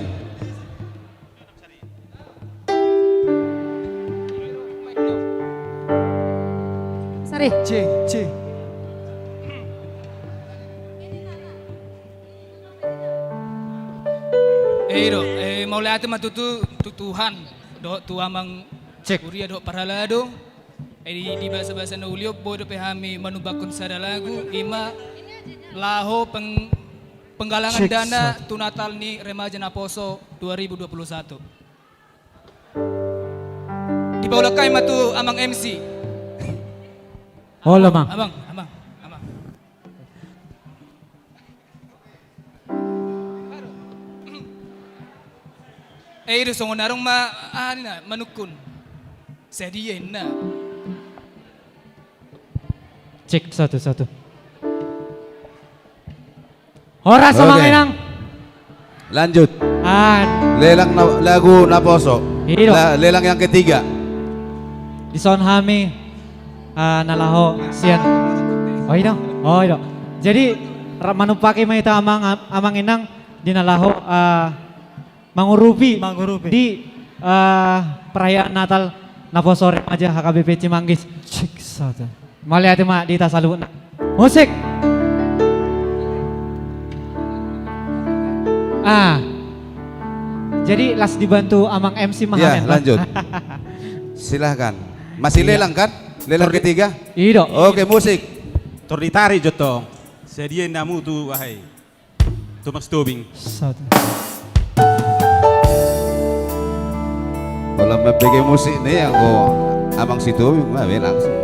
Sari. C, C. Eh, i do, eh, mauliate ma tutu tu Tuhan dohot tu amang, cek, kuria dohot parhalado. Eh, di, di basa-basa na uli on boi dope hami manumbakkon sada lagu, ima laho peng-, penggalangan dana tu Natal ni remaja naposo dua ribu dua puluh satu. Dipaulak hami ma tu amang M C. Olo, Mang. Amang, amang, amang. Eh, i do songon adong ma, ah, ninna, manungkun. Sadia ninna. Cek, satu, satu. Horas, Amang Inang. Lanjut. Lelang na-, lagu naposo. I do. La-, lelang yang ketiga. Dison hami, ah, na laho sian. Oh, i do. Oh, i do. Jadi, ra-, manumpaki ma hita Amang, Amang Inang di na laho, ah, mangurupi, mangurupi di, eh, perayaan Natal naposo remaja H K B P Cimanggis. Cek, satu. Mauliate ma di hita saluhutna. Musik. Ah. Jadi las dibantu amang M C ma. Ya, hami, Bang. Lanjut. Silahkan. Masih lelang, kan? Lelang ketiga? I do. Oke, musik. Tor ditarik jo tong. Sadia ninna hamu tu aha i? Thomas Tobing. Satu. Kalau membege musik nih, anggo Amang Sitobing ma be langsung.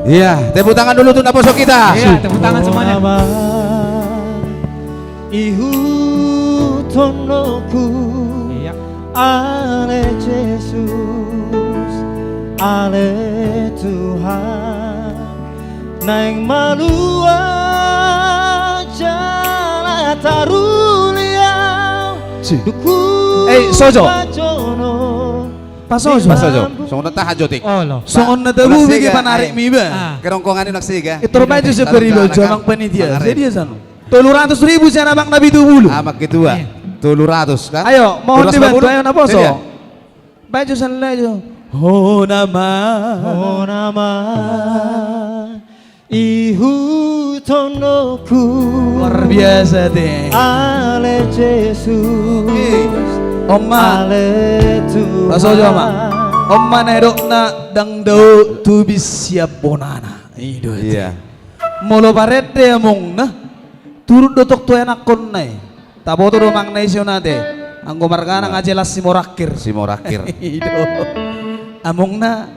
Iya, tepuk tangan dulu untuk naposo kita. Iya, tepuk tangan semuanya. Ihuthon do ho. Iya. Ale Jesus, ale Tuhan, naeng malua jala taruli au. Cik. Duku. Eh, sojo. Pasojo. Pasojo. Songon na tahan jo, Tik. Olo. Songon na tabu bege panarik mi ba. Ah. Kerongkongan i nang sega. Itor baju sekori ba jo amang panitia. Jadi ya san. Tolu ratus ribu sian amang na pitu pulu. Amang ketua. Iya. Tolu ratus, kan? Ayo, mohon dibantu, ayo naposo. Baju san lai jo. Ho nama. Ho nama. Ihuthon do ho. Luar biasa, Teh. Ale Jesus. Oma. Ale Tuhan. Pasojo, Oma. Oma na edokna ndang dao tubis sian bonana. I do, Teh. Iya. Molo parende amongna, turut do tong tu anakkonna i. Taboto do amang na i sian ate. Anggo margana nga jelas Simorakir. Simorakir. I do. Amongna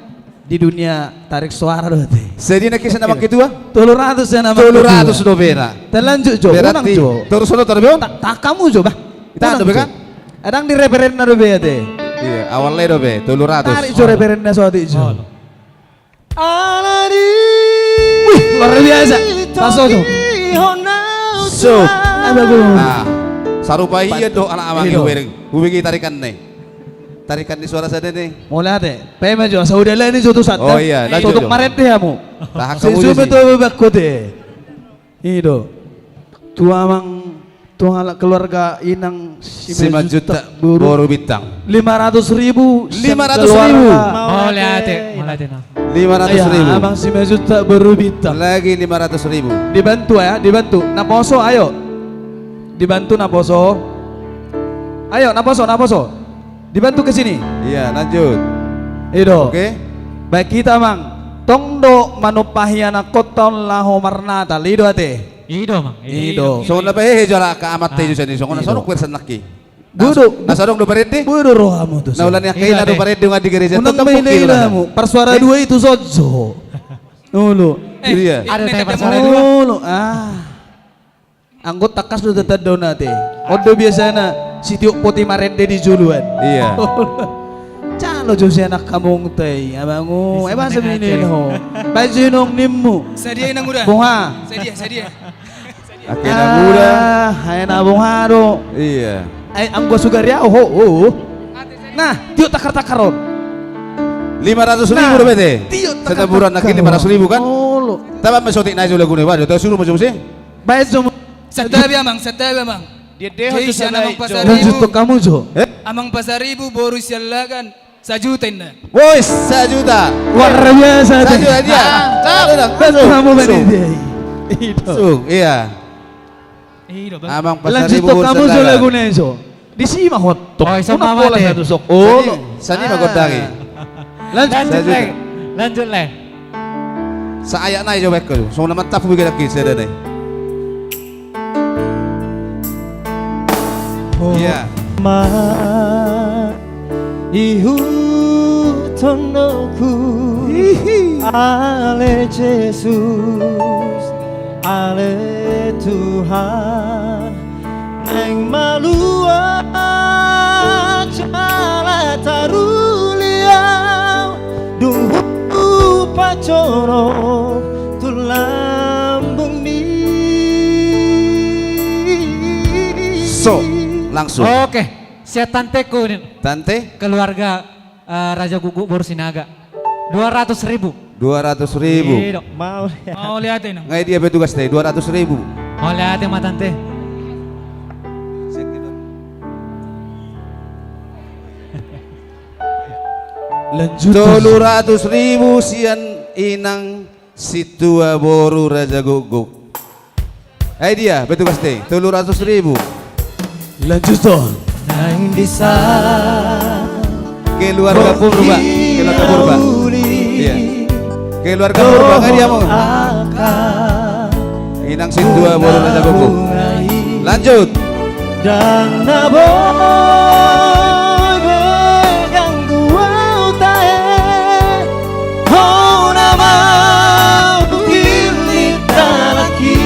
di dunia tarik suara do ate. Jadi na kisa nama ketua? Tolu ratus ya nama ketua. Tolu ratus do bena. Talanjut jo. Berarti unang jo. Terus ono terbe. Tak kamu jo bah. Kita do be kan? Adang di referenna do be ate. Iya, awalnya do be tolu ratus. Tarik jo referenna sotik jo. Alani. Wih, luar biasa. Pasojo. So. Nah, sarupa ia do anak amang i. Hubege tarikan ni. Tarikan ni suara sada ni. Mauliate. Pema jo, asa udalani jo tu sada. Oh iya, lanjut jo. Tutuk marende hamu. Tahan kamu jo. Susu betul bakko te. I do. Tu amang Tu halak keluarga Inang Simanjuntak Boru Bintang. Lima ratus ribu sian keluarga. Mauliate, mauliate, nah. Lima ratus ribu. Amang Simanjuntak Boru Bintang. Lagi lima ratus ribu. Dibantu ya, dibantu. Naposo, ayo. Dibantu naposo. Ayo, naposo, naposo. Dibantu ke sini. Iya, lanjut. I do. Oke. Baen hita, Amang. Tong do manumpahi anakkonta on laho marnatal. I do ate. I do, Amang. I do. Songon na pahehe jo angka amanta i jo sian i, songon na songon kuersan nangkin. Bodo. Na so adong do parende? Bodo rohamu tu. Na ulaon ni angka ina do parende nunga di gereja. Unang meleila hamu. Parsuara dua i tu son jo. Olo. Iya. Ada tanya parsuara dua. Olo. Ah. Anggo tangkas do tatanda on ate. On do biasana sitiop poti marende di joloan. Iya. Calo jo sian angka amongta i, Amang, o. Emang sebenarnya ho. Baen jo inong nimmu. Sadia inang uda. Boha. Sadia, sadia. Angka inang uda. Ah, ae na boha do. Iya. Ai anggo sugari au ho. Nah, tiop takar-takar on. Lima ratus ribu do bete. Tiop takar-takar on. Sataburan nangkin lima ratus ribu kan? Olo. Taba ma sotik na jo laguna i, ba jo, tau suru ma jo muse. Baen jo. Santabi, Amang, santabi, Amang. Dia deh. Jadi sian Amang Pasaribu. Lanjut tu hamu jo. Eh? Amang Pasaribu, boru Siallagan, sajuta inna. Woi, sajuta. Luar biasa. Sajuta dia. Tahu dah. Betul kamu, Bang. Sung, iya. Amang Pasaribu, boru Siallagan. Lanjut tu hamu jo laguna i jo. Disi ma hot. Tok. Oi, sama pola satu sok. Oh, sani ma gondang i. Lanjut, lanjut, Le. Lanjut, Le. Saayak nai jo baen ho. Songon na mantap hu bikin lagi sedana i. Iya. Ma ihuthon ho. Hihi. Ale Jesus, ale Tuhan. Naeng malua jala taruli au, dung hupajonok tu lambungmi. So, langsung. Oke, sian tanteku ni. Tante? Keluarga Eh, Raja Guguk boru Sinaga. Dua ratus ribu. Dua ratus ribu. Iya, dok. Mauliate. Mauliate, nang. Ngai dia petugas teh, dua ratus ribu. Mauliate ma, tante. Lanjut. Tolu ratus ribu sian inang Sintua boru Raja Guguk. Ai dia, petugas teh, tolu ratus ribu. Lanjut, Ton. Naeng bisa. Keluarga Purba, keluarga Purba. Iya. Keluarga Purba, kan dia mau. Inang Sintua boru Raja Guguk. Lanjut. Ndang na boi be ganggu au tahe, ho nama pillit halak i.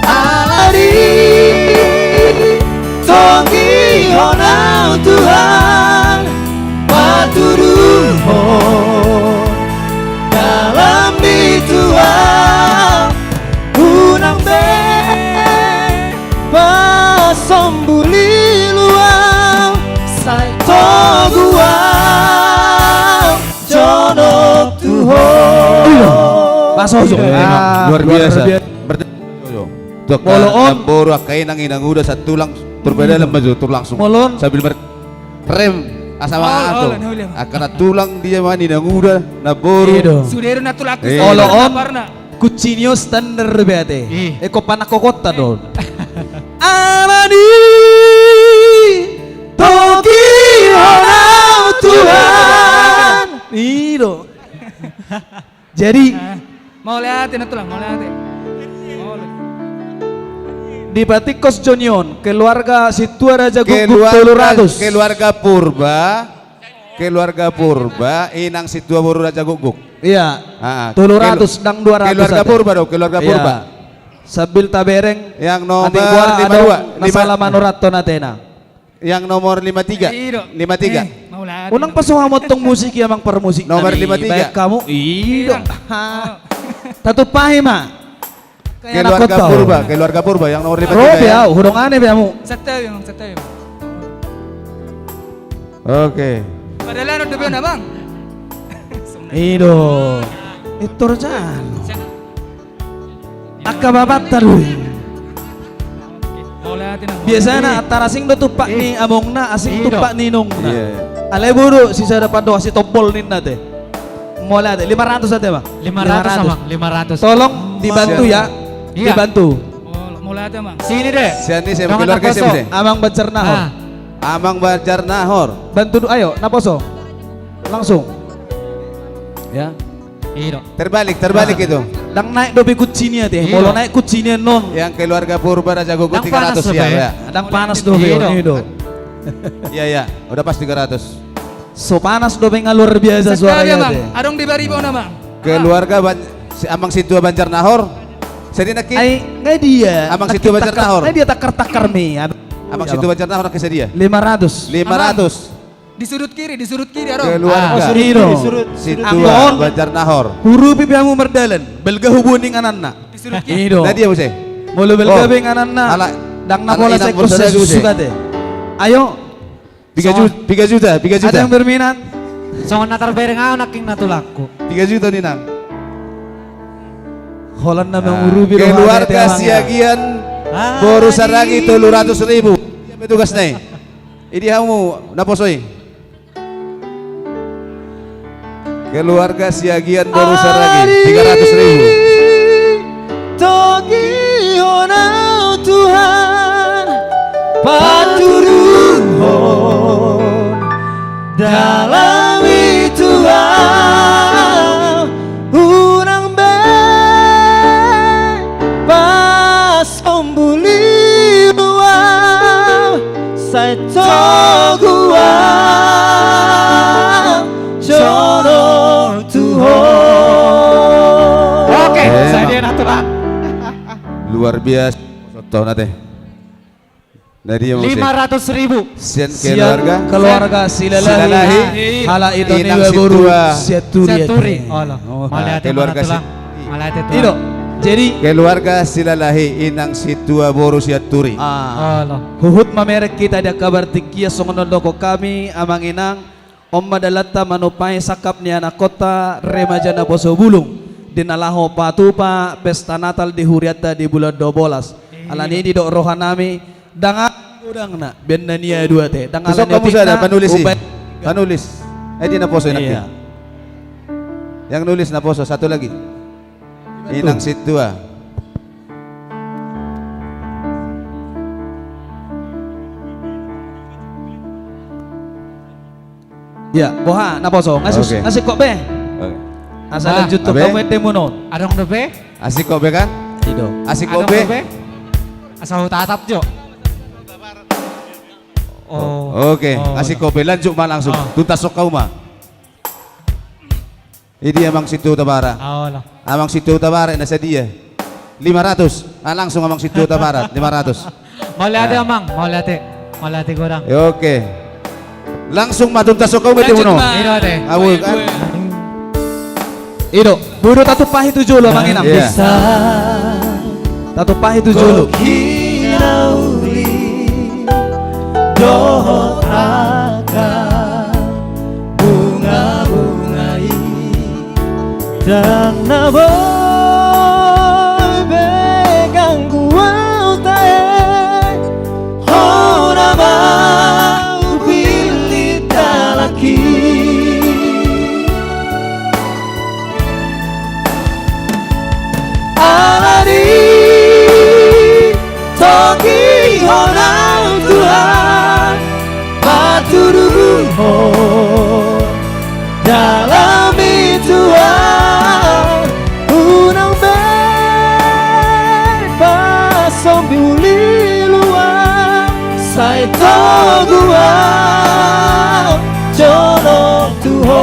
Ala ni tongihon au Tuhan, patuduhon dalan ni Tuhan, unang be pasombu lilu au, sai togu au jonok tu Ho. Iya. Pas ojo. Iya, luar biasa. Luar biasa. Molo on. Namboru, angka inang, inanguda, satulang, perbedaan maju, tulang langsung. Molo on. Sambil ber-, rem, asa mangato. Angka na tulang dia ma, inanguda, namboru. Sude do na tulang. Molo on. Kucinio standar be ate. Iko panangkokonta do. Ala ni tongihon au Tuhan. I do. Jadi, mauliate na tulang, mauliate. Dipatingkos jo nion, keluarga Sintua Raja Guguk tolu ratus. Keluarga Purba, keluarga Purba, inang Sintua boru Raja Guguk. Iya. Tolu ratus, ndang dua ratus. Keluarga Purba do, keluarga Purba. Sambil tabereng. Yang nomor lima dua. Masalah manurathon atena. Yang nomor lima tiga. Lima tiga. Unang paso hamu tong musik i, amang parmusik. Nomor lima tiga. Baik kamu. Iya. Tatumpahi ma. Keluarga Purba, keluarga Purba yang nomor lima tiga. Robe au, hudongani be hamu. Santabi, amang, santabi. Oke. Padahal anu dope na, bang. I do. Etor jalo. Angka bapanta do i. Biasana antara asing do tumpak ni amongna, asing tumpak ni inongna. Alai bodo sisada pandok, asi tombol ninna te. Mauliate, lima ratus ate, Bang. Lima ratus, Amang, lima ratus. Tolong dibantu ya. Dibantu. Mauliate, Amang. Sini deh. Sian i, sian keluarga sian i. Amang Banjar Nahor. Amang Banjar Nahor. Bantu du-, ayo, naposo. Langsung. Ya. Terbalik, terbalik itu. Ndang naek dope kunci ni ate. Molo naek kunci ni annon. Yang keluarga Purba Raja Gogo tiga ratus ya. Ndang panas dope, i do. Iya, iya. Udah pas tiga ratus. So panas dope, nga luar biasa suarana ate. Adong di bariba na, Bang. Keluarga Ban-, si Amang Sintua Banjar Nahor. Jadi naki. Ai, nga dia. Amang Sintua Banjar Nahor. Nga dia takar-takar mi. Amang Sintua Banjar Nahor naki sadia. Lima ratus. Lima ratus. Di sudut kiri, di sudut kiri, adong. Keluarga. Oh, sudut kiri, sudut, sudut kiri. Sintua Banjar Nahor. Hurupi pe hamu mardalan, balga hubuan ingananna. Di sudut kiri. I do. Na dia muse. Molo balga pe ingananna. Ndang na pola sai kusa suka te. Ayo. Piga juta, piga juta, piga juta. Ada yang berminat? Songon na tarbereng au nangkin na tulangku. Piga juta ninna. Holan na mangurupi do keluarga Siagian boru Saragi tolu ratus ribu. Siapa tugasna i? Idi hamu naposo i. Keluarga Siagian boru Saragi, tiga ratus ribu. Togihon au Tuhan, patuduhon dalan i Tuhan, unang be pas sombuli luar, sai togu au jonok tu Ho. Oke, eh, sadia natural. Luar biasa. Soto nate. Dari yang lima ratus ribu. Sian keluarga. Keluarga Silalahi. Halak ito ni boru Sianturi. Sianturi. Mauliate keluarga Silalahi. Mauliate Tuhan. I do. Jadi keluarga Silalahi, inang Sintua boru Sianturi. Huhut mamereng hita di angka partingkian, songon na nidok hami, amang inang. On ma dalanta manumpahi sangkap ni anakkonta, remaja naposo bulung, di na laho patupa pesta Natal di hurianta di bulan dua bolas. Alani i didok rohanami, ndang godangna baen na nian dua te. Ndang alani otikna. Panulis i. Panulis. Eh, dia naposo inang. Yang nulis naposo, satu lagi. Inang Sintua. Ya, boha naposo, nga singkop be. Asa lanjut tu hamu ende muna on. Adong dope? Asingkop be kan? I do. Asingkop be. Asa hutatap jo. Oke, asingkop be, lanjut ma langsung. Tuntas songkau ma. Idi Amang Sintua Hutabara. Amang Sintua Hutabara na sadia. Lima ratus. Ah, langsung Amang Sintua Hutabara, lima ratus. Mauliate Amang, mauliate. Mauliate godang. Ya, oke. Langsung ma tuntas songkau ma. Lanjut ma. I do ate. Awu kan. I do, bodo tatumpahi tu jolo, Amang inang. Tatumpahi tu jolo. Dohot angka bunga-bunga i, ndang na boi be ganggu au tahe, hona ma hupillit halak i. Alani togihon au Tuhan, patuduhon dalan i Tuhan, unang be pas sombuli luar, sai togu au jonok tu Ho.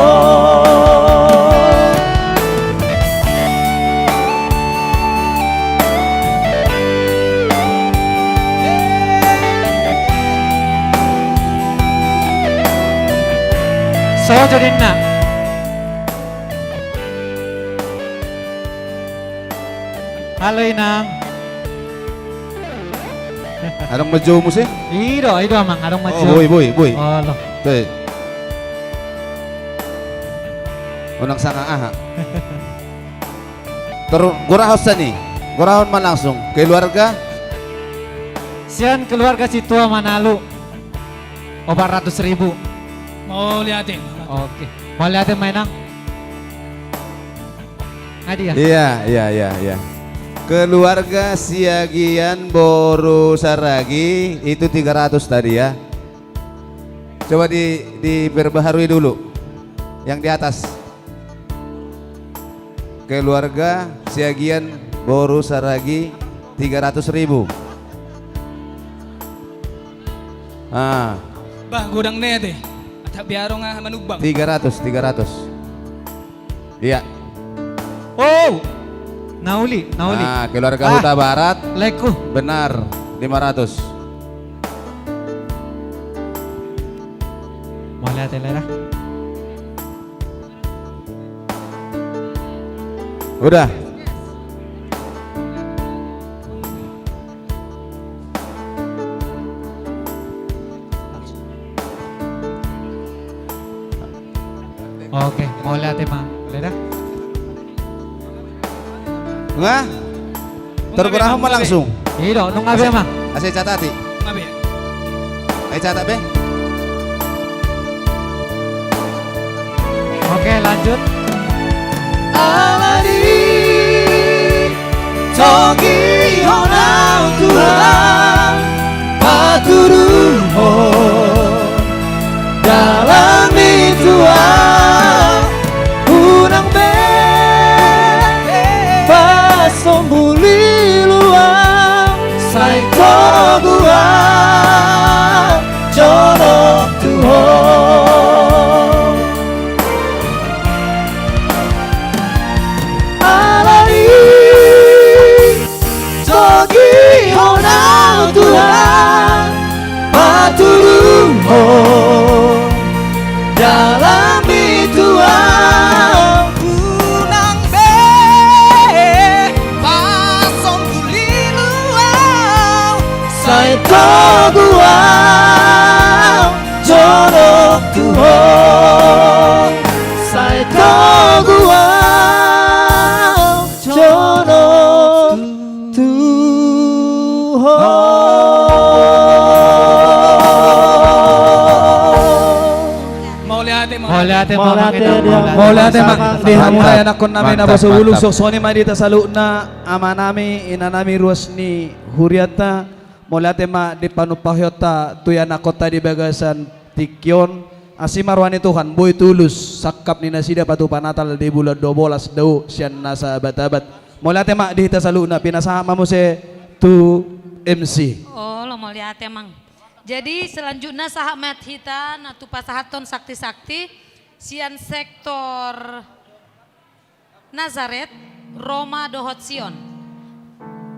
Sojo ninna. Halo inang. Adong ma jou muse? I do, i do amang, adong ma jou. Oh, boi, boi, boi. Olo. Unang sanga aha. Tor gorahon sian i, gorahon ma langsung. Keluarga? Sian keluarga Situa Manalu, opat ratus ribu. Mauliate. Oke. Mauliate ma, Inang. Adi ya? Iya, iya, iya, iya. Keluarga Siagian boru Saragi itu tiga ratus tadi ya. Coba di, diperbaharui dulu. Yang di atas. Keluarga Siagian boru Saragi tiga ratus ribu. Ah. Bah, godang ni ate. Atap biarong ah manumbang. Tiga ratus, tiga ratus. Iya. Oh. Nauli, nauli. Ah, keluarga Huta Barat. Leku. Benar, lima ratus. Mauliate, Lera. Udah. Oke, mauliate ma, Lera. Nga? Tor gorahon ma langsung. Ido, nunga be ma. Asa catat i. Nunga be. Ai catat be. Oke, lanjut. Alani togihon au Tuhan, patuduhon dalan ni Tuhan, unang be pasombuli luang, sai togu au jonok tu Ho. Alani togihon au Tuhan, patuduhon dalan ni Tuhan, unang be pasombuli luang, sai togu au jonok tu Ho, sai togu au jonok tu Ho. Mauliate, mauliate. Mauliate, mauliate, mauliate. Mauliate ma di hamu na ianakhon nami na boso bulung. Mantap, mantap. Songon i ma di hita saluhutna, amanami, inanami, ruas ni hurianta. Mauliate ma di panumpahion ta tu ianakhonta di bagasan tingki on. Asi ma roha ni Tuhan, boi tulus sangkap ni nasida patupa Natal di bulan dua bolas dao sian na saabat-abat. Mauliate ma di hita saluhutna, pinasahat ma muse tu M C. Olo, mauliate amang. Jadi selanjutna sahat ma hita na tu pasahathon sakti-sakti sian sektor Nasaret, Roma dohot Sion.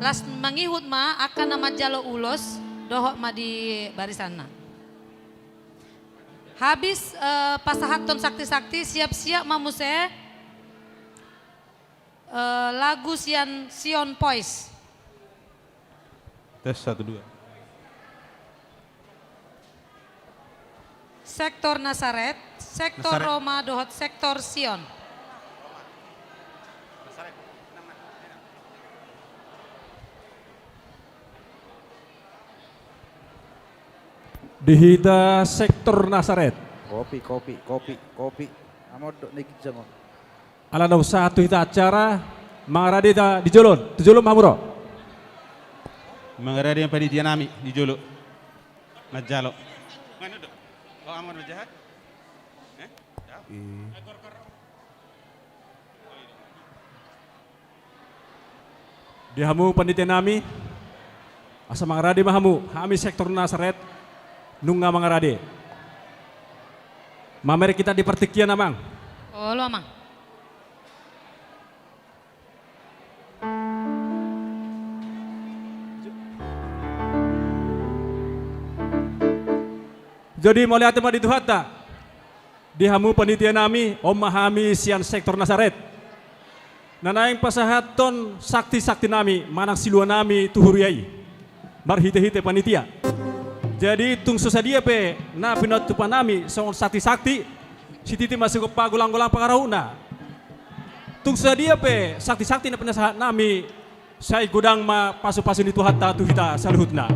Las mangihut ma angka na manjalo ulos, dohot ma di barisanna. Habis, eh, pasahathon sakti-sakti, siap-siap ma muse, eh, lagu sian Sion Pois. Tes, satu, dua. Sektor Nasaret, sektor Nasaret. Roma dohot sektor Sion. Di hita sektor Nasaret. Kopi, kopi, kopi, kopi. Amondok ni ginjang on. Ala naung sahat tu hita acara, mangarade hita di jolo on, tu jolo ma hamu ro. Mangarade ma panitia nami di jolo. Manjalo. Mana do? Oh, aman aja, ha? Eh? Iya. Di hamu panitia nami, asa mangarade ma hamu, hami sektor Nasaret, nunga mangarade. Mamereng hita di partingkian, amang. Olo, amang. Jadi, mauliate ma di Tuhanta. Di hamu panitia nami, on ma hami sian sektor Nasaret. Na naeng pasahathon sakti-sakti nami, manang silua nami tu huria i. Marhite-hite panitia. Jadi tung so sadia pe na pinatupa nami songon sakti-sakti, sititi ma sigompa golang-golang pangarahutna. Tung sadia pe sakti-sakti na pinasahat nami, sai godang ma pasu-pasu ni Tuhanta tu hita saluhutna.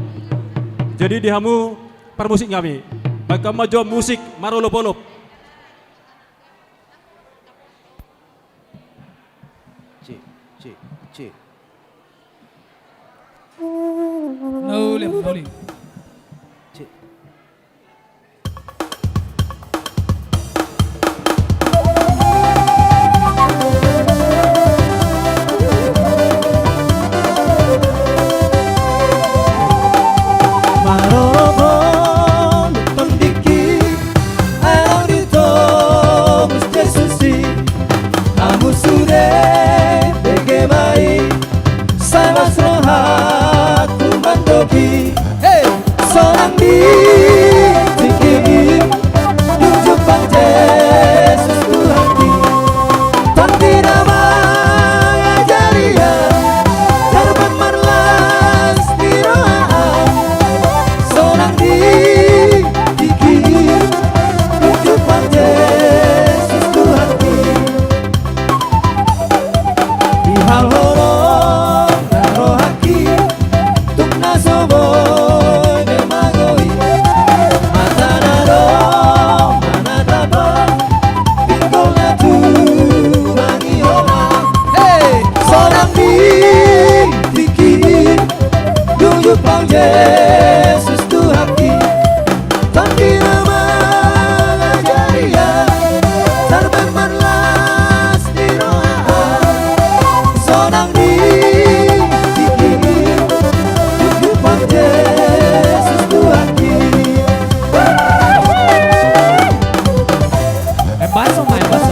Jadi di hamu parmusik nami, baen hamu ma jo musik marolop-olop. Cek, cek, cek. Nauli, nauli. Cek. Marolop-olop tondingki, ai naung ditobus Jesus i. Hamu sude bege ma i, sai las rohangku mandok i. Hei! Sonang di tingki i, dung jumpang Jesus Tuhanki. Tonggi na mangajari au, jala marlas ni roha au. Sonang di tingki i, dung jumpang Jesus Tuhanki. Di hau holong na rohangki, tung na so boi be mago i. Mata na adong manatap, pinggol na tumangihon au. Hei! Sonang di tingki i, dung jumpang Jesus Tuhanki. Tonggi na mangajari au, jala marlas ni roha au. Sonang di tingki i, dung jumpang Jesus Tuhanki. Maen baso, maen baso.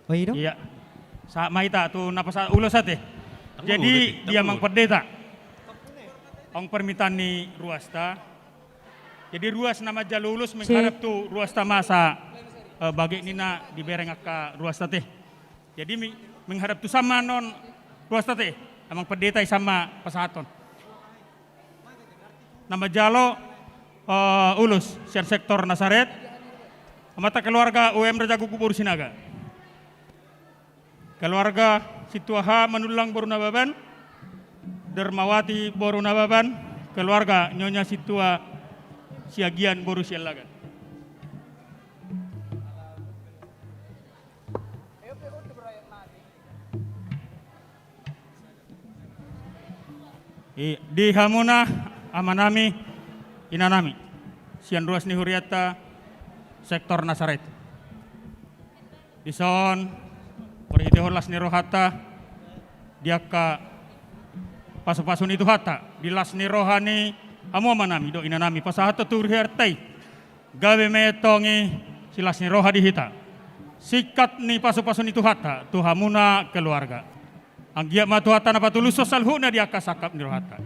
Oi, do? Iya. Sahat ma hita tu na pasahat ulos ate. Jadi, di amang pendeta, on permintaan ni ruasta. Jadi, ruas na manjalo ulos mengharap tu ruasta ma asa, eh, bage ninna dibereng angka ruasta ate. Jadi, mi-, mengharap tu sama non ruasta ate. Amang pendeta i sama pasahaton. Na manjalo, eh, ulos sian sektor Nasaret, amanta keluarga U M Raja Guguk boru Sinaga. Keluarga Sintua H Manullang boru Nababan, Dermawati boru Nababan, keluarga Nyonya Sintua Siagian boru Siallagan. I, di hamuna amanami, inanami, sian ruas ni hurianta sektor Nasaret. Dison, marhitehon las ni rohanta, di angka pasupasu ni Tuhanta, di las ni roha ni hamu amanami dohot inanami, pasahathon tu hurianta i. Gabe ma i antong i silas ni roha di hita. Singkat ni pasupasu ni Tuhanta tu hamuna keluarga. Anggiat ma Tuhanta na patulushon saluhutna di angka sangkap ni rohanta.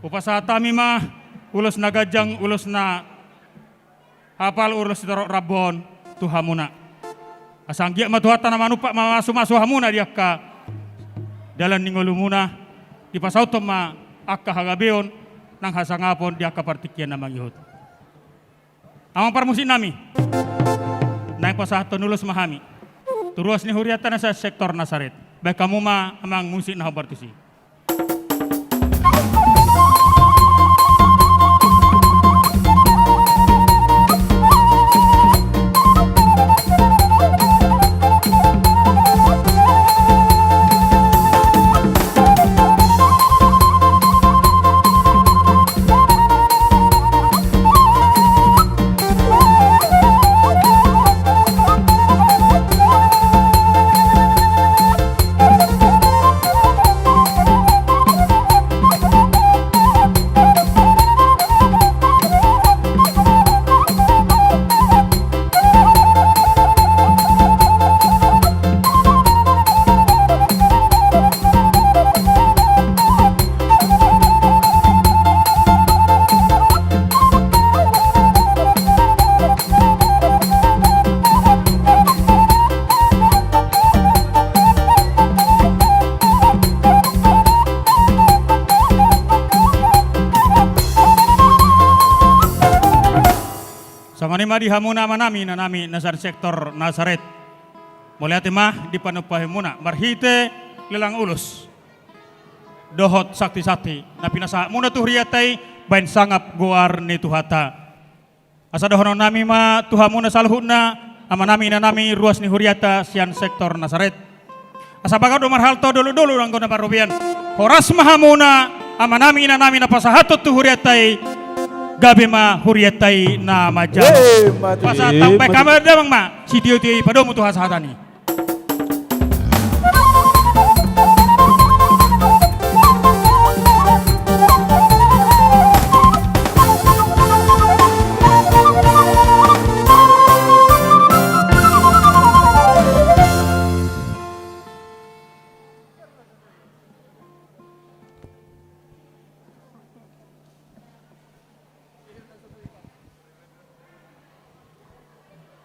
Hupasahat hami ma ulos na ganjang, ulos na hapal, ulos sitorop rambu on tu hamuna. Asa anggiat ma Tuhanta na manumpak mamasumasu hamuna di angka dalan ni ngolumuna, dipasauthon ma angka hagabeon nang hasangapon di angka partingkian na mangihut. Amang parmusik nami, naeng pasahathon ulos ma hami tu ruas ni hurianta na sian sektor Nasaret. Baen hamu ma amang musik na hombar tusi. Songon i ma di hamuna amanami inanami na sian sektor Nasaret. Mauliate ma di panumpahion muna marhite lelang ulos dohot santisanti na pinasahat muna tu hurianta i baen sangap goar ni Tuhanta. Asa dohonon nami ma tu hamuna saluhutna amanami inanami ruas ni hurianta sian sektor Nasaret. Asa bagot do marhalto, dolok-dolok do anggo na parrobean. Horas ma hamuna amanami inanami na pasahathon tu hurianta i, gabe ma hurianta i na manjalo. Pasahat hamu, baen hamu damang ma sitio-tio i padomu tu hasahatan i.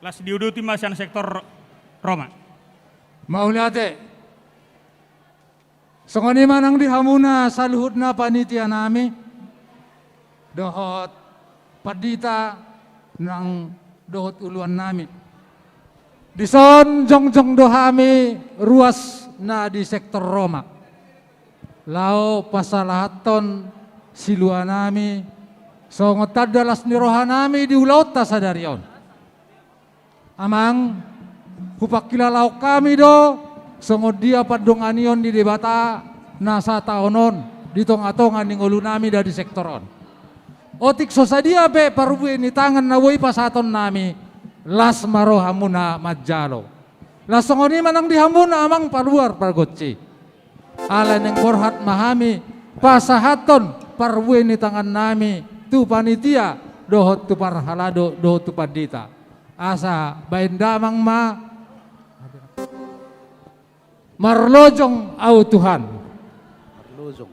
Las diuduti ma sian sektor Roma. Mauliate. Songon i ma nang di hamuna saluhutna panitia nami dohot pandita nang dohot uluan nami. Dison jongjong do hami ruas na di sektor Roma laho pasalahathon silua nami songon tanda las ni roha nami di ulaonta sadari on. Amang, hupangkilalahon hami do songon dia pandonganion ni Debata na sataon on di tonga-tonga ni ngolu nami na di sektor on. Otik so sadia pe parbue ni tangan na boi pasahaton nami, las ma rohamuna manjalo. Laos songon i ma nang di hamuna amang paluar pargonsi. Alai naeng borhat ma hami pasahathon parbue ni tangan nami tu panitia dohot tu parhalado dohot tu pandita. Asa baen damang ma. Marlojong ahu Tuhan. Marlojong.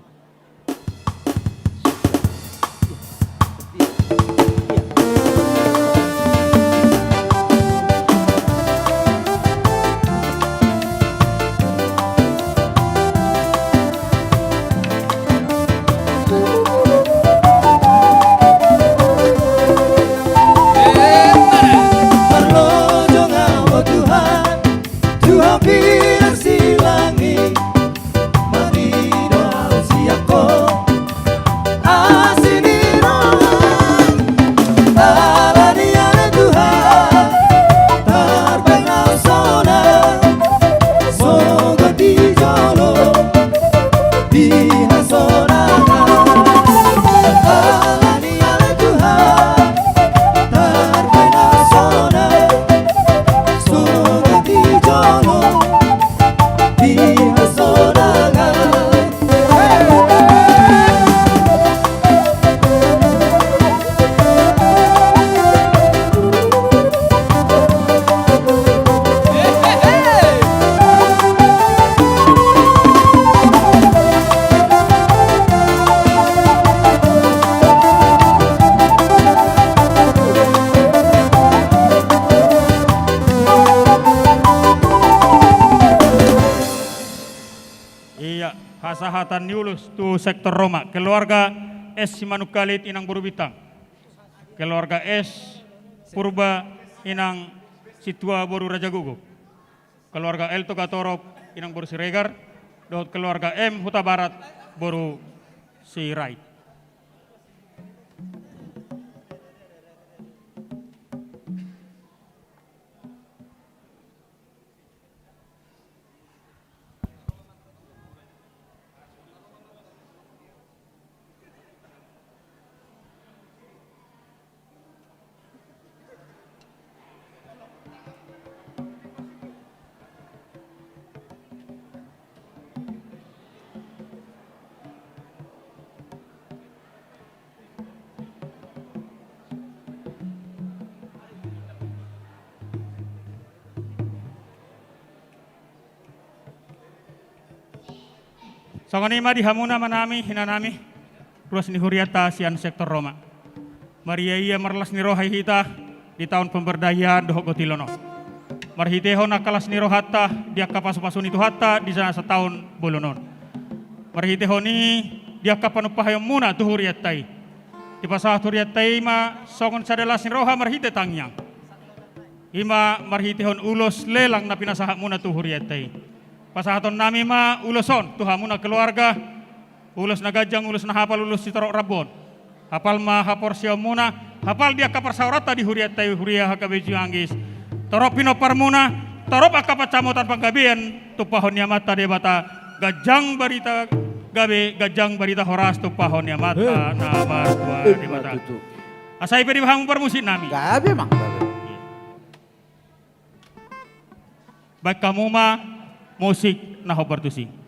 Marlojong ahu Tuhan, Tuhan pinarsilang i, marnida ahu sian Ho, asi ni roha, ala ni ari Tuhan, tarbaen ahu sonang, sogot di jolo, di hasonangan, ala ni ari Tuhan, tarbaen ahu sonang, sogot di jolo, di hasonangan. Ia, hasahatan ni ulos tu sektor Roma, keluarga S Simanungkalit inang boru Bintang. Keluarga S Purba inang Situa boru Raja Guguk. Keluarga L Togatorop inang boru Siregar. Dohot keluarga M Hutabarat boru Sirait. Songon i ma di hamuna amanami inanami, ruas ni hurianta sian sektor Roma. Maria ia marlas ni roha i hita di taon pemberdayaan dohot gotilon on. Marhitehon angka las ni rohanta di angka pasupasu ni Tuhanta di na sataon bolon on. Marhitehon i di angka panumpahion muna tu hurianta i. Dipasahat hurianta i ma songon sada las ni roha marhite tangiang. I ma marhitehon ulos lelang na pinasahatmuna tu hurianta i. Pasahatonnami ma ulos on tu hamuna keluarga, ulos na ganjang, ulos na hapal, ulos sitorop rambu on. Hapal ma haporseaonmuna, hapal di angka parsaoranta di hurianta i, huria H K B J Manggis. Torop pinomparmuna, torop angka pansamotan panggabean, tumpahon ni Amanta Debata, ganjang barita gabe, ganjang barita horas, tumpahon ni Amanta na martua Debata. Asa i pe di hamu parmusiknami. Gabe, Mang, gabe. Baen hamu ma musik na hombar tusi.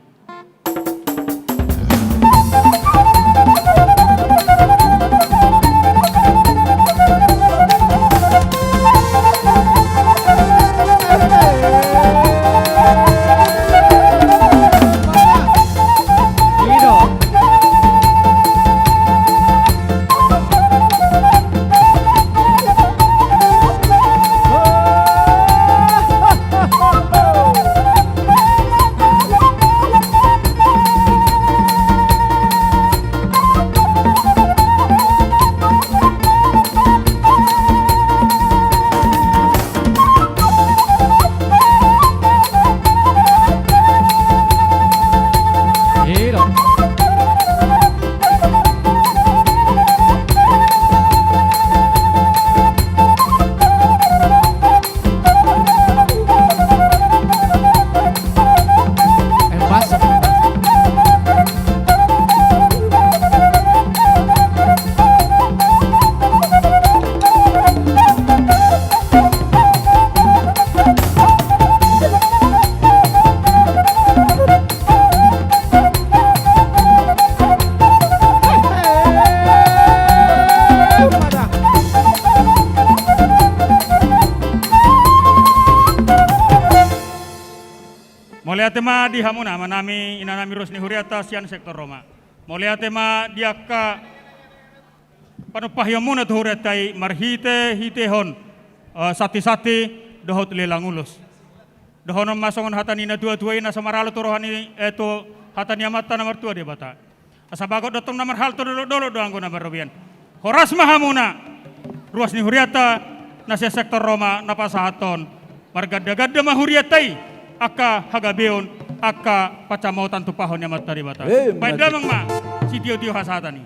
Mauliate ma di hamuna amanami, inanami, ruas ni hurianta sian sektor Roma. Mauliate ma di angka panumpahionmuna tu hurianta i marhitehon, eh, santisanti dohot lelang ulos. Dohonon ma songon hata ni natuatua i, na so maralo tu roha ni, eh, tu hata ni Amanta na martua Debata. Asa bagot do tong na marhalto, dolokdolok do anggo na marrobean. Horas ma hamuna, ruas ni hurianta na sian sektor Roma, na pasahathon margandaganda ma hurianta i angka hagabeon, angka pansamotan tumpahon ni Amanta Debata. Eh, baen damang ma sitiotio hasahatan i.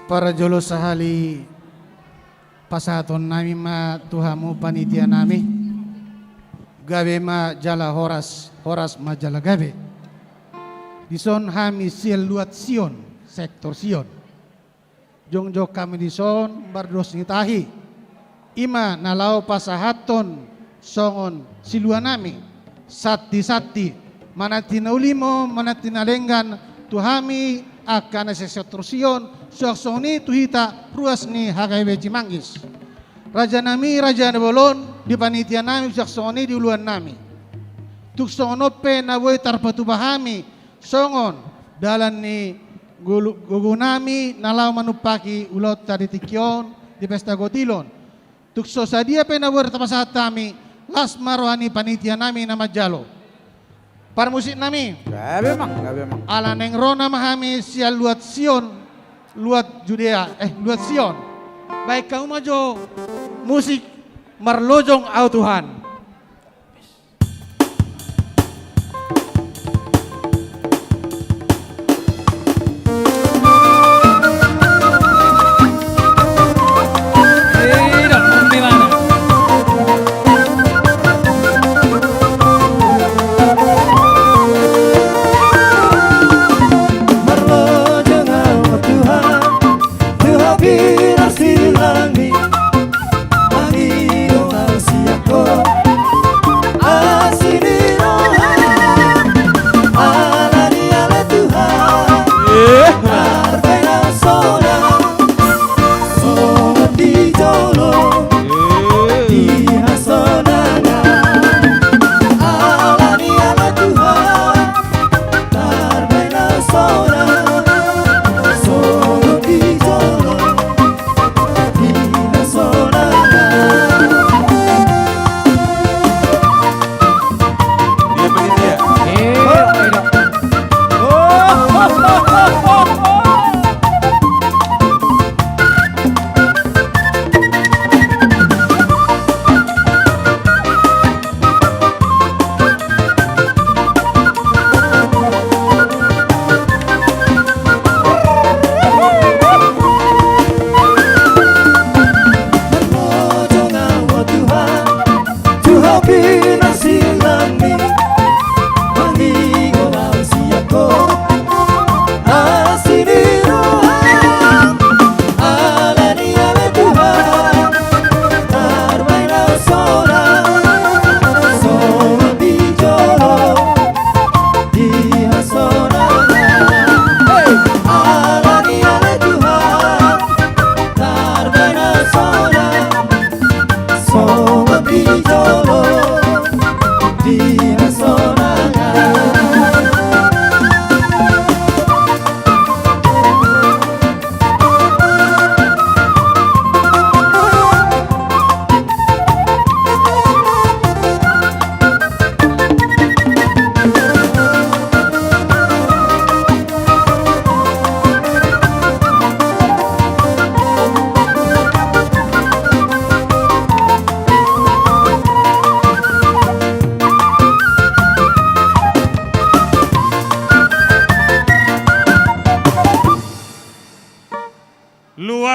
Parjolo sahali pasahatonnami ma tu hamu panitianami, gabe ma jala horas, horas ma jala gabe. Dison hami sian luat Sion, sektor Sion. Jongjong hami dison mardos ni tahi. I ma na laho pasahathon songon siluanami, santisanti, mananti na uli ma mananti na denggan tu hami angka na sian sektor Sion, suang songon i tu hita ruas ni H K B J Manggis. Rajanami, raja na bolon, di panitianami suang songon i di uluannami. Tung songon on pe na boi tarpatupa hami songon dalan ni golu-, gogonami na laho manumpahi ulaonta di tingki on di pesta gotilon. Tung so sadia pe na boi tapasahat hami, las ma roha ni panitianami na manjalo. Parmusiknami. Gabe, Mang, gabe, Mang. Ala naeng ro nama hami sian luat Sion, luat Judea, eh, luat Sion. Baen hamu ma jo musik Marlojong Ahu Tuhan. Marlojong ahu Tuhan, tu Ho pinarsilang ni, mangido ahu sian Ho.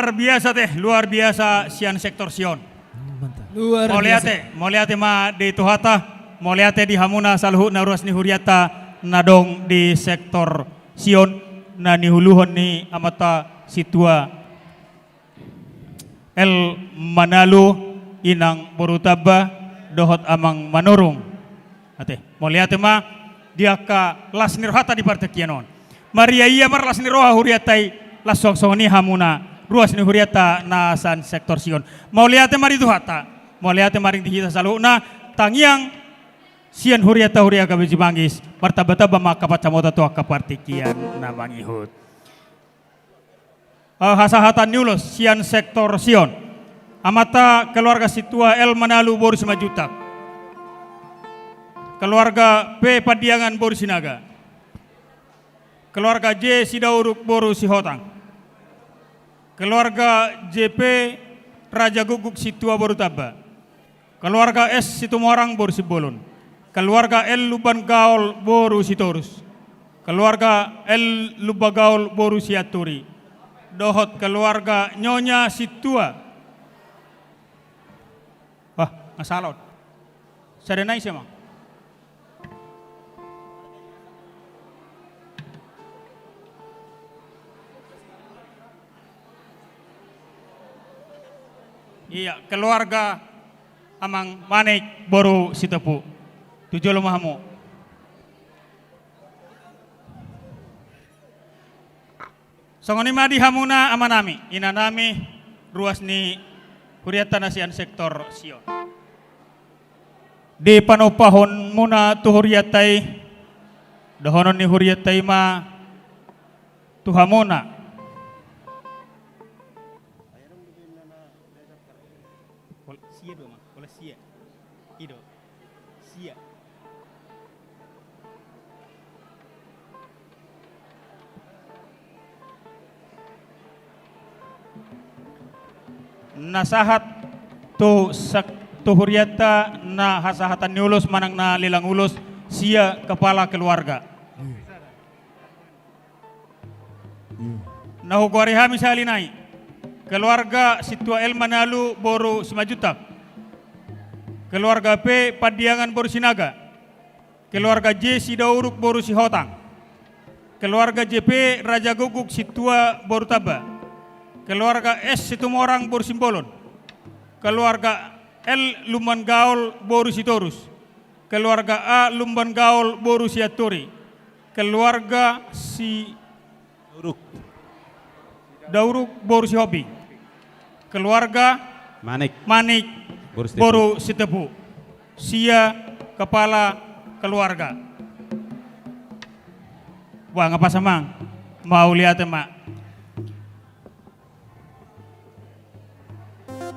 Luar biasa te, luar biasa sian sektor Sion. Mantap. Luar biasa. Mauliate, mauliate ma di Tuhanta, mauliate di hamuna saluhutna ruas ni hurianta na adong di sektor Sion, na niuluhon ni amanta sintua El Manalu, Inang boru Tamba, dohot Amang Manurung. Ate, mauliate ma di angka las ni rohanta di partingkian on. Maria ia marlas ni roha hurianta i, las songon i hamuna ruas ni hurianta na sian sektor Sion. Mauliate ma di Tuhanta, mauliate ma di hita saluhutna, tangiang sian hurianta huria Gabe Cimanggis, martamba-tamba ma angka pansamota tu angka partingkian na mangihut. Eh, hasahatan ni ulos sian sektor Sion. Amanta keluarga sintua El Manalu boru Simanjuntak. Keluarga P Pandiangan boru Sinaga. Keluarga J Sidauruk boru Sihotang. Keluarga J P Raja Guguk sintua boru Tamba. Keluarga S Situmorang boru Simbolon. Keluarga L Lumban Gaol boru Sitorus. Keluarga L Lumban Gaol boru Sianturi. Dohot keluarga Nyonya sintua. Wah, nga salon. Sada nai sia ma. Ia, keluarga Amang Manik boru Sitepu. Tu jolo ma hamu. Songon i ma di hamuna amanami, inanami, ruas ni hurianta na sian sektor Sion. Di panumpahonmuna tu hurianta i, dohonon ni hurianta i ma tu hamuna. Sia do ma, sia. I do. Sia. Na sahat tu sak-, tu hurianta na hasahatan ni ulos manang na lelang ulos, sia kepala keluarga. Na hugoari hami sahali nai. Keluarga sintua El Manalu boru Simanjuntak. Keluarga P Pandiangan boru Sinaga. Keluarga J Sidauruk boru Sihotang. Keluarga J P Raja Guguk sintua boru Tamba. Keluarga S Situmorang boru Simbolon. Keluarga L Lumban Gaol boru Sitorus. Keluarga A Lumban Gaol boru Sianturi. Keluarga Si Dauruk. Dauruk boru Sihombing. Keluarga Manik. Manik boru Sitepu. Boru Sitepu. Sia kepala keluarga. Wah, nga pas, Amang. Mauliate ma.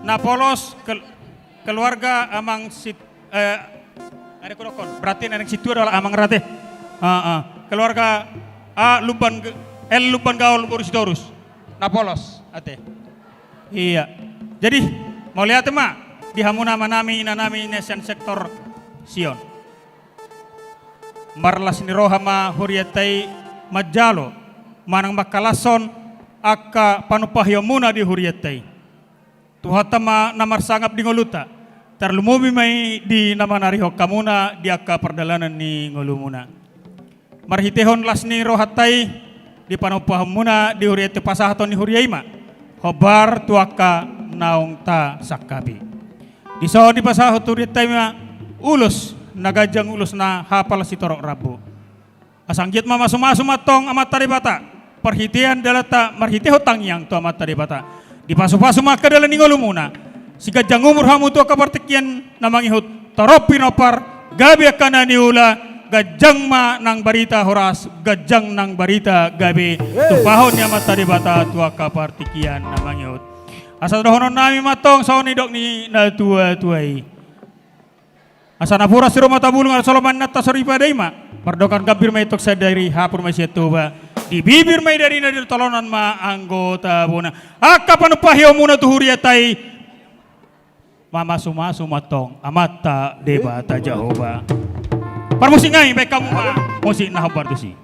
Na polos kel-, keluarga Amang Sit-, eh, ada kudokkon. Berarti na naeng sintua adalah Amang Rate. Heeh. Keluarga A Lumban G-, L Lumban Gaol boru Sitorus. Na polos, ate. Ia. Jadi, mauliate ma di hamuna amanami, inanami na sian sektor Sion. Marlas ni roha ma hurianta i manjalo manang mangkalashon angka panumpahionmuna di hurianta i. Tuhanta ma na marsangap di ngolunta, tarlumobi ma i di na manarihon hamuna di angka pardalanan ni ngolumuna. Marhitehon las ni rohanta i, di panumpahonmuna di hurianta i, pasahaton ni huria i ma hombar tu angka naung tasangkapi. Dison dipasahat tu hurianta i ma ulos na ganjang, ulos na hapal sitorop rambu. Asa anggiat ma mamasu-masu ma antong Amanta Debata, parhitean dalanta marhitehon tangiang tu Amanta Debata. Dipasu-pasu ma angka dalan ni ngolumuna. Siganjang umur hamu tu angka partingkian na mangihut, torop pinompar, gabe angka na niula, ganjang ma nang barita horas, ganjang nang barita gabe. Tumpahon ni Amanta Debata tu angka partingkian na mangihut. Asa dohononnami ma antong songon nidok ni natua-tua i. Asa napuran sirumata bulung, asa lomo ni inanta soripada i ma. Mardongan gambir ma i antong sadari, hapur ma i sian Toba. Di bibir ma i, di ari na di tolonan ma anggo tabona. Angka panumpahionmuna tu hurianta i, mamasu-masu ma antong Amanta Debata Jahowa. Parmusik nai, baen hamu ma musik na hombar tusi.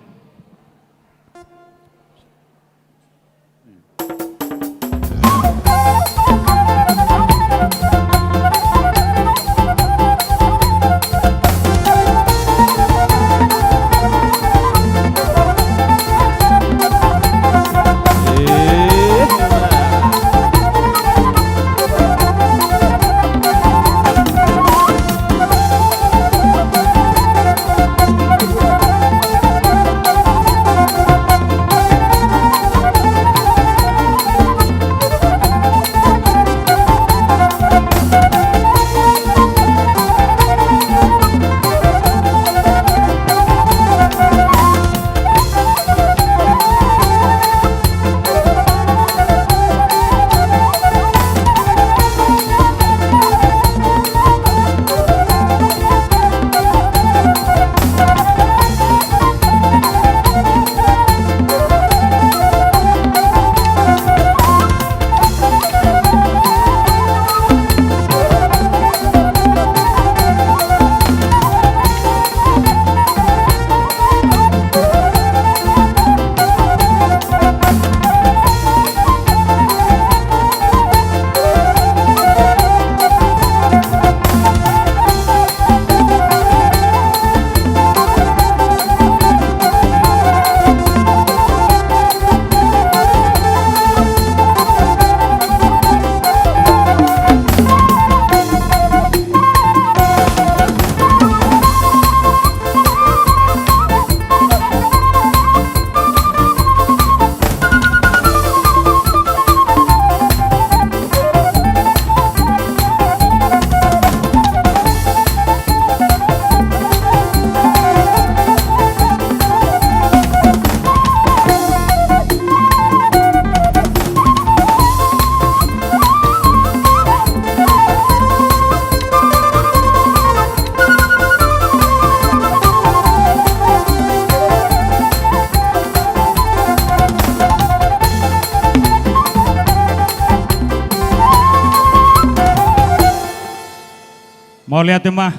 Mauliate ma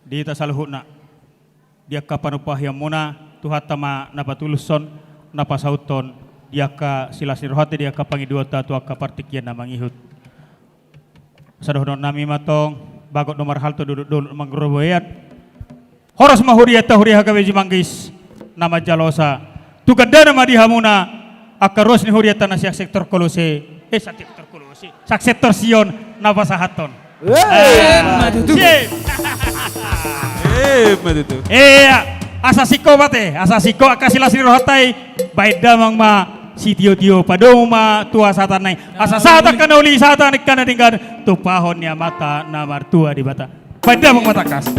di hita saluhutna. Di angka panumpahianmuna, Tuhanta ma na patulushon, na pasauthon di angka silas ni rohanta, di angka pangidoanta tu angka partingkian na mangihut. Asa dohononnami ma antong, bagot do marhalto, dolok-dolok do manggroboian. Horas ma hurianta, huria H K B J Manggis na manjalosa. Tu gandana ma di hamuna angka ruas ni hurianta na sian sektor Kolose, eh, sian sektor Kolose, sian sektor Sion na pasahathon. Eh, ma tutu. Sip. Eh, ma tutu. Ia, asa singkop ate, asa singkop angka silas ni rohanta i, baen damang ma sitio-tio, padomu ma tu hasahatanna i. Asa sahat angka na uli, sahat angka na denggan, tumpahon ni Amanta na martua Debata. Baen damang ma tangkas.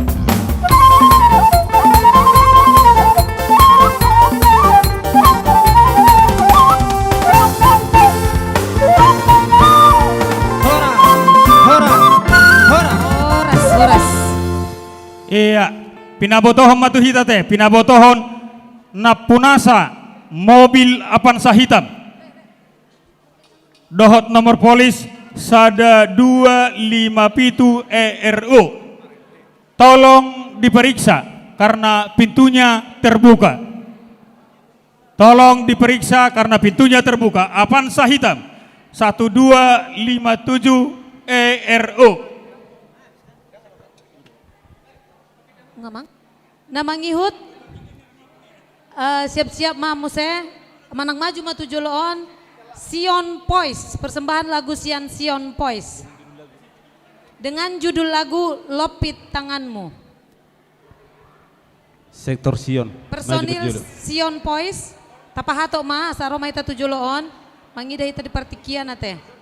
Horas, horas, horas. Horas, horas. Ia, pinabotohon ma tu hita ate, pinabotohon nampunasa mobil Avanza hitam dohot nomor polis sada dua lima pitu E R O. Tolong diperiksa karena pintunya terbuka. Tolong diperiksa karena pintunya terbuka. Avanza hitam satu dua lima tujuh E R O. Nga, Mang. Na mangihut, eh, siap-siap ma muse, manang maju ma tu jolo on, Sion Poise, persembahan lagu sian Sion Poise. Dengan judul lagu Lompit Tanganmu. Sektor Sion. Personil Sion Poise, tapahato ma, asa ro ma hita tu jolo on, mangida hita di partingkian ate.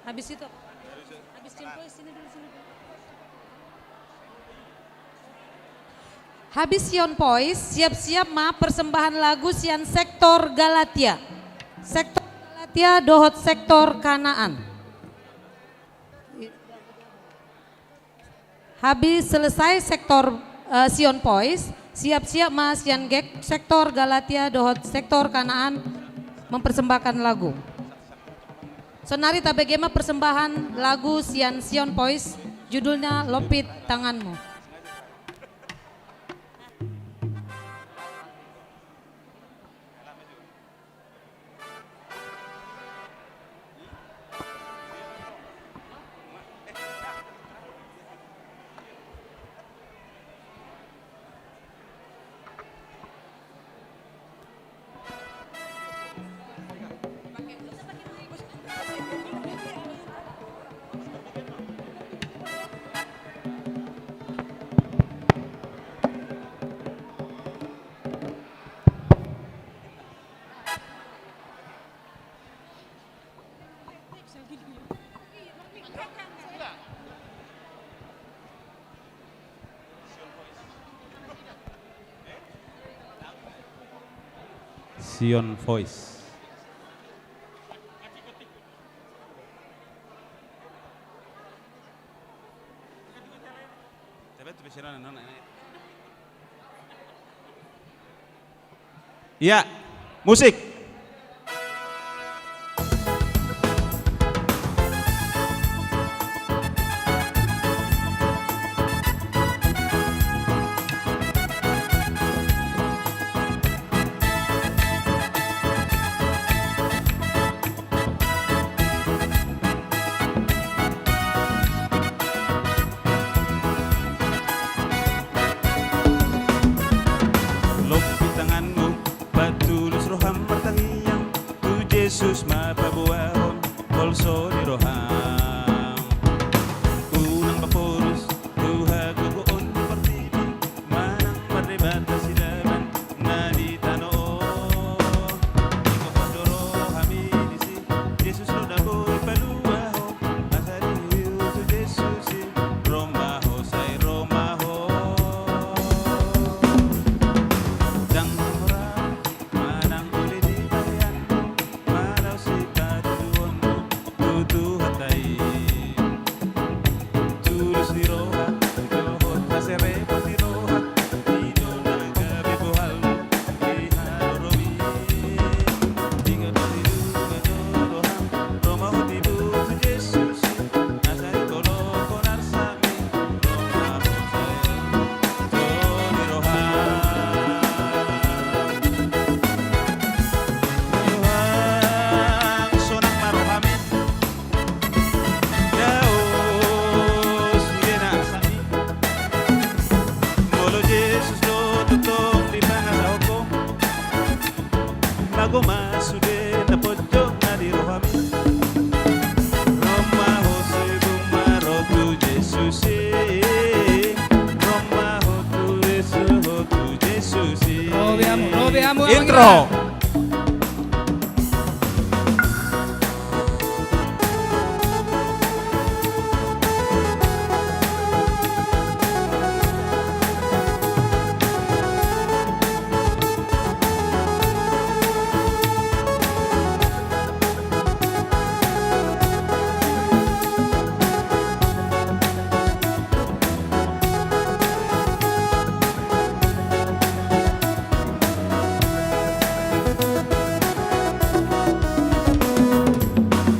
Habis itu apa? Habis Sion Poise, sini dulu, sini dulu. Habis Sion Poise, siap-siap ma persembahan lagu sian sektor Galatia. Sektor Galatia dohot sektor Kanaan. Habis selesai sektor, eh, Sion Poise, siap-siap ma sian gek sektor Galatia dohot sektor Kanaan mempersembahkan lagu. Sonari tabege ma persembahan lagu sian Sion Poise, judulnya Lompit Tanganmu. Sion Voice. Ia, musik. Lompit tanganmu, patulus roham martangiang, tu Jesus ma paboahon holso ni roham. Unang paporus tu hagogoon ni portibi, manang mardebat silaban na di tano on. Ingkon do rohami disi, Jesus do na boi palua ho, asa diihu tu Jesus i, ro ma ho, sai ro ma ho. Ndang hora manang uli di bahenmu, manaon sipatuduhonmu tu Tuhanta Intro.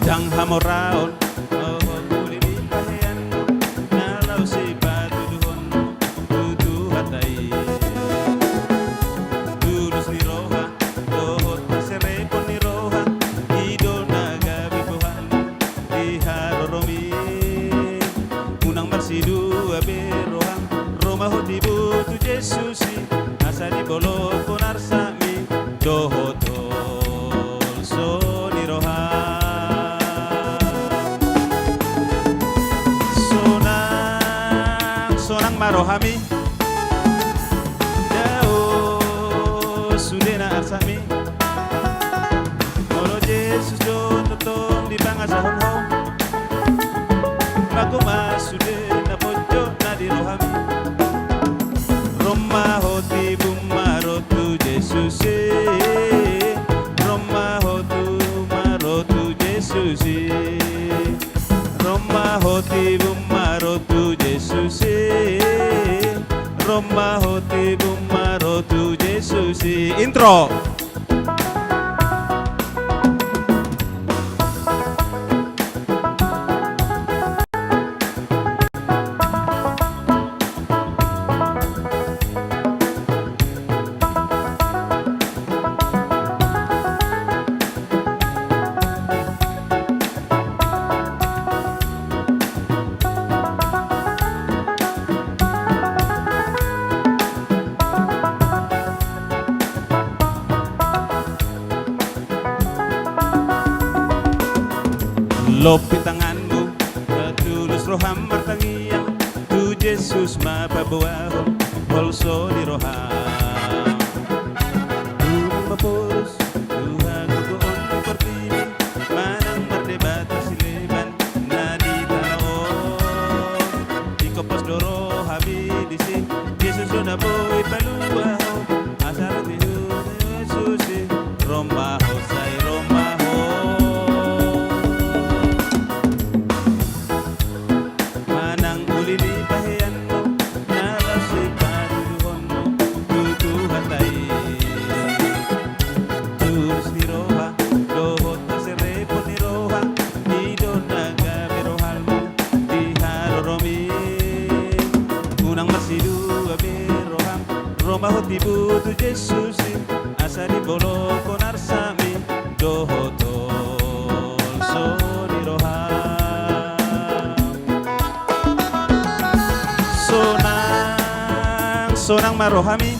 Ndang hamoraon dohot uli ni pahean, na laho sipatuduhon tu Tuhanta i. Tulus ni roha dohot haserepon ni roha, i do na gabe bohalmu di haroromi. Unang marsidua be roham, ro ma ho tibu tu Jesus i, asa dibolongkon arsakmi dohot holso ni roham. Sonang, sonang ma rohami. Dao sudena arsakmi. Molo Jesus do tongtong dipangasahon ho, mago ma sude na ponjot na di rohami. Ro ma ho tibu ma ro tu Jesus i. Ro ma ho tibu ma ro tu Jesus i. Ro ma ho tibu ma ro tu Jesus i. Ro ma ho tibu ma ro tu Jesus i. Intro. Lompit tanganmu, na tulus roham martangiang, tu Jesus ma paboahon holso ni roham. Unang ma poros tu hagogoon ni portibi, manang mardebata sileban na di tano on. Ingkon pos do rohami disi, Jesus do na boi palua ho. Asa roti hu Jesus i, ro ma ho sai ro ma ho. Manang uli ni paheanmu, na laho sipatuduhonmu tu Tuhanta i. Tulus ni roha dohot haserepon ni roha, i do na gabe bohalmu di haroromi. Unang marsidua be roham, ro ma ho tibu tu Jesus i, asa dibolongkon arsakmi dohot holso ni roham. Sonang, sonang ma rohami.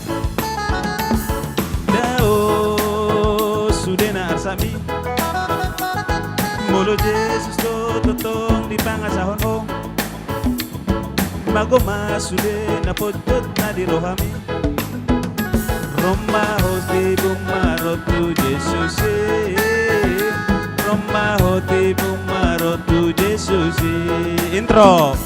Dao sudena arsakmi. Molo Jesus do tongtong dipangasahon ho, mago ma sude na ponjot na di rohami. Ro ma ho tibu ma ro tu Jesus i. Ro ma ho tibu ma ro tu Jesus i. Intro.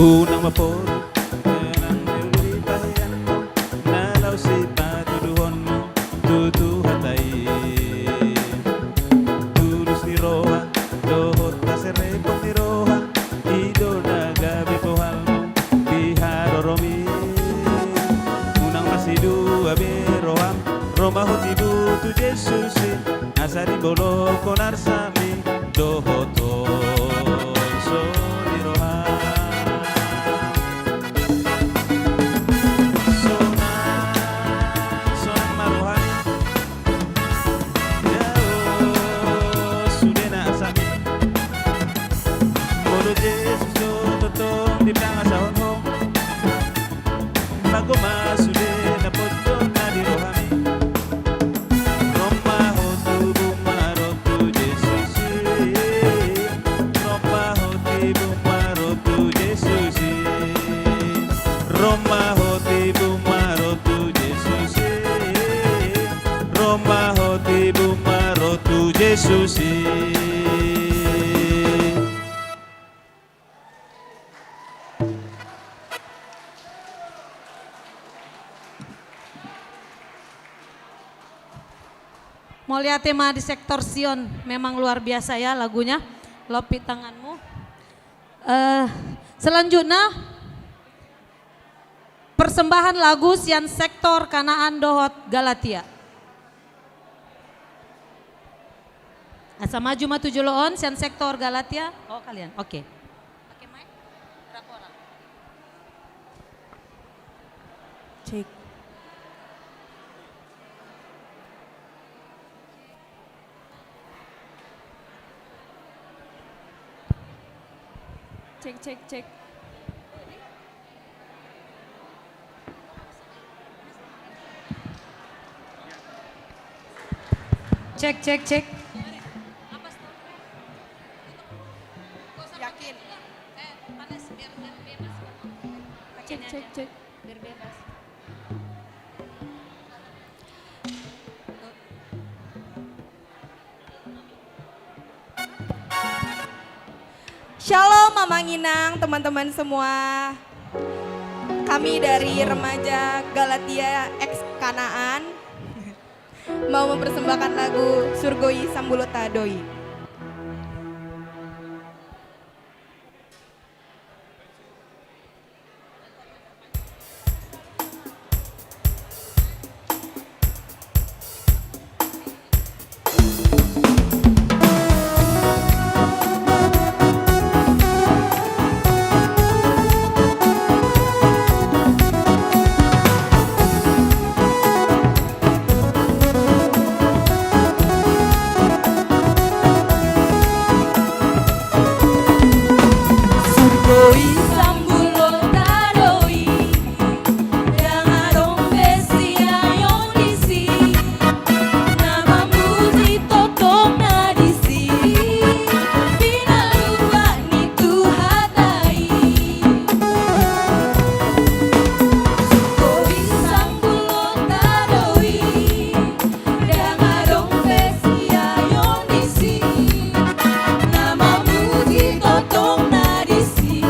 Unang ma poros, unang ma poros, na laho sipatuduhonmu tu Tuhanta i. Tulus ni roha dohot haserepon ni roha, i do na gabe bohalmu di haroromi. Unang marsidua be roham, ro ma ho tibu tu Jesus i, asa dibolongkon arsakmi dohot holso ni roham. Sonang, sonang ma rohami. Dao sudena arsakmi. Molo Jesus do tongtong dipangasahon ho, mago ma sude na ponjot na di rohami. Ro ma ho tibu ma ro Susi. Mauliate ma di sektor Sion, memang luar biasa ya lagunya. Lopi tanganmu. Eh, selanjutnya, persembahan lagu sian sektor Kanaan dohot Galatia. Asa maju ma tu jolo on sian sektor Galatia. Oh, kalian. Oke. Pakai mic? Berapa orang? Cek. Cek, cek, cek. Cek, cek, cek. Yakin? Cek, cek, cek. Biar bebas. Shalom, Amang Inang, teman-teman semua. Kami dari remaja Galatia X Kanaan mau mempersembahkan lagu Surgoi Sambulotta Doi. Surgoi Sambulotta Doi, ndang adong be siaon disi, na mambuji tongtong na disi, pinaluat ni Tuhanta i. Surgoi Sambulotta Doi, ndang adong be siaon disi, na mambuji tongtong na disi,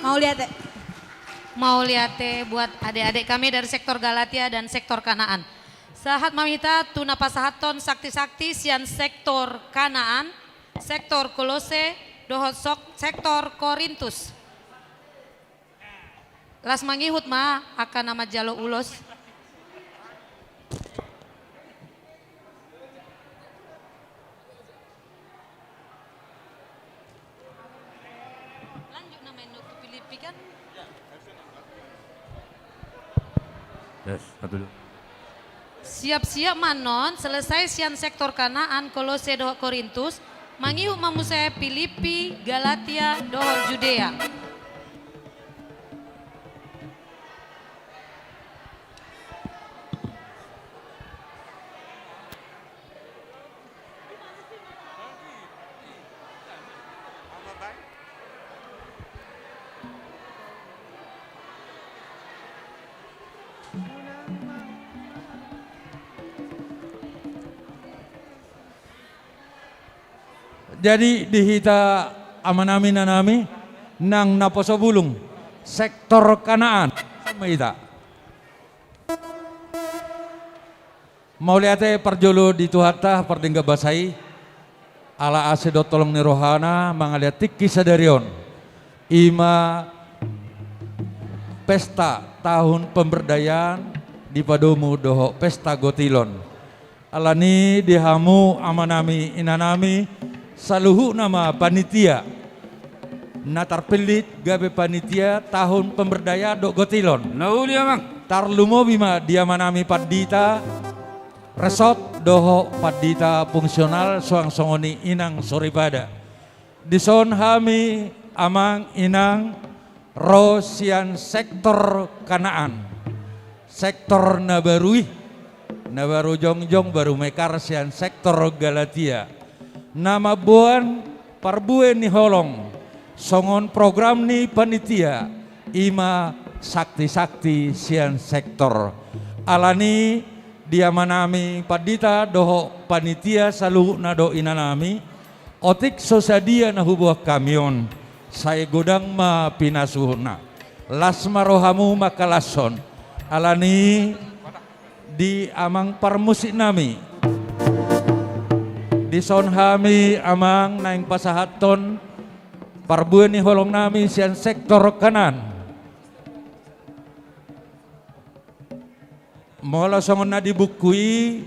Mauliate. Mauliate buat adik-adik kami dari sektor Galatia dan sektor Kanaan. Sahat ma hita tu na pasahathon sakti-sakti sian sektor Kanaan, sektor Kolose, dohot sok-, sektor Korintus. Las mangihut ma angka na manjalo ulos. Lanjut nama Eno tu Filipi kan? Yes, satu dulu. Siap-siap ma annon, selesai sian sektor Kanaan, Kolose dohot Korintus, mangihut ma muse Filipi, Galatia dohot Judea. Jadi di hita amanami inanami nang naposo bulung sektor Kanaan, ma hita. Mauliate parjolo di Tuhanta pardenggan basa i, ala asi dohot holong ni rohana mangalean tingki sadari on. I ma pesta tahun pemberdayaan dipadomu dohot pesta gotilon. Alani di hamu amanami inanami, saluhutna ma panitia na tarpillit gabe panitia tahun pemberdayaan dohot gotilon. Na uli amang. Tarlumobi ma di amanami pandita resort dohot pandita fungsional suang songon i inang soripada. Dison hami amang inang ro sian sektor Kanaan, sektor na baru i, na baru jongjong baru mekar sian sektor Galatia. Na mamboan parbue ni holong songon program ni panitia i ma sakti-sakti sian sektor. Alani di amanami pandita dohot panitia saluhutna do inanami, otik so sadia na huboan hami on, sai godang ma pinasuhutna. Las ma rohamu mangkalashon. Alani di amang parmusiknami, dison hami amang naeng pasahathon parbue ni holongnami sian sektor Kanaan. Molo songon na di buku i,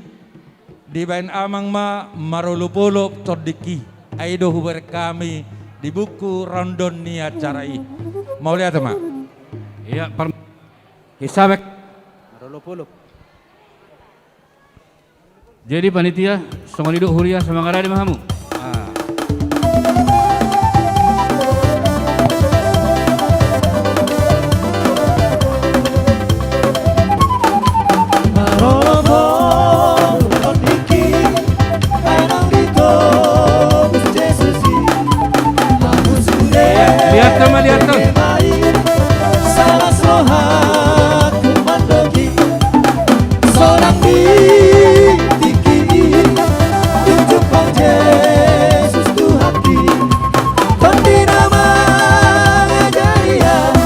dibaen amang ma marolopolop tondingki. Ai do hubereng hami di buku rondon ni acara i. Mauliate ma. Ia, par-, Hisabek. Marolopolop. Jadi panitia, songon i do huria, samangarade ma hamu. Ah. Lihat sama, lihat tuh. Salas rohangku mandok i, sonang di tingki i, unjuk Tuhan Jesus Tuhanki. Tondi na mangajari au,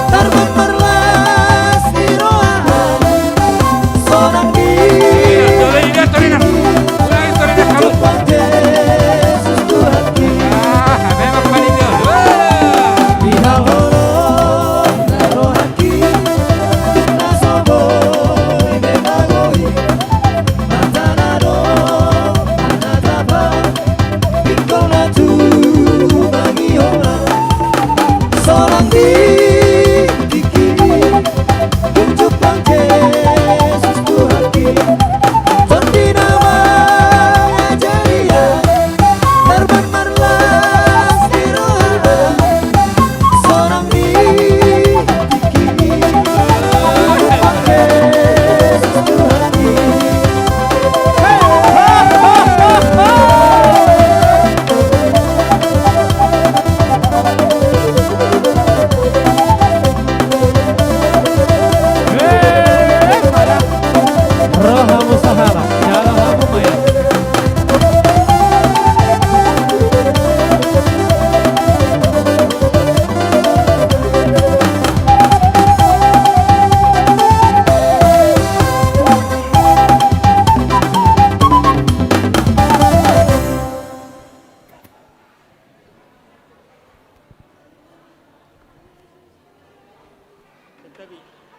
tarbang marlas ni roha, sonang di tingki i, unjuk Tuhan Jesus Tuhanki. Di hahol na rohangki, tung na so boi be magoi, mata na do, mata na taba, pinggol na tubangi homa, sonang di tingki i, unjuk Tuhan Jesus Tuhanki. Tondi na mangajari au, tarbang marlas ni roha, sonang di tingki i, unjuk Tuhan Jesus Tuhanki.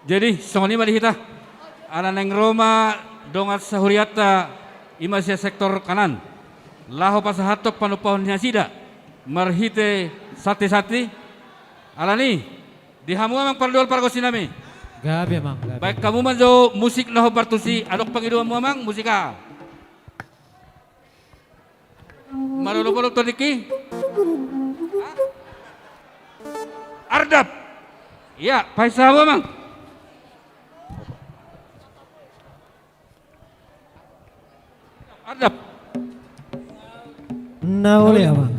Jadi songon i ma di hita. Ala naeng ro ma dongan sahurianta, i ma sian sektor kanan, laho pasahathon panumpahon ni nasida marhite santi-santi. Alani, di hamu amang pardohot pargonsi nami, gabe amang, gabe. Baen hamu ma jo musik na hombar tusi, adong pangidoanmu amang, musik aha? Marolop-olop tondingki. Ardap. Ia, paisa hamu amang. Ardap. Na uli amang.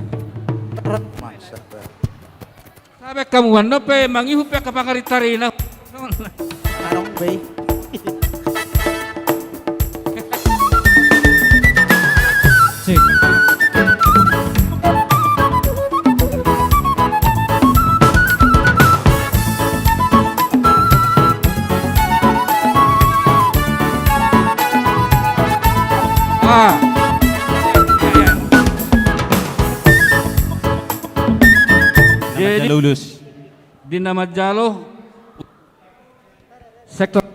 Sabe kamu wan dope mangihut pe angka pangaritari na. Adong be. Sip. Ah. Jadi, di na manjalo sektor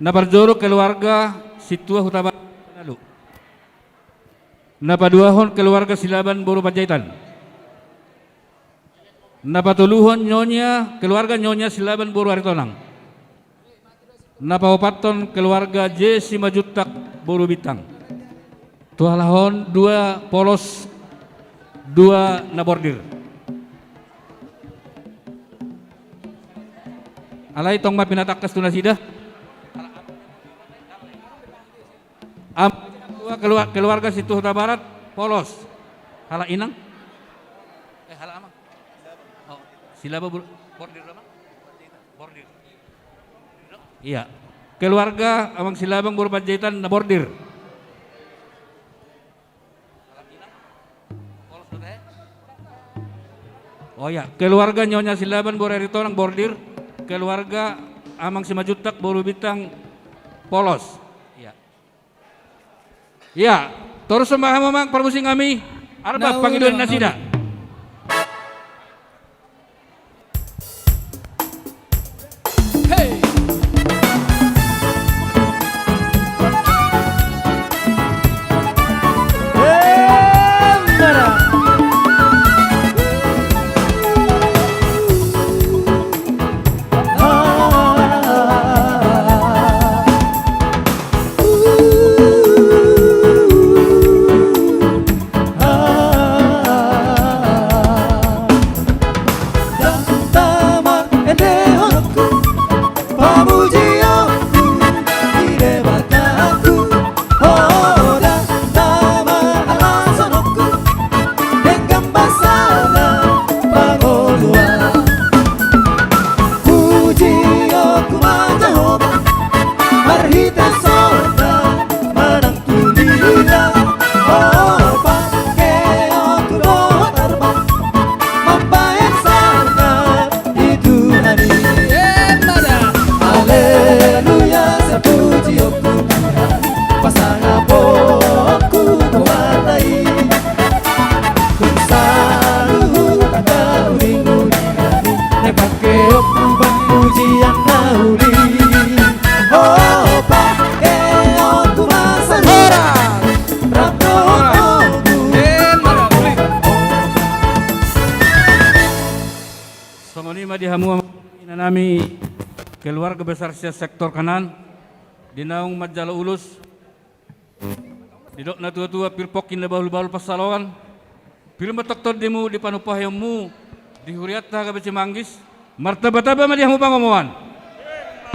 na parjolo keluarga Situa Hutabarat. Na paduahon keluarga Silaban boru Panjaitan. Na patoluhon nyonya, keluarga Nyonya Silaban boru Aritonang. Na paopathon keluarga J Simanjuntak boru Bintang. Tuhalahon dua polos, dua na bordir. Alai tong ma pinatangkas tu nasida. Am, dua kelua-, keluarga Situa Hutabarat, polos. Halak inang? Eh, halak amang. Oh, Silaban bor-, bordir do amang? Bordir. Ia. Keluarga amang Silaban boru Panjaitan na bordir. Oh ia, keluarga Nyonya Silaban boru Aritonang bordir, keluarga amang Simanjuntak boru Bintang polos. Ia. Ia, torus ma hamu amang parmusik nami, arba pangidoan nasida. Pujionku ma Jahowa, marhite sonang manang tu lila. O, pangkeonku dohot arba, mambahen sangap di Tuhan i. Emma da. Aleluya, sai pujionku Tuhan i, pasangaponku Tuhan i. Dung saluhut angka uring-uringan i, naeng pangkeonku mampuji na uli. O, pangkeonku ma saluhut, rap dohot ohu. Songon i ma di hamu amang inang nami, keluarga besar sian sektor kanan, di naung manjalo ulos. Didok na tua-tua, pir pongki na bahul-bahul pansalongan, pir ma tong tondimu di panumpahianmu di hurianta gabe cimanggis, martamba-tamba ma di hamu pangomoan.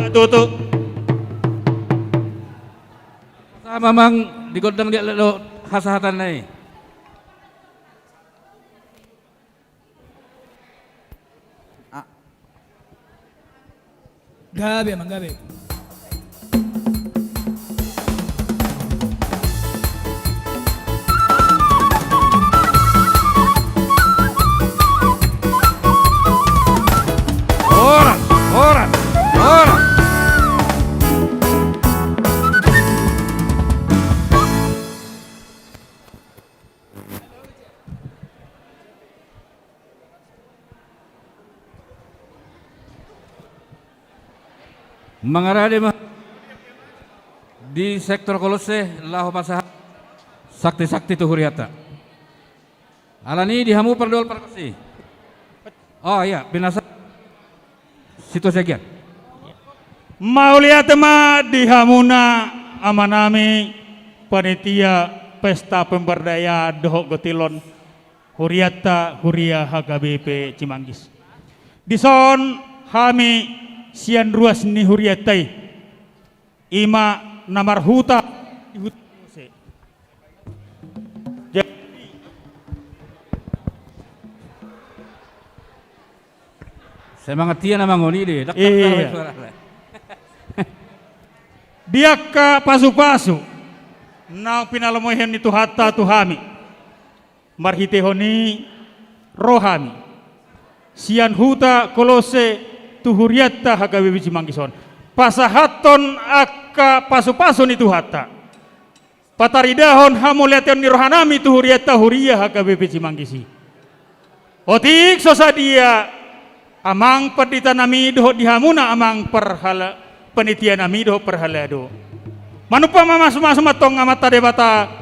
Tutu. Sama amang di gondang dia do hasahatanna i. Gabe amang, gabe. Horas, horas, horas. Mangarade ma di sektor Kolose laho pasahat sakti-sakti tu hurianta. Alani di hamu pardoal pargonsi. Oh iya, pinasa situasi agian. Mauliate ma di hamuna amanami panitia pesta pemberdayaan dohot gotilon hurianta huria H K B P Cimanggis. Dison hami sian ruas ni hurianta i, ima na marhuta di huta Kolose. Jadi, semangat ia na mangoni de. Iya. Di angka pasu-pasu naung pinalomehon ni Tuhanta tu hami, marhitehon i ro hami sian huta Kolose tu hurianta H K B P Cimanggis on, pasahathon angka pasu-pasu ni Tuhanta, pataridahon hamauliateon ni rohanami tu hurianta huria H K B P Cimanggis i. Otik so sadia, amang panditanami dohot di hamuna amang parhala-, panitianami dohot parhalado, manumpak mamasu-masu ma tong Amanta Debata,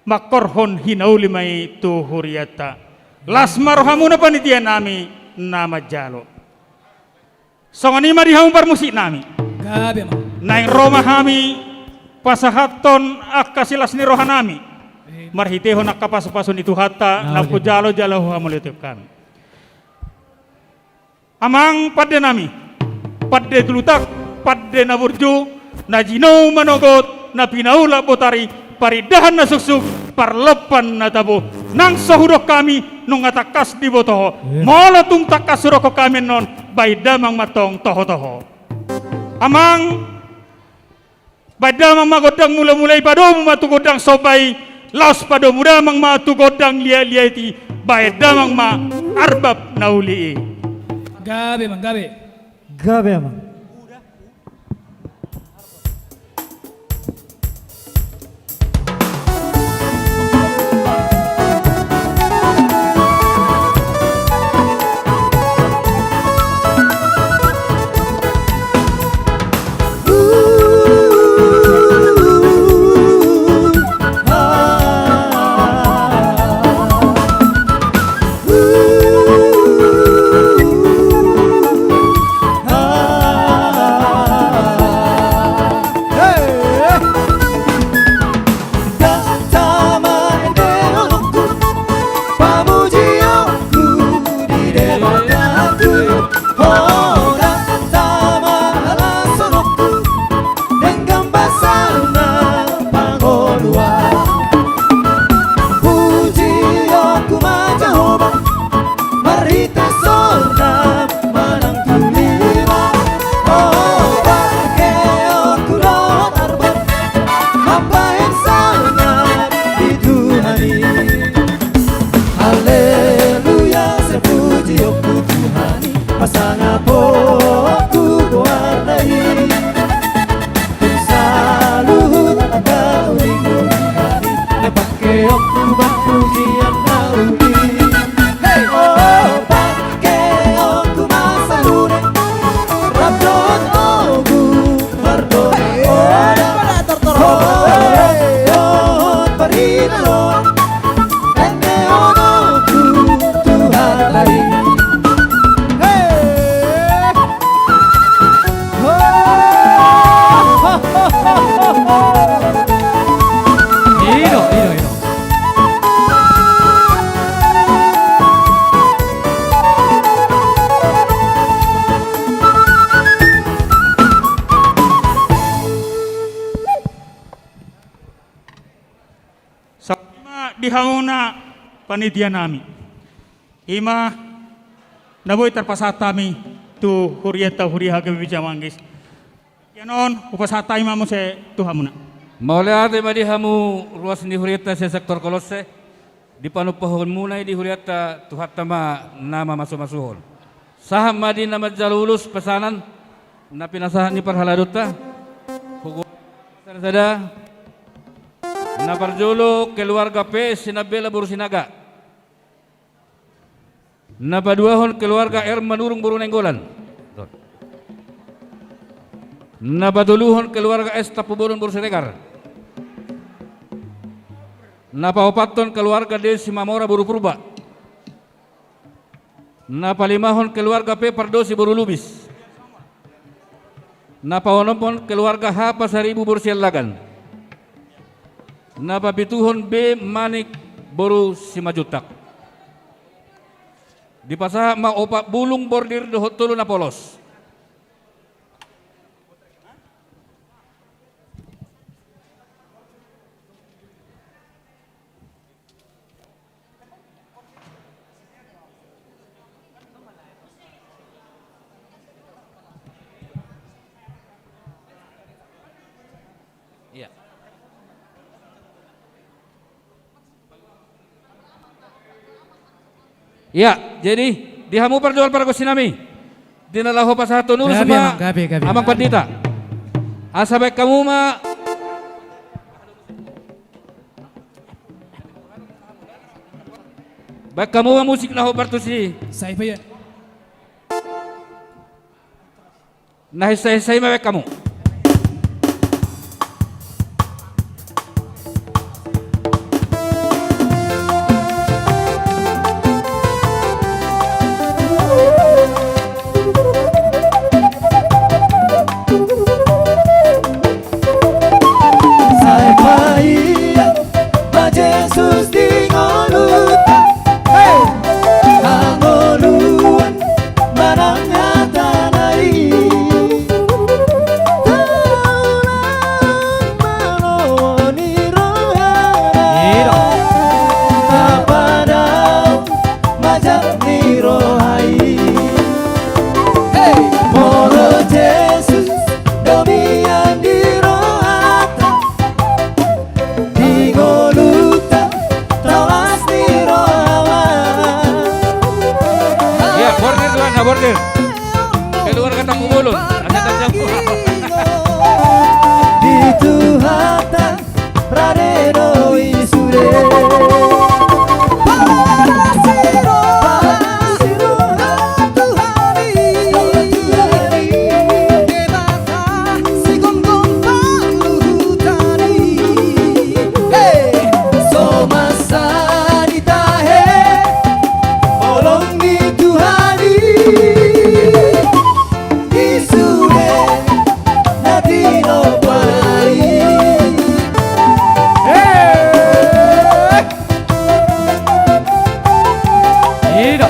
mangkorhon hinauli ma i tu hurianta. Las ma rohamuna panitianami na manjalo. Songon i ma di hamu parmusiknami. Gabe ma. Naeng ro ma hami pasahathon angka silas ni rohanami, eh, marhitehon angka pasu-pasu ni Tuhanta, ah, na, oke, hujalo-jalo hamauliateon hami. Amang pandenami, pande Tulutangku, pande na burju, na jinou manogot, na pinaulak botari, parindahan na suksuk, parlompan na tabo. Nang so hudok hami, nunga tangkas diboto ho. Iya. Molo tung tangkas hudokhon hami annon, baen damang ma tong toho-toho. Amang, baen damang ma gondang mula-mula i, padomu ma tu gondang somba i, laos padomu damang ma tu gondang liat-liat i, baen damang ma arbab na uli i. Gabe, Amang, gabe. Gabe, Amang. Ho, Debata ma las ni rohangku, denggan basana pangoluan. Pujionku ma Jahowa, marhite sonang manang tu limo. O, bangkeonku dohot arbab, mambahen sangap di Tuhan i. Haleluya, sai pujionku Tuhan i, pasangap ho tu goarna i. Tu saluhut angka uli-uli, na pangkeonku ma pujion na uli. Hei! O, pangkeonku ma saluhutna, rap dohot ogung, mardomu oda, dohot parhinaon. Ende onokku tu hata i. Hei! Ho! I do, i do, i do. Songon i ma di hamuna panitianami. I ma na boi tarpasahat hami tu hurianta huria H K B P Cimanggis. Ia non hupasahat hami ma muse tu hamuna. Mauliate ma di hamu ruas ni hurianta sian sektor Kolose, di panumpahonmuna i di hurianta, Tuhanta ma na mamasumasuhon. Sahat ma di na manjalo ulos pesanan na pinasahat ni parhaladonta. Hugo sada-sada. Na parjolo keluarga P S Sinambela boru Sinaga. Na paduahon keluarga R Manurung boru Nainggolan. Na patoluhon keluarga S Tampubolon boru Siregar. Na paopathon keluarga D Simamora boru Purba. Na palimahon keluarga P Pardosi boru Lubis. Na paonomhon keluarga H Pasaribu boru Siallagan. Na papituhon B Manik boru Simanjuntak. Dipasahat ma opat bulung bordir dohot tolu na polos. Iya. Iya, jadi di hamu parjual pargonsi nami, di na laho pasahathon ulos ma, gabe, amang, gabe, gabe, amang pandita. Asa baen hamu ma, baen hamu ma musik laho partusi. Sai pe, iya. Na hesa-hesa i ma baen hamu. Sai paia ma Jesus di ngolunta. Hei! Hangoluan manang hatana i. Taulak ma lomo ni rohana. Ida. Tapadao ma jat ni roha i. Hei! Molo Jesus do mian di rohanta. Di ngolunta tangkas ni roha ma. Iya, bordir, Tuhan, na bordir. Keluarga Tampubolon. Di Tuhanta rade do i sude. Parasi roha, parasi roha Tuhan i. Sigomgom parluhutan i. Hei! So masa ni tahe holong ni Tuhan i. Di sude na tinopa i. Hei! Ida.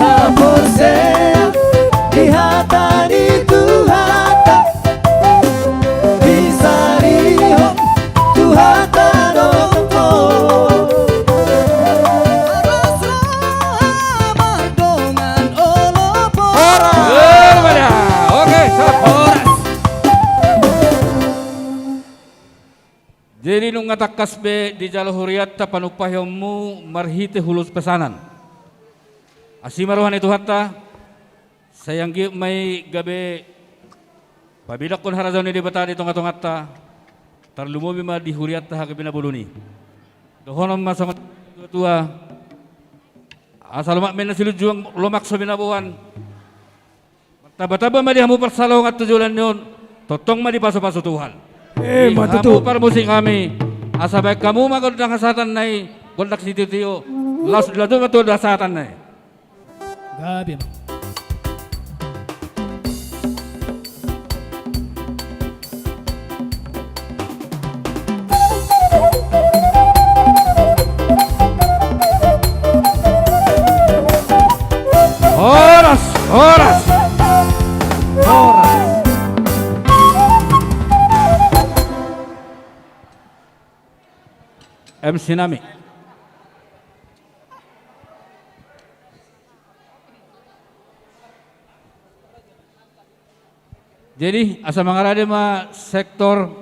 Na porsea di hata ni Tuhanta. Disarihon Tuhanta do ho. Horas roha mardongan olo pola. Horas. Oke, stop. Horas. Jadi nunga tangkas be dijalo hurianta panumpahionmu marhite ulos pesanan. Asi ma roha ni Tuhanta. Sai anggiat ma i gabe pabidanghon harajaon ni Debata di tonga-tonganta, tarlumobi ma di hurianta hagabe na bolon i. Dohonon ma songon tua-tua, asa lomak ma inna silunjuang, lomak so binaboan. Martamba-tamba ma di hamu pansalongan tu joloan ni on, tongtong ma dipasu-pasu Tuhan. Emma tutu. Di hamu parmusik nami, asa baen hamu ma gondang hasahatan na i, gondang sitio-tio, laos dilanjut ma tu gondang hasahatan na i. Gabe ma. Horas, horas. Horas. M C nami. Jadi, asa mangarade ma sektor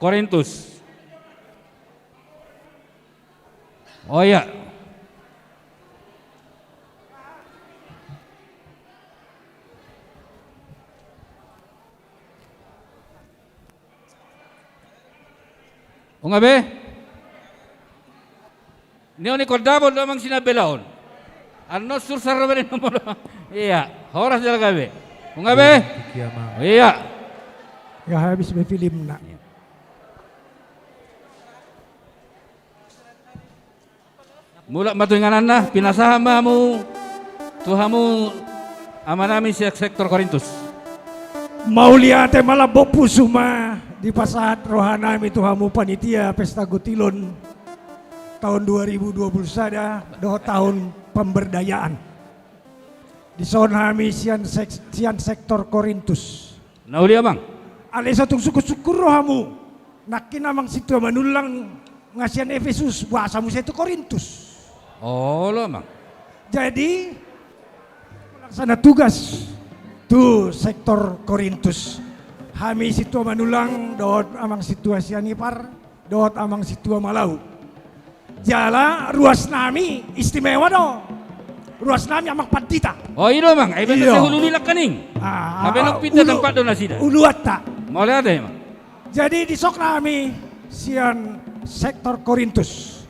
Korintus. Oh iya. Nunga be? Nion i kondabon do amang sinambela on. Annon sursar do be ni nomor. Ia, horas jala gabe. Nunga be? Ia, tingki amang. Ia. Ia habis be filmna. Mulak ma tu ingananna, pinasahat ma hamu tu hamu amanami sian sektor Korintus. Mauliate malambok pusu ma dipasahat rohanami tu hamu panitia pesta gutilon taon dua ribu dua puluh sada dohot taon pemberdayaan. Dison hami sian sek-, sian sektor Korintus. Na uli amang. Alai so tung sungkun-sungkun rohamu. Nangkin amang sintua Manullang nga sian Efesus, boasa muse tu Korintus. Olo amang. Jadi, pelaksana tugas tu sektor Korintus. Hami sintua Manullang, dohot amang sintua Sianipar, dohot amang sintua Malau. Jala ruas nami istimewa do. Ruas nami amang pandita. O, i do amang, ai beta sehulu ni langkaning. Ah, hape nang pinta tempat do nasida. Uluanta. Mauliate amang. Jadi dison hami sian sektor Korintus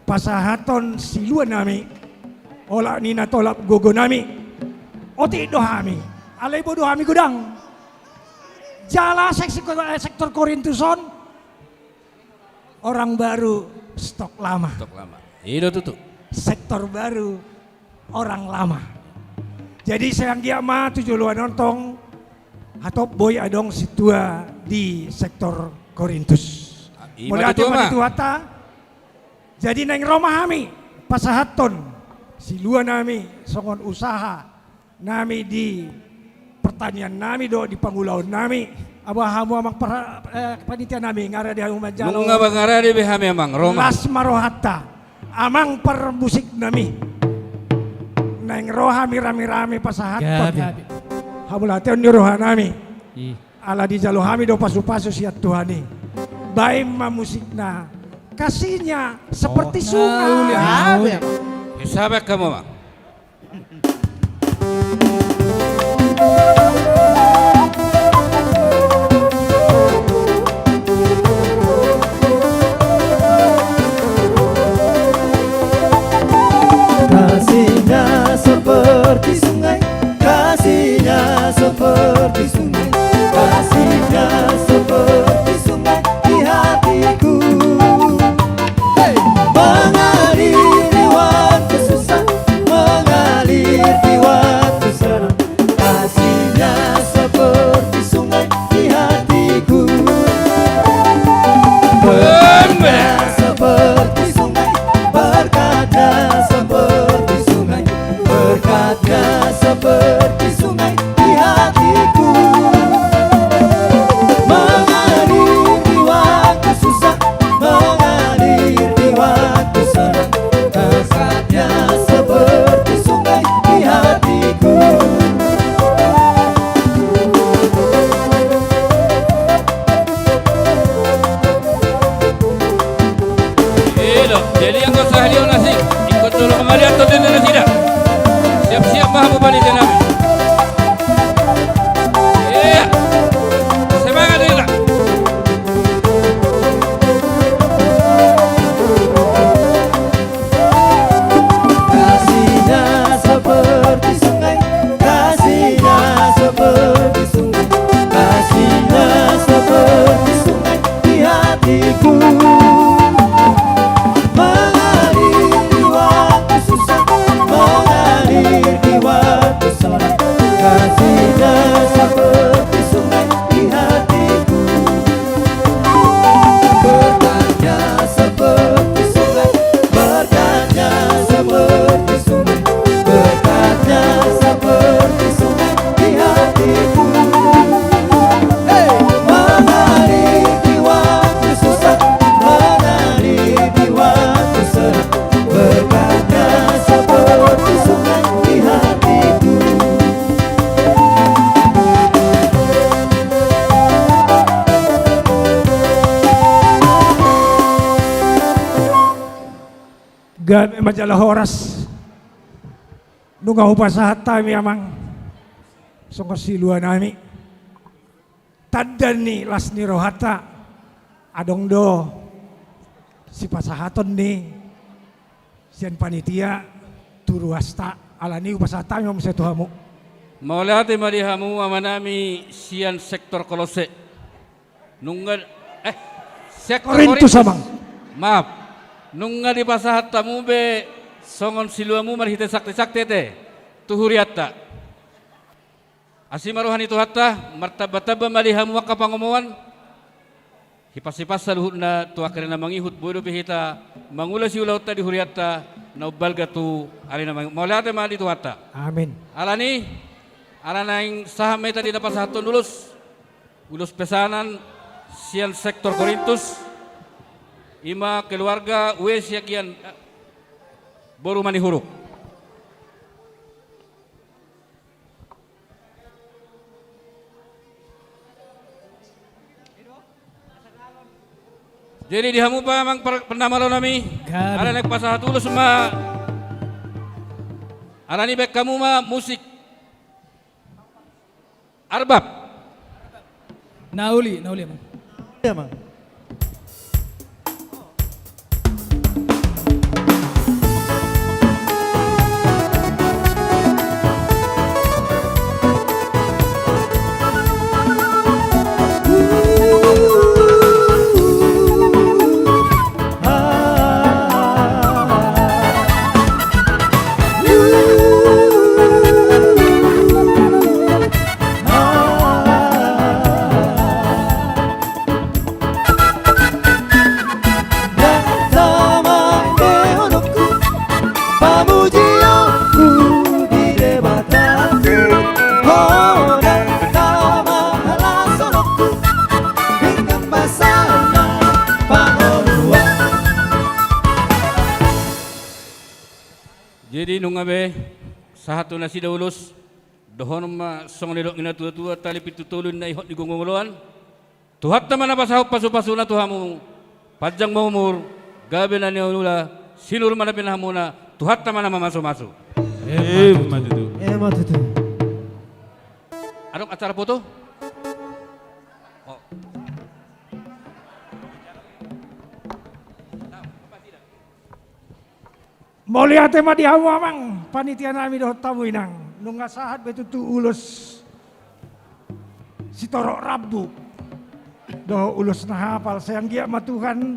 pasahathon silua nami, olat ni na tolap gogo nami. Otik do hami. Alai boi do hami godang. Jala sek-, sek-, sektor Korintus on orang baru, stok lama. Stok lama. I do tutu. Sektor baru, orang lama. Jadi sai anggiat ma tu joloan on tong, hatop boi adong sintua di sektor Korintus. Ah, i ma tutu, amang. Mauliate ma di Tuhanta. Jadi naeng ro ma hami pasahathon silua nami songon usaha nami di pertanian nami dohot di pangulaon nami. Aba hamu amang par-, eh, panitia nami, nga rade hamu manjalo. Nunga ba nga rade be hami amang, ro ma. Las ma rohanta. Amang parmusik nami. Naeng ro hami rame-rame pasahathon. Gabe. Hamauliateon ni roha nami. I. Ala dijalo hami do pasu-pasu sian Tuhan i. Baen ma musikna. Kasihnya seperti sungai. Oh, na uli. Gabe. Bisa baen hamu amang. Kasihnya seperti sungai, kasihnya seperti sungai, kasihnya seperti sungai di hatiku. Hey! Mengalir di waktu susah, mengalir di waktu senang. Kasihnya seperti sungai di hatiku. Berkatnya seperti sungai, berkatnya seperti sungai, berkatnya seperti sungai di hatiku. Mengalir di waktu susah, mengalir di waktu senang. Berkatnya seperti sungai di hatiku. Elo, jadi anggo sahali on asing, ingkon jolo mangaliat do nasida. Siap-siap ma hamu panitia nami. Iya. Semangat, Ela. Kasihnya seperti sungai, kasihnya seperti sungai, kasihnya seperti sungai di hatiku. Mengalir di waktu susah, mengalir di waktu senang, kasihnya seperti sungai di hatiku. Berkatnya seperti sungai, berkatnya seperti sungai, berkatnya seperti sungai di hatiku. Hey! Mengalir di waktu susah, mengalir di waktu senang, berkatnya seperti sungai di hatiku. Gabe ma jala horas. Nunga hupasahat hami amang songon silua nami. Tanda ni las ni rohanta, adong do sipasahaton ni sian panitia tu ruasta, alani i hupasahat hami ma muse tu hamu. Mauliate ma di hamu amanami sian sektor Kolose. Nunga, eh, sektor Korintus, Korintus, amang. Maaf. Nunga dipasahat hamu be songon siluamu marhite sakti-sakti ate tu hurianta. Asi ma roha ni Tuhanta, martamba-tamba ma di hamu angka pangomoan. Hipas-hipas saluhutna tu angka na mangihut, boi dope hita mangulosi ulaonta di hurianta na umbalga tu ari na mangihut. Mauliate ma di Tuhanta. Amin. Alani, ala naeng sahat ma hita di na pasahathon ulos, ulos pesanan sian sektor Korintus, i ma keluarga Ue Siagian, eh, boru Manihuruk. Jadi di hamu pa amang par-, panamalonami. Gabe. Ala naeng pasahat ulos ma. Alani baen hamu ma musik. Arbab. Na uli, na uli, amang. Iya, amang. Jadi nunga be sahat tu nasida ulos, dohonon ma songon na nidok ni na tua-tua, tali pintu tolu na ihot ni gongoloan. Tuhanta ma na pasahot pasu-pasuna tu hamu, panjang ma umur, gabe na niula, sinur ma na pinahanmuna, Tuhanta ma na mamasu-masu. Emma tutu. Emma tutu. Adong acara foto? Oh. Mauliate ma di hamu amang panitia nami dohot hamu inang, nunga sahat be tutu ulos sitorop rambu dohot ulos na hapal, sai anggiat ma Tuhan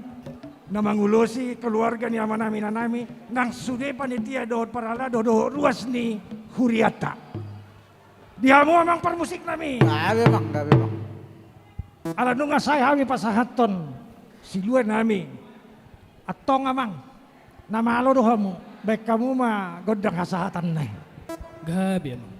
na mangulosi keluarga ni amanami inanami nang sude panitia dohot parhalado dohot ruas ni hurianta. Di hamu amang parmusik nami. Gabe amang, gabe amang. Ala nunga sae hami pasahathon silua nami. Antong amang, na malo do hamu, baen hamu ma gondang hasahatanna i. Gabe amang.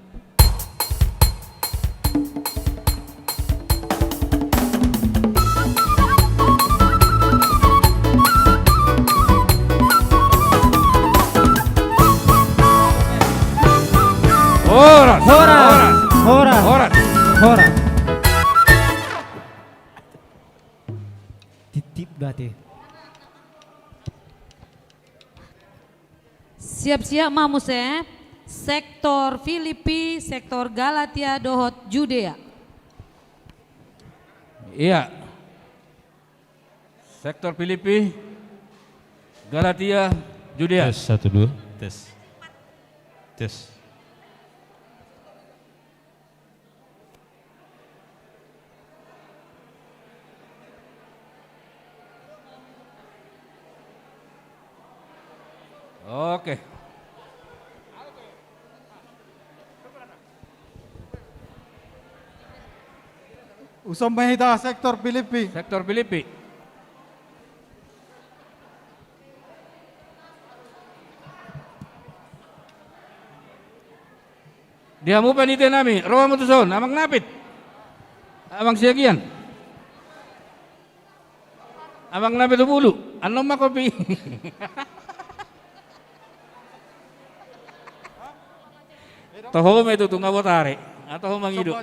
Horas. Horas. Horas. Horas. Horas. Titip gate. Siap-siap ma muse, sektor Filipi, sektor Galatia dohot Judea. Iya. Sektor Filipi, Galatia, Judea. Tes, satu, dua, tes. Tes. Oke. Uson ma hita sektor Filipi. Sektor Filipi. Di hamu panitia nami, ro hamu tuson, Amang Napit. Amang Siagian. Amang Napit Ubulu, annon ma kopi. Toho ma i tutu, nga botari. Toho mangido.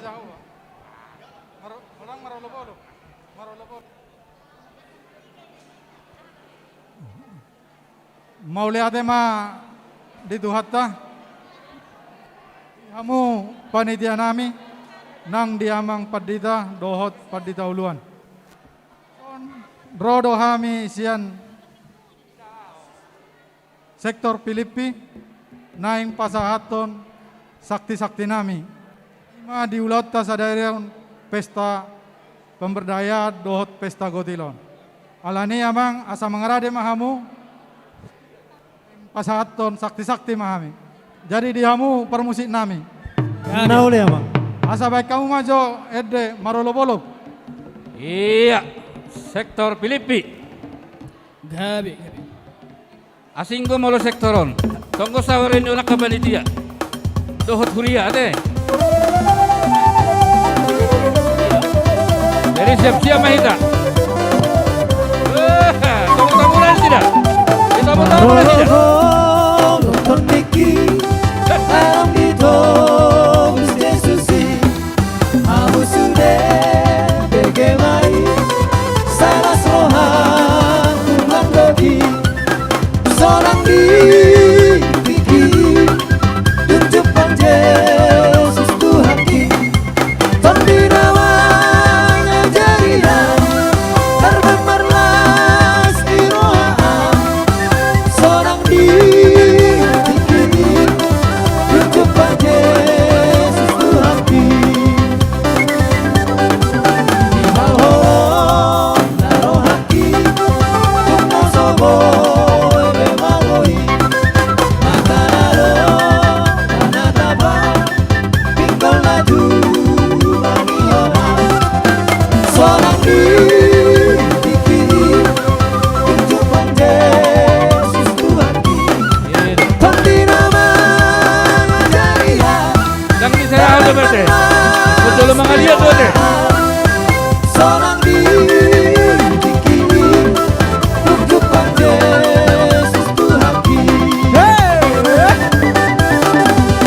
Mauliate ma di Tuhanta, di hamu panitia nami, nang di amang pandita dohot pandita uluan. Ro do hami sian Sektor Pilippi naeng pasahathon sakti-sakti nami. I ma di ulaonta sadari on pesta pemberdayaan dohot pesta gotil on. Alani i amang, asa mangarade ma hamu, pasahathon sakti-sakti ma hami. Jadi di hamu parmusik nami. Na uli amang. Asa baen hamu ma jo ende marolop-olop. Iya, Sektor Pilippi. Gabe, gabe. Asing do molo sektor on. Tonggo sawer ni unang ka panitia dohot huria ate. Jadi siap-siap ma hita. Eh, tonggo-tonggo na sida. Di tonggo-tonggo na sida. Rohononton ningki, alam di tobus Jesus i. Ahu sude bege ma i, sai las rohangku mandoki. Sonang di tingki, dung jumpang Jesus Tuhanki. Tondi na mangajari ahu, tarbang marlas ni roha ahu. Sonang di tingki, dung jumpang Jesus Tuhanki. Di halholong na rohangki, tung na so boi be mangoli. Mata na ro, mata na taba, pinggol na tulang i hona. Sonang di tingki, dung jumpang Jesus Tuhanki. Tondi na mangajari ahu. Ndang bisa ra ate berarti. Betul mangaliat tu ate. Sonang di tingki, dung jumpang Jesus Tuhanki. Hei, hei.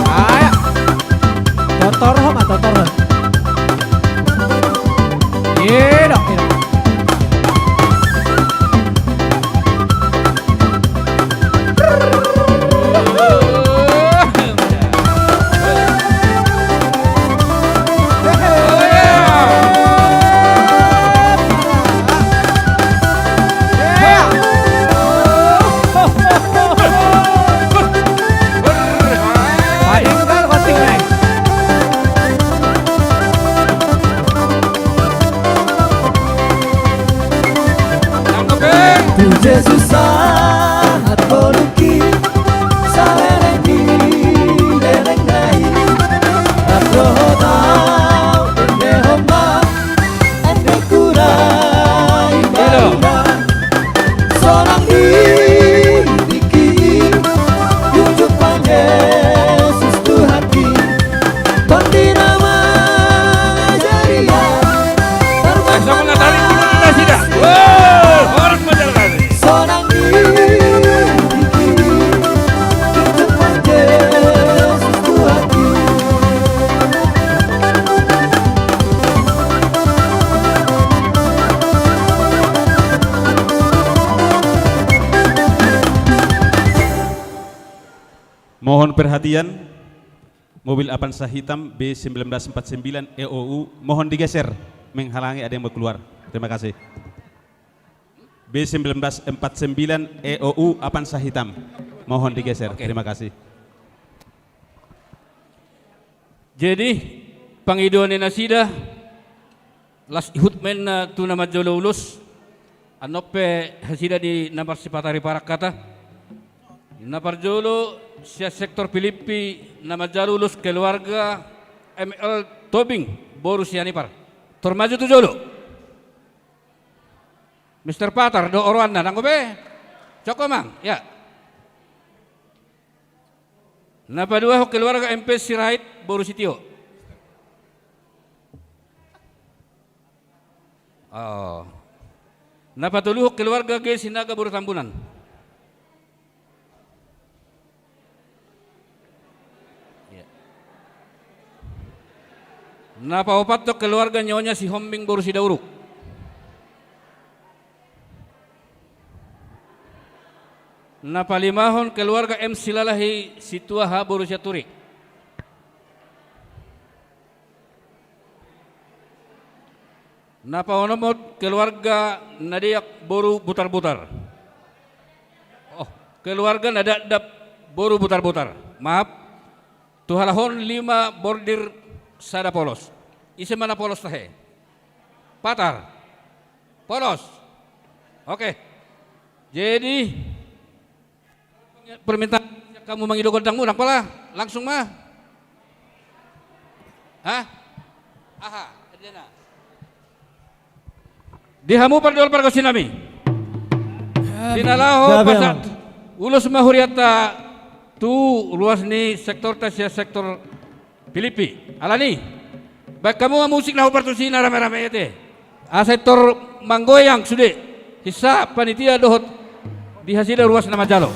Ayo. Tortor ho ma, tortor ho. Iya dong, iya dong. Tu Jesus sahat ngolungki, saleleng ni lelengna i. Rap dohot ahu endehon ma, endengku na i. Sonang di tingki, dung jumpang Jesus Tuhanki. Tondi na mangajari ahu, tarbang marlas ni roha ahu. Sonang di tingki, dung jumpang Jesus Tuhanki. Mohon perhatian, mobil Avanza hitam B sembilan belas empat sembilan E O U, mohon digeser, menghalangi ada yang mau keluar. Terima kasih. B sembilan belas empat sembilan E O U Avanza hitam. Mohon digeser. Oke. Terima kasih. Jadi, pangidoan ni nasida, las ihut ma inna tu na manjalo ulos, annon pe hasida di na marsipata riparak hata. Na parjolo sian sektor Pilippi na manjalo ulos keluarga M L Tobing, boru Sianipar. Tor maju tu jolo. Mister Patar do oroanna, nanggo be. Cokko mang, ya. Na paduahon keluarga M P Sirait, boru Sitio. Oh. Na patoluhon keluarga G Sinaga, boru Tambunan. Iya. Na paopathon keluarga Nyonya Sihombing, boru Sidauruk. Na palimahon keluarga M Silalahi Situaha, boru Sianturi. Na paonomhon keluarga Nadeak, boru Butarbutar. Oh, Keluarga na dakdap boru Butarbutar. Maaf. Tu halak on lima bordir sada polos. Ise ma na polos tahe? Patar. Polos. Oke. Jadi, permintaan hamu mangido gondang muna, pola langsung ma. Hah? Aha, kerjana. Di hamu pardaol pargonsi nami. Di na laho pasahat ulos ma hurianta tu ruas ni sektorta sian sektor Pilippi. Alani, baen hamu ma musik laho partusi na rame-rame i ate. Asa tor manggoyang sude. Hisa panitia dohot di hasida ruas na manjalo.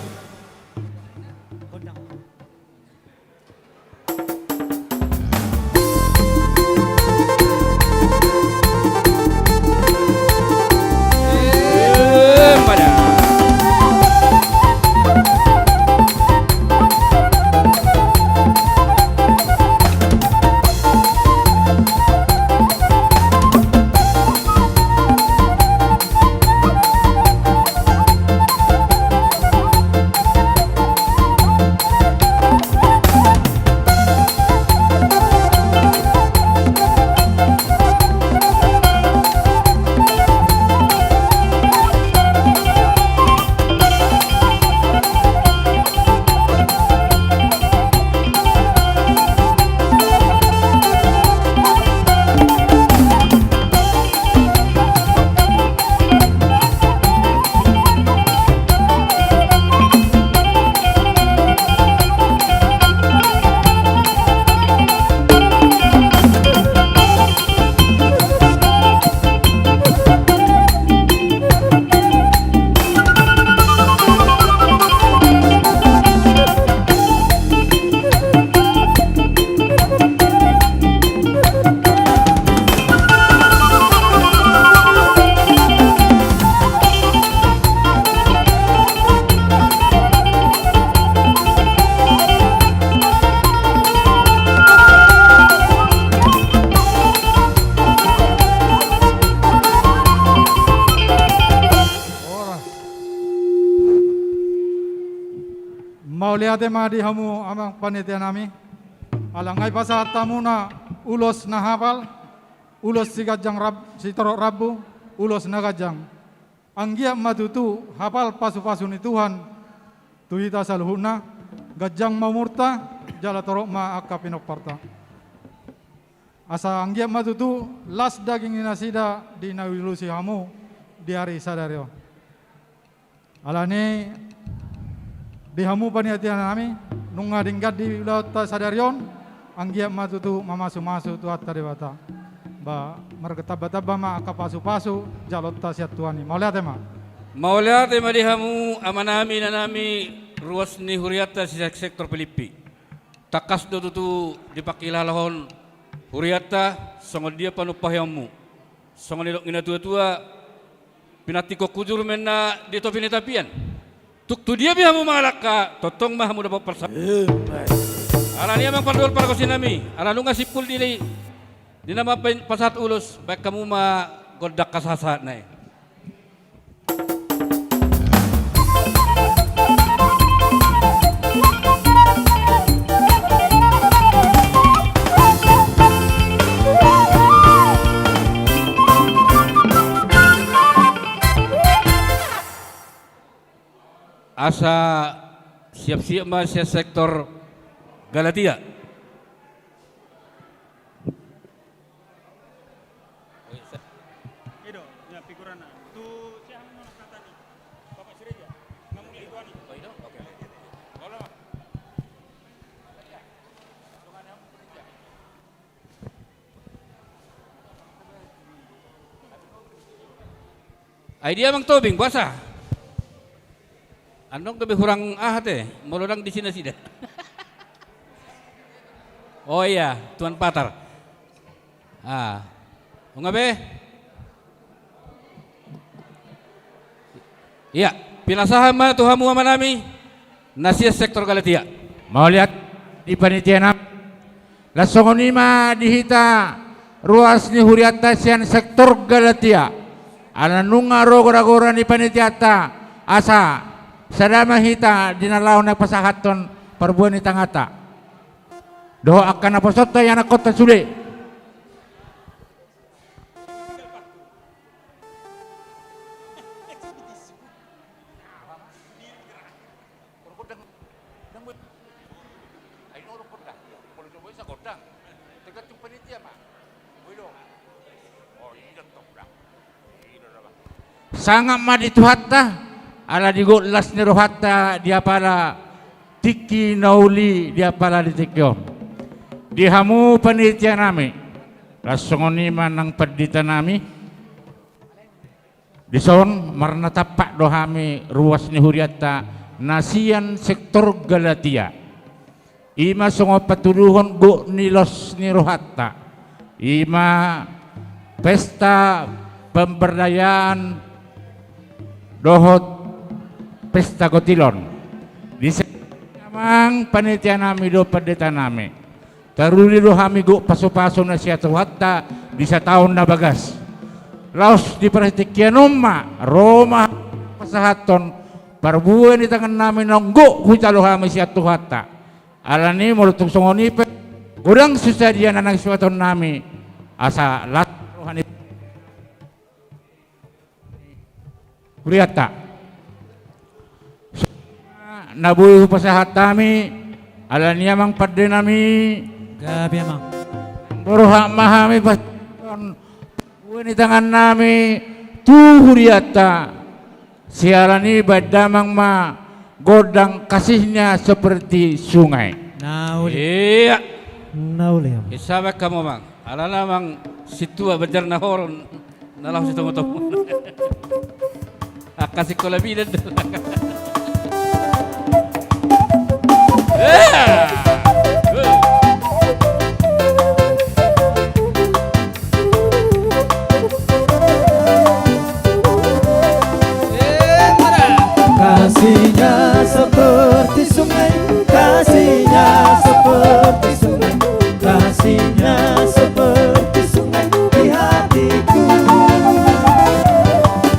Mauliate ma di hamu amang panitia nami. Ala nga i pasahat hamuna ulos na hapal, ulos siganjang rab-, sitorop rambu, ulos na ganjang. Anggiat ma tutu hapal pasupasu ni Tuhan tu hita saluhutna, ganjang ma umurta, jala torop ma angka pinomparta. Asa anggiat ma tutu las daging ni nasida di na diulosi hamu di ari sadari on. Alani di hamu panitia nami, nunga denggan di ulaonta sadari on, anggiat ma tutu mamasumasu Tuhanta Debata. Ba, margatamba-tamba ma angka pasupasu jaloonta sian Tuhan i. Mauliate ma. Mauliate ma di hamu amanami, inanami, ruas ni hurianta sian sektor Pilippi. Tangkas do tutu dipangkilalahon hurianta songon dia panumpahianmu. Songon nidok ni natuatua, pinantikhon hujur ma inna di topi ni tapian. Tung tu dia pe hamu mangalangka, tongtong ma hamu dapot parsa-. Alani i amang pardaol pargonsi nami, ala nunga simpul di, di na mambaen pasahat ulos, baen hamu ma gondang hasahatsahatna i. Asa siap-siap ma sian sektor Galatia. Ai dia amang Tobing, boasa? Annon gabe hurang aha te, molo ndang disi nasida. Oh iya, tuan patar. Ah, nunga be? Iya, pinasahat ma tu hamu amanami na sian sektor Galatia. Mauliate di panitia nami. Laos songon i ma di hita ruas ni hurianta sian sektor Galatia. Ala nunga ro gora-gora ni panitianta, asa Sada ma hita di na laho na pasahathon parbue ni tanganta dohot angka naposonta i, anakkonta sude. Sangap ma di Tuhanta, ala digot las ni rohanta di apala tingki na uli, di apala di tingki on. Di hamu panitia nami, laos songon i ma nang pandita nami. Dison marnatampak do hami ruas ni hurianta na sian sektor Galatia. I ma songon patuduhon gok ni las ni rohanta. I ma pesta pemberdayaan dohot pesta kotilon. Di sa-, amang panitia nami dohot pandita nami. Taruli do hami gok pasupasu na sian Tuhanta di sataon na bagas. Laos di partingkian on ma ro ma pasahathon parbue ni tangan nami naung gok hujalo hami sian Tuhanta. Alani molo tung songon i pe godang susa dia na naeng suhaton nami asa las roha ni hurianta. Na boi hupasahat hami, alani amang pande nami. Gabe amang. Borhat ma hami pas bue ni tangan nami tu hurianta. Siala ni baen damang ma gondang kasihnya seperti sungai. Na uli. Iya. Na uli amang. Isa baen hamu amang. Alana amang sintua banjar na horon. Na laho sitongotongo. Angka sikola bidan do. Kasihnya seperti sungai, kasihnya seperti sungai. Kasihnya seperti sungai di hatiku.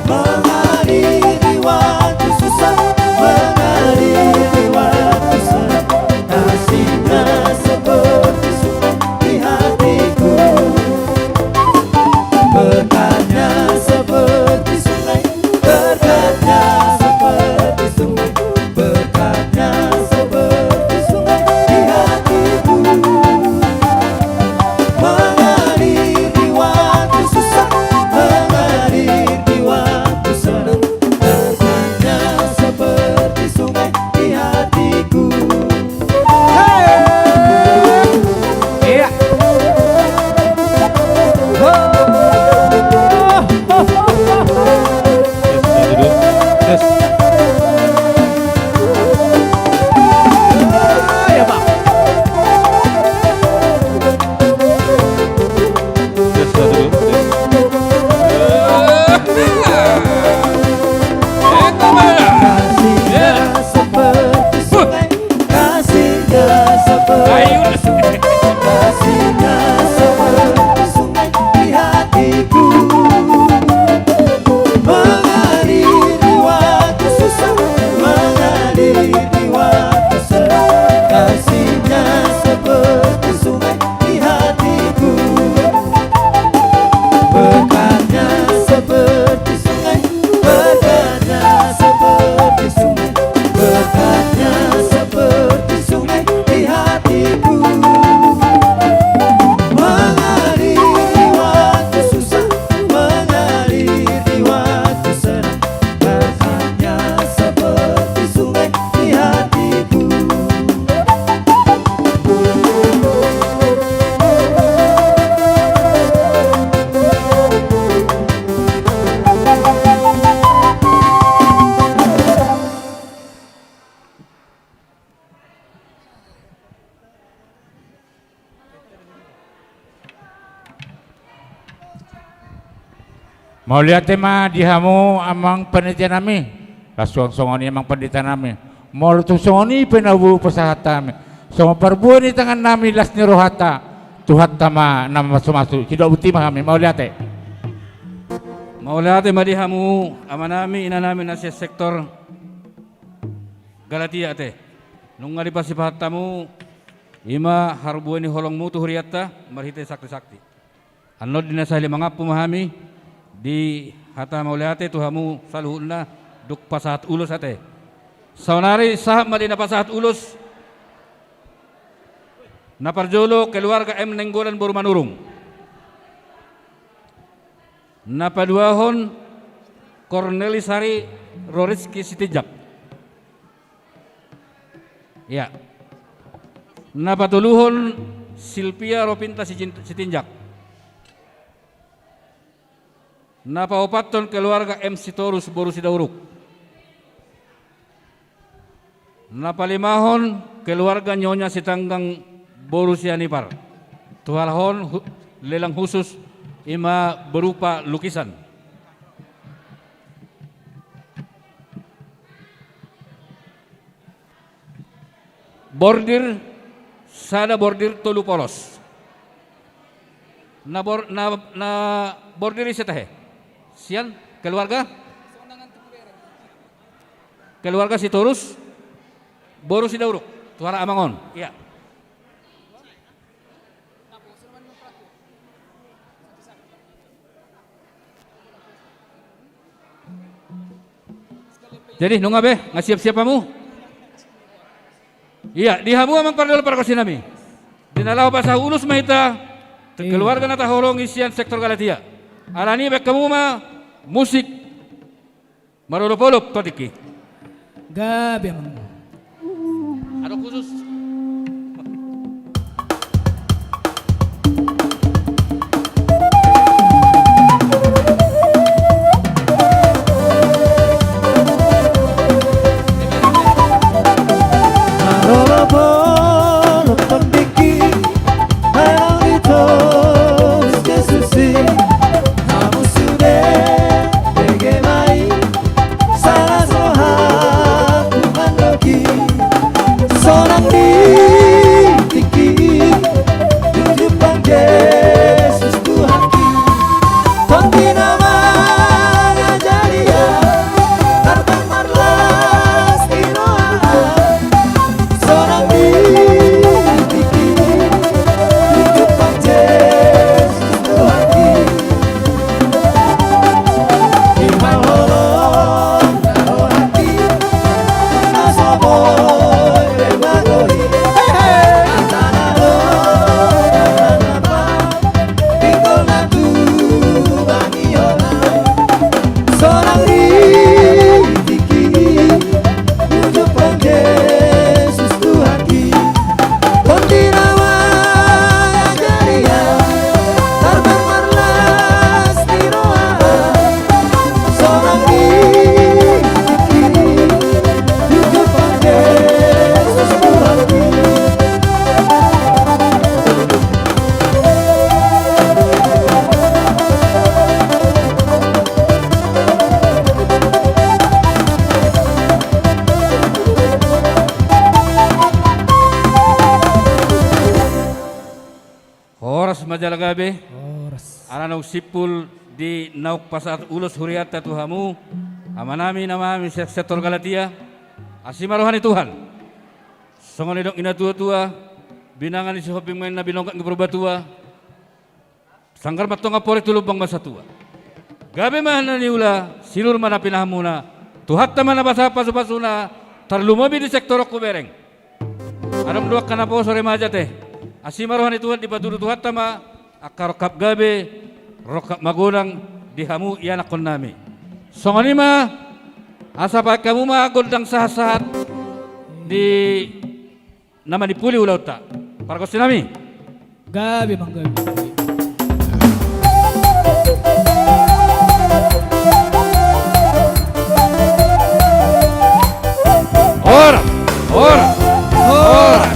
Mengalir di waktu susah, mengalir di waktu senang. Kasihnya seperti sungai di hatiku. Berkatnya seperti sungai, berkatnya seperti sungai. Berkatnya seperti sungai di hatiku. Mengalir di waktu susah, mengalir di waktu senang. Berkatnya seperti sungai di hatiku. Iya. Kasihnya seperti sungai, kasihnya seperti sungai, kasihnya seperti sungai di hatiku. Mengalir di waktu susah, mengalir di waktu senang. Kasihnya seperti sungai di hatiku. Berkatnya seperti sungai, berkatnya seperti sungai, berkatnya seperti sungai di hatiku. Mengalir di waktu susah, mengalir di waktu senang. Berkatnya seperti sungai di hatiku. Mauliate ma di hamu amang panitia nami, laos songon i amang pandita nami. Molo tung songon i pe na boi pasahat hami, songon parbue ni tangan nami las ni rohanta, Tuhanta ma na mamasumasu. Sidok boti ma hami, mauliate. Mauliate ma di hamu ama nami, ina nami na sian sektor Galatia ate. Nunga dipasipasahat hamu, i ma harbue ni holongmu tu hurianta, marhite sakti-sakti. Annon di na sahali mangampu ma hami, di hata mauliate tu hamu saluhutna, dung pasahat ulos ate. Saonari sahat ma di na pasahat ulos, na parjolo keluarga M Nainggolan boru Manurung. Na paduahon Kornelis Ari Roriski Sitinjak. Ya. Na patoluhon Silvia Ropinta Sijin-, Sitinjak. Na paopathon keluarga M Sitorus boru Sidauruk. Na palimahon keluarga Nyonya Sitanggang boru Sianipar. Tu halak on hu-, lelang khusus i ma berupa lukisan. Bordir, sada bordir tolu polos. Na bor-, na, na bordir ise tahe? Sian keluarga? Keluarga Sitorus, boru Sidauruk, tu halak amang on. Iya. Jadi, nunga be, nga siap-siap hamu? Iya, di hamu amang pardol pargonsi nami. Di na laho pasahat ulos ma hita, tu keluarga na taholongi sian sektor Galatia. Alani i baen hamu ma musik. Marolop-olop tingki. Gabe amang. Adong khusus. Marolop-olop tingki. Hamu sude bege ma i, salah roha ku mandok i, sonang di tingki, jujur bang Jesus Tuhanki, tonti na mangajari au, tarbang marlas di roha au. Horas ma jala gabe. Horas. Ala naung simpul di naung pasahat ulos hurianta tu hamu, amanami, inanami, se-, sektor Galatia. Asi ma roha ni Tuhan. Songon nidok ni na tua-tua, binanga ni Sihombing ma inna binongkak ni Purbatua. Sanggar ma antong amporik tu lumbang ma satua. Gabe ma na niula, sinur ma na pinahanmuna. Tuhanta ma na pasahat pasu-pasuna, tarlumobi di sektor on hubereng. Adong do angka naposo remaja ate. Asi ma roha ni Tuhan, dipatudu Tuhanta ma angka rongkap gabe, rongkap magodang di hamu ianakhonnami. Songon i ma, asa pasahat hamu ma gondang sahat-sahat di na manimpuli ulaonta. Pargonsi nami. Gabe, manggabe. Horas, horas, horas.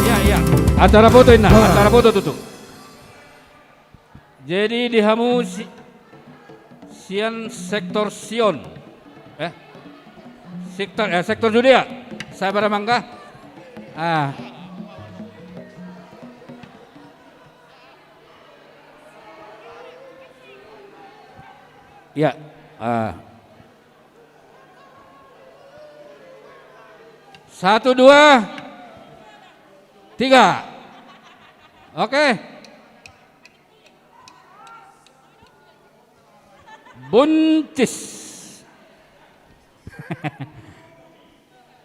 Iya, iya. Acara foto inna, acara foto tutu. Jadi di hamu si-, sian sektor Sion. Eh? Sektor, eh, sektor Judea. Sabar, mangga. Ah. Ya. Ah. Satu, dua, tiga. Oke. Buncis.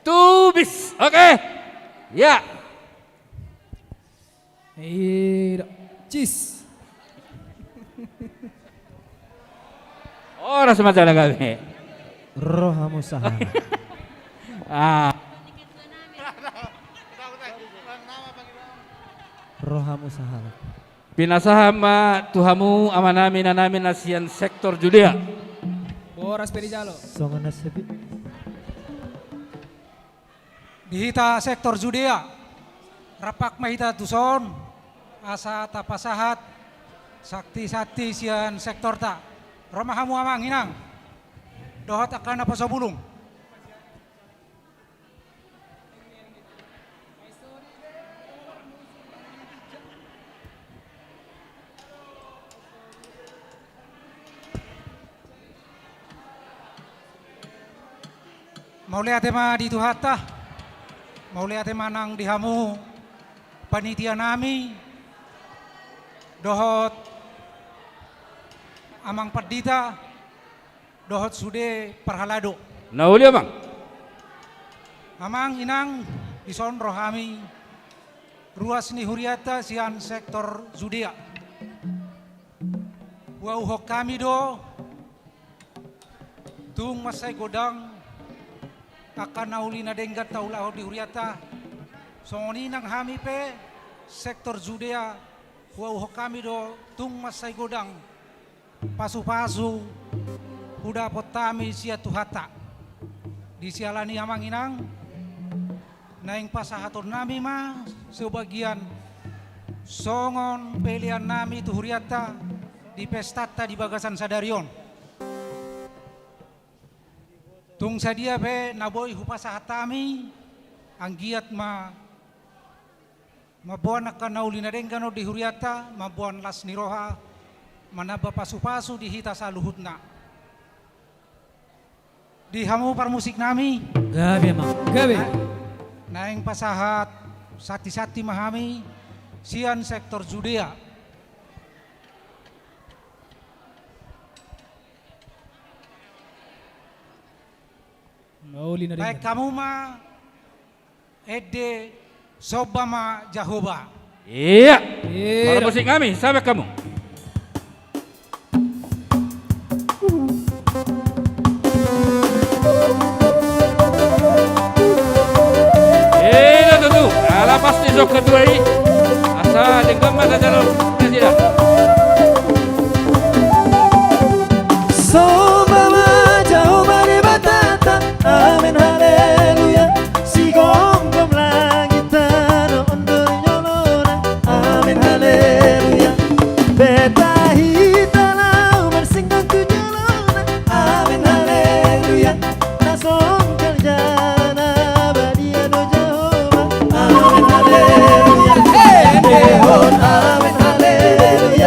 Tubis. Oke. Ya. Ida. Cis. Horas ma jala gabe. Rohamu sahalak. Ah. Rohamu sahalak. Pinasahat ma tu hamu amanami inanami na sian sektor Judea. Boras pe dijalo. Songon na sepi. Di hita sektor Judea, rampak ma hita tuson, asa tapasahat santisanti sian sektorta. Ro ma hamu amang inang, dohot angka naposo bulung. Mauliate ma di Tuhanta. Mauliate ma nang di hamu panitia nami dohot amang pandita dohot sude parhalado. Na uli amang. Amang inang, dison rohami ruas ni hurianta sian sektor Judea. Huauhon hami do tung mansai godang angka na uli na denggan taulahon di hurianta. Songon i nang hami pe sektor Judea, huauhon hami do tung mansai godang pasupasu hudapot hami sian Tuhanta. Di siala ni i amang inang, naeng pasahaton nami ma sebagian songon pelean nami tu hurianta di pestanta di bagasan sadari on. Tung sadia pe na boi hupasahat hami, anggiat ma mamboan angka na uli na denggan on di hurianta, mamboan las ni roha, manamba pasupasu di hita saluhutna. Di hamu parmusik nami. Gabe amang, gabe. Na-, naeng pasahat santisanti ma hami sian sektor Judea. Na uli na denggan. Baen hamu ma ende Somba ma Jahowa. Ia. Ia. Parmusik nami, sampe hamu. Ia tutu, ala pas ni songka dua i. Asa denggan ma tajalo nasida. Somba ma Jahowa Debatanta. Amen, haleluya. Sigomgom langit tano on do jolona. Amen, haleluya. Beta hita laho marsingkong tu jolona. Amen, haleluya. Na songkel jala na badia do Jahowa. Amen, haleluya. Endehon amen, haleluya.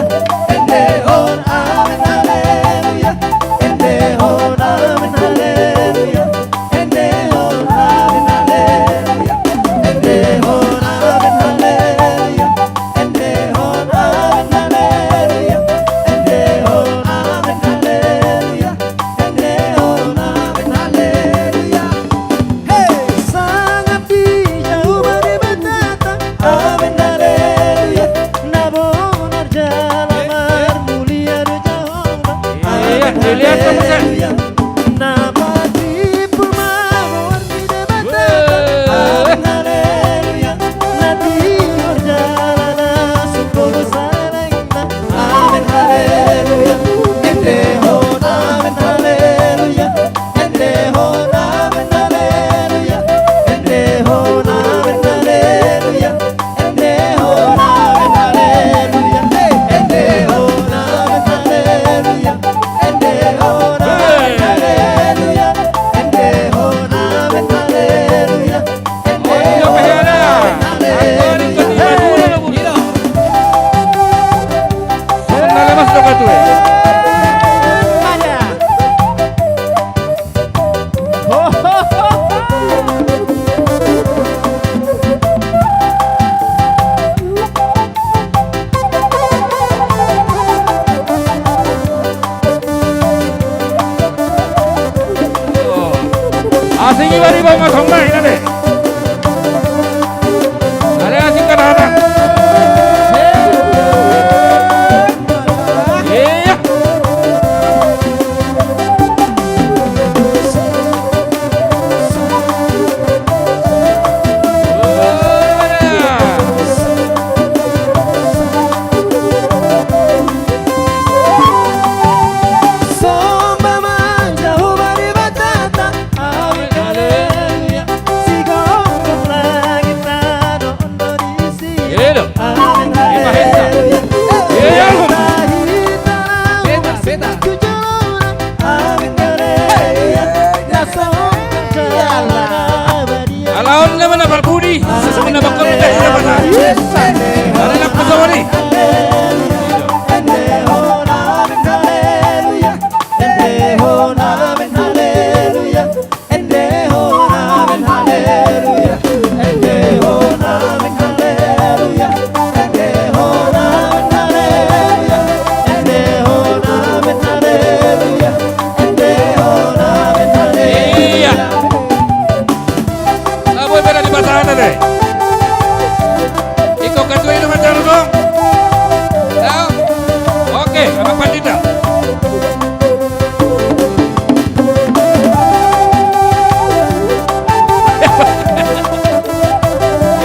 Enda ma na parpudi, sesungguhna bakal lebih dapat. Ada nak pesawat ni. Iya. Labuan beda di pasangan tadi. Iko ketua itu macam dong. Ya. Oke, Abang Pandita.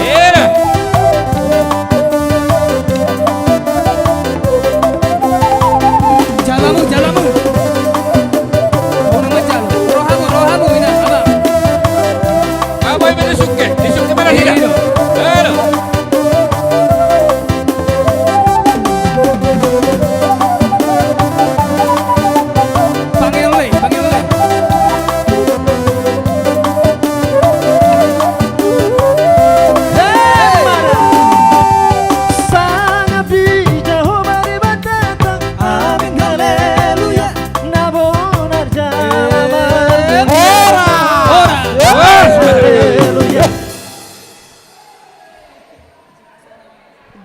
Iya. Jalamu, jalamu. Rohamu, rohamu, ina, abang. Apa yang berisuk ke? Isuk ke mana dia? Iya. Halo. Panggil le, panggil le. Hei! Sangap di jaho mari batata. Amin, haleluya. Na bonar jama. Ora! Ora! Haleluya.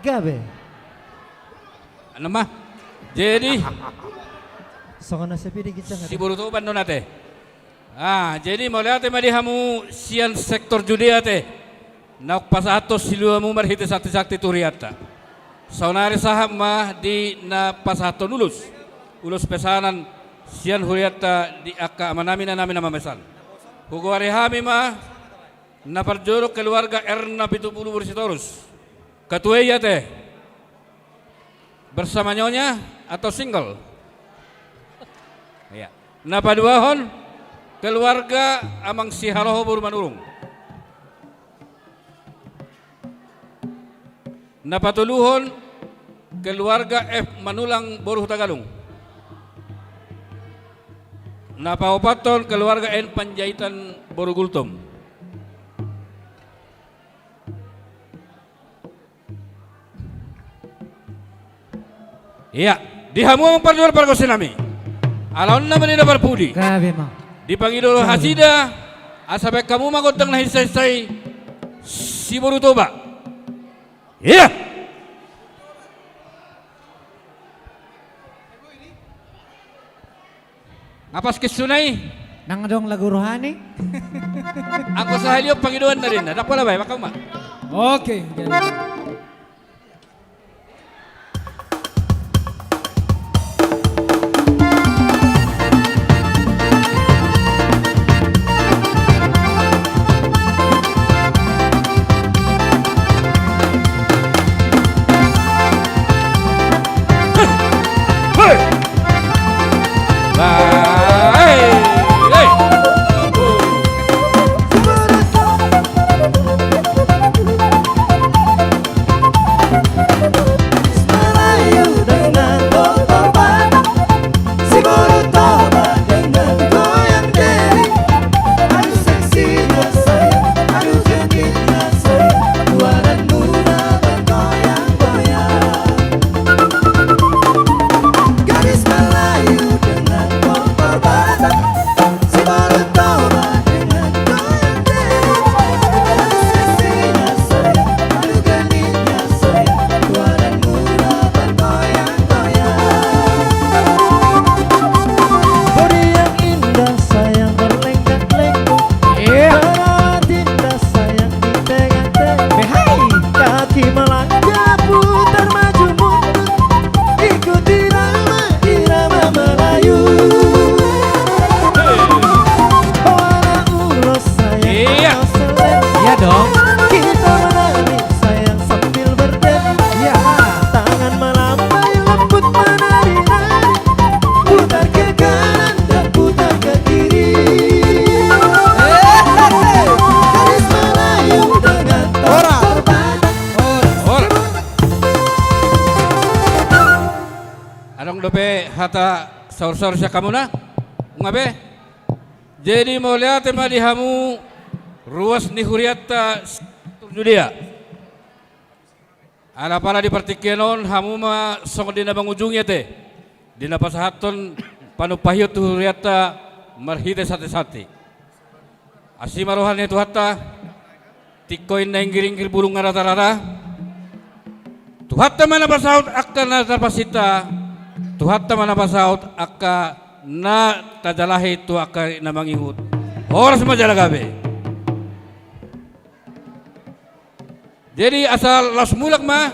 Gabe. Nama? Jadi. Songon na sepi di ginjang. Si Boru Toba do na te. Ah, jadi mauliate ma di hamu sian sektor Judea te. Naung pasahathon siluamu marhite sakti-sakti tu hurianta. Saonari sahat ma di na pasahathon ulos. Ulos pesanan sian hurianta di angka amanami, inanami na mamesan. Hugoari hami ma na parjolo keluarga R na pitu pulu boru Sitorus. Ketua ia te. Bersama nyonya atau single? Iya. Na paduahon keluarga Amang Sihaloho boru Manurung. Na patoluhon keluarga F Manulang boru Hutagalung. Na paopathon keluarga N Panjaitan boru Gultom. Iya, di hamu amang parjolo pargonsinami. Ala on nama di na parpudi. Gabe ma. Dipangido do nasida, asa baen hamu ma gondang na hinsa-hinsa i, si Boru Toba. Iya. Nga pas kissuna i. Nang adong lagu rohani. Anggo sahali on pangidoan na ninna. Ndang pola bae, maka uma. Oke. Bodi yang indah sayang berlenggak-lenggok. Iya. Berat indah sayang di tengah-tengah. Behai. Kaki melangkah putar maju mundur. Ikuti irama, irama Melayu. Oh, anak ulos sayang. Iya. Iya dong. Kita menari sayang sambil berdiri. Iya. Tangan melambai lembut menari-nari. Putar ke kanan dan putar ke kiri. Hehehe. Gadis Melayu dengan... Ora. Ora. Adong dope hata saur-saur sian hamuna? Nunga be? Jadi mauliate ma di hamu Ruas ni hurianta Siantur Judea. Alai pala di partingkian on hamu ma songon di na mangujungi ate, di na pasahathon panumpahion tu hurianta marhite santi-santi. Asi ma roha ni Tuhanta, tingko i na inggiringgir bulung na rata-rata. Tuhanta ma na pasaut angka na tarpasinta, Tuhanta ma na pasaut angka na tajalahi tu angka na mangihut. Horas ma jala gabe. Jadi asa laos mulak ma.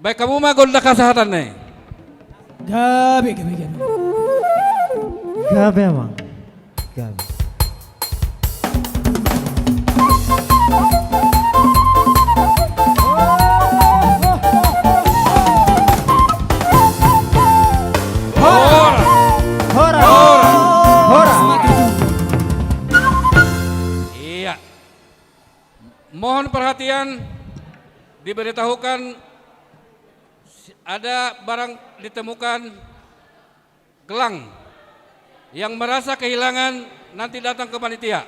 Baen hamu ma gondang hasahatan na i. Gabe, gabe, gabe. Gabe, amang. Gabe. Horas. Horas. Horas. Horas. Iya. Mohon perhatian, diberitahukan ada barang ditemukan gelang. Yang merasa kehilangan nanti datang ke panitia.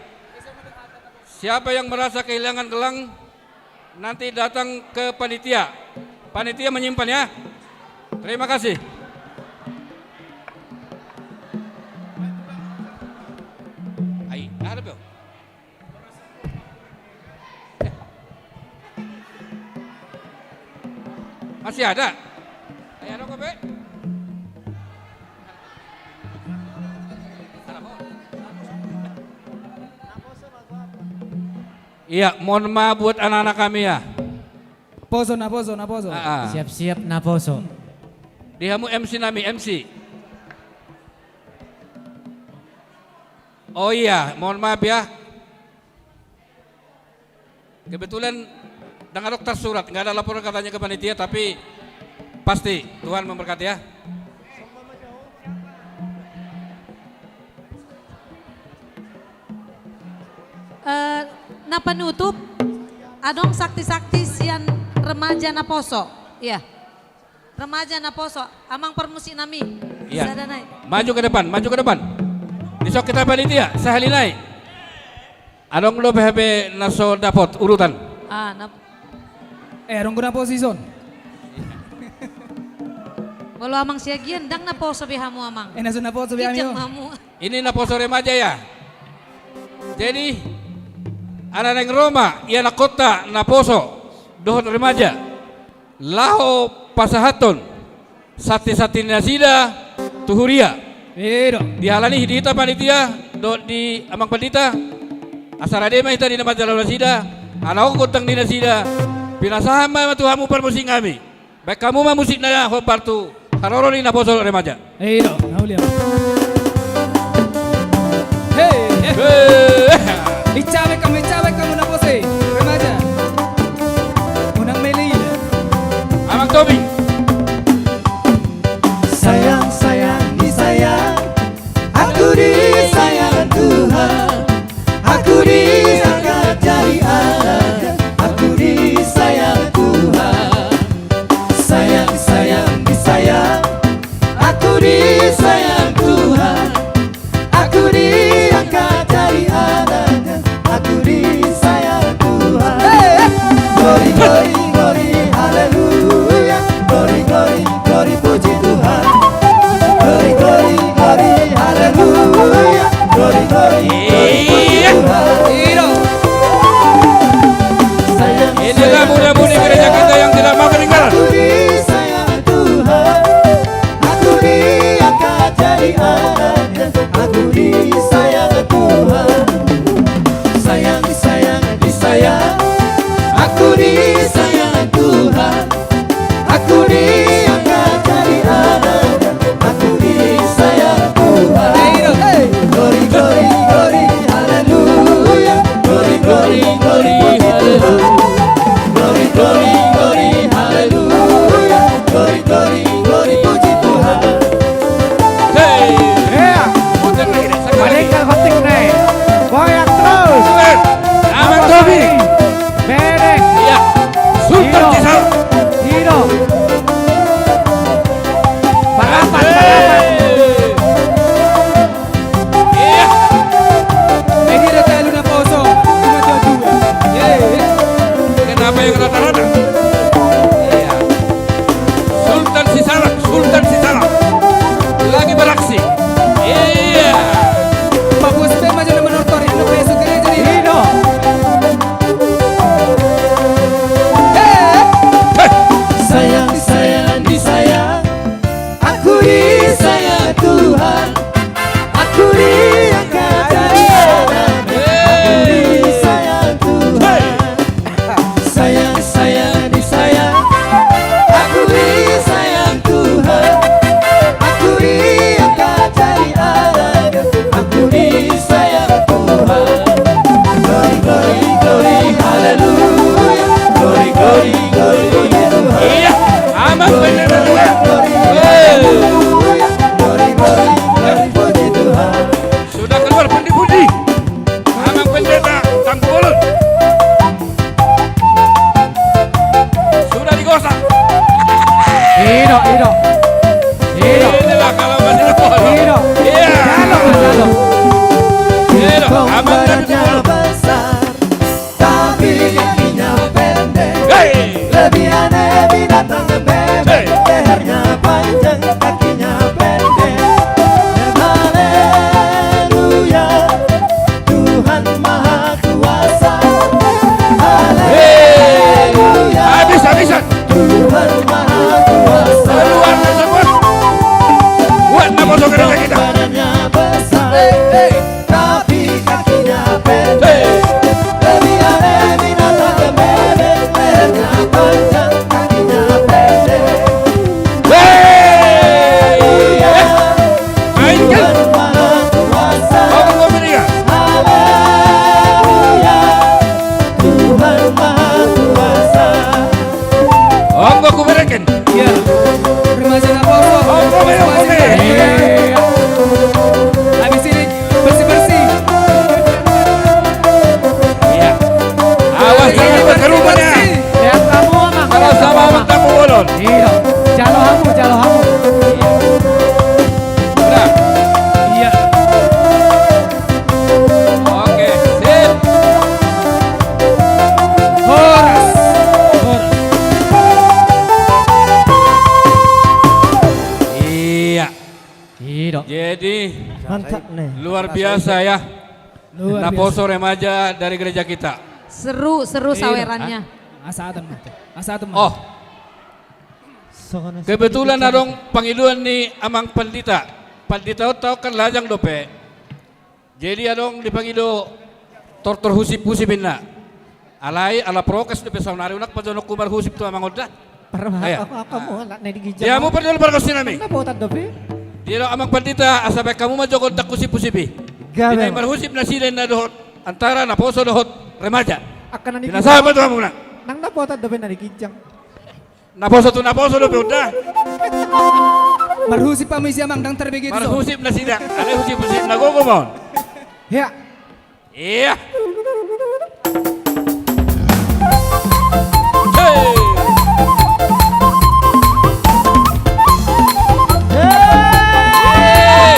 Siapa yang merasa kehilangan gelang nanti datang ke panitia. Panitia menyimpan ya. Terima kasih. Ai, ada belum? Masih ada? Ai, ada kok, Be? Iya, mohon maaf buat anak-anak kami ya. Poso, naposo, naposo. Ah, ah. Siap-siap naposo. Di hamu M C nami, M C. Oh iya, mohon maaf ya. Kebetulan ndang adong tersurat, nggak ada laporan katanya ke panitia, tapi pasti Tuhan memberkati ya. Eh, na panutup, adong sakti-sakti sian remaja naposo. Iya. Remaja naposo, amang parmusik nami. Iya. Sada nai. Maju ke depan, maju ke depan. Dison hita panitia, sahali nai. Adong dope hape na so dapot urutan. Ah, na- Eh, adong do naposo dison. Molo amang Siagian, ndang naposo be hamu, amang. Eh, na so naposo be hami, Ijang oh. Hamu. Ini naposo remaja ya. Jadi, ala naeng ro ma ianakhonta naposo dohot remaja laho pasahathon santi-santi nasida tu huria. Ido. Di halani di hita panitia dohot di amang pandita, asa rade ma hita di na manjalo nasida, ala on gondang ni nasida, pinasahat ma tu hamu parmusik nami. Baen hamu ma musik na hombar tu haroro ni naposo remaja. Eh, ido, na uli, amang. Hei, eh. Hei. Icabe hamu, icabe hamu naposo i, remaja. Unang mele i. Amang Tobi. Sayang, sayang, disayang. Aku disayang Tuhan. Aku diangkat jadi anak. Aku disayang Tuhan. Sayang, sayang, disayang. Aku disayang Tuhan. Aku diangkat jadi anak. Aku disayang Tuhan. Hei! Glory, glory, glory, haleluya. Glory, glory, glory, puji Tuhan. Glory, glory, glory, haleluya. Glory, glory, glory, puji Tuhan. Inilah muda-mudi gereja kita yang tidak mau ketinggalan. Aku disayang Tuhan. Aku diangkat jadi anak. Aku disayang Tuhan. Sayang, disayang, disayang. Aku disayang Tuhan. Aku diangkat jadi anak. Aku disayang Tuhan. Glory, glory, glory, haleluya. Glory, glory, glory, puji Tuhan. Glory, glory, glory, haleluya. Glory, glory, glory, puji Tuhan. Hei. Iya. Putar lagi deh, sekali lagi. Paling gak penting nih. Goyang terus. Amang Tobi. Rata-rata. Iya. Sultan Sisalak, Sultan Sisalak. Lagi beraksi. Iya. Pak Bos, pe maja na menortor, ini kayak suka aja nih. Iya. Hei. Hei. Sayang, sayang, disayang. Aku disayang Tuhan, aku diangkat dari tanah, aku disayang Tuhan. Sayang, sayang, disayang, aku disayang Tuhan, aku diangkat dari tanah, aku disayang Tuhan. Glory, glory, glory, haleluya. Glory, glory, glory, puji Tuhan. Iya, aman bener, bener. Haleluya. Glory, glory, glory, puji Tuhan. Sudah keluar pundi-pundi. Amang Pendeta Tampubolon. Sudah digosok. Ido, ido. Ido. Inilah kalau masih ada pohon. Ido. Iya. Jalo, jalo. Ido. Amang Pendeta Tampubolon. Besar, tapi kakinya pendek. Hei. Lebih aneh binatang bebek. Hei. Lehernya panjang, kakinya pendek. Haleluya. Tuhan Maha Kuasa. Haleluya. Habis, habisan. Tuhan Maha Kuasa. Luar biasa, Bos. Buat nama saudara kita. Badannya besar, tapi kakinya pendek. Hei. Lebih aneh binatang bebek, lehernya panjang, kakinya pendek. Hei. Iya. Mainkan. Tuhan Maha Kuasa. Onggo bereken. Haleluya. Tuhan Maha Kuasa. Onggo kubereken. Iya. Remaja Naposo. Onggo, onggo, onggo. Iya. Habis ini bersih-bersih. Iya. Awas, iya, jangan berkerumun, ya. Bersih. Lihat kamu, Amang. Kalau sama Amang Tampubolon. Iya. Jalo hamu, jalo hamu. Iya. Udah. Iya. Oke, sip. Horas. Horas. Iya. Iya, dong. Jadi, mantap nih. Luar biasa, ya. Luar biasa. Naposo remaja dari gereja kita. Seru, seru sawerannya. Iya, dong. Hah? Asa atem, Mas. Asa atem, Mas. Oh. Kebetulan adong pangidoan ni Amang Pandita. Pandita on tahu kan lajang dope. Jadi adong dipangido tortor husip-husip inna. Alai ala prokes dope saonari unang pajonokku marhusip tu amang on da. Parma, iya. Apa, apa mu anak na di ginjang. Ya, mu pardol pargonsi nami. Nda botat dope. Dia do Amang Pandita, asa baen hamu ma jo gondang husip-husip i. Gabe. Di na marhusip nasida inna dohot antara naposo dohot remaja. Angka na di ginjang. Pinasahat ma tu hamu unang. Nang nda botat dope na di ginjang. Naposo tu naposo dope on da. Marhusip hamu isi amang, ndang tarbege tu son. Marhusip nasida. Alai husip-husip na gogo ma on. Iya. Iya. Hei. Hei.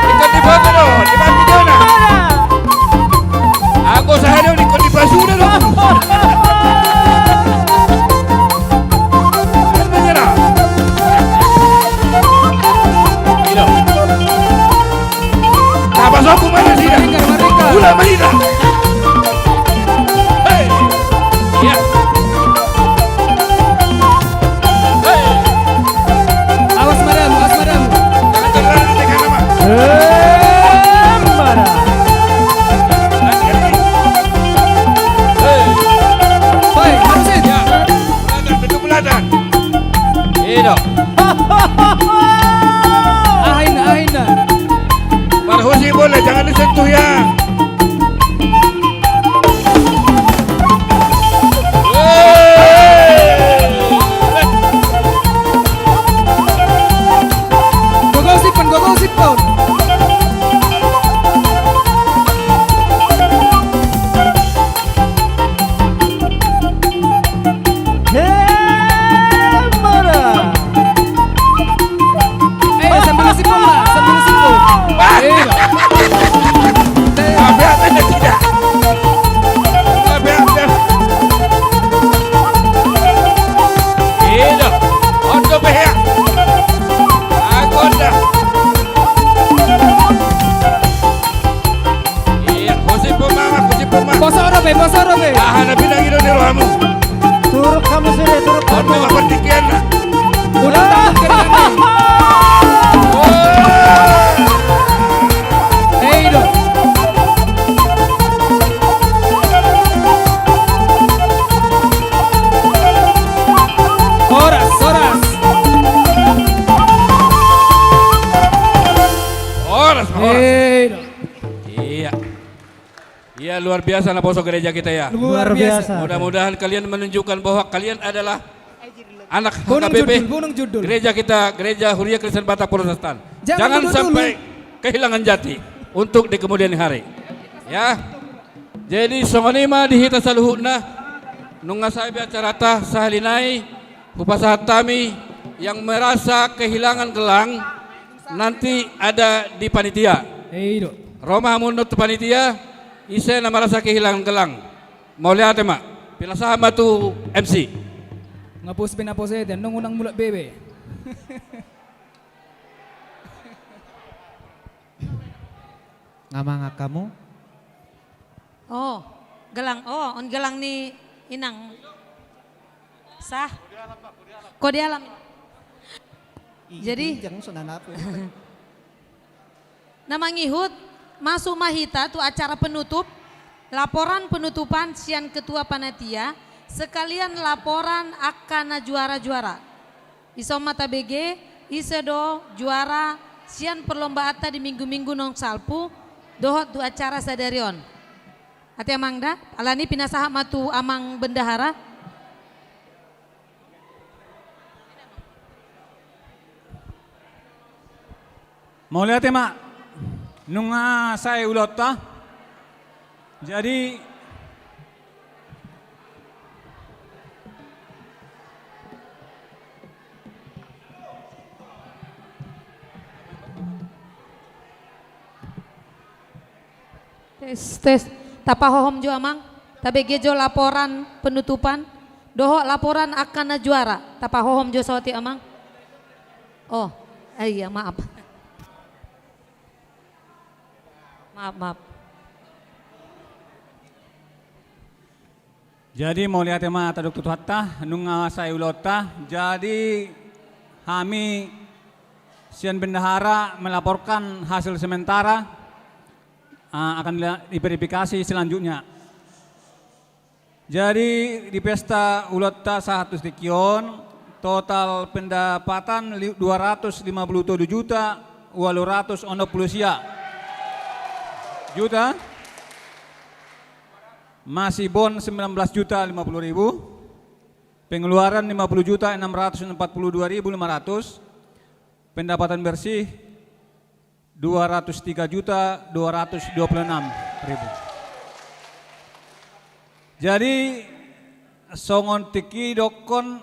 Ikut di foto do, di video na. Aku sahari ini ikut di basuda do. Tapasokku ma nasida. Ula ma nasida. Hei. Iya. Hei. Awas madam, awas madam. Jangan, jangan, jangan, jangan, jangan. Eh, madam. Hei. Hei, harusin. Ya. Belakang, pintu belakang. Ido. Aha inna, aha inna. Marhusip boleh, jangan disentuh ya. Gogosip on, gogosip on. Hemara. Eh, sambil sipong, Pak. Sambil sipong. Wah. Iya. Aha na pinangido ni rohamu? Turuk hamu sude, turuk hamu. Apa partingkian na? Ulang tahun ke dengan ni. Hei do. Horas, horas. Horas, horas. Hei do. Iya. Iya, luar biasa naposo gereja kita ya. Luar biasa. Mudah-mudahan kalian menunjukkan bahwa kalian adalah anak H K B P. Gereja kita, Gereja Huria Kristen Batak Protestan. Jangan sampai kehilangan jati untuk di kemudian hari. Ya. Jadi songon i ma di hita saluhutna, nunga sae be acaranta sahali nai, hupasahat hami yang merasa kehilangan gelang nanti ada di panitia. Ro ma hamu tu panitia, ise na merasa kehilangan gelang. Mauliate ma. Pinasahat ma tu M C. Nga pos pinaposete, nung unang mulak bebe. Nga mangan hamu? Oh, gelang, oh, on gelang ni inang. Sah. Ko di alam. Jadi, na mangihut, masuk ma hita tu acara penutup, laporan penutupan sian ketua panitia, sekalian laporan angka na juara-juara. Ison ma tabege, ise do juara sian perlombaanta di minggu-minggu naung salpu, dohot tu acara sadari on. Ate amang da, alani pinasahat ma tu amang bendahara. Mauliate ma, nunga sae ulaonta. Jadi, tes, tes. Tapahohom jo amang. Tabege jo laporan penutupan dohot laporan angka na juara. Tapahohom jo saotik amang. Oh, eh, iya, maaf. Maaf, maaf. Jadi mauliate ma tadok tu Tuhanta, nunga sae ulaonta. Jadi hami sian bendahara melaporkan hasil sementara, ah, akan dila-, diverifikasi selanjutnya. Jadi di pesta ulaonta sahat tu tingki on, total pendapatan li-, dua ratus lima puluh tolu juta ualu ratus onom puluh sia juta. Masibon sembilan belas juta lima puluh ribu, pengeluaran lima puluh juta enam ratus empat puluh dua ribu lima ratus, pendapatan bersih dua ratus tiga juta dua ratus dua puluh enam ribu. Jadi songon tingki dokkon